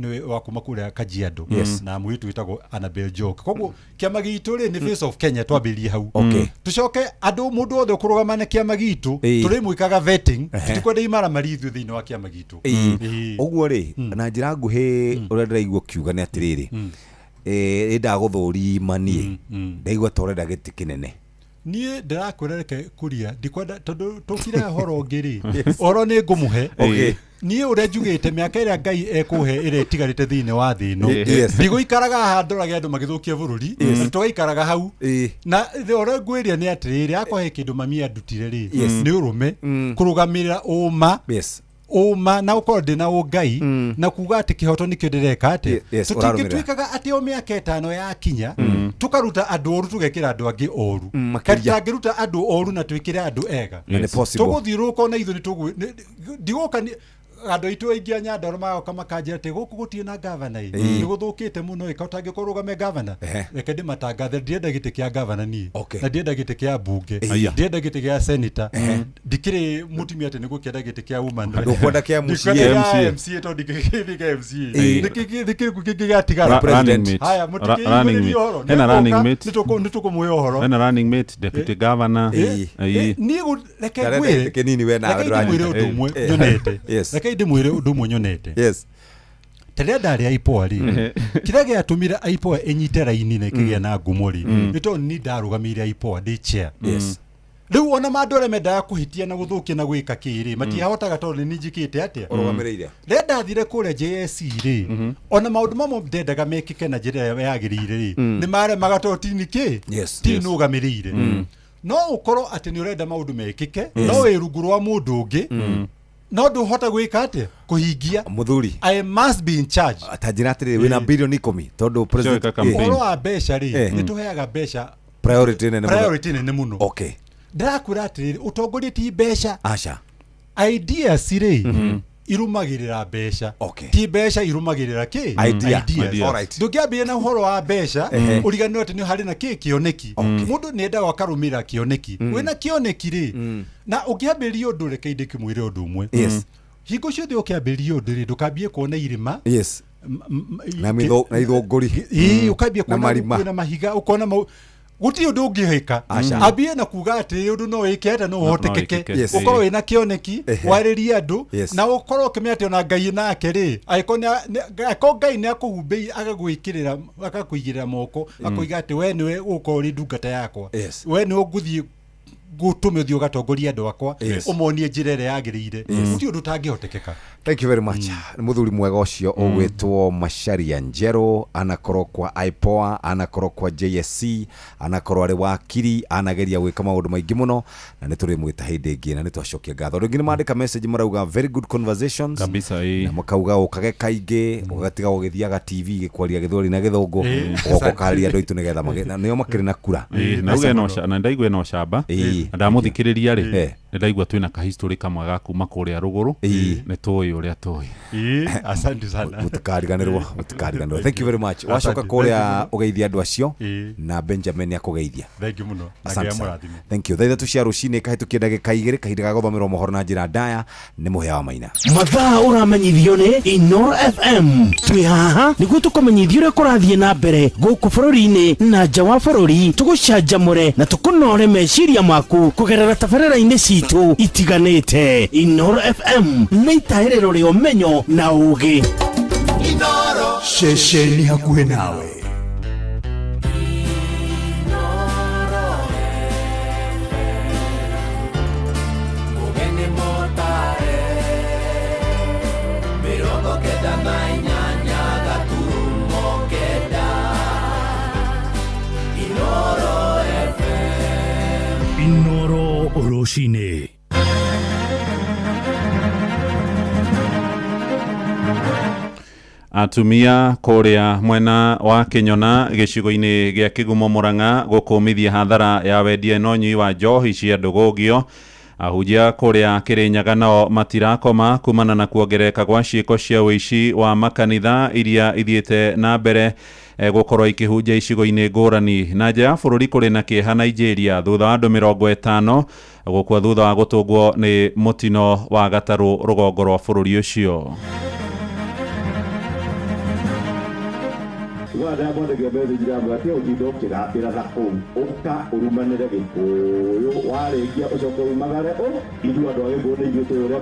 nĩwe wa kuma kũrĩa Kajiado, na mũirĩtu wĩtagwo Annabel Joke. Koguo kĩama gitũ rĩ, nĩ Face of Kenya, twambĩrĩrie hau. Tũcoke andũ, mũndũ wothe ũkũrũgama na kĩama gitũ, tũrĩmwĩkaga vetting. Tũtikwenda imaramari ithuĩ thĩinĩ wa kĩama gitũ. Ũguo rĩ, na njĩra nguhĩ ũrĩa ndĩraigua ũkiuga nĩ atĩrĩrĩ, ĩ ndagũthũrima niĩ ndaigua ta ũrenda gĩtĩ kĩnene. Niĩ ndĩrakwĩra, reke kuria, ndikwenda tondũ tũkire ũhoro ũngĩ rĩ, ũhoro nĩ ngũmũhe. Niĩ ũrĩa njugĩte, mĩaka ĩrĩa Ngai ekũhe ĩrĩa ĩtigarĩte thĩinĩ wa thĩ ĩno, ndigũikaraga haha ndorage andũ magĩthũkia bũrũri. Na tũgaikaraga hau na ũrĩa ngwĩria nĩ atĩrĩrĩ, akwa he kĩndũ mami andutire rĩ, nĩ ũrũme, kũrũgamĩrĩra ũma, ũma na ũkorwo ndĩ na ũngai na kuga atĩ kĩhoto nĩkĩo ndĩreka atĩ Ũrarũmĩrĩra. Tũtingĩtuĩkaga atĩ o mĩaka 5 yakinya tũkaruta andũ oru tũgekĩra andũ angĩ oru. Makĩria. Tũtangĩruta andũ oru na twĩkĩre andũ ega. Na nĩ possible. Tũgũthiũrũrũka ona ithuĩ ndigũka andũ aitũ aingĩ a Nyandarua magoka makanjĩra atĩ gũkũ gũtirĩ na gavana ĩ, nĩ gũthũkĩte mũno ĩ, ũtangĩkorwo ũrũgame gavana. Reke ndĩmatangathe, ndirenda gĩtĩ kĩa gavana niĩ, na ndirenda gĩtĩ kĩa mbunge, ndirenda gĩtĩ gĩa senator, ndikĩrĩ mũtumia atĩ nĩgũkĩenda gĩtĩ kĩa woman rep. Ndũkwenda kĩa MCA. Ndikwenda kĩa MCA tondũ ndingĩgĩthiĩ kĩa MCA. Nĩkĩ kĩngĩ gĩatigara? Running mate. Haya, Running mũtikĩiyũrĩrie mate. ũhoro. Hena running Nĩngũka, mate. nĩtũkũmũhe ũhoro. Hena running mate, deputy governor. Niĩ reke Ndarenda ngwĩre, gĩtĩ kĩnini we nawe reke ndĩmwĩre ndũranyita. ũndũ ũmwe nyonete. Reke ndĩmwĩre ũndũ ũmwe nyonete. Ta rĩrĩa ndarĩ IPOA rĩ, kĩrĩa gĩatũmire IPOA ĩnyite raini na ĩkĩgĩa na ngumo rĩ, nĩ tondũ niĩ ndarũgamĩire IPOA ndĩ chair. Rĩu ona mandũ arĩa mendaga kũhĩtia na gũthũkia na gwĩka kĩ rĩ, matiahotaga tondũ nĩ niĩ njĩkĩte atĩa? Ũrũgamĩrĩire. Rĩrĩa ndathire kũrĩa JSC rĩ, ona maũndũ mamwe ndendaga mekĩke na njĩra ĩrĩa yagĩrĩire rĩ, nĩ maremaga tondũ tini kĩ tini nũgamĩrĩire. No ũkorwo atĩ nĩ ũrenda maũndũ mekĩke, no wĩ rungu rwa mũndũ ũngĩ. No ndũhota gwĩka atĩa kũhingia. Muthuri, I must be in charge. Ta njĩra atĩrĩrĩ, wĩna bilioni 10 tondũ president Ũhoro wa mbeca rĩ, nĩ tũheaga mbeca priority nene mũno. Priority nene mũno. Ndĩrakwĩra atĩrĩrĩ, ũtongoria ti mbeca. Aca. Ideas rĩ, irumagĩrĩra mbeca, ti mbeca irumagĩrĩra kĩ? Idea. Ideas. Ideas. Alright. Ndũngĩambĩrĩria na ũhoro wa mbeca ũriganĩrwo atĩ nĩ harĩ na kĩ kĩoneki. Mũndũ nĩ endaga akarũmĩrĩra kĩoneki. Wĩna kĩoneki rĩ, na ũngĩambĩrĩria ũndũ, reke ndĩkĩmwĩre ũndũ ũmwe. Hingo ciothe ũkĩambĩrĩria ũndũ rĩ, ndũkambie kuona irĩma Na na ithũngũri. Ĩĩ, ũkambia Na kuona marima. kwĩna mahiga, ũkona mau gũtirĩ ũndũ ũngĩhĩka. Aca. Ambie na kuga atĩ ũndũ no wĩke atĩa, no ũhotekeke. wĩkĩke. Yes. Ũkorwo wĩna kĩoneki, warĩrie andũ, na ũkorwo ũkĩmenya atĩ ona Ngai nake rĩ, angĩkorwo angĩkorwo Ngai nĩ akũhumbĩire, agagwĩkĩrĩra, agakũigĩrĩra moko, akoiga atĩ we nĩwe ũgũkorwo ũrĩ ndungata yakwa, we nĩwe ũgũthiĩ gũtũme ũthiĩ ũgatongoria andũ akwa, ũmonie njĩra ĩrĩa yagĩrĩire. Gũtirĩ ũndũ ũtangĩhotekeka. Thank you very much. Nĩ mũthuri mwega ũcio ũgwĩtwo Macharia Njerũ, anakorwo kwa IPOA, anakorwo kwa JSC, anakorwo arĩ wakiri, anageria gwĩka maũndũ maingĩ mũno, na nĩ tũrĩmwĩta hĩndĩ ĩngĩ na nĩ twacokia ngatho. Rĩngĩ nĩ mandĩka message marauga very good conversations kabisa, ĩĩ. Na makauga ũkage kaingĩ, ũgatiga gũgĩthiaga TV gĩkwaria gĩthweri na gĩthũngũ, ũgoka ũkaria andũ aitũ nĩgetha na nĩo makĩrĩ na kura. Ĩĩ, na uge na ndaigua ĩno ũcamba, na ndamũthikĩrĩria rĩ, nĩ ndaigua twĩna kahistorĩ kamwe ga kuma kũrĩa rũgũrũ, nĩ tũĩ ũrĩa tũĩ. Ĩĩ, asante sana. Mũtikariganĩrwo, mũtikariganĩrwo. Thank you very much. Wacoka Asante. kũrĩa ũgeithia andũ acio, na Benjamin nĩ akũgeithia. Thank you mũno. Na Asante Ngai sana. amũrathime. Thank you. Thaa 3 cia rũcinĩ kahĩtũkie ndagĩka 2, kahinda ga gũthomerwo mohoro na njĩra ndaya nĩ Mũhĩa wa Maina. Mathaa ũramenyithio nĩ Inoro FM. Twĩ haha nĩguo tũkũmenyithia ũrĩa kũrathiĩ na mbere gũkũ bũrũri-inĩ na nja wa bũrũri, tũgũcanjamũre na tũkũnore meciria maku kũgerera tabarĩra-inĩ citũ itiganĩte. Inoro FM nĩ itahĩrĩro rĩa ũmenyo na ũũgĩ. Ceceni hakuhĩ nawe. Mũgeni mũtare 98.9 Inoro FM. Inoro rũcinĩ. Atumia kũrĩa mwena wa Kĩnyona gĩcigo-inĩ gĩa Kĩgumo Mũrang'a gũkũmithia hathara ya wendia na ũnyui wa njohi cia ndũgũgio. Ahunjia kũrĩa Kĩrĩnyaga nao matirakoma kumana na kuongerereka gwa ciĩko cia ũici wa makanitha iria ithiĩte na mbere gũkorwo ikĩhunjia icigo-inĩ ngũrani. Na nja ya bũrũri kũrĩ na kĩeha Nigeria thutha wa andũ 50 gũkua thutha wa gũtũngwo nĩ mũtino wa gatarũ rũgongo rwa bũrũri ũcio. Igua ndamwandĩkĩra message ndamwĩra tiga gũtinda ũkĩgambĩra na kũu, ũka ũrumanĩre gĩkũyũ, warĩkia ũcoke umagare ũ ithuĩ andũ a gĩkũyũ nĩ ithuĩ tũĩ ũrĩa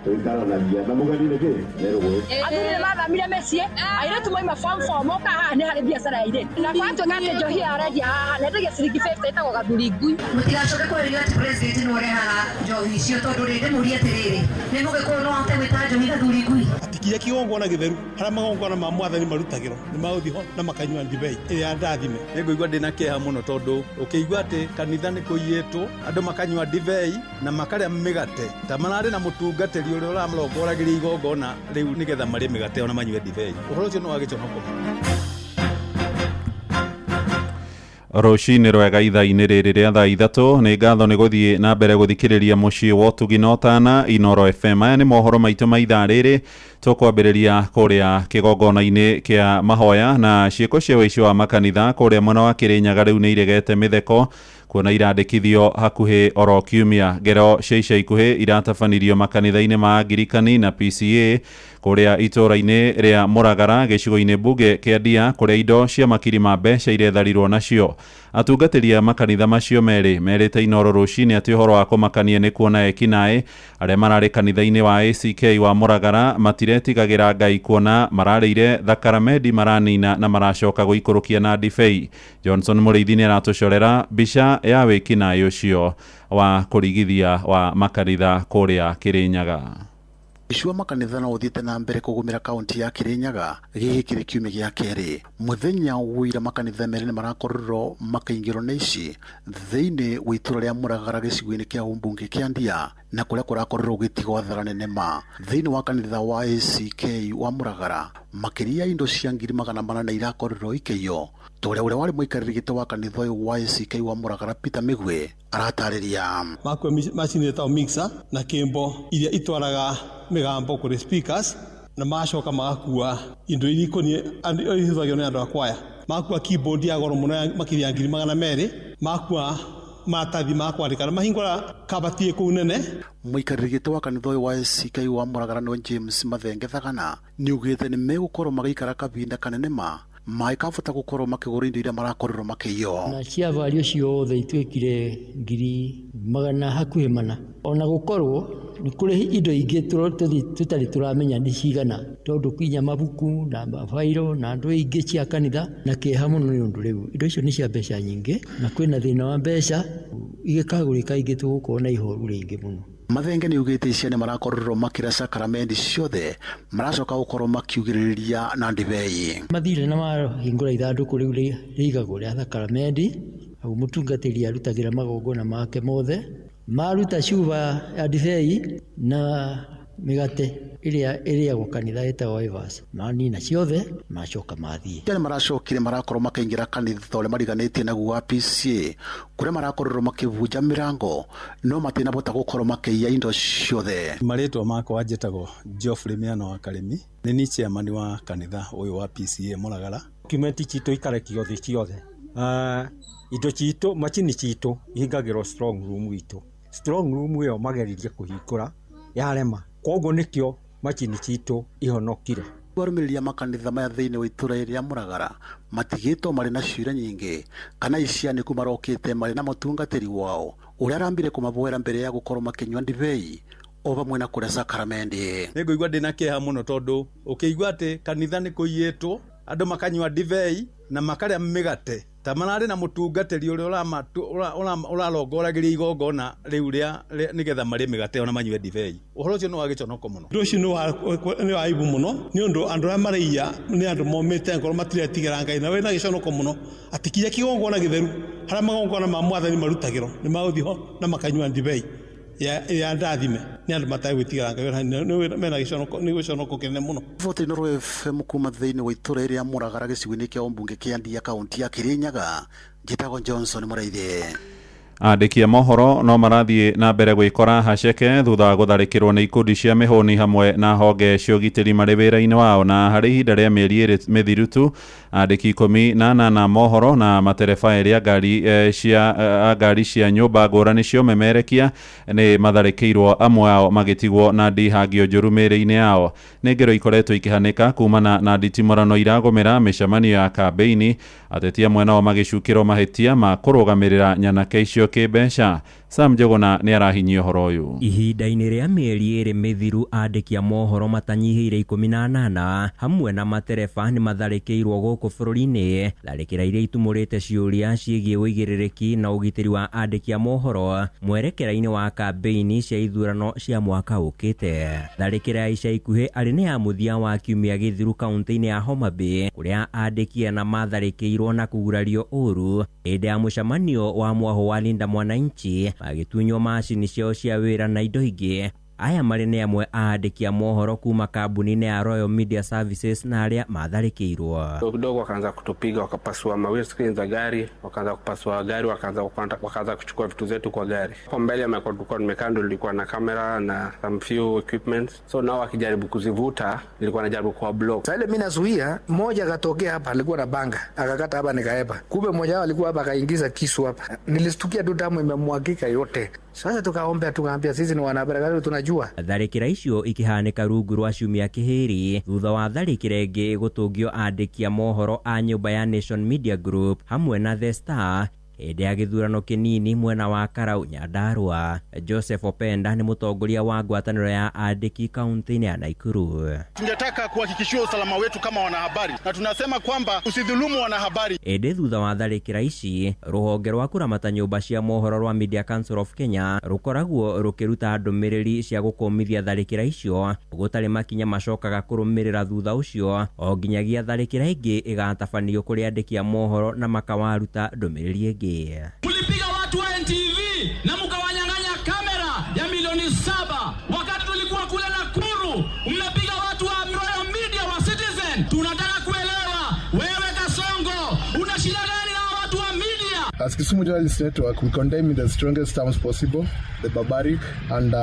tũikaranagia na mũgeni nĩ kĩ nĩ rũgũĩ. Athuri nĩ mathamire mĩciĩ, airĩtu mauma form 4 moka haha nĩ harĩ biacara ya airĩtu. Na gwatuĩka atĩ njohi ĩyo arendia haha na endagia ciringi 50 ĩtagwo gathuri ngui. Mũtigacoke kwerirwo atĩ president nĩwe ũrehaga njohi icio, tondũ rĩ ndĩmũrie atĩrĩrĩ, nĩ mũgĩkũyũ no ahote gwĩta njohi gathuri ngui? Atĩ kĩrĩa kĩgongona gĩtheru harĩa magongona ma mwathani marutagĩrwo nĩ magũthiĩ ho na makanyua ndibei ĩrĩa ndathime. Nĩ ngũigua ndĩna kĩeha mũno tondũ ũkĩigua atĩ kanitha nĩ kũiyĩtwo, andũ makanyua ndibei na makarĩa mĩgate ta mararĩ na mũtungatĩri ũrĩa ũramũrongoragĩria igongona rĩu nĩgetha marĩe mĩgate ona manyue ndibei. Ũhoro ũcio nĩ wa gĩconoko. Rũcinĩ rwega ithaa-inĩ rĩrĩ rĩa thaa 3, nĩ ngatho nĩ gũthiĩ na mbere gũthikĩrĩria mũciĩ wa ũtugi na ũtana Inoro FM. Aya nĩ mohoro maitũ ma ithaa rĩrĩ, tũkwambĩrĩria kũrĩa kĩgongona-inĩ kĩa mahoya na ciĩko cia ũici wa makanitha kũrĩa mwena wa Kĩrĩnyaga rĩu nĩ iregete mĩtheko kuona irandĩkithio hakuhĩ oro kiumia. Ngero cia ica ikuhĩ iratabanirio makanitha-inĩ ma Angirikani na PCA kũrĩa itũũra-inĩ rĩa Mũragara gĩcigo-inĩ mbunge kĩa Ndia kũrĩa indo cia makiri ma mbeca iretharirwo nacio. Atungatĩri a makanitha macio merĩ merĩte Inoro rũcinĩ atĩ ũhoro wa kũmakania nĩ kuona ekinaĩ arĩa mararĩ kanitha-inĩ wa ACK wa Mũragara matiretigagĩra Ngai kuona mararĩire thakaramendi maranina na maracoka gũikũrũkia na ndibei. Johnson Mũrĩithi nĩ aratũcorera mbica ya wĩkinaĩ ũcio wa kũrigithia wa makanitha kũrĩa Kĩrĩnyaga. Icua makanitha no ũthiĩte na mbere kũgũmĩra kaunti ya Kirinyaga gĩkĩ kĩrĩ kiumia gĩa kerĩ. Mũthenya wũira makanitha merĩ nĩ marakorirwo makĩingĩrwo nĩ ici thĩinĩ wa itũra rĩa Mũragara gĩcigo-inĩ kĩa ũmbunge kĩa Ndia na kũrĩa kũrakorirwo gũgĩtigwo athara nene ma thĩinĩ wa kanitha wa ACK wa Mũragara. Makĩria indo cia 400,000 irakorirwo ikĩiywo. Tũrĩa ũrĩa warĩ mũikarĩri gĩtĩ wa kanitha ũyũ wa ACK wa Mũragara Peter Mĩgwe aratarĩria. Makua macini ĩtagwo mixer na kĩmbo iria itwaraga mĩgambo kũrĩ speakers na magacoka magakua indo iria ikoniĩ ihũthagĩrwo nĩ andũ a kwaya. Makua keyboard ya goro mũno makĩria ya 200,000, makua maratathi ma kwandĩka na mahingũra kabati kũu nene. Mũikarĩri gĩtĩ wa kanitha ũyũ wa ACK wa Mũragara nĩwe James Mathenge Thagana nĩugĩte nĩ megũkorwo magĩikara kahinda kanene ma maikabota gũkorwo makĩgũra indo iria marakorirwo makĩiywo. Na cia vario ciothe ituĩkire 400,000 ona gũkorwo nĩ kũrĩ indo ingĩ tũtarĩ tũramenya nĩ cigana tondũ kinya mabuku na mabairo na andũ ingĩ cia kanitha na kĩeha mũno nĩ ũndũ rĩu indo icio nĩ cia mbeca nyingĩ na kwĩna thĩna wa mbeca igĩkagũrĩka ingĩ tũgũkorwo na ihoru rĩingĩ mũno. Mathenge nĩugĩte ciana marakorirwo makĩra sakramendi ciothe maracoka gũkorwo makiugĩrĩria na ndibei. Mathire na mahingũra ithandũkũ rĩu rĩigagwo rĩa sakramendi hau mũtungatĩri arutagĩra magongona make mothe maruta cuba ya ndibei na mĩgate ĩrĩa ĩrĩagwo kanitha ĩtagwo Evans manina ciothe macoka mathiĩ. Ciana maracokire marakorwo makĩingĩra kanitha ũrĩa mariganĩtie naguo wa PCA kũrĩa marakorirwo makĩbunja mĩrango no matinabota gũkorwo makĩiya indo ciothe. Marĩtwa makwa njĩtagwo Geoffrey Mĩano wa Karĩmi, nĩ niĩ chairman wa kanitha ũyũ wa PCA Mũragara. Document citũ ikarekio thĩ ciothe. Indo citũ macini citũ ihingagĩrwo strong room itũ. Strong room ĩyo mageririe kũhingũra yarema, koguo nĩkĩo macini citũ ihonokire. Arũmĩrĩri a makanitha maya thĩinĩ wa itũra rĩa Mũragara matigĩtwo marĩ na ciũria nyingĩ kana icianĩku marokĩte marĩ na mũtungatĩri wao ũrĩa arambire kũmaboera mbere ya gũkorwo makĩnyua ndibei o vamwe na kũrĩa sakramendi. Nĩngũigua ndĩna kĩeha mũno tondũ ũkĩigua atĩ kanitha nĩ kũiyĩtwo andũ makanyua ndibei na makarĩa mĩgate ta mararĩ na mũtungatĩri ũrĩa ũrarongoragĩria igongona rĩu rĩa nĩgetha marĩe mĩgate ona manyue ndibei. Ũhoro ũcio nĩ wa gĩconoko mũno. Ũndũ ũcio nĩ wa aibu mũno nĩ ũndũ andũ arĩa marĩia nĩ andũ momĩte ngoro matiretigĩra Ngai na wĩna gĩconoko mũno atĩ kinya kĩgongona gĩtheru harĩa magongona ma mwathani marutagĩrwo nĩ magũthiĩ ho na makanyua ndibei ya ndathime nĩ andũ mategwĩtigĩra Ngai mena gĩconoko nĩ gĩconoko kĩnene mũno. Inooro FM kuma thĩinĩ wa itũra rĩa Mũragara gĩcigo-inĩ kĩa ũmbunge kĩa Ndia kaunti ya Kirinyaga njĩtagwo Johnson Mũraithi. Andĩki a mohoro no marathiĩ na mbere gwĩkora haceke thutha wa gũtharĩkĩrwo nĩ ikundi cia mĩhũni hamwe na honge cia ũgitĩri marĩ wĩra-inĩ wao na harĩ ihinda rĩa mĩeri ĩrĩ mĩthiru tu andĩki 18 mohoro na matereba erĩ a ngari cia nyũmba ngũrani cia ũmemerekia nĩ matharĩkĩirwo amwe ao magĩtigwo na ndihangio njũru mĩĩrĩ-inĩ yao. Nĩ ngero ikoretwo ikĩhanĩka kumana na nditimũrano iragũmĩra mĩcemanio ya kambĩini ateti amwe nao magĩcukĩrwo mahĩtia ma kũrũgamĩrĩra nyanake icio kĩmbeca. Sam Njuguna nĩ arahinyia ũhoro ũyũ. Ihinda-inĩ rĩa mĩeri ĩrĩ mĩthiru andĩki a mohoro matanyihĩire 18 hamwe na matereba nĩ matharĩkĩirwo gũkũ bũrũri-inĩ. Tharĩkĩra iria itumũrĩte ciũria ciĩgiĩ ũigĩrĩrĩki na ũgitĩri wa andĩki a mohoro mwerekera-inĩ wa kambĩini cia ithurano cia mwaka ũkĩte. Tharĩkĩra ya ica ikuhĩ arĩ nĩ ya mũthia wa kiumia gĩthiru kaunti-inĩ ya Homa Bay kũrĩa andĩki ana matharĩkĩirwo na kũgurario ũru hĩndĩ ya mũcemanio wa mwaho wa Linda Mwananchi magĩtunywo macini ciao cia wĩra na indo ingĩ. Aya marĩ nĩ amwe a andĩki a mohoro kuma kambuni-inĩ ya Royal Media Services na arĩa matharĩkĩirwo. Kidogo wakaanza kutupiga, wakapasua ma windscreen za gari, wakaanza kupasua gari, wakaanza kuchukua vitu zetu kwa gari. Hapo mbele tulikuwa nimekaa ndo nilikuwa na kamera na some few equipment. So nao wakijaribu kuzivuta, nilikuwa najaribu kwa block. Sasa ile mimi nazuia, mmoja akatokea hapa alikuwa na banga, akakata hapa nikaepa. Kumbe mmoja wao alikuwa hapa akaingiza kisu hapa. Nilistukia tu damu imemwagika yote. Sasa tukaombea, tukaambia sisi ni wanahabari tunajua. Tharĩkĩra icio ikĩhanĩka rungu rwa ciumia kĩhĩri thutha wa tharĩkĩra ĩngĩ gũtũngio andĩki a mohoro a nyũmba ya Nation Media Group hamwe na The Star Hĩndĩ ya gĩthurano kĩnini mwena wa Karau Nyandarua. Joseph Openda nĩ mũtongoria wa ngwatanĩro ya andĩki kaunti-inĩ ya Nakuru. Tungetaka kuhakikishiwa usalama wetu kama wanahabari, na tunasema kwamba usidhulumu wanahabari. Ĩndĩ thutha wa tharĩkĩra ici, rũhonge rwa kũramata nyũmba cia mohoro rwa Media Council of Kenya rũkoragwo rũkĩruta ndũmĩrĩri cia gũkũmithia tharĩkĩra icio gũtarĩ makinya macokaga kũrũmĩrĩra thutha ũcio o nginyagia tharĩkĩra ĩngĩ ĩgatabanio kũrĩ andĩki a mohoro na makawaruta ndũmĩrĩri ĩngĩ. Mlipiga watu wa NTV na mkawanyang'anya kamera ya milioni 7 wakati tulikuwa kule Nakuru. Mmepiga watu wa Royal Media wa Citizen. Tunataka kuelewa wewe Kasongo, una shida gani na watu wa media? As Kisumu Journalists Network, we condemn in the strongest terms possible the barbaric and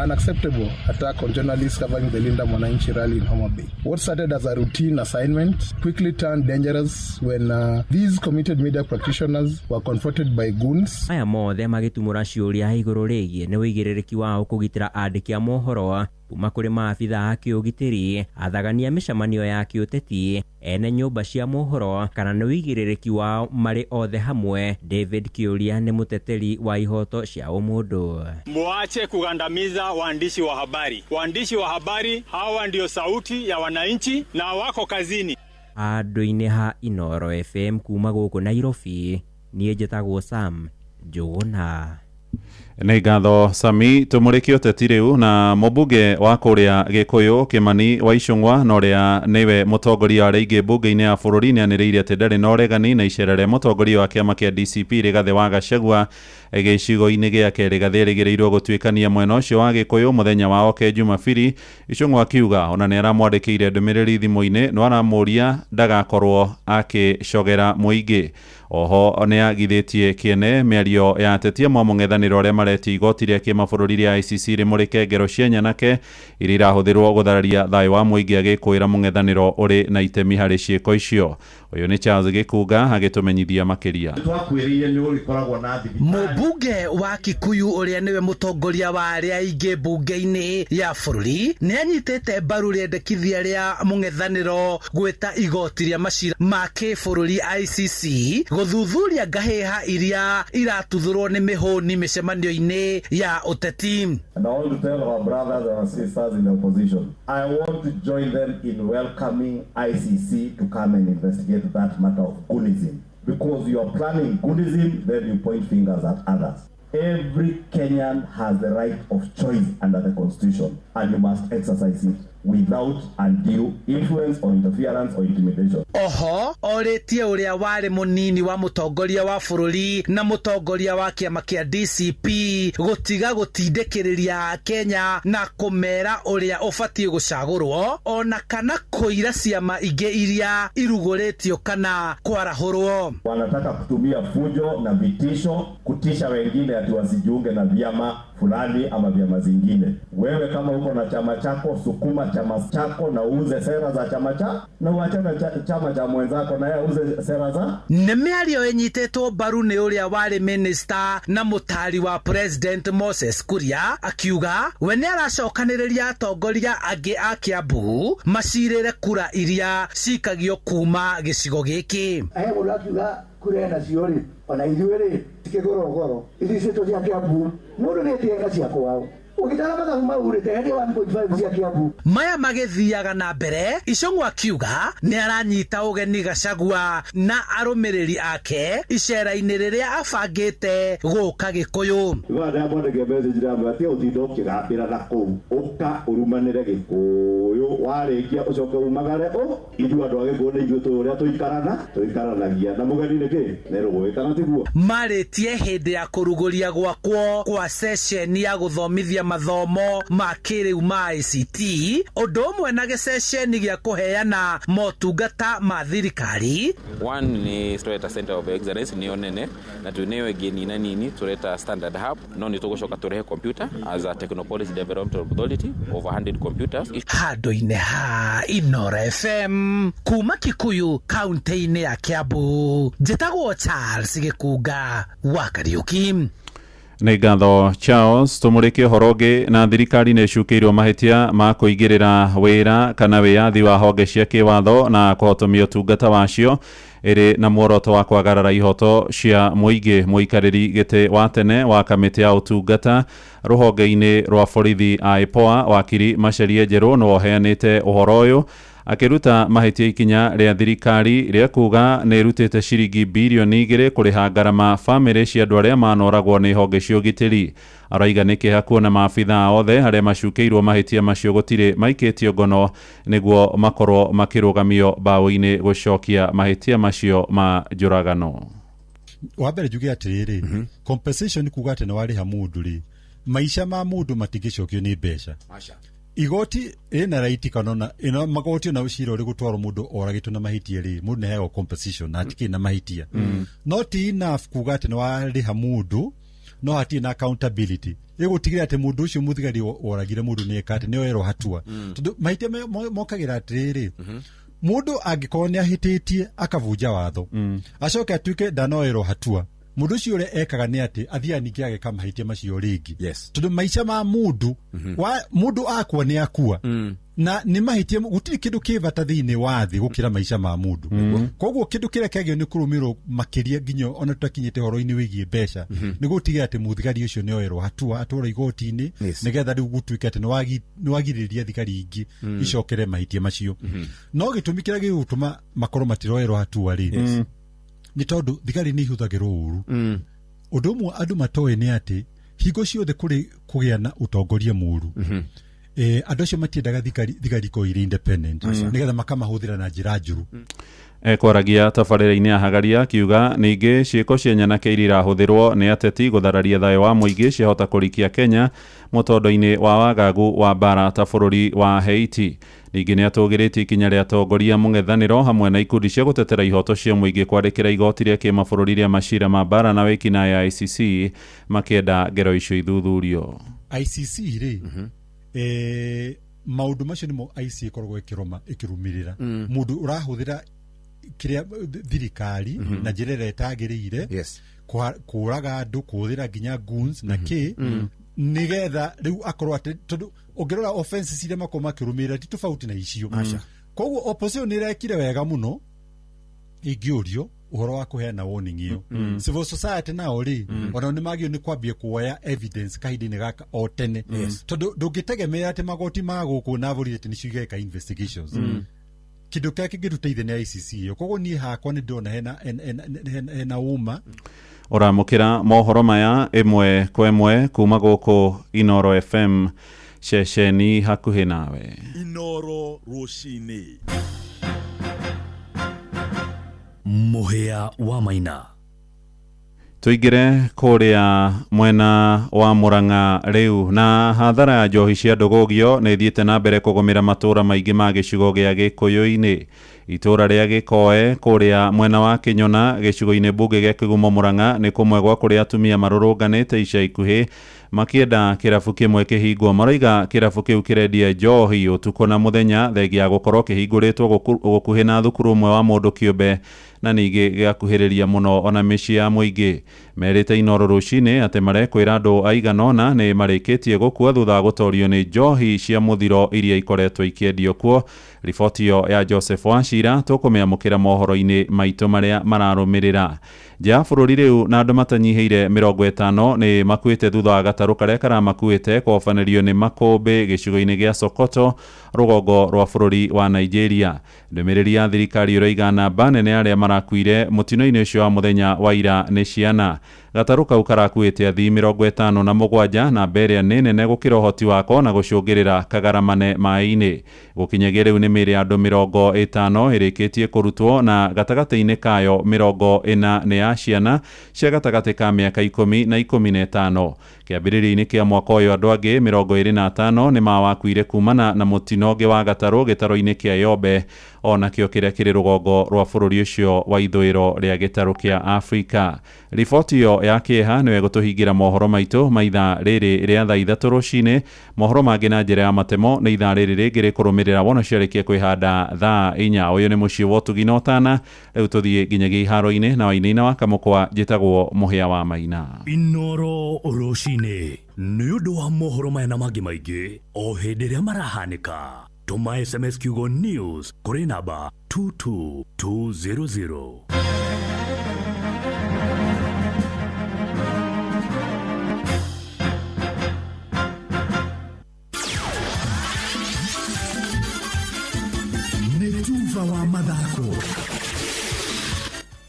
unacceptable attack on journalists covering the Linda Mwananchi rally in Homa Bay. What started as a routine assignment quickly turned dangerous when these committed media practitioners were confronted by goons. Maya mothe magĩtumũra ciũria igũrũ rĩgiĩ nĩ ũigĩrĩrĩki wao kũgitĩra andĩki a mohoro kuma kũrĩ maabitha a kĩũgitĩri, athagania mĩcemanio ya kĩũteti, ene nyũmba cia mohoro kana nĩ ũigĩrĩrĩki wao marĩ othe hamwe. David Kĩũria nĩ mũteteri wa ihoto cia ũmũndũ. Muache kugandamiza waandishi wa habari. Waandishi wa habari hawa ndio sauti ya wananchi na wako kazini. Handũ-inĩ ha Inoro FM kuma gũkũ Nairobi, niĩ njĩtagwo Sam Njũgũna. Nĩ ngatho Sami. Tũmũrĩke ũteti rĩu na mũmbunge wa kũrĩa Gĩkũyũ Kĩmani wa Icũng'wa na ũrĩa nĩwe mũtongoria wa arĩa aingĩ mbunge-inĩ ya bũrũri nĩanĩrĩire atĩ ndarĩ na ũregani na icera rĩa mũtongoria wa kĩama kĩa DCP Rigathĩ wa Gachagua gĩcigo-inĩ gĩake. Rigathĩ erĩgĩrĩirwo gũtuĩkania mwena ũcio wa Gĩkũyũ mũthenya wa oke Jumabiri. Icũng'wa akiuga ona nĩ aramwandĩkĩire ndũmĩrĩri thimũ-inĩ no aramũria ndagakorwo akĩcogera mũingĩ. Oho nĩ agithĩtie kĩene mĩario ya ateti amwe a mũng'ethanĩro arĩa maretia igoti rĩa kĩmabũrũri rĩa ICC rĩmũrĩke ngero cia nyanake iria irahũthĩrwo gũthararia thayũ wa mũingĩ, agĩkũĩra mũng'ethanĩro ũrĩ na itemi harĩ ciĩko icio. Ũyũ nĩ Charles Gĩkunga agĩtũmenyithia makĩria. Twakwĩrĩire nĩ ũrĩkoragwo na thibitarĩ. Mũmbunge wa Kikuyu ũrĩa nĩwe mũtongoria wa arĩa aingĩ mbunge-inĩ ya bũrũri nĩ anyitĩte mbaru rĩendekithia rĩa mũng'ethanĩro gwĩta igoti rĩa macira ma kĩbũrũri ICC gũthuthuria ngahĩha iria iratuthũrwo nĩ mĩhũni mĩcemanio-inĩ ya ũteti. And I want to tell our brothers and sisters in the opposition, I want to join them in welcoming ICC to come and investigate that matter of goonism. Because you are planning goonism, then you point fingers at others. Every Kenyan has the right of choice under the constitution, and you must exercise it without undue influence or interference or intimidation. Oho orĩtie ũrĩa warĩ mũnini wa mũtongoria wa bũrũri na mũtongoria wa kĩama kĩa DCP gũtiga gũtindĩkĩrĩria Kenya na kũmera ũrĩa ũbatiĩ gũcagũrwo ona kana kũira ciama ingĩ iria irugũrĩtio kana kwarahũrwo. Wanataka kutumia fujo na vitisho kutisha wengine ati wasijiunge na vyama fulani ama vyama zingine. Wewe kama uko na chama chako, sukuma chama chako na uuze sera za chama cha na uachane chama cha mwenzako na yeye auze sera za. Nĩ mĩario ĩnyitĩtwo mbaru nĩ ũrĩa warĩ minister na mũtari wa President Moses Kuria akiuga we nĩ aracokanĩrĩria atongoria angĩ a Kiambu macirĩre kura iria cikagio kuma gĩcigo gĩkĩ. He mũndũ akiuga kura nacio rĩ, ona ithuĩ rĩ cikĩgũrwo goro ici citũ cia Kiambu mũndũ nĩ etiaga cia kwao ũgĩtara mathabu mau rĩ teheria 1.5 cia Kiambu. Maya magĩthiaga na mbere, Icũng'wa akiuga nĩ aranyita ũgeni Gachagua na arũmĩrĩri ake icera-inĩ rĩrĩa abangĩte gũka Gĩkũyũ. Igua ndamwandĩkĩire message ndamwĩra tiga gũtinda ũkĩgambĩra na kũu, ũka ũrumanĩre Gĩkũyũ, warĩkia ũcoke umagare ũ ithuĩ andũ a Gĩkũyũ nĩ ithuĩ tũĩ ũrĩa tũikaranagia na mũgeni nĩ kĩ nĩ rũĩ kana tiguo. Marĩtie hĩndĩ ya kũrugũria gwakwo kwa ceceni ya gũthomithia mathomo ma kĩrĩu ma ICT ũndũ ũmwe na gĩceceni gĩa kũheana motungata ma thirikari. One nĩ tũreta Center of Excellence nĩyo nene na twĩnayo ĩngĩ nina nini tũreta Standard Hub no nĩ tũgũcoka tũrehe computer as a Technopolis Development Authority over 100 computers. Handũ-inĩ ha Inoro FM kuma Kikuyu kaunti-inĩ ya Kiambu, njĩtagwo Charles Gĩkunga wa Kariũki. Nĩ ngatho Charles. Tũmũrĩke ũhoro ũngĩ na thirikari nĩ ĩcukĩirwo mahĩtia ma kũingĩrĩra wĩra kana wĩyathi wa honge cia kĩwatho na kũhotomia ũtungata wacio. Ĩrĩ na muoroto wa kwagarara ihoto cia mũingĩ. Mũikarĩri gĩtĩ wa tene wa kamĩtĩ ya ũtungata rũhonge-inĩ rwa borithi IPOA wakiri Macharia Njerũ nĩwe ũheanĩte ũhoro ũyũ, akĩruta mahĩtia ikinya rĩa thirikari rĩa kuga nĩ ĩrutĩte ciringi birioni 2 kũrĩha ngarama bamĩrĩ cia andũ arĩa manoragwo nĩ honge cia ũgitĩri. Araiga nĩ kĩeha kuona maabithaa othe arĩa macukĩirwo mahĩtia macio gũtirĩ maikĩtio ngono nĩguo makorwo makĩrũgamio mbaũ-inĩ gũcokia mahĩtia macio ma njũragano. Wa mbere njuge atĩrĩrĩ, compensation kuga atĩ nĩ warĩha mũndũ rĩ, maica ma mũndũ matingĩcokio nĩ mbeca. Igoti rĩna right kana ona ĩno magoti ona cira ũrĩ gũtwarwo mũndũ oragĩtwo na mahĩtia rĩ, mũndũ nĩ aheagwo compensation na hatikĩrĩ na mahĩtia. No ti enough kuga atĩ nĩ warĩha mũndũ no hatirĩ na accountability ĩgũtigĩrĩra atĩ mũndũ ũcio mũthigari woragire mũndũ nĩ eka atĩ nĩ oerwo hatua, tondũ mahĩtia mokagĩra atĩrĩrĩ, mũndũ angĩkorwo nĩ ahĩtĩtie akabunja watho acoke atuĩke ndanoerwo hatua, mũndũ ũcio ũrĩa ekaga nĩ atĩ athiaga ningĩ ageka mahĩtia macio rĩngĩ. Tondũ maica ma mũndũ wa mũndũ akua nĩ akua, na nĩ mahĩtia, gũtirĩ kĩndũ kĩ bata thĩinĩ wa thĩ gũkĩra maica ma mũndũ. Koguo kĩndũ kĩrĩa kĩagĩrĩirwo nĩ kũrũmĩrĩrwo makĩria nginya ona tũtakinyĩte ũhoro-inĩ wĩgiĩ mbeca nĩ gũtigĩrĩra atĩ mũthigari ũcio nĩ oerwo hatua atwarwo igoti-inĩ, nĩgetha rĩu gũtuĩke atĩ nĩ wagirĩrĩria thigari ingĩ icokere mahĩtia macio. No gĩtũmi kĩrĩa gĩgũtũma makorwo matiroerwo hatua rĩ, nĩ tondũ thigari nĩ ihũthagĩrwo ũru. Ũndũ ũmwe andũ matoĩ nĩ atĩ hingo ciothe kũrĩ kũgĩa na ũtongoria mũru, andũ acio matiendaga thigari ikorwo irĩ independent, nĩgetha makamahũthĩra na njĩra njũru. Ekwaragia tabarĩra-inĩ ya Hagaria akiuga ningĩ ciĩko cia nyanake iria irahũthĩrwo nĩ ateti gũthararia thayũ wa mũingĩ ciahota kũrikia Kenya mũtondo-inĩ wa wagagu wa mbara ta bũrũri wa Haiti. Ningĩ nĩ atũgĩrĩtie ikinya rĩa atongoria mũng'ethanĩro hamwe na ikundi cia gũtetera ihoto cia mũingĩ kwandĩkĩra igoti rĩa kĩmabũrũri rĩa macira ma mbara na wĩkinaĩ ya ICC makĩenda ngero icio ithuthurio. ICC rĩ, maũndũ macio nĩmo ICC ĩkoragwo ĩkĩroma ĩkĩrũmĩrĩra mũndũ ũrahũthĩra kĩrĩa thirikari na njĩra ĩrĩa ĩtagĩrĩire, kũraga andũ, kũhũthĩra nginya guns na kĩ, nĩgetha rĩu akorwo atĩ, tondũ ũngĩrora offenses iria makorwo makĩrũmĩrĩra ti tofauti na icio. Koguo opposition nĩ ĩrekire wega mũno ingĩũrio ũhoro wa kũheana warning ĩyo. Civil society nao rĩ, onao nĩ magĩrĩirwo nĩ kwambia kuoya evidence kahinda-inĩ gaka o tene, tondũ ndũngĩtegemea atĩ magoti ma gũkũ na borithi atĩ nĩcio igeka investigations. Kĩndũ kĩrĩa kĩngĩtũteithia nĩ ICC ĩyo. Koguo niĩ hakwa nĩ ndĩrona hena ũma. Ũramũkĩra mohoro maya ĩmwe kwa ĩmwe kuma gũkũ Inoro FM ceceni hakuhĩ nawe. Inoro rũcinĩ. Mũhĩa wa Maina. Tũingĩre kũrĩa mwena wa Murang'a rĩu, na hathara ya njohi cia ndũgũgio nĩ ĩthiĩte na mbere kũgũmĩra matũũra maingĩ ma gĩcigo gĩa Gĩkũyũ-inĩ. Itũũra rĩa Gĩkoe kũrĩa mwena wa Kĩnyona gĩcigo-inĩ mbunge gĩa Kĩgumo Murang'a nĩ kũmwe gwa kũrĩa atumia marũrũnganĩte ica ikuhĩ makĩenda kĩrabu kĩmwe kĩhingwo. Maroiga kĩrabu kĩu kĩrendia njohi ũtukũ na mũthenya thengia ya gũkorwo kĩhingũrĩtwo gũkuhĩ na thukuru ũmwe wa mũndũ kĩũmbe na ningĩ gĩakuhĩrĩria mũno ona mĩciĩ ya mũingĩ. Merĩte Inoro rũcinĩ atĩ marekwĩra andũ aigana ũna nĩ marĩkĩtie gũkua thutha wa gũtorio nĩ njohi cia mũthiro iria ikoretwo ikĩendio kuo. Riboti ĩyo ya Joseph Wachira tũkũmĩamũkĩra mohoro-inĩ maitũ marĩa mararũmĩrĩra. Nja ya bũrũri rĩu na andũ matanyihĩire 50 nĩ makuĩte thutha wa gatarũ karĩa karamakuĩte kũhobanĩrio nĩ makũmbĩ gĩcigo-inĩ gĩa Sokoto rũgongo rwa bũrũri wa Nigeria. Ndũmĩrĩri ya thirikari ĩroiga namba nene arĩa marakuire mũtino-inĩ ũcio wa mũthenya wa ira nĩ ciana. Gatarũ kau karakuĩte athii 57 namba ĩrĩa nĩ nene gũkĩra ũhoti wako na gũcũngĩrĩra kagaramane maĩ-inĩ. Gũkinyagia rĩu nĩ mĩĩrĩ ya andũ 50 ĩrĩkĩtie kũrutwo na gatagatĩ-inĩ kayo 40 nĩ ya ciana cia gatagatĩ ka mĩaka 10 na 15. Kĩambĩrĩria-inĩ kĩa mwaka ũyũ andũ angĩ 25 nĩ mawakuire kumana na mũtino ũngĩ wa gatarũ gĩtarũ-inĩ kĩa Yobe onakĩo kĩrĩa kĩrĩ rũgongo rwa bũrũri ũcio wa ithũĩro rĩa gĩtarũ kĩa Afrika. Riboti ĩyo ya kĩeha nĩyo ĩgũtũhingĩra mohoro maitũ ma ithaa rĩrĩ rĩa thaa 3 rũcinĩ. Mohoro mangĩ na njĩra ya matemo nĩ ithaa rĩrĩ rĩngĩ rĩkũrũmĩrĩra wona ciarĩkia kwĩhanda thaa 4. Ũyũ nĩ mũciĩ wa ũtugi na ũtana. Rĩu tũthiĩ nginyagia iharo-inĩ na wainaina wa Kamũkwa. Njĩtagwo Mũhĩa wa Maina. Inoro rũcinĩ nĩ ũndũ wa mohoro maya na mangĩ maingĩ o hĩndĩ ĩrĩa marahanĩka. Tũma SMS kiugo news kũrĩ namba 22200.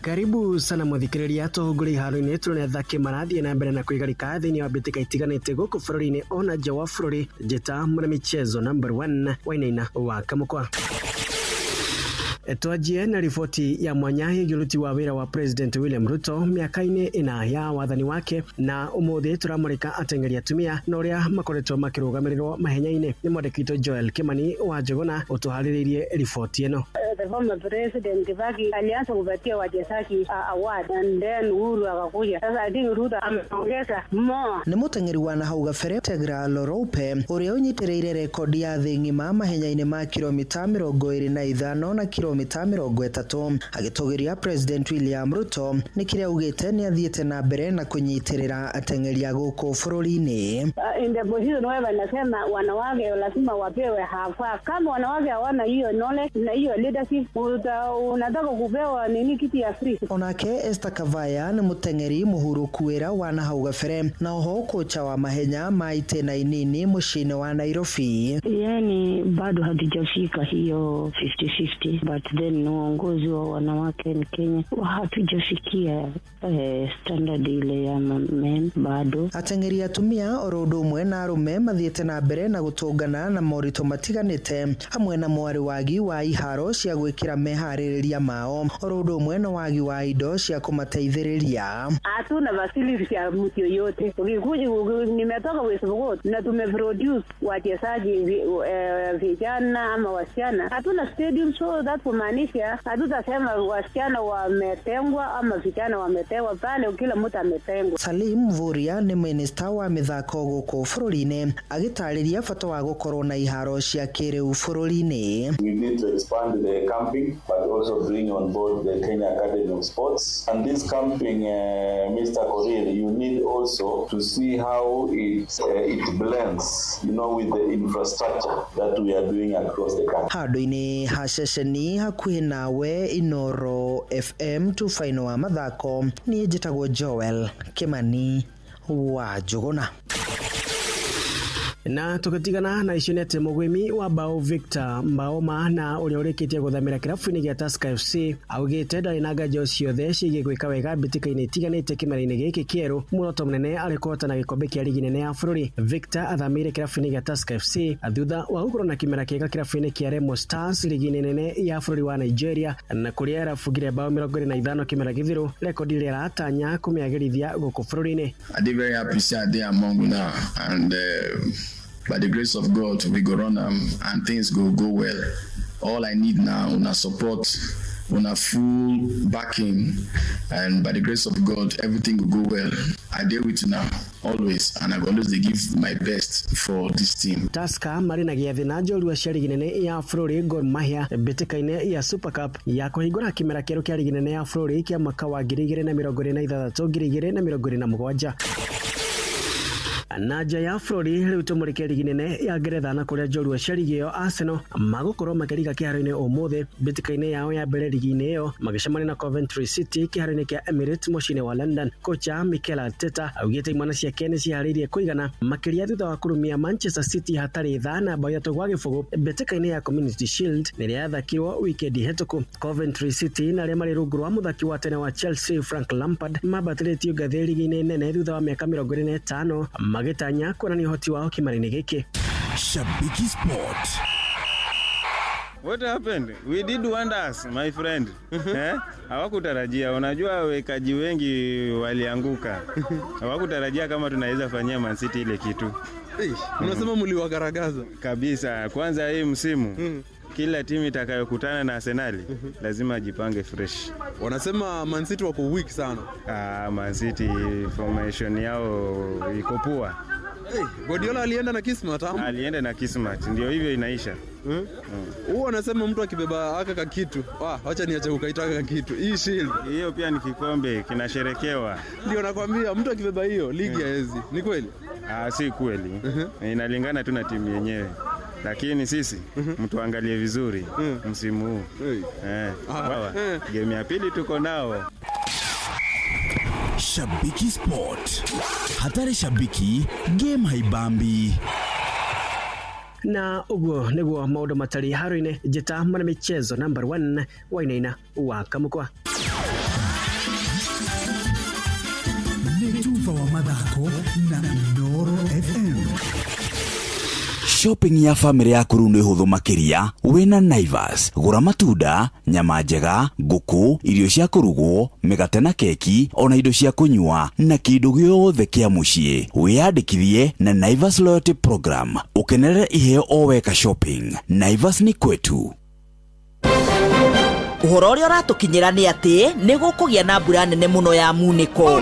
Karibu sana muthikiriria tuhungure iharo-inĩ turone athaki marathiĩ na mbere na kwĩgarika thĩinĩ wa mbĩtĩka itiganĩte gũkũ bũrũri-inĩ ona nja wa bũrũri. Njĩta mwana michezo number 1 Wainaina wa Kamũkwa. Twanjie na riboti ya mwanya ĩgiĩ ũruti wa wĩra wa President William Ruto mĩaka-inĩ ĩna ya wathani wake, na ũmũthĩ tũramũrĩka ateng'eri atumia na ũrĩa makoretwo makĩrũgamĩrĩrwo mahenya-inĩ. Nĩ mwandĩki witũ Joel Kimani wa Njũgũna ũtũharĩrĩirie riboti ĩno. The former president Kibaki alianza kupatia wachezaji award and then Uhuru akakuja. Sasa I think Ruto ameongeza more. Nĩ mũteng'eri wa nahau gabere Tegra Loroupe ũrĩa ũnyitĩrĩire rekondi ya thĩ ng'ima mahenya-inĩ ma kilomita 25 na kilomita 30 agĩtũgĩria President William Ruto nĩ kĩrĩa augĩte nĩ athiĩte na mbere na kũnyitĩrĩra ateng'eri a gũkũ bũrũri-inĩ. In the position where wanasema wanawake lazima wapewe hafa. Kama wanawake hawana hiyo knowledge na hiyo leadership, unataka kupewa nini kiti ya free. Onake Esther Kavaya nĩ mũteng'eri mũhurũku wĩra wa nahau gabere na oho kocha wa mahenya ma itĩna inini mũciĩ-inĩ wa Nairobi. Yani bado hatujafika hiyo 50-50, but then uongozi wa wanawake in Kenya hatujafikia standard ile ya men bado. Ateng'eri atumia oro ũndũ ũmwe na arũme mathiĩte na mbere na gũtũngana na moritũ matiganĩte hamwe na mwarĩ wagi wa iharo cia gwĩkĩra meharĩrĩria mao oro ũndũ ũmwe na wagi wa indo cia kũmateithĩrĩria. Hatuna facilities ya mtu yoyote. Ukikuja nimetoka West Pokot na tumeproduce wachezaji vijana ama wasichana. Hatuna stadium, so that kumaanisha hatutasema wasichana wametengwa ama vijana wametengwa, pale kila mtu ametengwa. Salim Mvurya nĩ minista wa mĩthako gũkũ bũrũri-inĩ agĩtarĩria bata wa gũkorwo na iharo cia kĩrĩu bũrũri-inĩ. We need to expand the camping but also bring on board the Kenya Academy of Sports. And this camping, Mr. Korir, you need also to see how it blends, you know, with the infrastructure that we are doing across the country. Handũ-inĩ ha ceceni hakuhĩ nawe Inoro FM tubaino wa mathako, niĩ njĩtagwo Joel Kimani wa Njũgũna. Na tukitigana na icio nĩ atĩ mũgwĩmi wa bao Victor Mbaoma na ũrĩa ũrĩkĩtie gũthamĩra kĩrabu-inĩ gĩa Tusker FC augĩte ndarĩ na nganja ciothe ciĩgiĩ gwĩka wega mbĩtĩka-inĩ itiganĩte kĩmera-inĩ gĩkĩ kĩerũ, muoroto mũnene arĩ kũhotana gĩkombe kĩa ligi nene ya bũrũri. Victor athamĩire kĩrabu-inĩ gĩa Tusker FC thutha wa gũkorwo na kĩmera kĩega kĩrabu-inĩ kĩa Remo Stars ligi-inĩ nene ya bũrũri wa Nigeria, na kũrĩa arabungire bao 25 kĩmera gĩthiru, rekondi ĩrĩa aratanya kũmĩagĩrithia gũkũ bũrũri-inĩ. I dey very happy say I dey among una and by the grace of God, we go run am and things go well. All I need now, una support, una full backing, and by the grace of God, everything will go well. I deal with now always, and I go always give my best for this team. Tusker marĩ na gĩathĩ na njorua cia ligi nene ya bũrũri Gor Mahia mbĩtĩka-inĩ ya Super Cup ya kũhingũra kĩmera kĩerũ kĩa ligi nene ya bũrũri kĩa mwaka wa 2026 2027. Na nja ya bũrũri rĩu tũmũrĩke ligi nene ya Ngeretha na kũrĩa njorua cia ligi ĩyo Arsenal magũkorwo makĩriga kĩharo-inĩ ũmũthĩ mbĩtĩka-inĩ yao ya mbere ligi-inĩ ĩyo magĩcemania na Coventry City kĩharo-inĩ kĩa Emirates mũciĩ-inĩ wa London. Kocha Mikel Arteta augĩte imwana ciake nĩ ciharĩirie kũigana makĩria thutha wa kũrumia Manchester City hatarĩ tha na bao 3-0 mbĩtĩka-inĩ ya Community Shield nĩrĩa yathakirwo wikendi hetũku. Coventry City na arĩa marĩ rungu rwa mũthaki wa tene wa Chelsea Frank Lampard mambatĩrĩtio ngathĩ ligi-inĩ nene thutha wa mĩaka 25 magĩtanya kuonania ũhoti wao kĩmera-inĩ gĩkĩ. Shabiki Sport. What happened? We did wonders, my friend. Hawakutarajia. Unajua wekaji wengi walianguka. Hawakutarajia kama tunaweza fanyia Man City ile kitu. Unasema mliwagaragaza kabisa. Kwanza hii msimu kila timu itakayokutana na Arsenal lazima jipange fresh. Wanasema Man City wako weak sana. Man City formation yao iko poa. Guardiola alienda na kismat ama? Alienda na kismat, ndio hivyo inaisha. Huo anasema mtu akibeba aka kakitu, acha niache kukaita aka kakitu. Hii shield. Hiyo pia ni kikombe kinasherekewa. Ndio nakwambia mtu akibeba hiyo ligi haezi. Ni kweli? Si kweli. Inalingana tu na timu yenyewe. Lakini sisi mtuangalie vizuri msimu huu. Game ya pili tuko nao. Shabiki Sport. Hatari shabiki, game haibambi. Na uguo niguo maundu matari haro-inĩ. Njĩta mwana michezo number 1 Wainaina wa Kamũkwa. Mathako na Inooro FM. Shopping ya famĩlĩ yaku rĩu nĩ hũthũ makĩria wĩna Naivas. Gũra matunda, nyama njega, ngũkũ, irio cia kũrugwo, mĩgate na keki, ona indo cia kũnyua na kĩndũ gĩothe kĩa mũciĩ. Wĩyandĩkithie na Naivas Loyalty Program ũkenerere iheo o weka shopping. Naivas ni kwetu. Ũhoro ũrĩa ũratũkinyĩra nĩ atĩ nĩ gũkũgĩa na mbura nene mũno ya munĩko.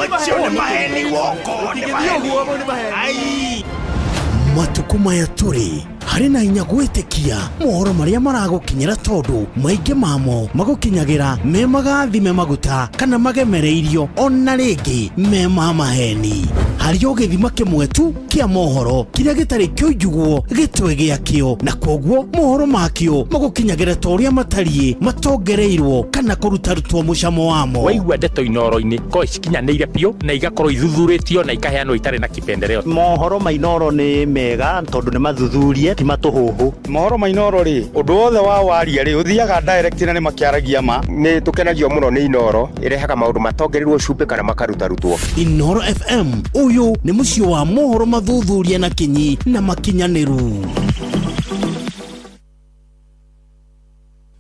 Matukũ maya tũrĩ harĩ na hinya gwĩtĩkia mohoro marĩa maragũkinyĩra tondũ maingĩ mamo magũkinyagĩra me magathime maguta kana magemereirio ona rĩngĩ me ma maheni. Harĩ o gĩthima kĩmwe tu kĩa mohoro kĩrĩa gĩtarĩ kĩoinjugwo gĩtwe gĩakĩo, na kwoguo mohoro makĩo magũkinyagĩra ta ũrĩa matariĩ matongereirwo kana kũrutarutwo mũcamo wamo. Waigua ndeto Inooro-inĩ korwo cikinyanĩire biũ na igakorwo ithuthurĩtio na ikaheanwo itarĩ na kipendeleo. Mohoro ma Inooro nĩ mega tondũ nĩ mathuthurie ti matũhũhũ. Mohoro ma Inooro rĩ, ũndũ wothe wa waria rĩ, ũthiaga direct na nĩ makĩaragia ma. Nĩ tũkenagio mũno nĩ Inooro, ĩrehaga maũndũ matongereirwo cumbĩ kana makarutarutuo. Inooro FM, ũyũ nĩ mũciĩ wa mohoro mathuthuria na kinyi na makinyanĩru.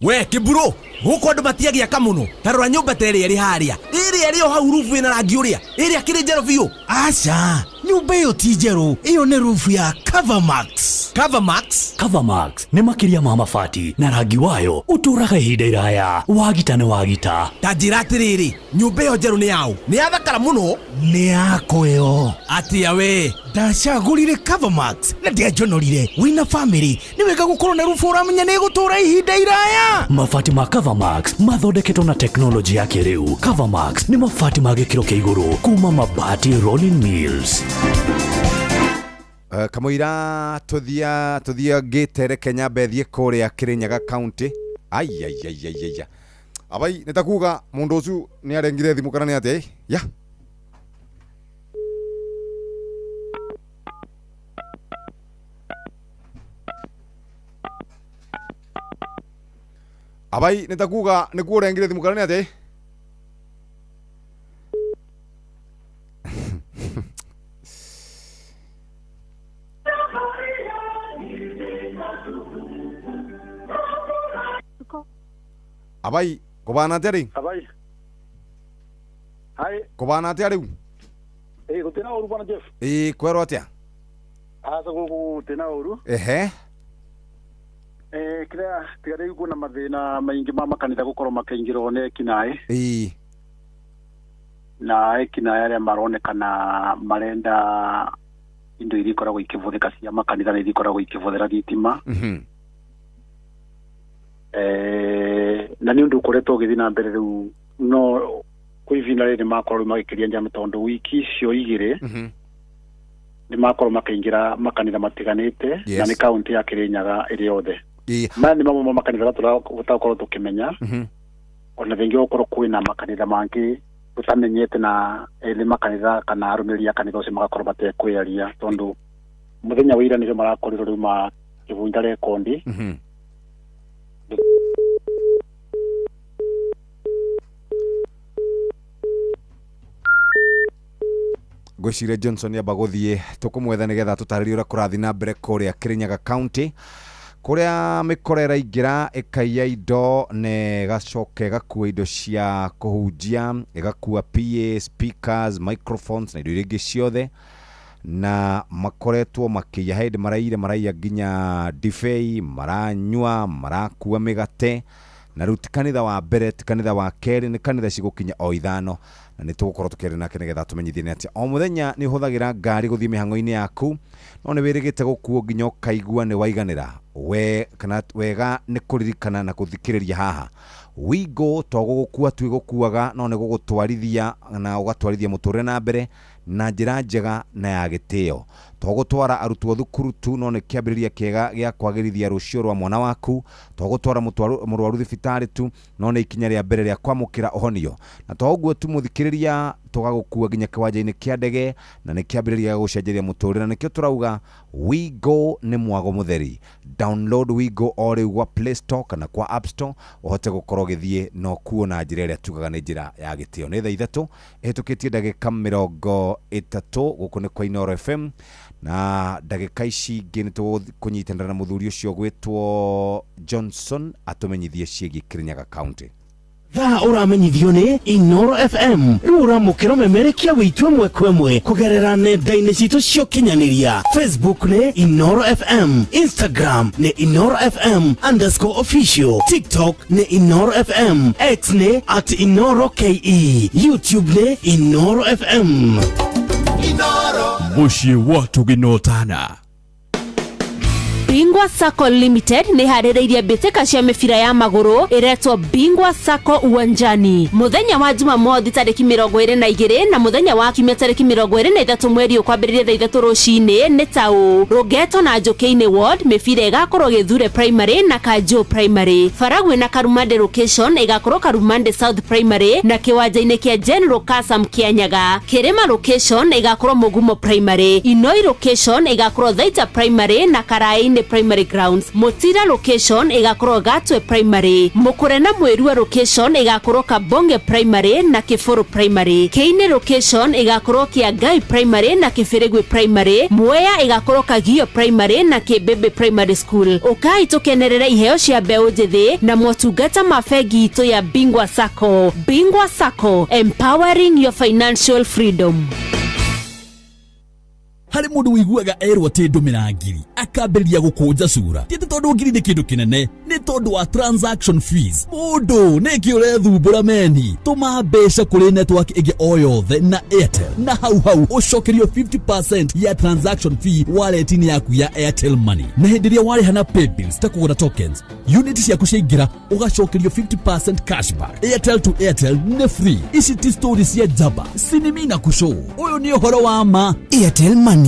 We kiburo guku andu matiagiaka muno ta rora nyumba ta ĩrĩa ĩrĩ harĩa ĩrĩa ĩrĩ o hau rubu ĩna rangi ũrĩa ĩrĩa kĩrĩ njerũ biũ. Aca, nyumba ĩyo ti njerũ, ĩyo nĩ rubu ya Covermax. Covermax? Covermax nĩ makĩria ma mabati na rangi wayo ũtũũraga ihinda iraya. Wagita nĩ wagita. Ta njĩra atĩrĩrĩ, nyũmba ĩyo njerũ nĩ yaũ? Nĩ yathakara mũno. Nĩ yakwa ĩyo. Atĩa we? Ndacagũrire Covermax na ndianjonorire. Wĩna famĩlĩ nĩ wega gũkorwo na rubu ũramenya nĩ ĩgũtũũra ihinda iraya. Mabati ma Covermax mathondeketwo na teknolojĩ ya kĩrĩu. Covermax nĩ mabati ma gĩkĩro kĩa igũrũ kuma Mabati Rolling Mills. Kamũira tũthia ngĩte reke nyambe thiĩ kũrĩa Kirinyaga County. Ai ai ai ai ai. Abai nĩ ta kuga mũndũ ũcio nĩ arengire thimũ kana nĩ atĩa? Ya. Abai nĩ ta kuga nĩkuo ũrengire thimũ kana nĩ atĩa? Abai kũbana atĩa rĩu? Abai. Hai. Kũbana atĩa rĩu? Ĩĩ gũtirĩ na ũru bwana Jeff. Ĩĩ kwerwo atĩa? Aca gũkũ gũtirĩ na ũru. Ehe. Kĩrĩa tiga rĩu kwĩna mathĩna maingĩ ma makanitha gũkorwo makĩingĩrwo nĩ ekinaĩ. Ĩĩ. Na ekinaĩ arĩa maronekana marenda indo iria ikoragwo ikĩbũthĩka cia makanitha na iria ikoragwo ikĩbũthĩra thitima. Na nĩ ũndũ ũkoretwo ũgĩthiĩ na mbere rĩu no kwa ihinda rĩrĩ makorwo rĩu magĩkĩria njano tondũ wiki icio igĩrĩ nĩ makorwo makĩingĩra makanitha matiganĩte na nĩ kaunti ya Kirinyaga ĩrĩ yothe. Maya nĩ mamwe ma makanitha tũrakorwo tũkĩmenya ona thengia gũkorwo kwĩna makanitha mangĩ tũtamenyete na ene makanitha kana arũmĩrĩri a kanitha ũcio magakorwo matekwĩyaria tondũ mũthenya wa ira nĩrĩo marakorirwo rĩu makĩbunja rekondi. Ngwĩciria Johnson amba gũthiĩ tũkũmwetha nĩgetha tũtarĩrie ũrĩa kũrathiĩ na mbere kũrĩa Kirinyaga County kũrĩa mĩkora ĩraingĩra ĩkaiya indo na ĩgacoka ĩgakua indo cia kũhunjia, ĩgakua PA, speakers, microphones na indo iria ingĩ ciothe, na makoretwo makĩiya hĩndĩ maraiyire maraiya nginya ndibei, maranyua, marakua mĩgate. Na rĩu ti kanitha wa mbere, ti kanitha wa kerĩ, nĩ kanitha cigũkinya o ithano, na nĩ tũgũkorwo tũkĩaria nake nĩgetha tũmenyithie nĩ atĩa. O mũthenya nĩ ũhũthagĩra ngari gũthiĩ mĩhang'o-inĩ yaku, no nĩ wĩrĩgĩte gũkuo nginya ũkaigua nĩ waiganĩra. We kana wega nĩ kũririkana na gũthikĩrĩria haha. Wigo to gũgũkua tu ĩgũkuaga, no nĩ gũgũtwarithia na ũgatwarithia mũtũrĩre na mbere na njĩra njega na ya gĩtĩo. To gũtwara arutwo thukuru tu, no nĩ kĩambĩrĩria kĩega gĩa kwagĩrithia rũciũ rwa mwana waku. To gũtwara mũrwaru thibitarĩ tu, no nĩ ikinya rĩa mbere rĩa kwamũkĩra ũhonio. Na to ũguo tu mũthikĩrĩria, tũgagũkua nginya kĩwanja-inĩ kĩa ndege, na nĩ kĩambĩrĩria gĩa gũcenjeria mũtũrĩre. Na nĩkĩo tũrauga Wigo nĩ mwago mũtheri. Download Wigo o rĩu gwa Play Store kana kwa App Store ũhote gũkorwo ũgĩthiĩ na ũkuo na njĩra ĩrĩa tugaga nĩ njĩra ya gĩtĩo. Nĩ thaa 3 ĩhĩtũkĩtie ndagĩka 30 gũkũ nĩ kwa Inoro FM na ndagĩka ici ingĩ nĩ tũkũnyitanĩra na mũthuri ũcio gwĩtwo Johnson atũmenyithie ciĩgiĩ Kirinyaga County. Thaa ũramenyithio nĩ Inoro FM rĩu ũramũkĩra ũmemerekia witũ ĩmwe kwa ĩmwe kũgerera nenda-inĩ citũ cia ũkinyanĩria. Facebook nĩ Inoro FM, Instagram nĩ Inoro FM underscore official, TikTok nĩ Inoro FM, X nĩ at Inoro KE, YouTube nĩ Inoro FM. Mũciĩ wa tũginotana. Bingwa Sacco Limited nĩ harĩrĩirie mbĩtĩka cia mĩbira ya magũrũ ĩretwo Bingwa Sacco Uwanjani mũthenya wa Jumamothi tarĩki 22 na mũthenya wa Kiumia tarĩki 23 mweri ũkwambĩrĩria thaa 3 rũcinĩ nĩ ta ũũ: Rũngeto na Njũkĩ-inĩ Ward mĩbira ĩgakorwo Gĩthure Primary na Kanjũ Primary, Baragwi na Karumande location ĩgakorwo Karumande South Primary na kĩwanja-inĩ kĩa General Kasam Kĩanyaga, Kĩrĩma location ĩgakorwo Mũgumo Primary, Inoi location ĩgakorwo Thaita Primary na Karaĩ-inĩ Primary Grounds, Mũtira location ĩgakorwo Gatwe Primary, Mũkũre na Mwĩrua location ĩgakorwo Kabonge Primary na Kĩbũrũ Primary, Kĩinĩ location ĩgakorwo Kĩangai Primary na Kĩbĩrĩgwi Primary, Mwea ĩgakorwo Kagio Primary na Kĩmbĩmbĩ Primary School. Ũkai tũkenerere iheo cia mbeũ njĩthĩ na motungata ma bengi itũ ya Bingwa Sacco. Bingwa Sacco, empowering your financial freedom. Harĩ mũndũ wĩiguaga erwo atĩ ndũmĩra ngiri akambĩrĩria gũkũnja cura, ti atĩ tondũ ngiri nĩ kĩndũ kĩnene, nĩ tondũ wa transaction fees. Mũndũ nĩkĩ ũrethumbũra meni? Tũma mbeca kũrĩ network ĩngĩ o yothe na Airtel na hau hau ũcokerio 50% ya transaction fee wallet-inĩ yaku ya Airtel Money. Na hĩndĩ ĩrĩa warĩha na paybills ta kũgũra tokens, unit ciaku ciaingĩra ũgacokerio 50% cashback. Airtel to Airtel nĩ free. Ici ti story cia njamba sinimi na kushow, ũyũ nĩ ũhoro wa ma. Airtel Money.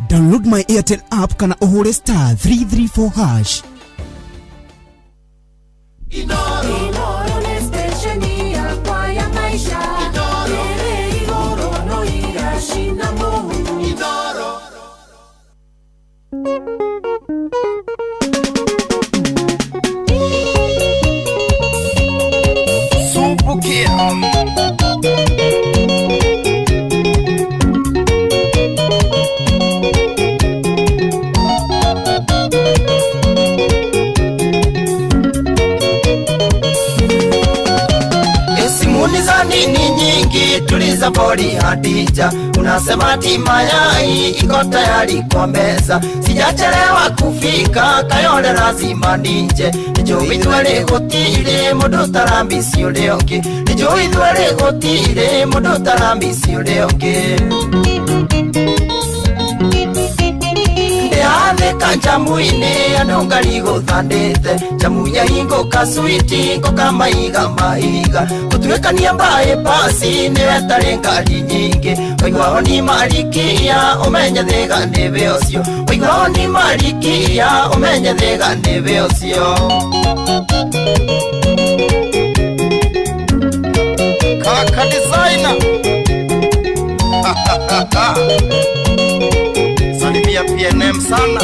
Download my Airtel app kana ũhũre star 334 hash. Inoro nĩ station yakwa ya maisha ĩrĩ igũrũ no iracina mũhu. Sumbukia. Simuni za nini nyingi tuliza poli Hadija, unasema ati mayai iko tayari kwa meza, sijachelewa kufika Kayole lazima nije, nijui ithuerĩ gũtirĩ mũndũ ũtarambisi ũrĩa ũngĩ, nijui ithuerĩ gũtirĩ mũndũ ũtarambisi ũrĩa ũngĩ. Ndĩrathĩka njamu-inĩ andũ ngari gũthandĩte, njamu ya hingũka switi ngũka maiga mahiga, gũtuĩkania mbaĩ pasi nĩwe ĩtarĩ ngari nyingĩ, waigua ni marikia ũmenye thĩga nĩwe ũcio, waigua ni marikia ũmenye thĩga nĩwe ũcio. Kaka designer. Salimia PNM sana.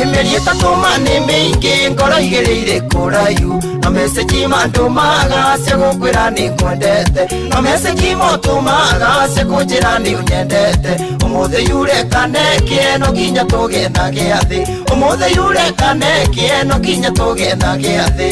Mĩeri ĩtatũ ma nĩ mĩingĩ ngoro igĩrĩire kũraihu, na message mandũmaga cia gũkwĩra nĩ ngwendete, na message motũmaga cia kũnjĩra nĩ ũnyendete, ũmũthĩ yure kaneke no nginya tũgĩe na gĩathĩ, ũmũthĩ yure kaneke no nginya tũgĩe na gĩathĩ.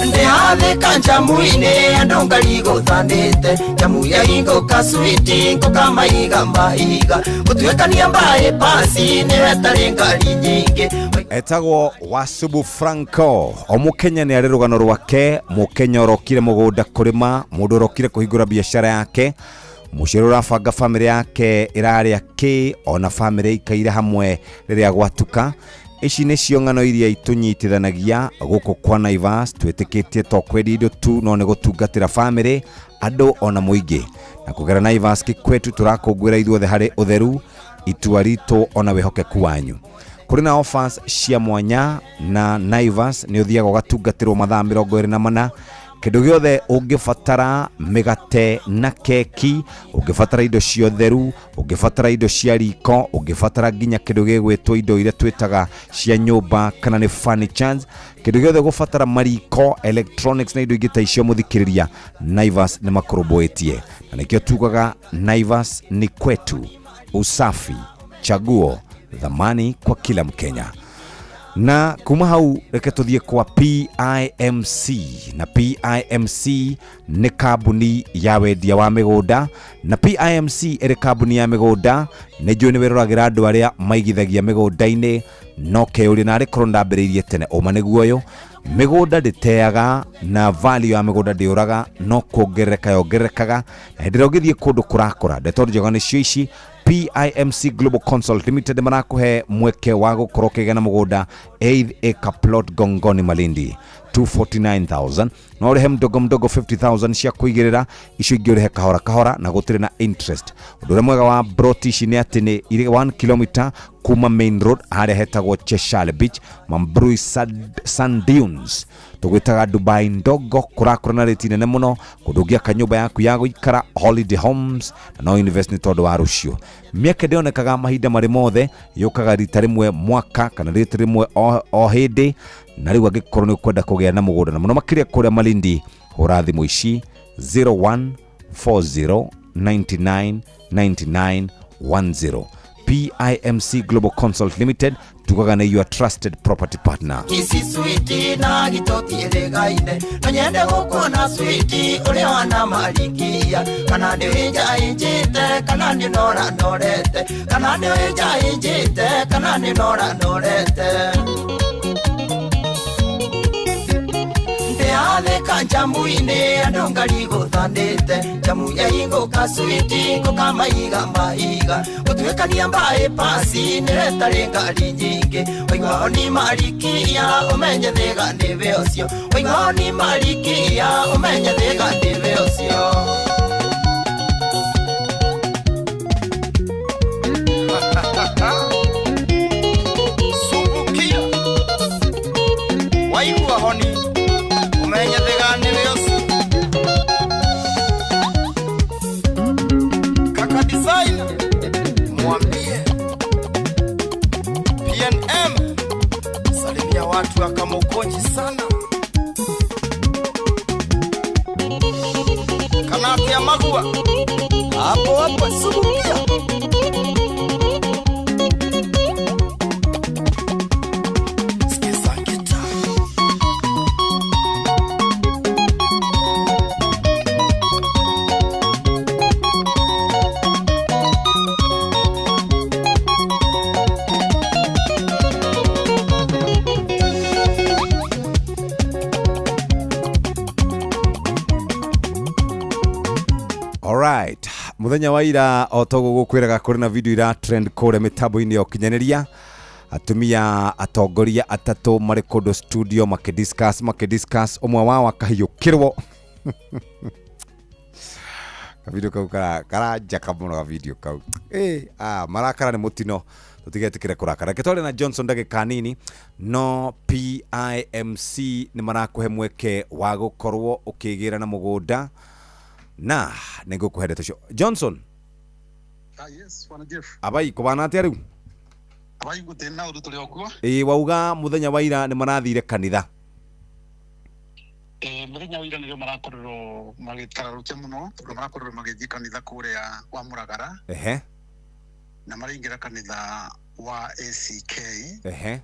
Ndĩrathĩka njamu-inĩ andũ ngari gũthandĩte, njamu ya hingũka switi ngũka maiga mahiga, gũtuĩkania mbaĩ pasi nĩwe ĩtarĩ ngari nyingĩ. Etagwo Wasubu Franco. O mũkenya nĩ arĩ rũgano rwake, mũkenya ũrokire mũgũnda kũrĩma, mũndũ ũrokire kũhingũra biacara yake, mũciari ũrabanga bamĩrĩ yake ĩrarĩa kĩ, ona bamĩrĩ ikaire hamwe rĩrĩa gwatuka. Ici nĩcio ng'ano iria itũnyitithanagia gũkũ kwa Naivas, twĩtĩkĩtie to kwendia indo tu no nĩ gũtungatĩra bamĩrĩ, andũ ona mũingĩ. Na kũgera Naivas kĩkwetu tũrakũngũĩra ithuothe harĩ ũtheru, itua ritũ ona wĩhokeku wanyu. Kũrĩ na offers cia mwanya na Naivas nĩ ũthiaga ũgatungatĩrwo mathaa 24. Kĩndũ gĩothe ũngĩbatara, mĩgate na keki, ũngĩbatara indo cia ũtheru, ũngĩbatara indo cia riko, ũngĩbatara nginya kĩndũ gĩgwĩtwo indo iria twĩtaga cia nyũmba kana nĩ furnitures, kĩndũ gĩothe ũgũbatara, mariko, electronics na indo ingĩ ta icio, mũthikĩrĩria, Naivas nĩ makũrũmbũĩtie, na nĩkĩo tugaga Naivas ni kwetu, usafi chaguo, dhamani kwa kila Mkenya. Na kuma hau reke tuthiĩ kwa PIMC, na PIMC nĩ kambuni ya wendia wa mĩgũnda, na PIMC ĩrĩ kambuni ya mĩgũnda. Nĩ njũĩ nĩ wĩroragĩra andũ arĩa maigithagia mĩgũnda-inĩ, no keyũria narĩ korwo ndambĩrĩirie tene, ũma nĩguo ũyũ, mĩgũnda ndĩteaga na value ya mĩgũnda ndĩũraga, no kuongerereka yongererekaga, na hĩndĩ ĩrĩa ũngĩthiĩ kũndũ kũrakũra. Ndeto njega nĩcio ici. PIMC Global Consult Limited marakuhe mweke wa gũkorwo ũkĩgĩa na mũgũnda 8 acre plot Gongoni Malindi 249,000, no ũrĩhe mdogo mdogo 50,000 cia kũigĩrĩra, icio ingĩ ũrĩhe kahora kahora na gũtirĩ na interest. Ũndũ ũrĩa mwega wa broti ici nĩ atĩ nĩ irĩ 1 km kuma main road harĩa hetagwo Cheshire Beach, Mambrui Sand Dunes, tũgwĩtaga Dubai ndogo, kũrakũra na rĩti nene mũno, kũndũ ũngĩaka nyũmba yaku ya gũikara, holiday homes, na no invest nĩ tondũ wa rũciũ. Mĩeke ndĩonekaga mahinda marĩ mothe, yũkaga rita rĩmwe mwaka kana rita rĩmwe o hĩndĩ. Na rĩu angĩkorwo nĩ ũkwenda kũgĩa na mũgũnda na mũno makĩria kũrĩa Malindi, hũra thimũ ici 0140999910. PIMC Global Consult Limited, tugaga nĩ your trusted property partner. Kisi switi na gitoti ĩrĩgaine, no nyende gũkuona switi ũrĩa wana marikia, kana nĩ wĩnja ĩnjĩte kana nĩ nora norete, kana nĩ wĩnja ĩnjĩte kana nĩ nora norete. Ndĩathĩka njamu-inĩ andũ ngari gũthandĩte, njamu ya ingũka switi ngũka maiga mahiga, gũtuĩkania mbaĩ pasi nĩretarĩ ngari nyingĩ, waigua ni marikia ũmenye thĩga nĩwe ũcio, waigua ni marikia ũmenye thĩga nĩwe ũcio. Subukia waigua honi umenye thĩga nĩwe ũcio. Kaka designer mwambie PNM salimia watu akamokonji sana. Kanati ya magua hapo hapo subukia. Sikiza ngita. Alright, muthenya wa ira o toguo gukwiraga kuri na video ira trend kure mitambo-inĩ ya ũkinyanĩria, atumia atongoria atatũ marĩ kũndũ studio makĩdiscuss, ũmwe wao akahiũkĩrwo. Kavideo kau karanjaka mũno, kavideo kau marakara nĩ mũtino, tũtigetĩkĩre kũrakara. Reke twarie na Johnson ndagĩka nini. No PIMC nĩ marakũhe mweke wa gũkorwo ũkĩgĩra na mũgũnda, na nĩngũkũhe ndeto icio. Johnson. Yes, bwana Jeff. Abai kũbana atĩa rĩu? Abai gũtirĩ na ũndũ tũrĩ o kuo. Ĩĩ, wauga mũthenya wa ira nĩ marathire kanitha. Mũthenya wa ira nĩrĩo marakorirwo magĩtararũkia mũno, tondũ marakorirwo magĩthiĩ kanitha kũrĩa kwa Mũragara. Ehe. Na maraingĩra kanitha wa ACK. Ehe.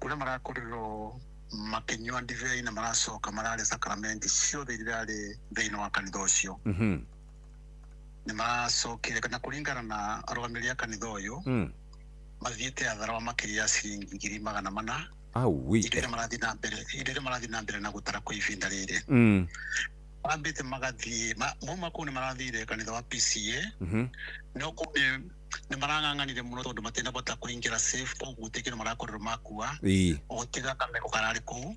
Kũrĩa marakorirwo makĩnyua ndibei na maracoka mararĩa sakramenti ciothe iria irarĩ thĩinĩ wa kanitha ũcio. Nĩ maracokire na kũringana na arũgamĩrĩri a kanitha ũyũ, mathiĩte athara wa makĩria ya ciringi 400,000. Aui. Indo iria marathiĩ na mbere na gũtara kwa ihinda rĩrĩ. Mambĩte magathiĩ mauma kũu nĩ marathire kanitha wa PCA. No kũu nĩ marang'ang'anire mũno tondũ matinabota kũingĩra safe, koguo gũtirĩ kĩndũ marakorirwo makua, gũtiga kameko kararĩ kũu.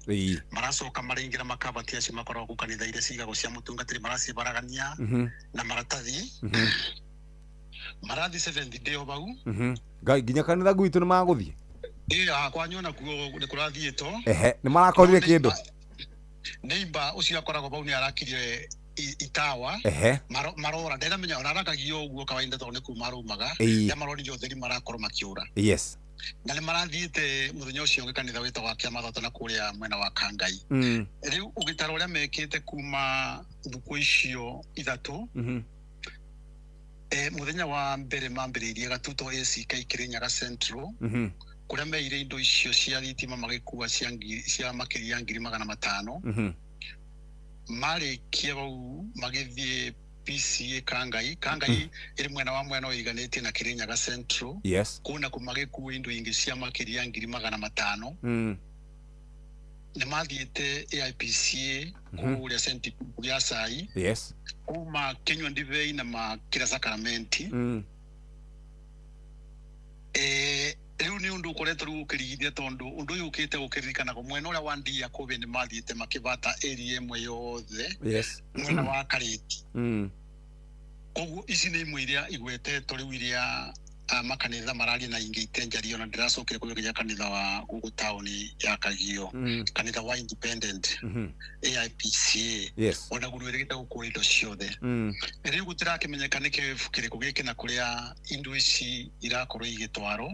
Maracoka maraingĩra makabati acio makoragwo kũu kanitha iria cigagwo cia mũtungatĩri, maracibaragania na maratathi. Marathi seventh day o bau. Ngai, nginya kanitha gwitũ nĩ magũthiĩ? Ĩĩ, kwanyu onakuo nĩ kũrathiĩtwo. Ehe, nĩ marakorire kĩndũ? Neighbor ũcio akoragwo bau nĩ arakirie itawa. Ehe. Marora nderamenya ona arakagio ũguo kawaida tondũ nĩ kuma araumaga. Ĩĩ. Ya maronire ũtheri marakorwo makĩũra. Na nĩ marathiĩte mũthenya ũcio ũngĩ kanitha wĩtagwo wa Kĩamathota na kũrĩa mwena wa Kangai. Rĩu ũgĩtara ũrĩa mekĩte kuma thukũ icio 3. Mũthenya wa mbere mambĩrĩirie Gatuto ACK Kirinyaga Central, kũrĩa meire indo icio cia thitima magĩkua cia makĩria ya 500,000. Marĩkia bau magĩthiĩ PCA Kangai. Kangai ĩrĩ mwena wa mwena ũiganĩtie na Kirinyaga Central. Kũu nakuo magĩkua indo ingĩ cia makĩria ya 500,000. Nĩ mathiĩte AIPCA kũrĩa St. gĩa Cai. Kuma kĩnyua ndibei na makĩra sakramenti. Rĩu nĩ ũndũ ũkoretwo rĩu ũkĩrigithia tondũ ũndũ ũyũ ũkĩte gũkĩririkanagwo mwena ũrĩa wa Ndia kũbĩ nĩ mathiĩte makĩbata area ĩmwe yothe. Mwena wa Karĩti. Koguo ici nĩ imwe iria igwetetwo rĩu iria makanitha mararia na ingĩ itenjario na ndĩracokire kũrĩkia kanitha wa gũkũ taũni ya Kagio. Kanitha wa Independent. AIPCA. Ona guo nĩwĩrĩgĩte gũkũra indo ciothe. Rĩu gũtirakĩmenyeka nĩ kĩbu kĩrĩkũ gĩkĩ na kũrĩa indo ici irakorwo igĩtwarwo.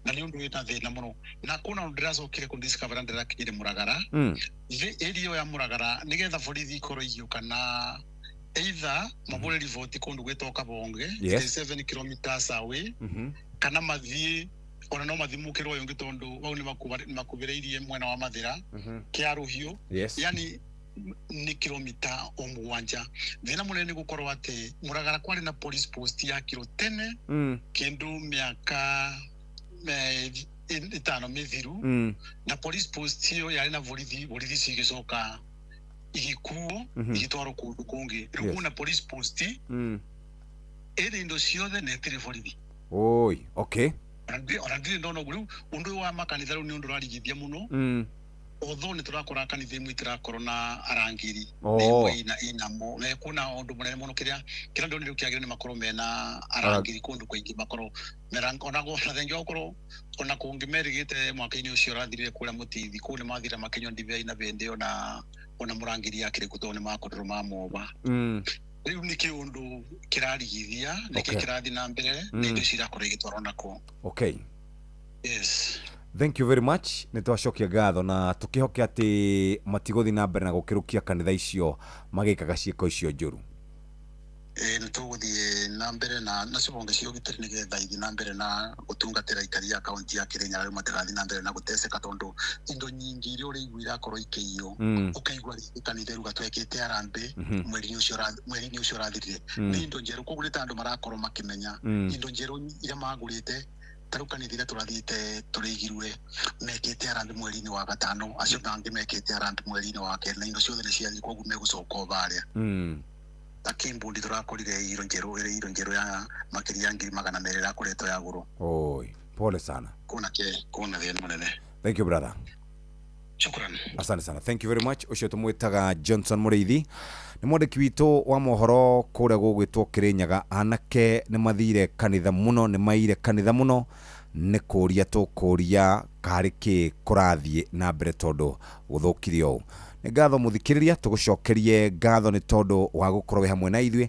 Na nĩ ũndũ wĩna thĩna mũno na kwĩna ũndũ ndĩracokire kũdiscover na ndĩrakinyire Mũragara. Area ĩyo ya Mũragara nĩgetha borithi ikorwo igĩũka na either mabũre riboti kũndũ gwĩtwo Kabonge. 7 kilometers away. Kana mathiĩ ona no mathimũkĩrwo ũyũ ũngĩ tondũ bau nĩ makubĩrĩirie mwena wa Mathĩra. Kĩa Rũhiũ. Yani nĩ kilomita o 7. Thĩna mũnene nĩ gũkorwo atĩ Mũragara kwarĩ na police post ya kiro tene. Kĩndũ mĩaka 5 mĩthiru. Na police post ĩyo yarĩ na borithi cigĩcoka igĩkuo. Igĩtwarwo kũndũ kũngĩ. Rĩu kuna police post ĩrĩ indo ciothe na ĩtirĩ borithi. Oi, okay. Ona ndirĩ ndona ũguo. Rĩu ũndũ ũyũ wa makanitha rĩu nĩ ũndũ ũrarigithia mũno. Although nĩ tũrakora kanitha imwe itirakorwo na arangĩri. Ĩmwe inamo na kwĩna ũndũ mũnene mũno kĩrĩa ndonire rĩu kĩagĩrĩire nĩ makorwo mena arangĩri kũndũ kũingĩ makorwo ona thengia wa gũkorwo ona kũngĩ merĩgĩte mwaka-inĩ ũcio ũrathirire kũrĩa Mũtithi kũu nĩ mathire makĩnyua ndibei na bĩndĩ ona mũrangĩri akĩrĩ kũ tondũ nĩ makorirwo mamũba. Rĩu nĩ kĩũndũ kĩrarigithia nĩkĩ kĩrathiĩ na mbere nĩ indo ici irakorwo igĩtwarwo nakuo. Yes. Thank you very much. Nĩ twacokia ngatho na tũkĩhoke atĩ matigũthiĩ na mbere na gũkĩrũkia kanitha icio magĩkaga ciĩko icio njũru. Nĩ tũgũthiĩ na mbere na nacio honge cia ũgitĩri nĩgetha ithiĩ na mbere na gũtungatĩra aikari a kaunti ya Kirinyaga rĩu matigathiĩ na mbere na gũteceka tondũ indo nyingĩ iria ũraigua irakorwo ikĩiywo. Ũkaigua rĩngĩ kanitha ĩruga twekĩte harambee mweri-inĩ ũcio ũrathirire. Nĩ indo njerũ koguo nĩ ta andũ marakorwo makĩmenya. Indo njerũ iria magũrĩte ta rĩu kanitha iria tũrathiĩte tũrĩigirwe mekĩte harambee mweri-inĩ wa 5 acio mangĩ mekĩte harambee mweri-inĩ wa 2 na indo ciothe nĩ ciathiĩ koguo megũcoka o barĩa. Ta Kimbundi tũrakorire iro njerũ ĩrĩ iro njerũ ya makĩria ya 200,000 ĩrakoretwo yagũrwo. Oi, pole sana. Kuna thĩna mũnene. Thank you brother. Shukran. Asante sana. Thank you very much. Ũcio tũmwĩtaga Johnson Mũrĩithi. Nĩ mwandĩki witũ wa mohoro kũrĩa gũgwĩtwo Kirinyaga. Anake nĩ mathire kanitha mũno, nĩ maire kanitha mũno, nĩ kũria tũkũria karĩ kĩ kũrathiĩ na mbere tondũ gũthũkire ũũ. Nĩ ngatho mũthikĩrĩria, tũgũcokerie ngatho nĩ tondũ wa gũkorwo wĩ hamwe na ithuĩ.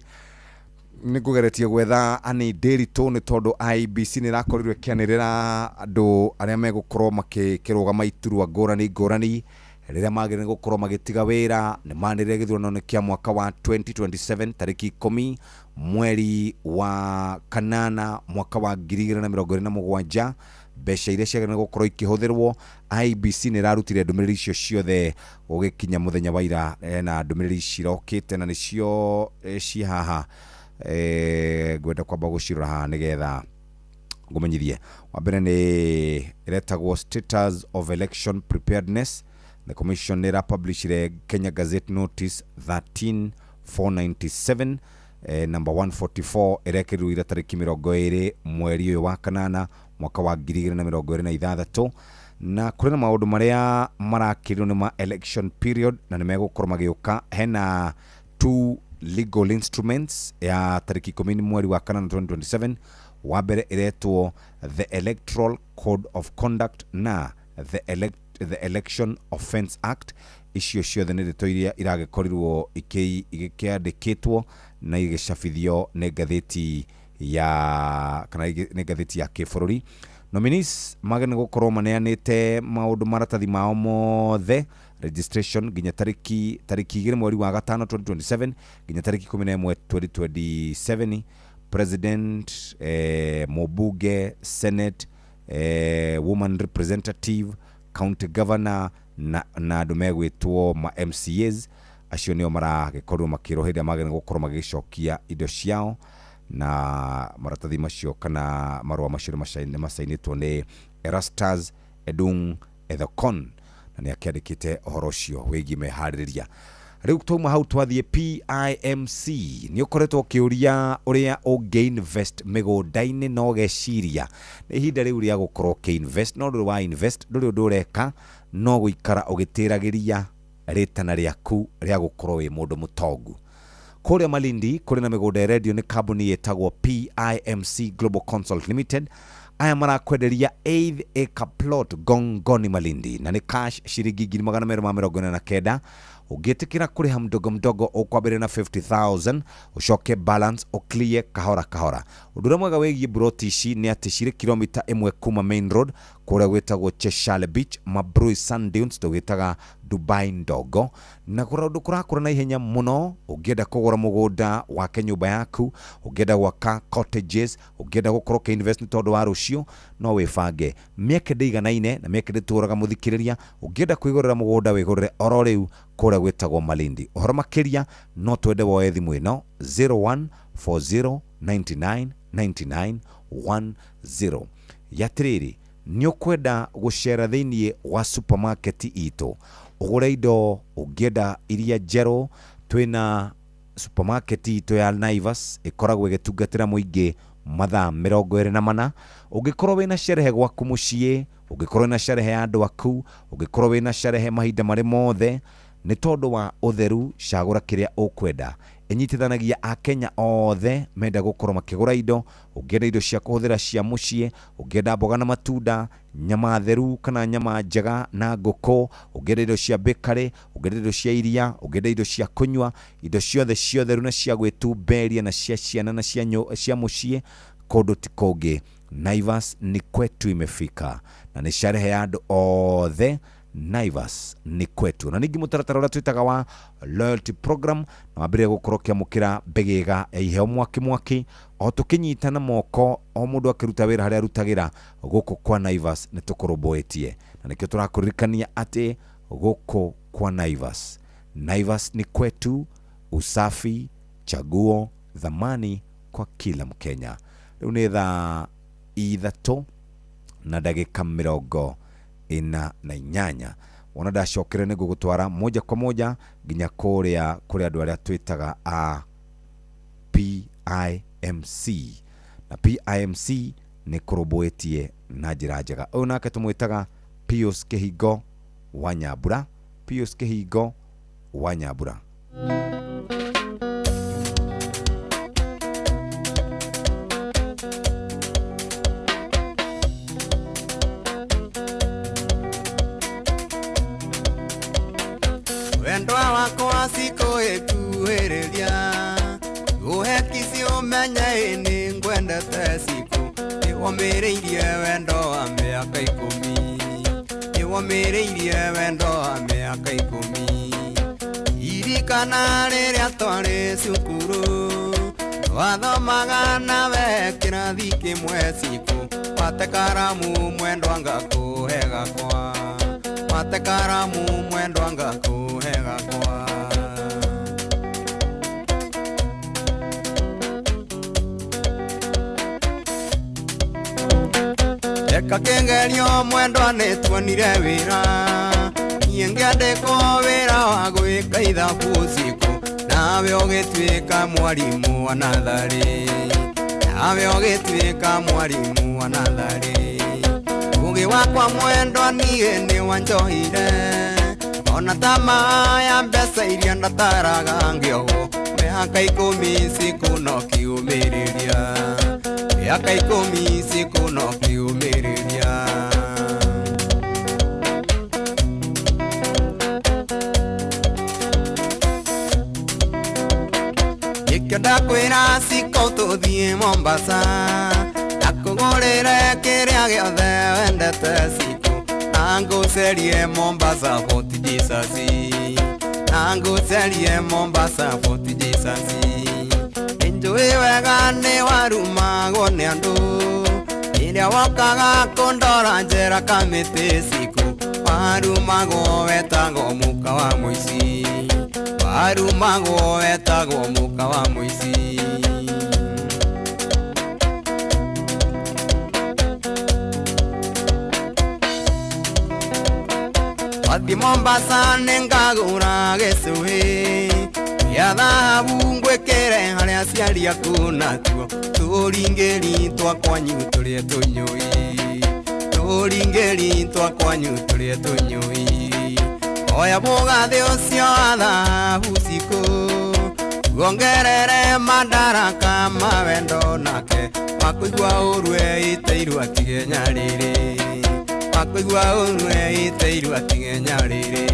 Nĩ ngũgeretie gwetha Annie Ndiritu nĩ tondũ IEBC nĩ ĩrakorirwo ĩkĩanĩrĩra andũ arĩa megũkorwo makĩrũgama iturwa ngũrani ngũrani rĩrĩa magĩrĩire gũkorwo magĩtiga wĩra. Nĩ manĩrĩre gĩthurano kĩa mwaka wa 2027 tarĩki 10 mweri wa 8 mwaka wa 2027 mbeca iria ciagĩrĩire gũkorwo ikĩhũthĩrwo. IEBC nĩ ĩrarutire ndũmĩrĩri icio ciothe gũgĩkinya mũthenya wa ira na ndũmĩrĩri cirokĩte na nĩcio ci haha. Ngwenda kwamba gũcirora haha nĩgetha ngũmenyithie. Wa mbere nĩ ĩretagwo Status of Election Preparedness. The commission nĩ ĩrapublishire Kenya Gazette Notice 13497 number 144 ĩrekĩrirwo ira tarĩki 20 mweri ũyũ wa 8 mwaka wa 2026 na kũrĩ na maũndũ marĩa marakĩrwo nĩ ma election period na nĩ megũkorwo magĩũka. Hena 2 legal instruments ya tarĩki 10 mweri wa 8 2027. Wa mbere ĩretwo the Electoral Code of Conduct na the the Election Offence Act. Icio ciothe nĩ ndeto iria iragĩkorirwo igĩkĩandĩkĩtwo na igĩcabithio nĩ ngathĩti ya kana nĩ ngathĩti ya kĩbũrũri. Nominees magene gũkorwo maneanĩte maũndũ maratathi mao mothe registration nginya tariki 2 mweri wa gatano 2027 nginya tariki 11 2027. President, mũmbunge, senate, woman representative, county governor na andũ megwĩtwo ma MCAs acio nĩo maragĩkorwo makĩrwo hĩndĩ ĩrĩa magene gũkorwo magĩcokia indo ciao na maratathi macio kana marũa macio nĩ macainĩtwo nĩ Erastus Edung Ethekon na nĩ akĩandĩkĩte ũhoro ũcio wĩgiĩ meharĩrĩria. Rĩu twauma hau twathiĩ PIMC. Nĩ ũkoretwo ũkĩũria ũrĩa ũngĩ-invest mĩgũnda-inĩ na ũgeciria nĩ ihinda rĩu rĩa gũkorwo ũkĩ-invest, no ndũrĩ wa invest, ndũrĩ ũndũ ũreka no gũikara ũgĩtĩragĩria rĩtana rĩaku rĩa gũkorwo wĩ mũndũ mũtongu. Kũrĩa Malindi kũrĩ na mĩgũnda ĩrendio nĩ kambuni ĩtagwo PIMC Global Consult Limited. Aya marakwenderia 8 acre plot Gongoni Malindi na nĩ cash ciringi 249,000. Ũngĩtĩkĩra kũrĩha mdogo mdogo ũkwambĩrĩria na 50,000 ũcoke balance ũclear kahora kahora. Ũndũ ũrĩa mwega wĩgiĩ broti ici nĩ atĩ cirĩ kilomita 1 kuma main road kũrĩa gwĩtagwo Cheshale Beach, Mabrui Sand Dunes, tũgĩtaga Dubai ndogo, na kũndũ kũrakũra na ihenya mũno. Ũngĩenda kũgũra mũgũnda wake nyũmba yaku, ũngĩenda gwaka cottages, ũngĩenda gũkorwo ũkĩ-invest nĩ tondũ wa rũciũ, no wĩbange. Mĩeke ndĩiganaine na mĩeke ndĩtũraga mũthikĩrĩria. Ũngĩenda kwĩgũrĩra mũgũnda wĩgũrĩre oro rĩu kũrĩa gwĩtagwo Malindi. Ũhoro makĩria no twende woe thimũ ĩno 0140999910. Yatĩrĩrĩ, nĩ ũkwenda gũcera thĩinĩ wa supermarket itũ ũgũre indo ũngĩenda iria njerũ, twĩna supermarket itũ ya Naivas ĩkoragwo ĩgĩtungatĩra mũingĩ mathaa 24. Ũngĩkorwo wĩna sherehe gwaku mũciĩ, ũngĩkorwo wĩna sherehe ya andũ aku, ũngĩkorwo wĩna sherehe mahinda marĩ mothe, nĩ tondũ wa ũtheru cagũra kĩrĩa ũkwenda. Ĩnyitithanagia akenya othe menda gũkorwo makĩgũra indo. Ũngĩenda indo cia kũhũthĩra cia mũciĩ, ũngĩenda mboga na matunda, nyama theru kana nyama njega na ngũkũ, ũngĩenda indo cia bakery, ũngĩenda indo cia iria, ũngĩenda indo cia kũnyua, indo ciothe cia ũtheru na cia gwĩtumberia na cia ciana na cia mũciĩ, kũndũ ti kũngĩ. Naivas ni kwetu imefika na nĩ sherehe ya andũ othe. Naivas ni kwetu. Na ningĩ mũtaratara ũrĩa twĩtaga wa loyalty program na wambĩrĩria gũkorwo ũkĩamũkĩra mbegega ya iheo mwaki mwaki o tũkĩnyitana moko o mũndũ akĩruta wĩra harĩa arutagĩra gũkũ kwa Naivas nĩ tũkũrũmbũĩtie, na nĩkĩo tũrakũririkania atĩ gũkũ kwa Naivas, Naivas ni kwetu, usafi, chaguo, thamani kwa kila Mkenya. Rĩu nĩ thaa 3 na ndagĩka 48. Wona ndacokere nĩ ngũgũtwara moja kwa moja nginya kũrĩa kũrĩ andũ arĩa twĩtaga a PIMC, na PIMC nĩ kũrũmbũĩtie na njĩra njega. Ũyũ nake tũmwĩtaga Pius Kĩhingo wa Nyambura. Pius Kĩhingo wa Nyambura. Wendwa wakwa sikuĩtuĩrĩria ũhekisi ũmenye nĩ ngwendete siku nĩwomĩrĩirie wendo wa mĩaka 10 nĩwomĩrĩirie wendo wa mĩaka 10 irikana rĩrĩa twarĩ cukuru twathomaga nawe kĩrathi kĩmwe siku wate karamu mwendwa ngakũhe gakwa wate karamu mwendwa ngakũhe gakwa. Eka kĩgerio mwendwa nĩtuonire wĩra niĩ ngĩandĩkwo wĩra wa gwĩka ithabu ũciku nawe ũgĩtuĩka mwarimũ wa natharĩ nawe ũgĩtuĩka mwarimũ wa natharĩ. Ũgĩ wakwa mwendwa niĩ nĩwanjohire ona tamaa ya mbeca iria ndataraga ngĩohwo mĩaka 10 siku no kĩũmĩrĩria mĩaka 10 siku no kĩũmĩrĩria. Nĩkĩo ndakwĩra ciko tũthiĩ Mombasa Ndakũgũrĩre kĩrĩa gĩothe wendete ciko Na ngũcerie Mombasa Fort Jesus Na ngũcerie Mombasa Fort Jesus Nĩnjũĩ wega nĩ warumagwo nĩ andũ Rĩrĩa wokaga kũndora njera kamĩtĩ ciku Warumagwo wetagwo mũka wa mũici Warumagwo wetagwo mũka wa mũici Wathiĩ Mombasa nĩngagũra gĩcũhĩ gĩa thahabu ngwĩkĩre harĩa aciari aku natuo tũringĩri twa kwanyu tũrĩa tũnyũi tũringĩri twa kwanyu tũrĩa tũnyũi oya mũgathĩ ũcio wa thahabu cikũ wongerere madaraka ma wendo nake wakũigua ũru eiteirwo atige nyarĩrĩ wakũigua ũru eiteirwo atige nyarĩrĩ.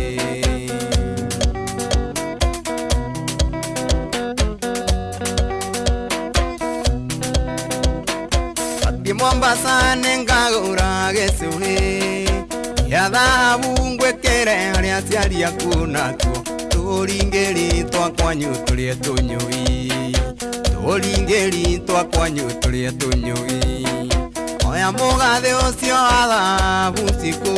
Athiĩ Mombasa nĩngagũra gĩcũhĩ gĩa thahabu ngwĩkĩre harĩa aciari aku natuo tũringĩri twa kwanyu tũrĩa tũnyũi tũringĩri twa kwanyu tũrĩa tũnyũi oya mũgathĩ ũcio wa thahabu cikũ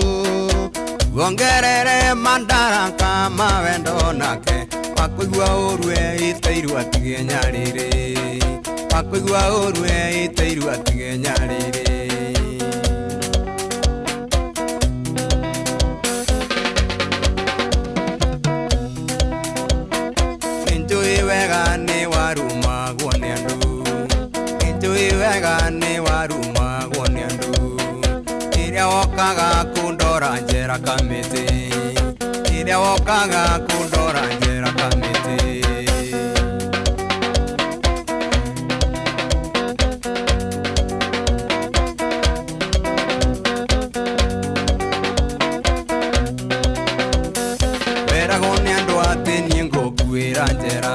wongerere madaraka ma wendo nake wakũigua ũru eiteirwo atige nyarĩrĩ wakũigua ũru eiteirwo atige nyarĩrĩ. Nĩnjũĩ wega nĩ warumagwo nĩ andũ Nĩnjũĩ wega nĩ warumagwo nĩ andũ Rĩrĩa wokaga kũndora njera kamĩtĩ Rĩrĩa wokaga kũndora njera kamĩtĩ. Weragwo nĩ andũ atĩ niĩ ngũkuĩra njera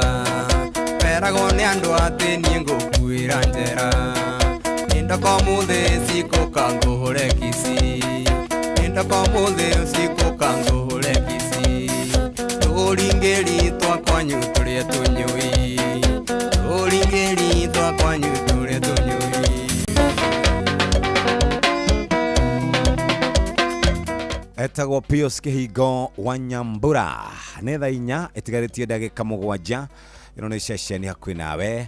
Weragwo nĩ andũ atĩ niĩ ngũkuĩra njera Nĩndoka ũmũthĩ cikũka ngũhũre kici Nĩndoka ũmũthĩ cikũka ngũhũre kici Tũringĩri twa kwanyu tũrĩa tũnyũi Tũringĩri twa kwanyu tũrĩa tũnyũi. Etagwo Pius Kihingo wa Nyambura nĩ thaa 4 ĩtigarĩtie ndagĩka 7 ĩno nĩ ceceni hakuhĩ nawe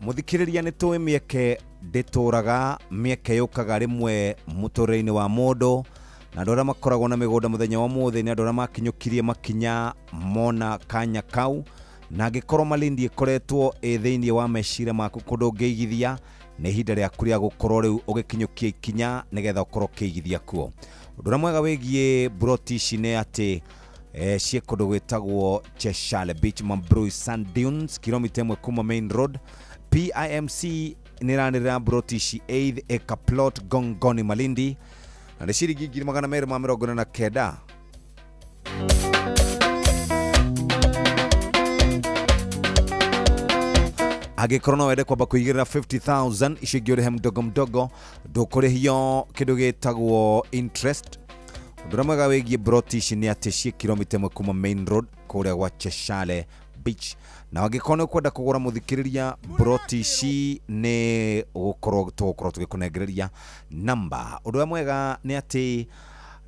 mũthikĩrĩria nĩ tũĩ mĩeke ndĩtũraga mĩeke yũkaga rĩmwe mũtũrĩre-inĩ wa mũndũ na andũ arĩa makoragwo na mĩgũnda mũthenya wa ũmũthĩ nĩ andũ arĩa makinyũkirie makinya mona kanya kau na angĩkorwo Malindi ĩkoretwo ĩ thĩinĩ wa meciria maku kũndũ ũngĩigithia nĩ ihinda rĩaku rĩa gũkorwo rĩu ũgĩkinyũkia ikinya nĩgetha ũkorwo ũkĩigithia kuo. Ũndũ ũrĩa mwega wĩgiĩ broti ici nĩ atĩ ciĩ kũndũ gwĩtagwo Cheshale Beach, Mambrui Sand Dunes, kilomita 1 kuma main road. PIMC nĩ ĩranĩrĩra broti ici 8 acre plot Gongoni Malindi na nĩ ciringi 249,000. Angĩkorwo no wende kwamba kũigĩrĩra 50,000 icio ingĩ ũrĩhe mdogo mdogo ndũkũrĩhio kĩndũ gĩtagwo interest. Ũndũ ũrĩa mwega wĩgiĩ broti ici nĩ atĩ ciĩ kilomita 1 kuma main road kũrĩa gwa Cheshale Beach na angĩkorwo nĩ ũkwenda kũgũra mũthikĩrĩria broti ici nĩ gũkorwo tũgũkorwo tũgĩkũnengereria namba. Ũndũ ũrĩa mwega nĩ atĩ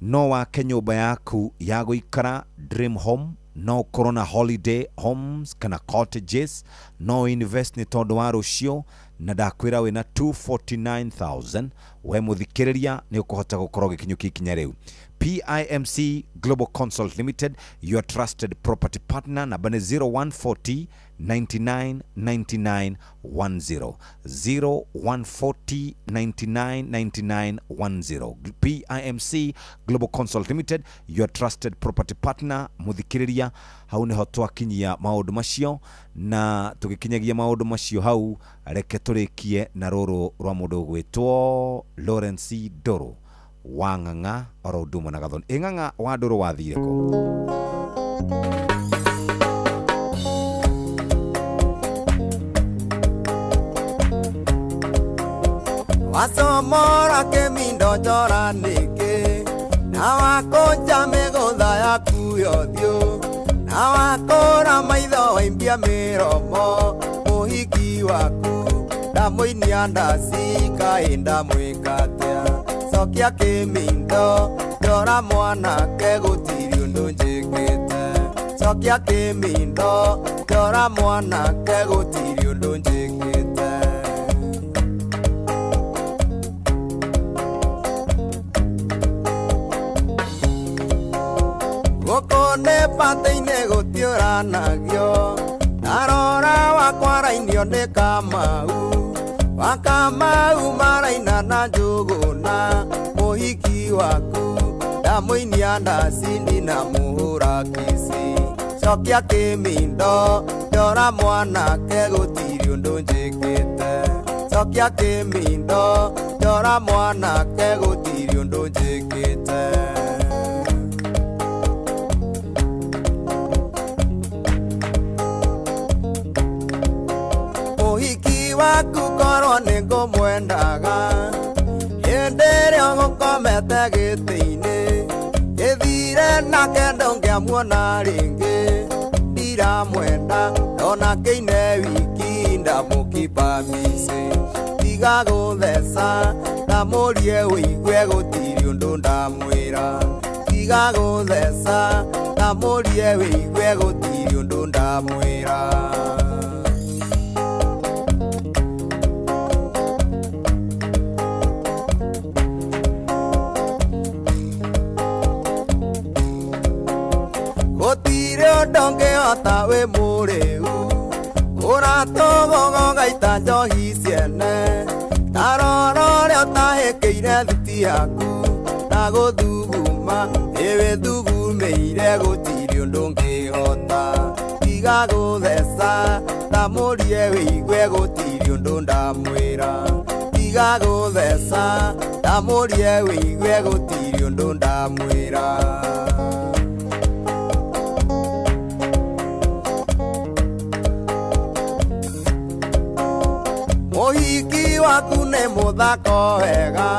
no wake nyũmba yaku ya gũikara dream home no ũkorwo na holiday homes kana cottages no invest nĩ tondũ wa rũciũ na ndakwĩra wĩna 249,000 we mũthikĩrĩria nĩ ũkũhota gũkorwo ũgĩkinyũkia ikinya rĩu. PIMC Global Consult Limited, your trusted property partner, namba nĩ 0140 99 99 10 0140 99 99 10. PIMC Global Consult Limited, your trusted property partner. Muthikiriria hau niho twakinyia maundu macio na tugikinyagia maundu macio hau reke turikie na ruru rwa mundu gwitwo Lawrence Nduru wa Ng'ang'a oro undu umwe na Gathoni. Ĩ Ng'ang'a wa Nduru wathire kũ? Wacomora kĩmindo njora nĩkĩ na wakũnja mĩgũtha yaku yothiũ na wakũra maitho waimbia mĩromo mũhiki waku ndamũinia ndaci kaĩ ndamwĩka atĩa cokia kĩmindo njora mwanake gũtirĩ ũndũ njĩkĩte cokia kĩmindo njora mwanake gũtirĩ ũndũ njĩkĩte. Gũkũ nĩ batĩ-inĩ gũtiũranagio ndarora wakwa arainio nĩ Kamau wa Kamau maraina na Njũgũna mũhiki waku ndamũinia ndaci ndinamũhũra kici cokia kĩmindo njora mwanake gũtirĩ ũndũ njĩkĩte cokia kĩmindo njora mwanake gũtirĩ ũndũ njĩkĩte. Mũhiki waku korwo nĩ ngũmwendaga hĩndĩ ĩrĩa ũgũkomete gĩtĩ-inĩ gĩthire nake ndũngĩamuona rĩngĩ ndiramwenda ndona kĩine wiki ndamũkipa micĩ tiga gũtheca ndamũrie ũigue gũtirĩ ũndũ ndamwĩra tiga gũtheca ndamũrie ũigue gũtirĩ ũndũ ndamwĩra. Gũtirĩ ũndũ ũngĩhota wĩ mũrĩu ũratũgũgũgaita njohi ciene tarora ũrĩa ũtahĩkĩire thuti yaku na gũthuguma ĩwĩthugumĩire gũtirĩ ũndũ ũngĩhota tiga gũtheca ndamũrie wĩigue gũtirĩ ũndũ ndamwĩra tiga gũtheca ndamũrie wĩigue gũtirĩ ũndũ ndamwĩra. Mũhiki waku nĩ mũthako wega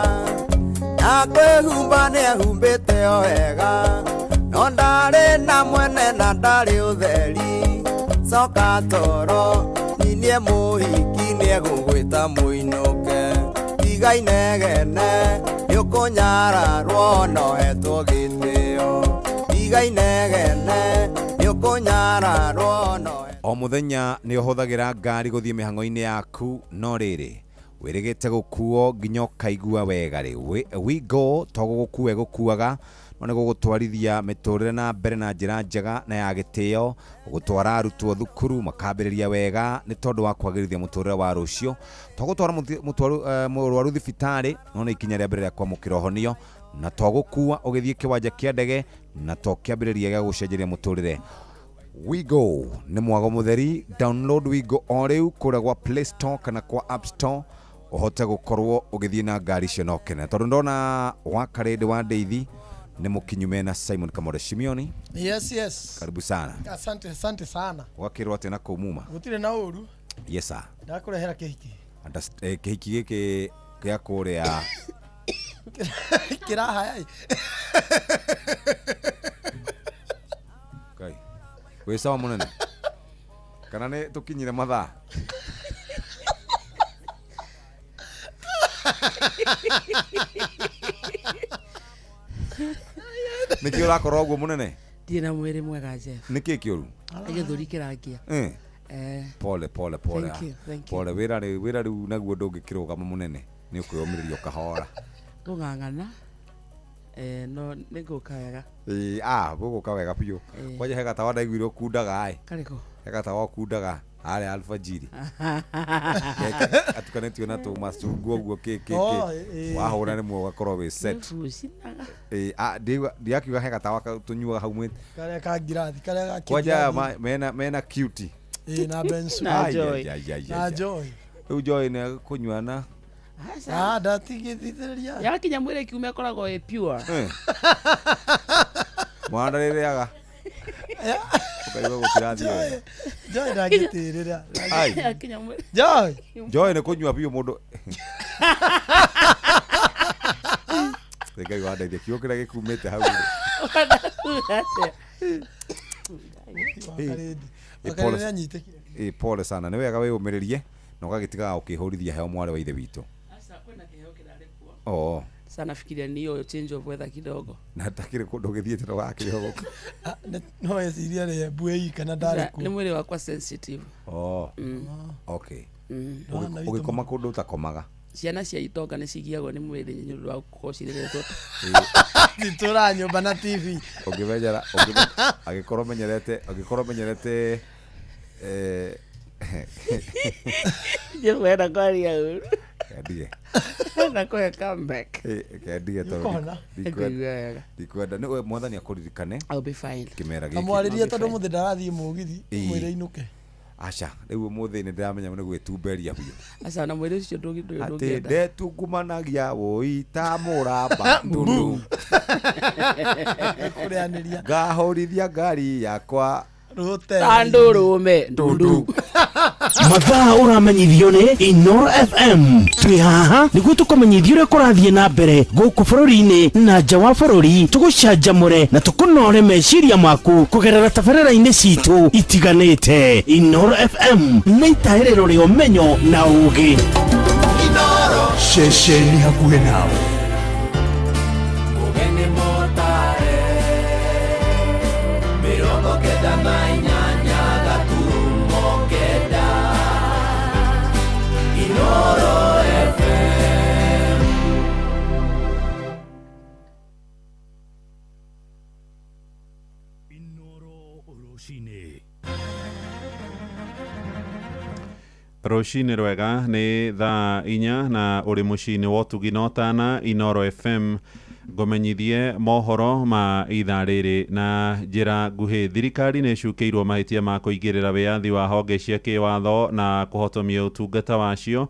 na kwĩhumba nĩehumbĩte o wega no ndarĩ na mwene na ndarĩ ũtheri coka toro nyinie mũhiki nĩegũgwĩta mũinũke tiga inegene nĩũkũnyararwo no hetwo gĩtĩo tiga inegene nĩũkũnyararwo no. O muthenya nĩ ũhũthagĩra ngari gũthiĩ mĩhang'o-inĩ yaku no rĩrĩ wĩrĩgĩte gũkuo nginya ũkaigua wega rĩ Wigo to gũgũkua ĩgũkuaga no nĩ gũgũtwarithia mĩtũrĩre na mbere na njĩra njega na ya gĩtĩo gũtwara arutwo thukuru makambĩrĩria wega nĩ tondũ wa kwagĩrithia mũtũrĩre wa rũciũ to gũtwara mũrwaru thibitarĩ no nĩ ikinya rĩa mbere rĩa kwamũkĩra ũhonio na to gũkua ũgĩthiĩ kĩwanja kĩa ndege na to kĩambĩrĩria gĩa gũcenjeria mũtũrĩre. Wigo nĩ mwago mũtheri download Wigo o rĩu kũrĩa gwa Play Store kana kwa App Store ũhote gũkorwo ũgĩthiĩ na ngari icio na ũkene tondũ ndona wa Karĩndĩ wa Ndeithi nĩ mũkinyu mena Simon Kamore Shimioni. Yes, yes. Karibu sana. Asante, asante sana. Gwakĩrwo atĩa na kũu muma? Gũtirĩ na ũru. Yes sir. Ndakũrehera kĩhiki. Kĩhiki gĩkĩ gĩa kũrĩa kĩrahaya. Ngai. Wĩ sawa mũnene? Kana nĩ tũkinyire mathaa? Nĩkĩ ũrakorwo ũguo mũnene? Ndirĩ na mwĩrĩ mwega Jeff. Nĩkĩ kĩũru? Gĩthũri kĩrangia. Pole pole pole. Thank you, thank you. Pole wĩra rĩu wĩra rĩu naguo ndũngĩkĩrũgama mũnene nĩ ũkwĩyũmĩrĩria ũkahora. Ngũng'ang'ana. No nĩngũka wega. Gũgũka wega biũ. Kwanja he gatawa ndaiguire ũkundaga ĩ. Karĩkũ? He gatawa ũkundaga harĩa alfajiri. Atukanĩtio na tũmacungwa ũguo kĩ kĩ kĩ. Wahũra rĩmwe ũgakorwo wĩ set. Ndiakiuga he gatawa tũnyuaga hau mwĩ. Karĩa ka ngirathi, karĩa ga Kwanja mena cutie. Na Benson. Na Joy. Na Joy. Rĩu Joy nĩ kũnyua na ndatigithĩrĩria. Yakinya mwĩrĩ kiumia ĩkoragwo ĩ pure. Mwana ndarĩrĩaga. Ũkaigua gũtirathiĩ wega. Joy ndangĩtĩrĩra. Ai. Yakinya mwĩrĩ. Joy. Joy nĩ kũnyua biũ mũndũ. Nĩ Ngai wandeithia kiugo kĩrĩa gĩkumĩte hau rĩ. Wakarĩndi. Ĩ, Wakarĩndi pole- nĩanyitĩkire. ĩ, pole sana nĩ wega wĩyũmĩrĩrie na ũgagĩtigaga ũkĩhũrithia heo mwarĩ wa ithe witũ. Aca kwĩna kĩheo kĩrarĩ kuo. Oo. Sasa nafikiria ni hiyo change of weather kidogo. Na takĩrĩ kũndũ ũgĩthiĩte na ũgakĩrĩho gũkũ. Ah, no eciria rĩ mbu ĩika na ndarĩ Sasa, kuo nĩ mwĩrĩ wakwa sensitive. Oo. Mm. Okay. Mm. Ũgĩkoma kũndũ ũtakomaga. Ciana cia itonga nĩ cigiagwo nĩ mwĩrĩ nĩ ũndũ wa gũkorwo cireretwo. Citũraga nyũmba na TV. Ũngĩmenyera angĩkorwo ũmenyerete angĩkorwo ũmenyerete eh, Njĩkwenda kwaria ũru. kendige. Na kũhe comeback. Ĩ, kendige tondũ Nĩũkũhona? Nĩngũigua wega. ndikwenda nĩ we mwathani akũririkane. I'll be fine. Kĩmera gĩkĩ. Kamwarĩrie tondũ mũthĩ ndarathiĩ mũgithi Ĩĩ. mwĩre inũke. Aca, rĩu ũmũthĩ nĩ ndĩramenya nĩ gwĩtumberia biũ. Aca na mwĩrĩ ũcio Atĩ ndũngĩenda. ndetungumanagia wũi ta mũramba ndundu. Kũrĩanĩria. Ngahũrithia ngari yakwa Rũte. Ta ndũrũme ndundu. Mathaa ũramenyithio nĩ Inoro FM. Twĩ haha nĩguo tũkũmenyithia ũrĩa kũrathiĩ na mbere gũkũ bũrũri-inĩ na nja wa bũrũri, tũgũcanjamũre na tũkũnore meciria maku kũgerera tabarĩra-inĩ citũ itiganĩte. Inoro FM nĩ itaĩrĩro rĩa ũmenyo na ũũgĩ. Ceceni hakuhĩ nawe. Mũgeni mũtare 98 gaturumo 9 Inoro FM. Rũcinĩ rwega nĩ thaa 4 na ũrĩ mũciĩ-inĩ wa ũtugi na ũtana Inoro FM ngũmenyithie mohoro ma ithaa rĩrĩ na njĩra nguhĩ. Thirikari nĩ ĩcukĩirwo mahĩtia ma kũingĩrĩra wĩyathi wa honge cia kĩwatho na kũhotomia ũtungata wacio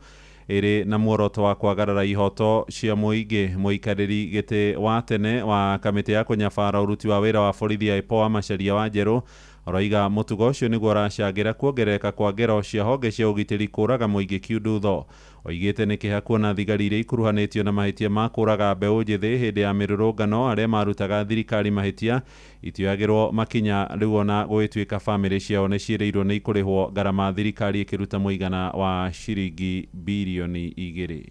ĩrĩ na muoroto wa kwagarara ihoto cia mũingĩ. Mũikarĩri gĩtĩ wa tene wa kamĩtĩ ya kũnyabara ũruti wa wĩra wa borithi ya IPOA Macharia wa Njerũ oroiga mũtugo ũcio nĩguo ũracangĩra kuongerereka kwa ngero cia honge cia ũgitĩri kũraga mũingĩ kiundutho. Oigĩte nĩ kĩeha kuona thigari iria ikuruhanĩtio na mahĩtia ma kũraga mbeũ njĩthĩ hĩndĩ ya mĩrũrũngano arĩa marutaga thirikari mahĩtia itioyagĩrwo makinya rĩu ona gũgĩtuĩka bamĩrĩ ciao nĩ ciĩrĩirwo nĩ ikũrĩhwo ngarama thirikari ĩkĩruta mũigana wa ciringi birioni 2.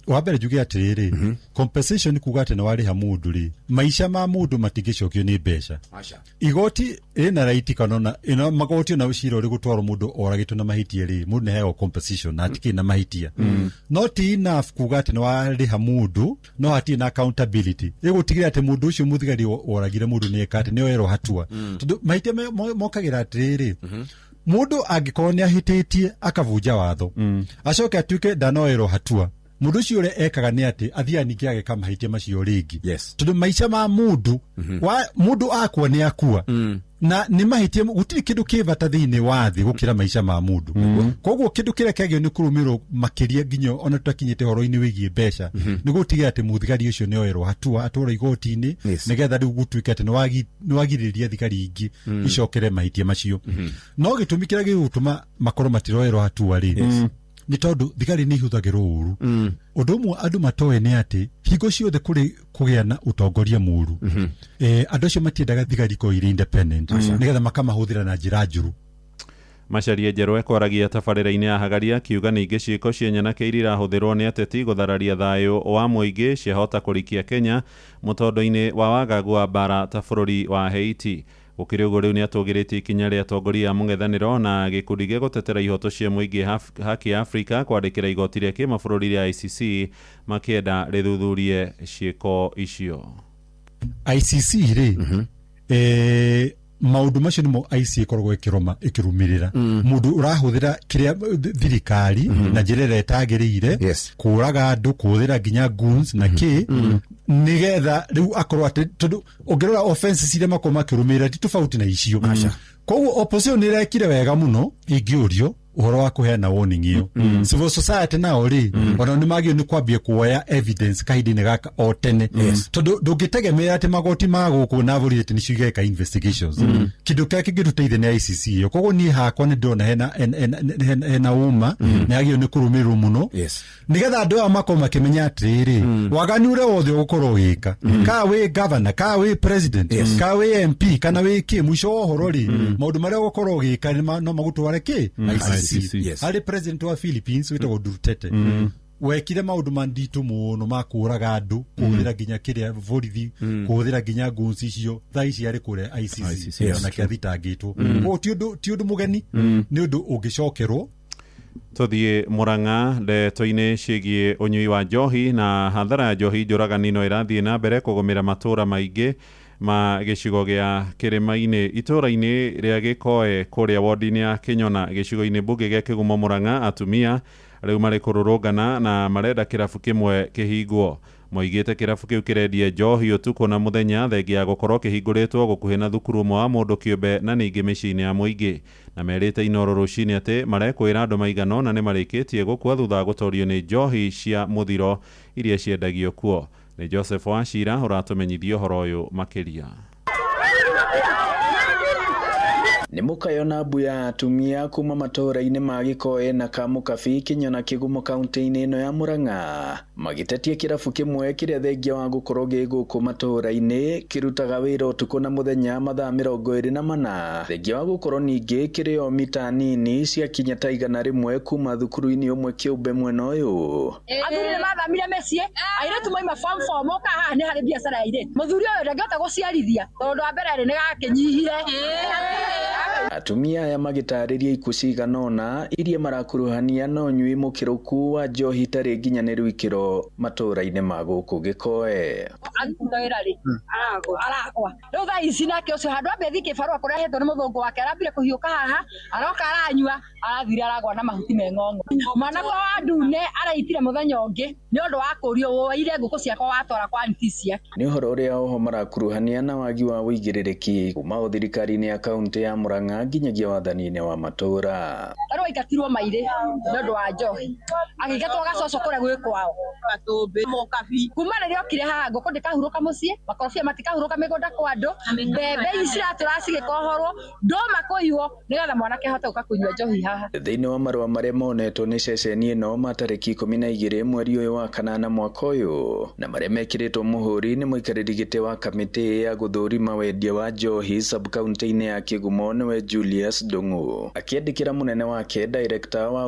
Wa mbere njuge atĩrĩrĩ, compensation kuga atĩ nĩ warĩha mũndũ rĩ, maica ma mũndũ matingĩcokio nĩ mbeca. Aca. Igoti rĩna right kana ona ĩno magoti ona cira ũrĩ gũtwarwo mũndũ oragĩtwo na mahĩtia rĩ, mũndũ nĩaheagwo compensation na hatikĩrĩ na mahĩtia. No ti enough kuga atĩ nĩ warĩha mũndũ no hatirĩ na accountability ĩgũtigĩrĩra atĩ mũndũ ũcio mũthigari woragire mũndũ nĩ eka atĩ nĩoerwo hatua. Tondũ mahĩtia mokagĩra atĩrĩrĩ, mũndũ angĩkorwo nĩ ahĩtĩtie akabunja watho acoke atuĩke ndanoerwo hatua, mũndũ ũcio ũrĩa ekaga nĩ atĩ athiaga ningĩ ageka mahĩtia macio rĩngĩ. Tondũ maica ma mũndũ wa mũndũ akua nĩ akua na nĩ mahĩtia, gũtirĩ kĩndũ kĩ bata thĩinĩ wa thĩ gũkĩra maica ma mũndũ. Koguo kĩndũ kĩrĩa kĩagĩrĩirwo nĩ kũrũmĩrĩrwo makĩria nginya ona tũtakinyĩte ũhoro-inĩ wĩgiĩ mbeca nĩ gũtigĩrĩra atĩ mũthigari ũcio nĩ oerwo hatua atwarwo igoti-inĩ nĩgetha rĩu gũtuĩke atĩ nĩ wagirĩrĩria thigari ingĩ icokere mahĩtia macio. No gĩtũmi kĩrĩa gĩgũtũma makorwo matiroerwo hatua rĩ, nĩ tondũ thigari nĩ ihũthagĩrwo ũru. Ũndũ ũmwe andũ matoĩ nĩ atĩ hingo ciothe kũrĩ kũgĩa na ũtongoria mũru, andũ acio matiendaga thigari ikorwo irĩ independent nĩgetha makamahũthĩra na njĩra njũru. Macharia Njerũ ekwaragia tabarĩra-inĩ ya Hagaria akiuga ningĩ ciĩko cia nyanake iria irahũthĩrwo nĩ ateti gũthararia thayũ wa mũingĩ ciahota kũrikia Kenya mũtondo-inĩ wa wagagu wa mbara ta bũrũri wa Haiti. Gũkĩrĩ ũguo rĩu nĩatũgĩrĩtie ikinya rĩa atongoria a mũng'ethanĩro na gĩkundi gĩa gũtetera ihoto cia mũingĩ Haki ya Afrika kwandĩkĩra igoti rĩa kĩmabũrũri rĩa ICC makĩenda rĩthuthurie ciĩko icio. ICC rĩ, maũndũ macio nĩmo ICC ĩkoragwo ĩkĩroma ĩkĩrũmĩrĩra mũndũ ũrahũthĩra kĩrĩa thirikari na njĩra ĩrĩa ĩtagĩrĩire kũraga andũ, kũhũthĩra nginya goons na kĩ nĩgetha rĩu akorwo atĩ tondũ ũngĩrora offenses iria makorwo makĩrũmĩrĩra ti tofauti na icio. Koguo opposition nĩ ĩrekire wega mũno ingĩũrio Ũhoro wa kũheana warning ĩyo, civil society nao rĩ, onao nĩ magĩrĩirwo nĩ kwambia kuoya evidence kahinda-inĩ gaka o tene, tondũ ndũngĩtegemea atĩ magoti ma gũkũ na borithi atĩ nĩcio igeka investigations. Kĩndũ kĩrĩa kĩngĩtũteithia nĩ ICC ĩyo. Koguo niĩ hakwa nĩ ndĩrona hena ũma nĩ yagĩrĩirwo nĩ kũrũmĩrĩrwo mũno, nĩgetha andũ aya makorwo makĩmenya atĩrĩrĩ, waganu ũrĩa wothe ũgũkorwo ũgĩka, ka wĩ governor, ka wĩ president, ka wĩ MP, kana wĩ kĩ, mũico wa ũhoro rĩ, maũndũ marĩa ũgũkorwo ũgĩka no magũtware kĩ ICC. ICC. Yes. Harĩ president wa Philippines wĩtagwo Duterte, wekire maũndũ manditũ mũno ma kũraga andũ, kũhũthĩra nginya kĩrĩa borithi, kũhũthĩra nginya guns icio. Thaa ici arĩ kũrĩa ICC, ICC, yes. onake athitangĩtwo. Koguo ti ũndũ mũgeni, nĩ ũndũ ũngĩcokerwo. Tũthiĩ Mũrang'a ndeto-inĩ ciĩgiĩ ũnyui wa njohi na hathara ya njohi njũragani no ĩrathiĩ na mbere kũgũmĩra matũũra maingĩ ma gĩcigo gĩa kĩrĩma-inĩ. Itũũra-inĩ rĩa Gĩkoe kũrĩa wodi-inĩ ya Kĩnyona gĩcigo-inĩ mbunge gĩa Kĩgumo Mũrang'a, atumia rĩu marĩ kũrũrũngana na marenda kĩrabu kĩmwe kĩhingwo. Moigĩte kĩrabu kĩu kĩrendia njohi ũtukũ na mũthenya, thengia ya gũkorwo kĩhingũrĩtwo gũkuhĩ na thukuru ũmwe wa mũndũ kĩũmbe na ningĩ mĩciĩ-inĩ ya mũingĩ. Na merĩte Inooro rũcinĩ atĩ marekwĩra andũ maigana ũna nĩ marĩkĩtie gũkua thutha wa gũtorio nĩ njohi cia mũthiro iria ciendagio kuo. Nĩ Joseph Wachira ũratũmenyithia ũhoro ũyũ makĩria. Nĩ mũkayo na mbu ya atumia kuma matũũra-inĩ ma Gĩkoe na Kamũkabi, Kĩnyona, Kĩgumo kaunti-inĩ ĩno ya Murang'a, magĩtetia kĩrabu kĩmwe kĩrĩa thengia wa gũkorwo gĩ gũkũ matũũra-inĩ kĩrutaga wĩra ũtukũ na mũthenya mathaa 24, thengia wa gũkorwo ningĩ kĩrĩ o mita nini ciakinya ta 100 kuma thukuru-inĩ ũmwe kĩũmbe mwena ũyũ. Athuri nĩ mathamire mĩciĩ, airĩtu maima form four moka haha nĩ harĩ biacara ya airĩtu. Mũthuri ũyũ ndangĩhota gũciarithia tondũ wa mbere rĩ nĩ gakĩnyihire. Atumia aya magĩtarĩria ikuũ cigana ũna iria marakuruhania na ũnyui mũkĩrũku wa njohi itarĩ nginyanĩru ikĩro matũũra-inĩ ma gũkũ Gĩkoe. Aruta wĩra rĩ aragwa rĩu thaa ici, nake ũcio handũ ambe thiĩ kĩbarũa kũrĩa ahetwo nĩ mũthũngũ wake, arambire kũhiũka haha, aroka aranyua, arathire aragwa na mahuti me ng'ong'o. Mwanake wa ndune araitire mũthenya ũngĩ nĩ ũndũ wa kũrio woire ngũkũ ciakwa watwara kwa aunty ciake. Nĩ ũhoro ũrĩa oho marakuruhania na wagi wa ũigĩrĩrĩki kuma o thirikari-inĩ ya kaunti ya Murang'a nginyagia wathani-inĩ wa matũũra. Tarĩu aingatirwo mairĩ nĩ ũndũ wa njohi, akĩingatwo gacoco kũrĩa gwĩ kwao kuma rĩrĩa okire haha, ngũkũ ndĩkahurũka mũciĩ, makorobia matikahurũka mĩgũnda kwa andũ, mbembe ici ciratũra cigĩkohorwo, ndũma kũiywo nĩgetha mwanake ahote gũka kũnyua njohi haha. Thĩinĩ wa marũa marĩa monetwo nĩ ceceni ĩno ma tarĩki 12 mweri ũyũ wa kanana mwaka ũyũ, na marĩa mekĩrĩtwo mũhũri nĩ mũikarĩri gĩtĩ wa kamĩtĩ ya gũthũrima wendia wa njohi sub-county-inĩ ya Kĩgumo nĩwe Julius Ndung'u, akĩandĩkĩra mũnene wake director wa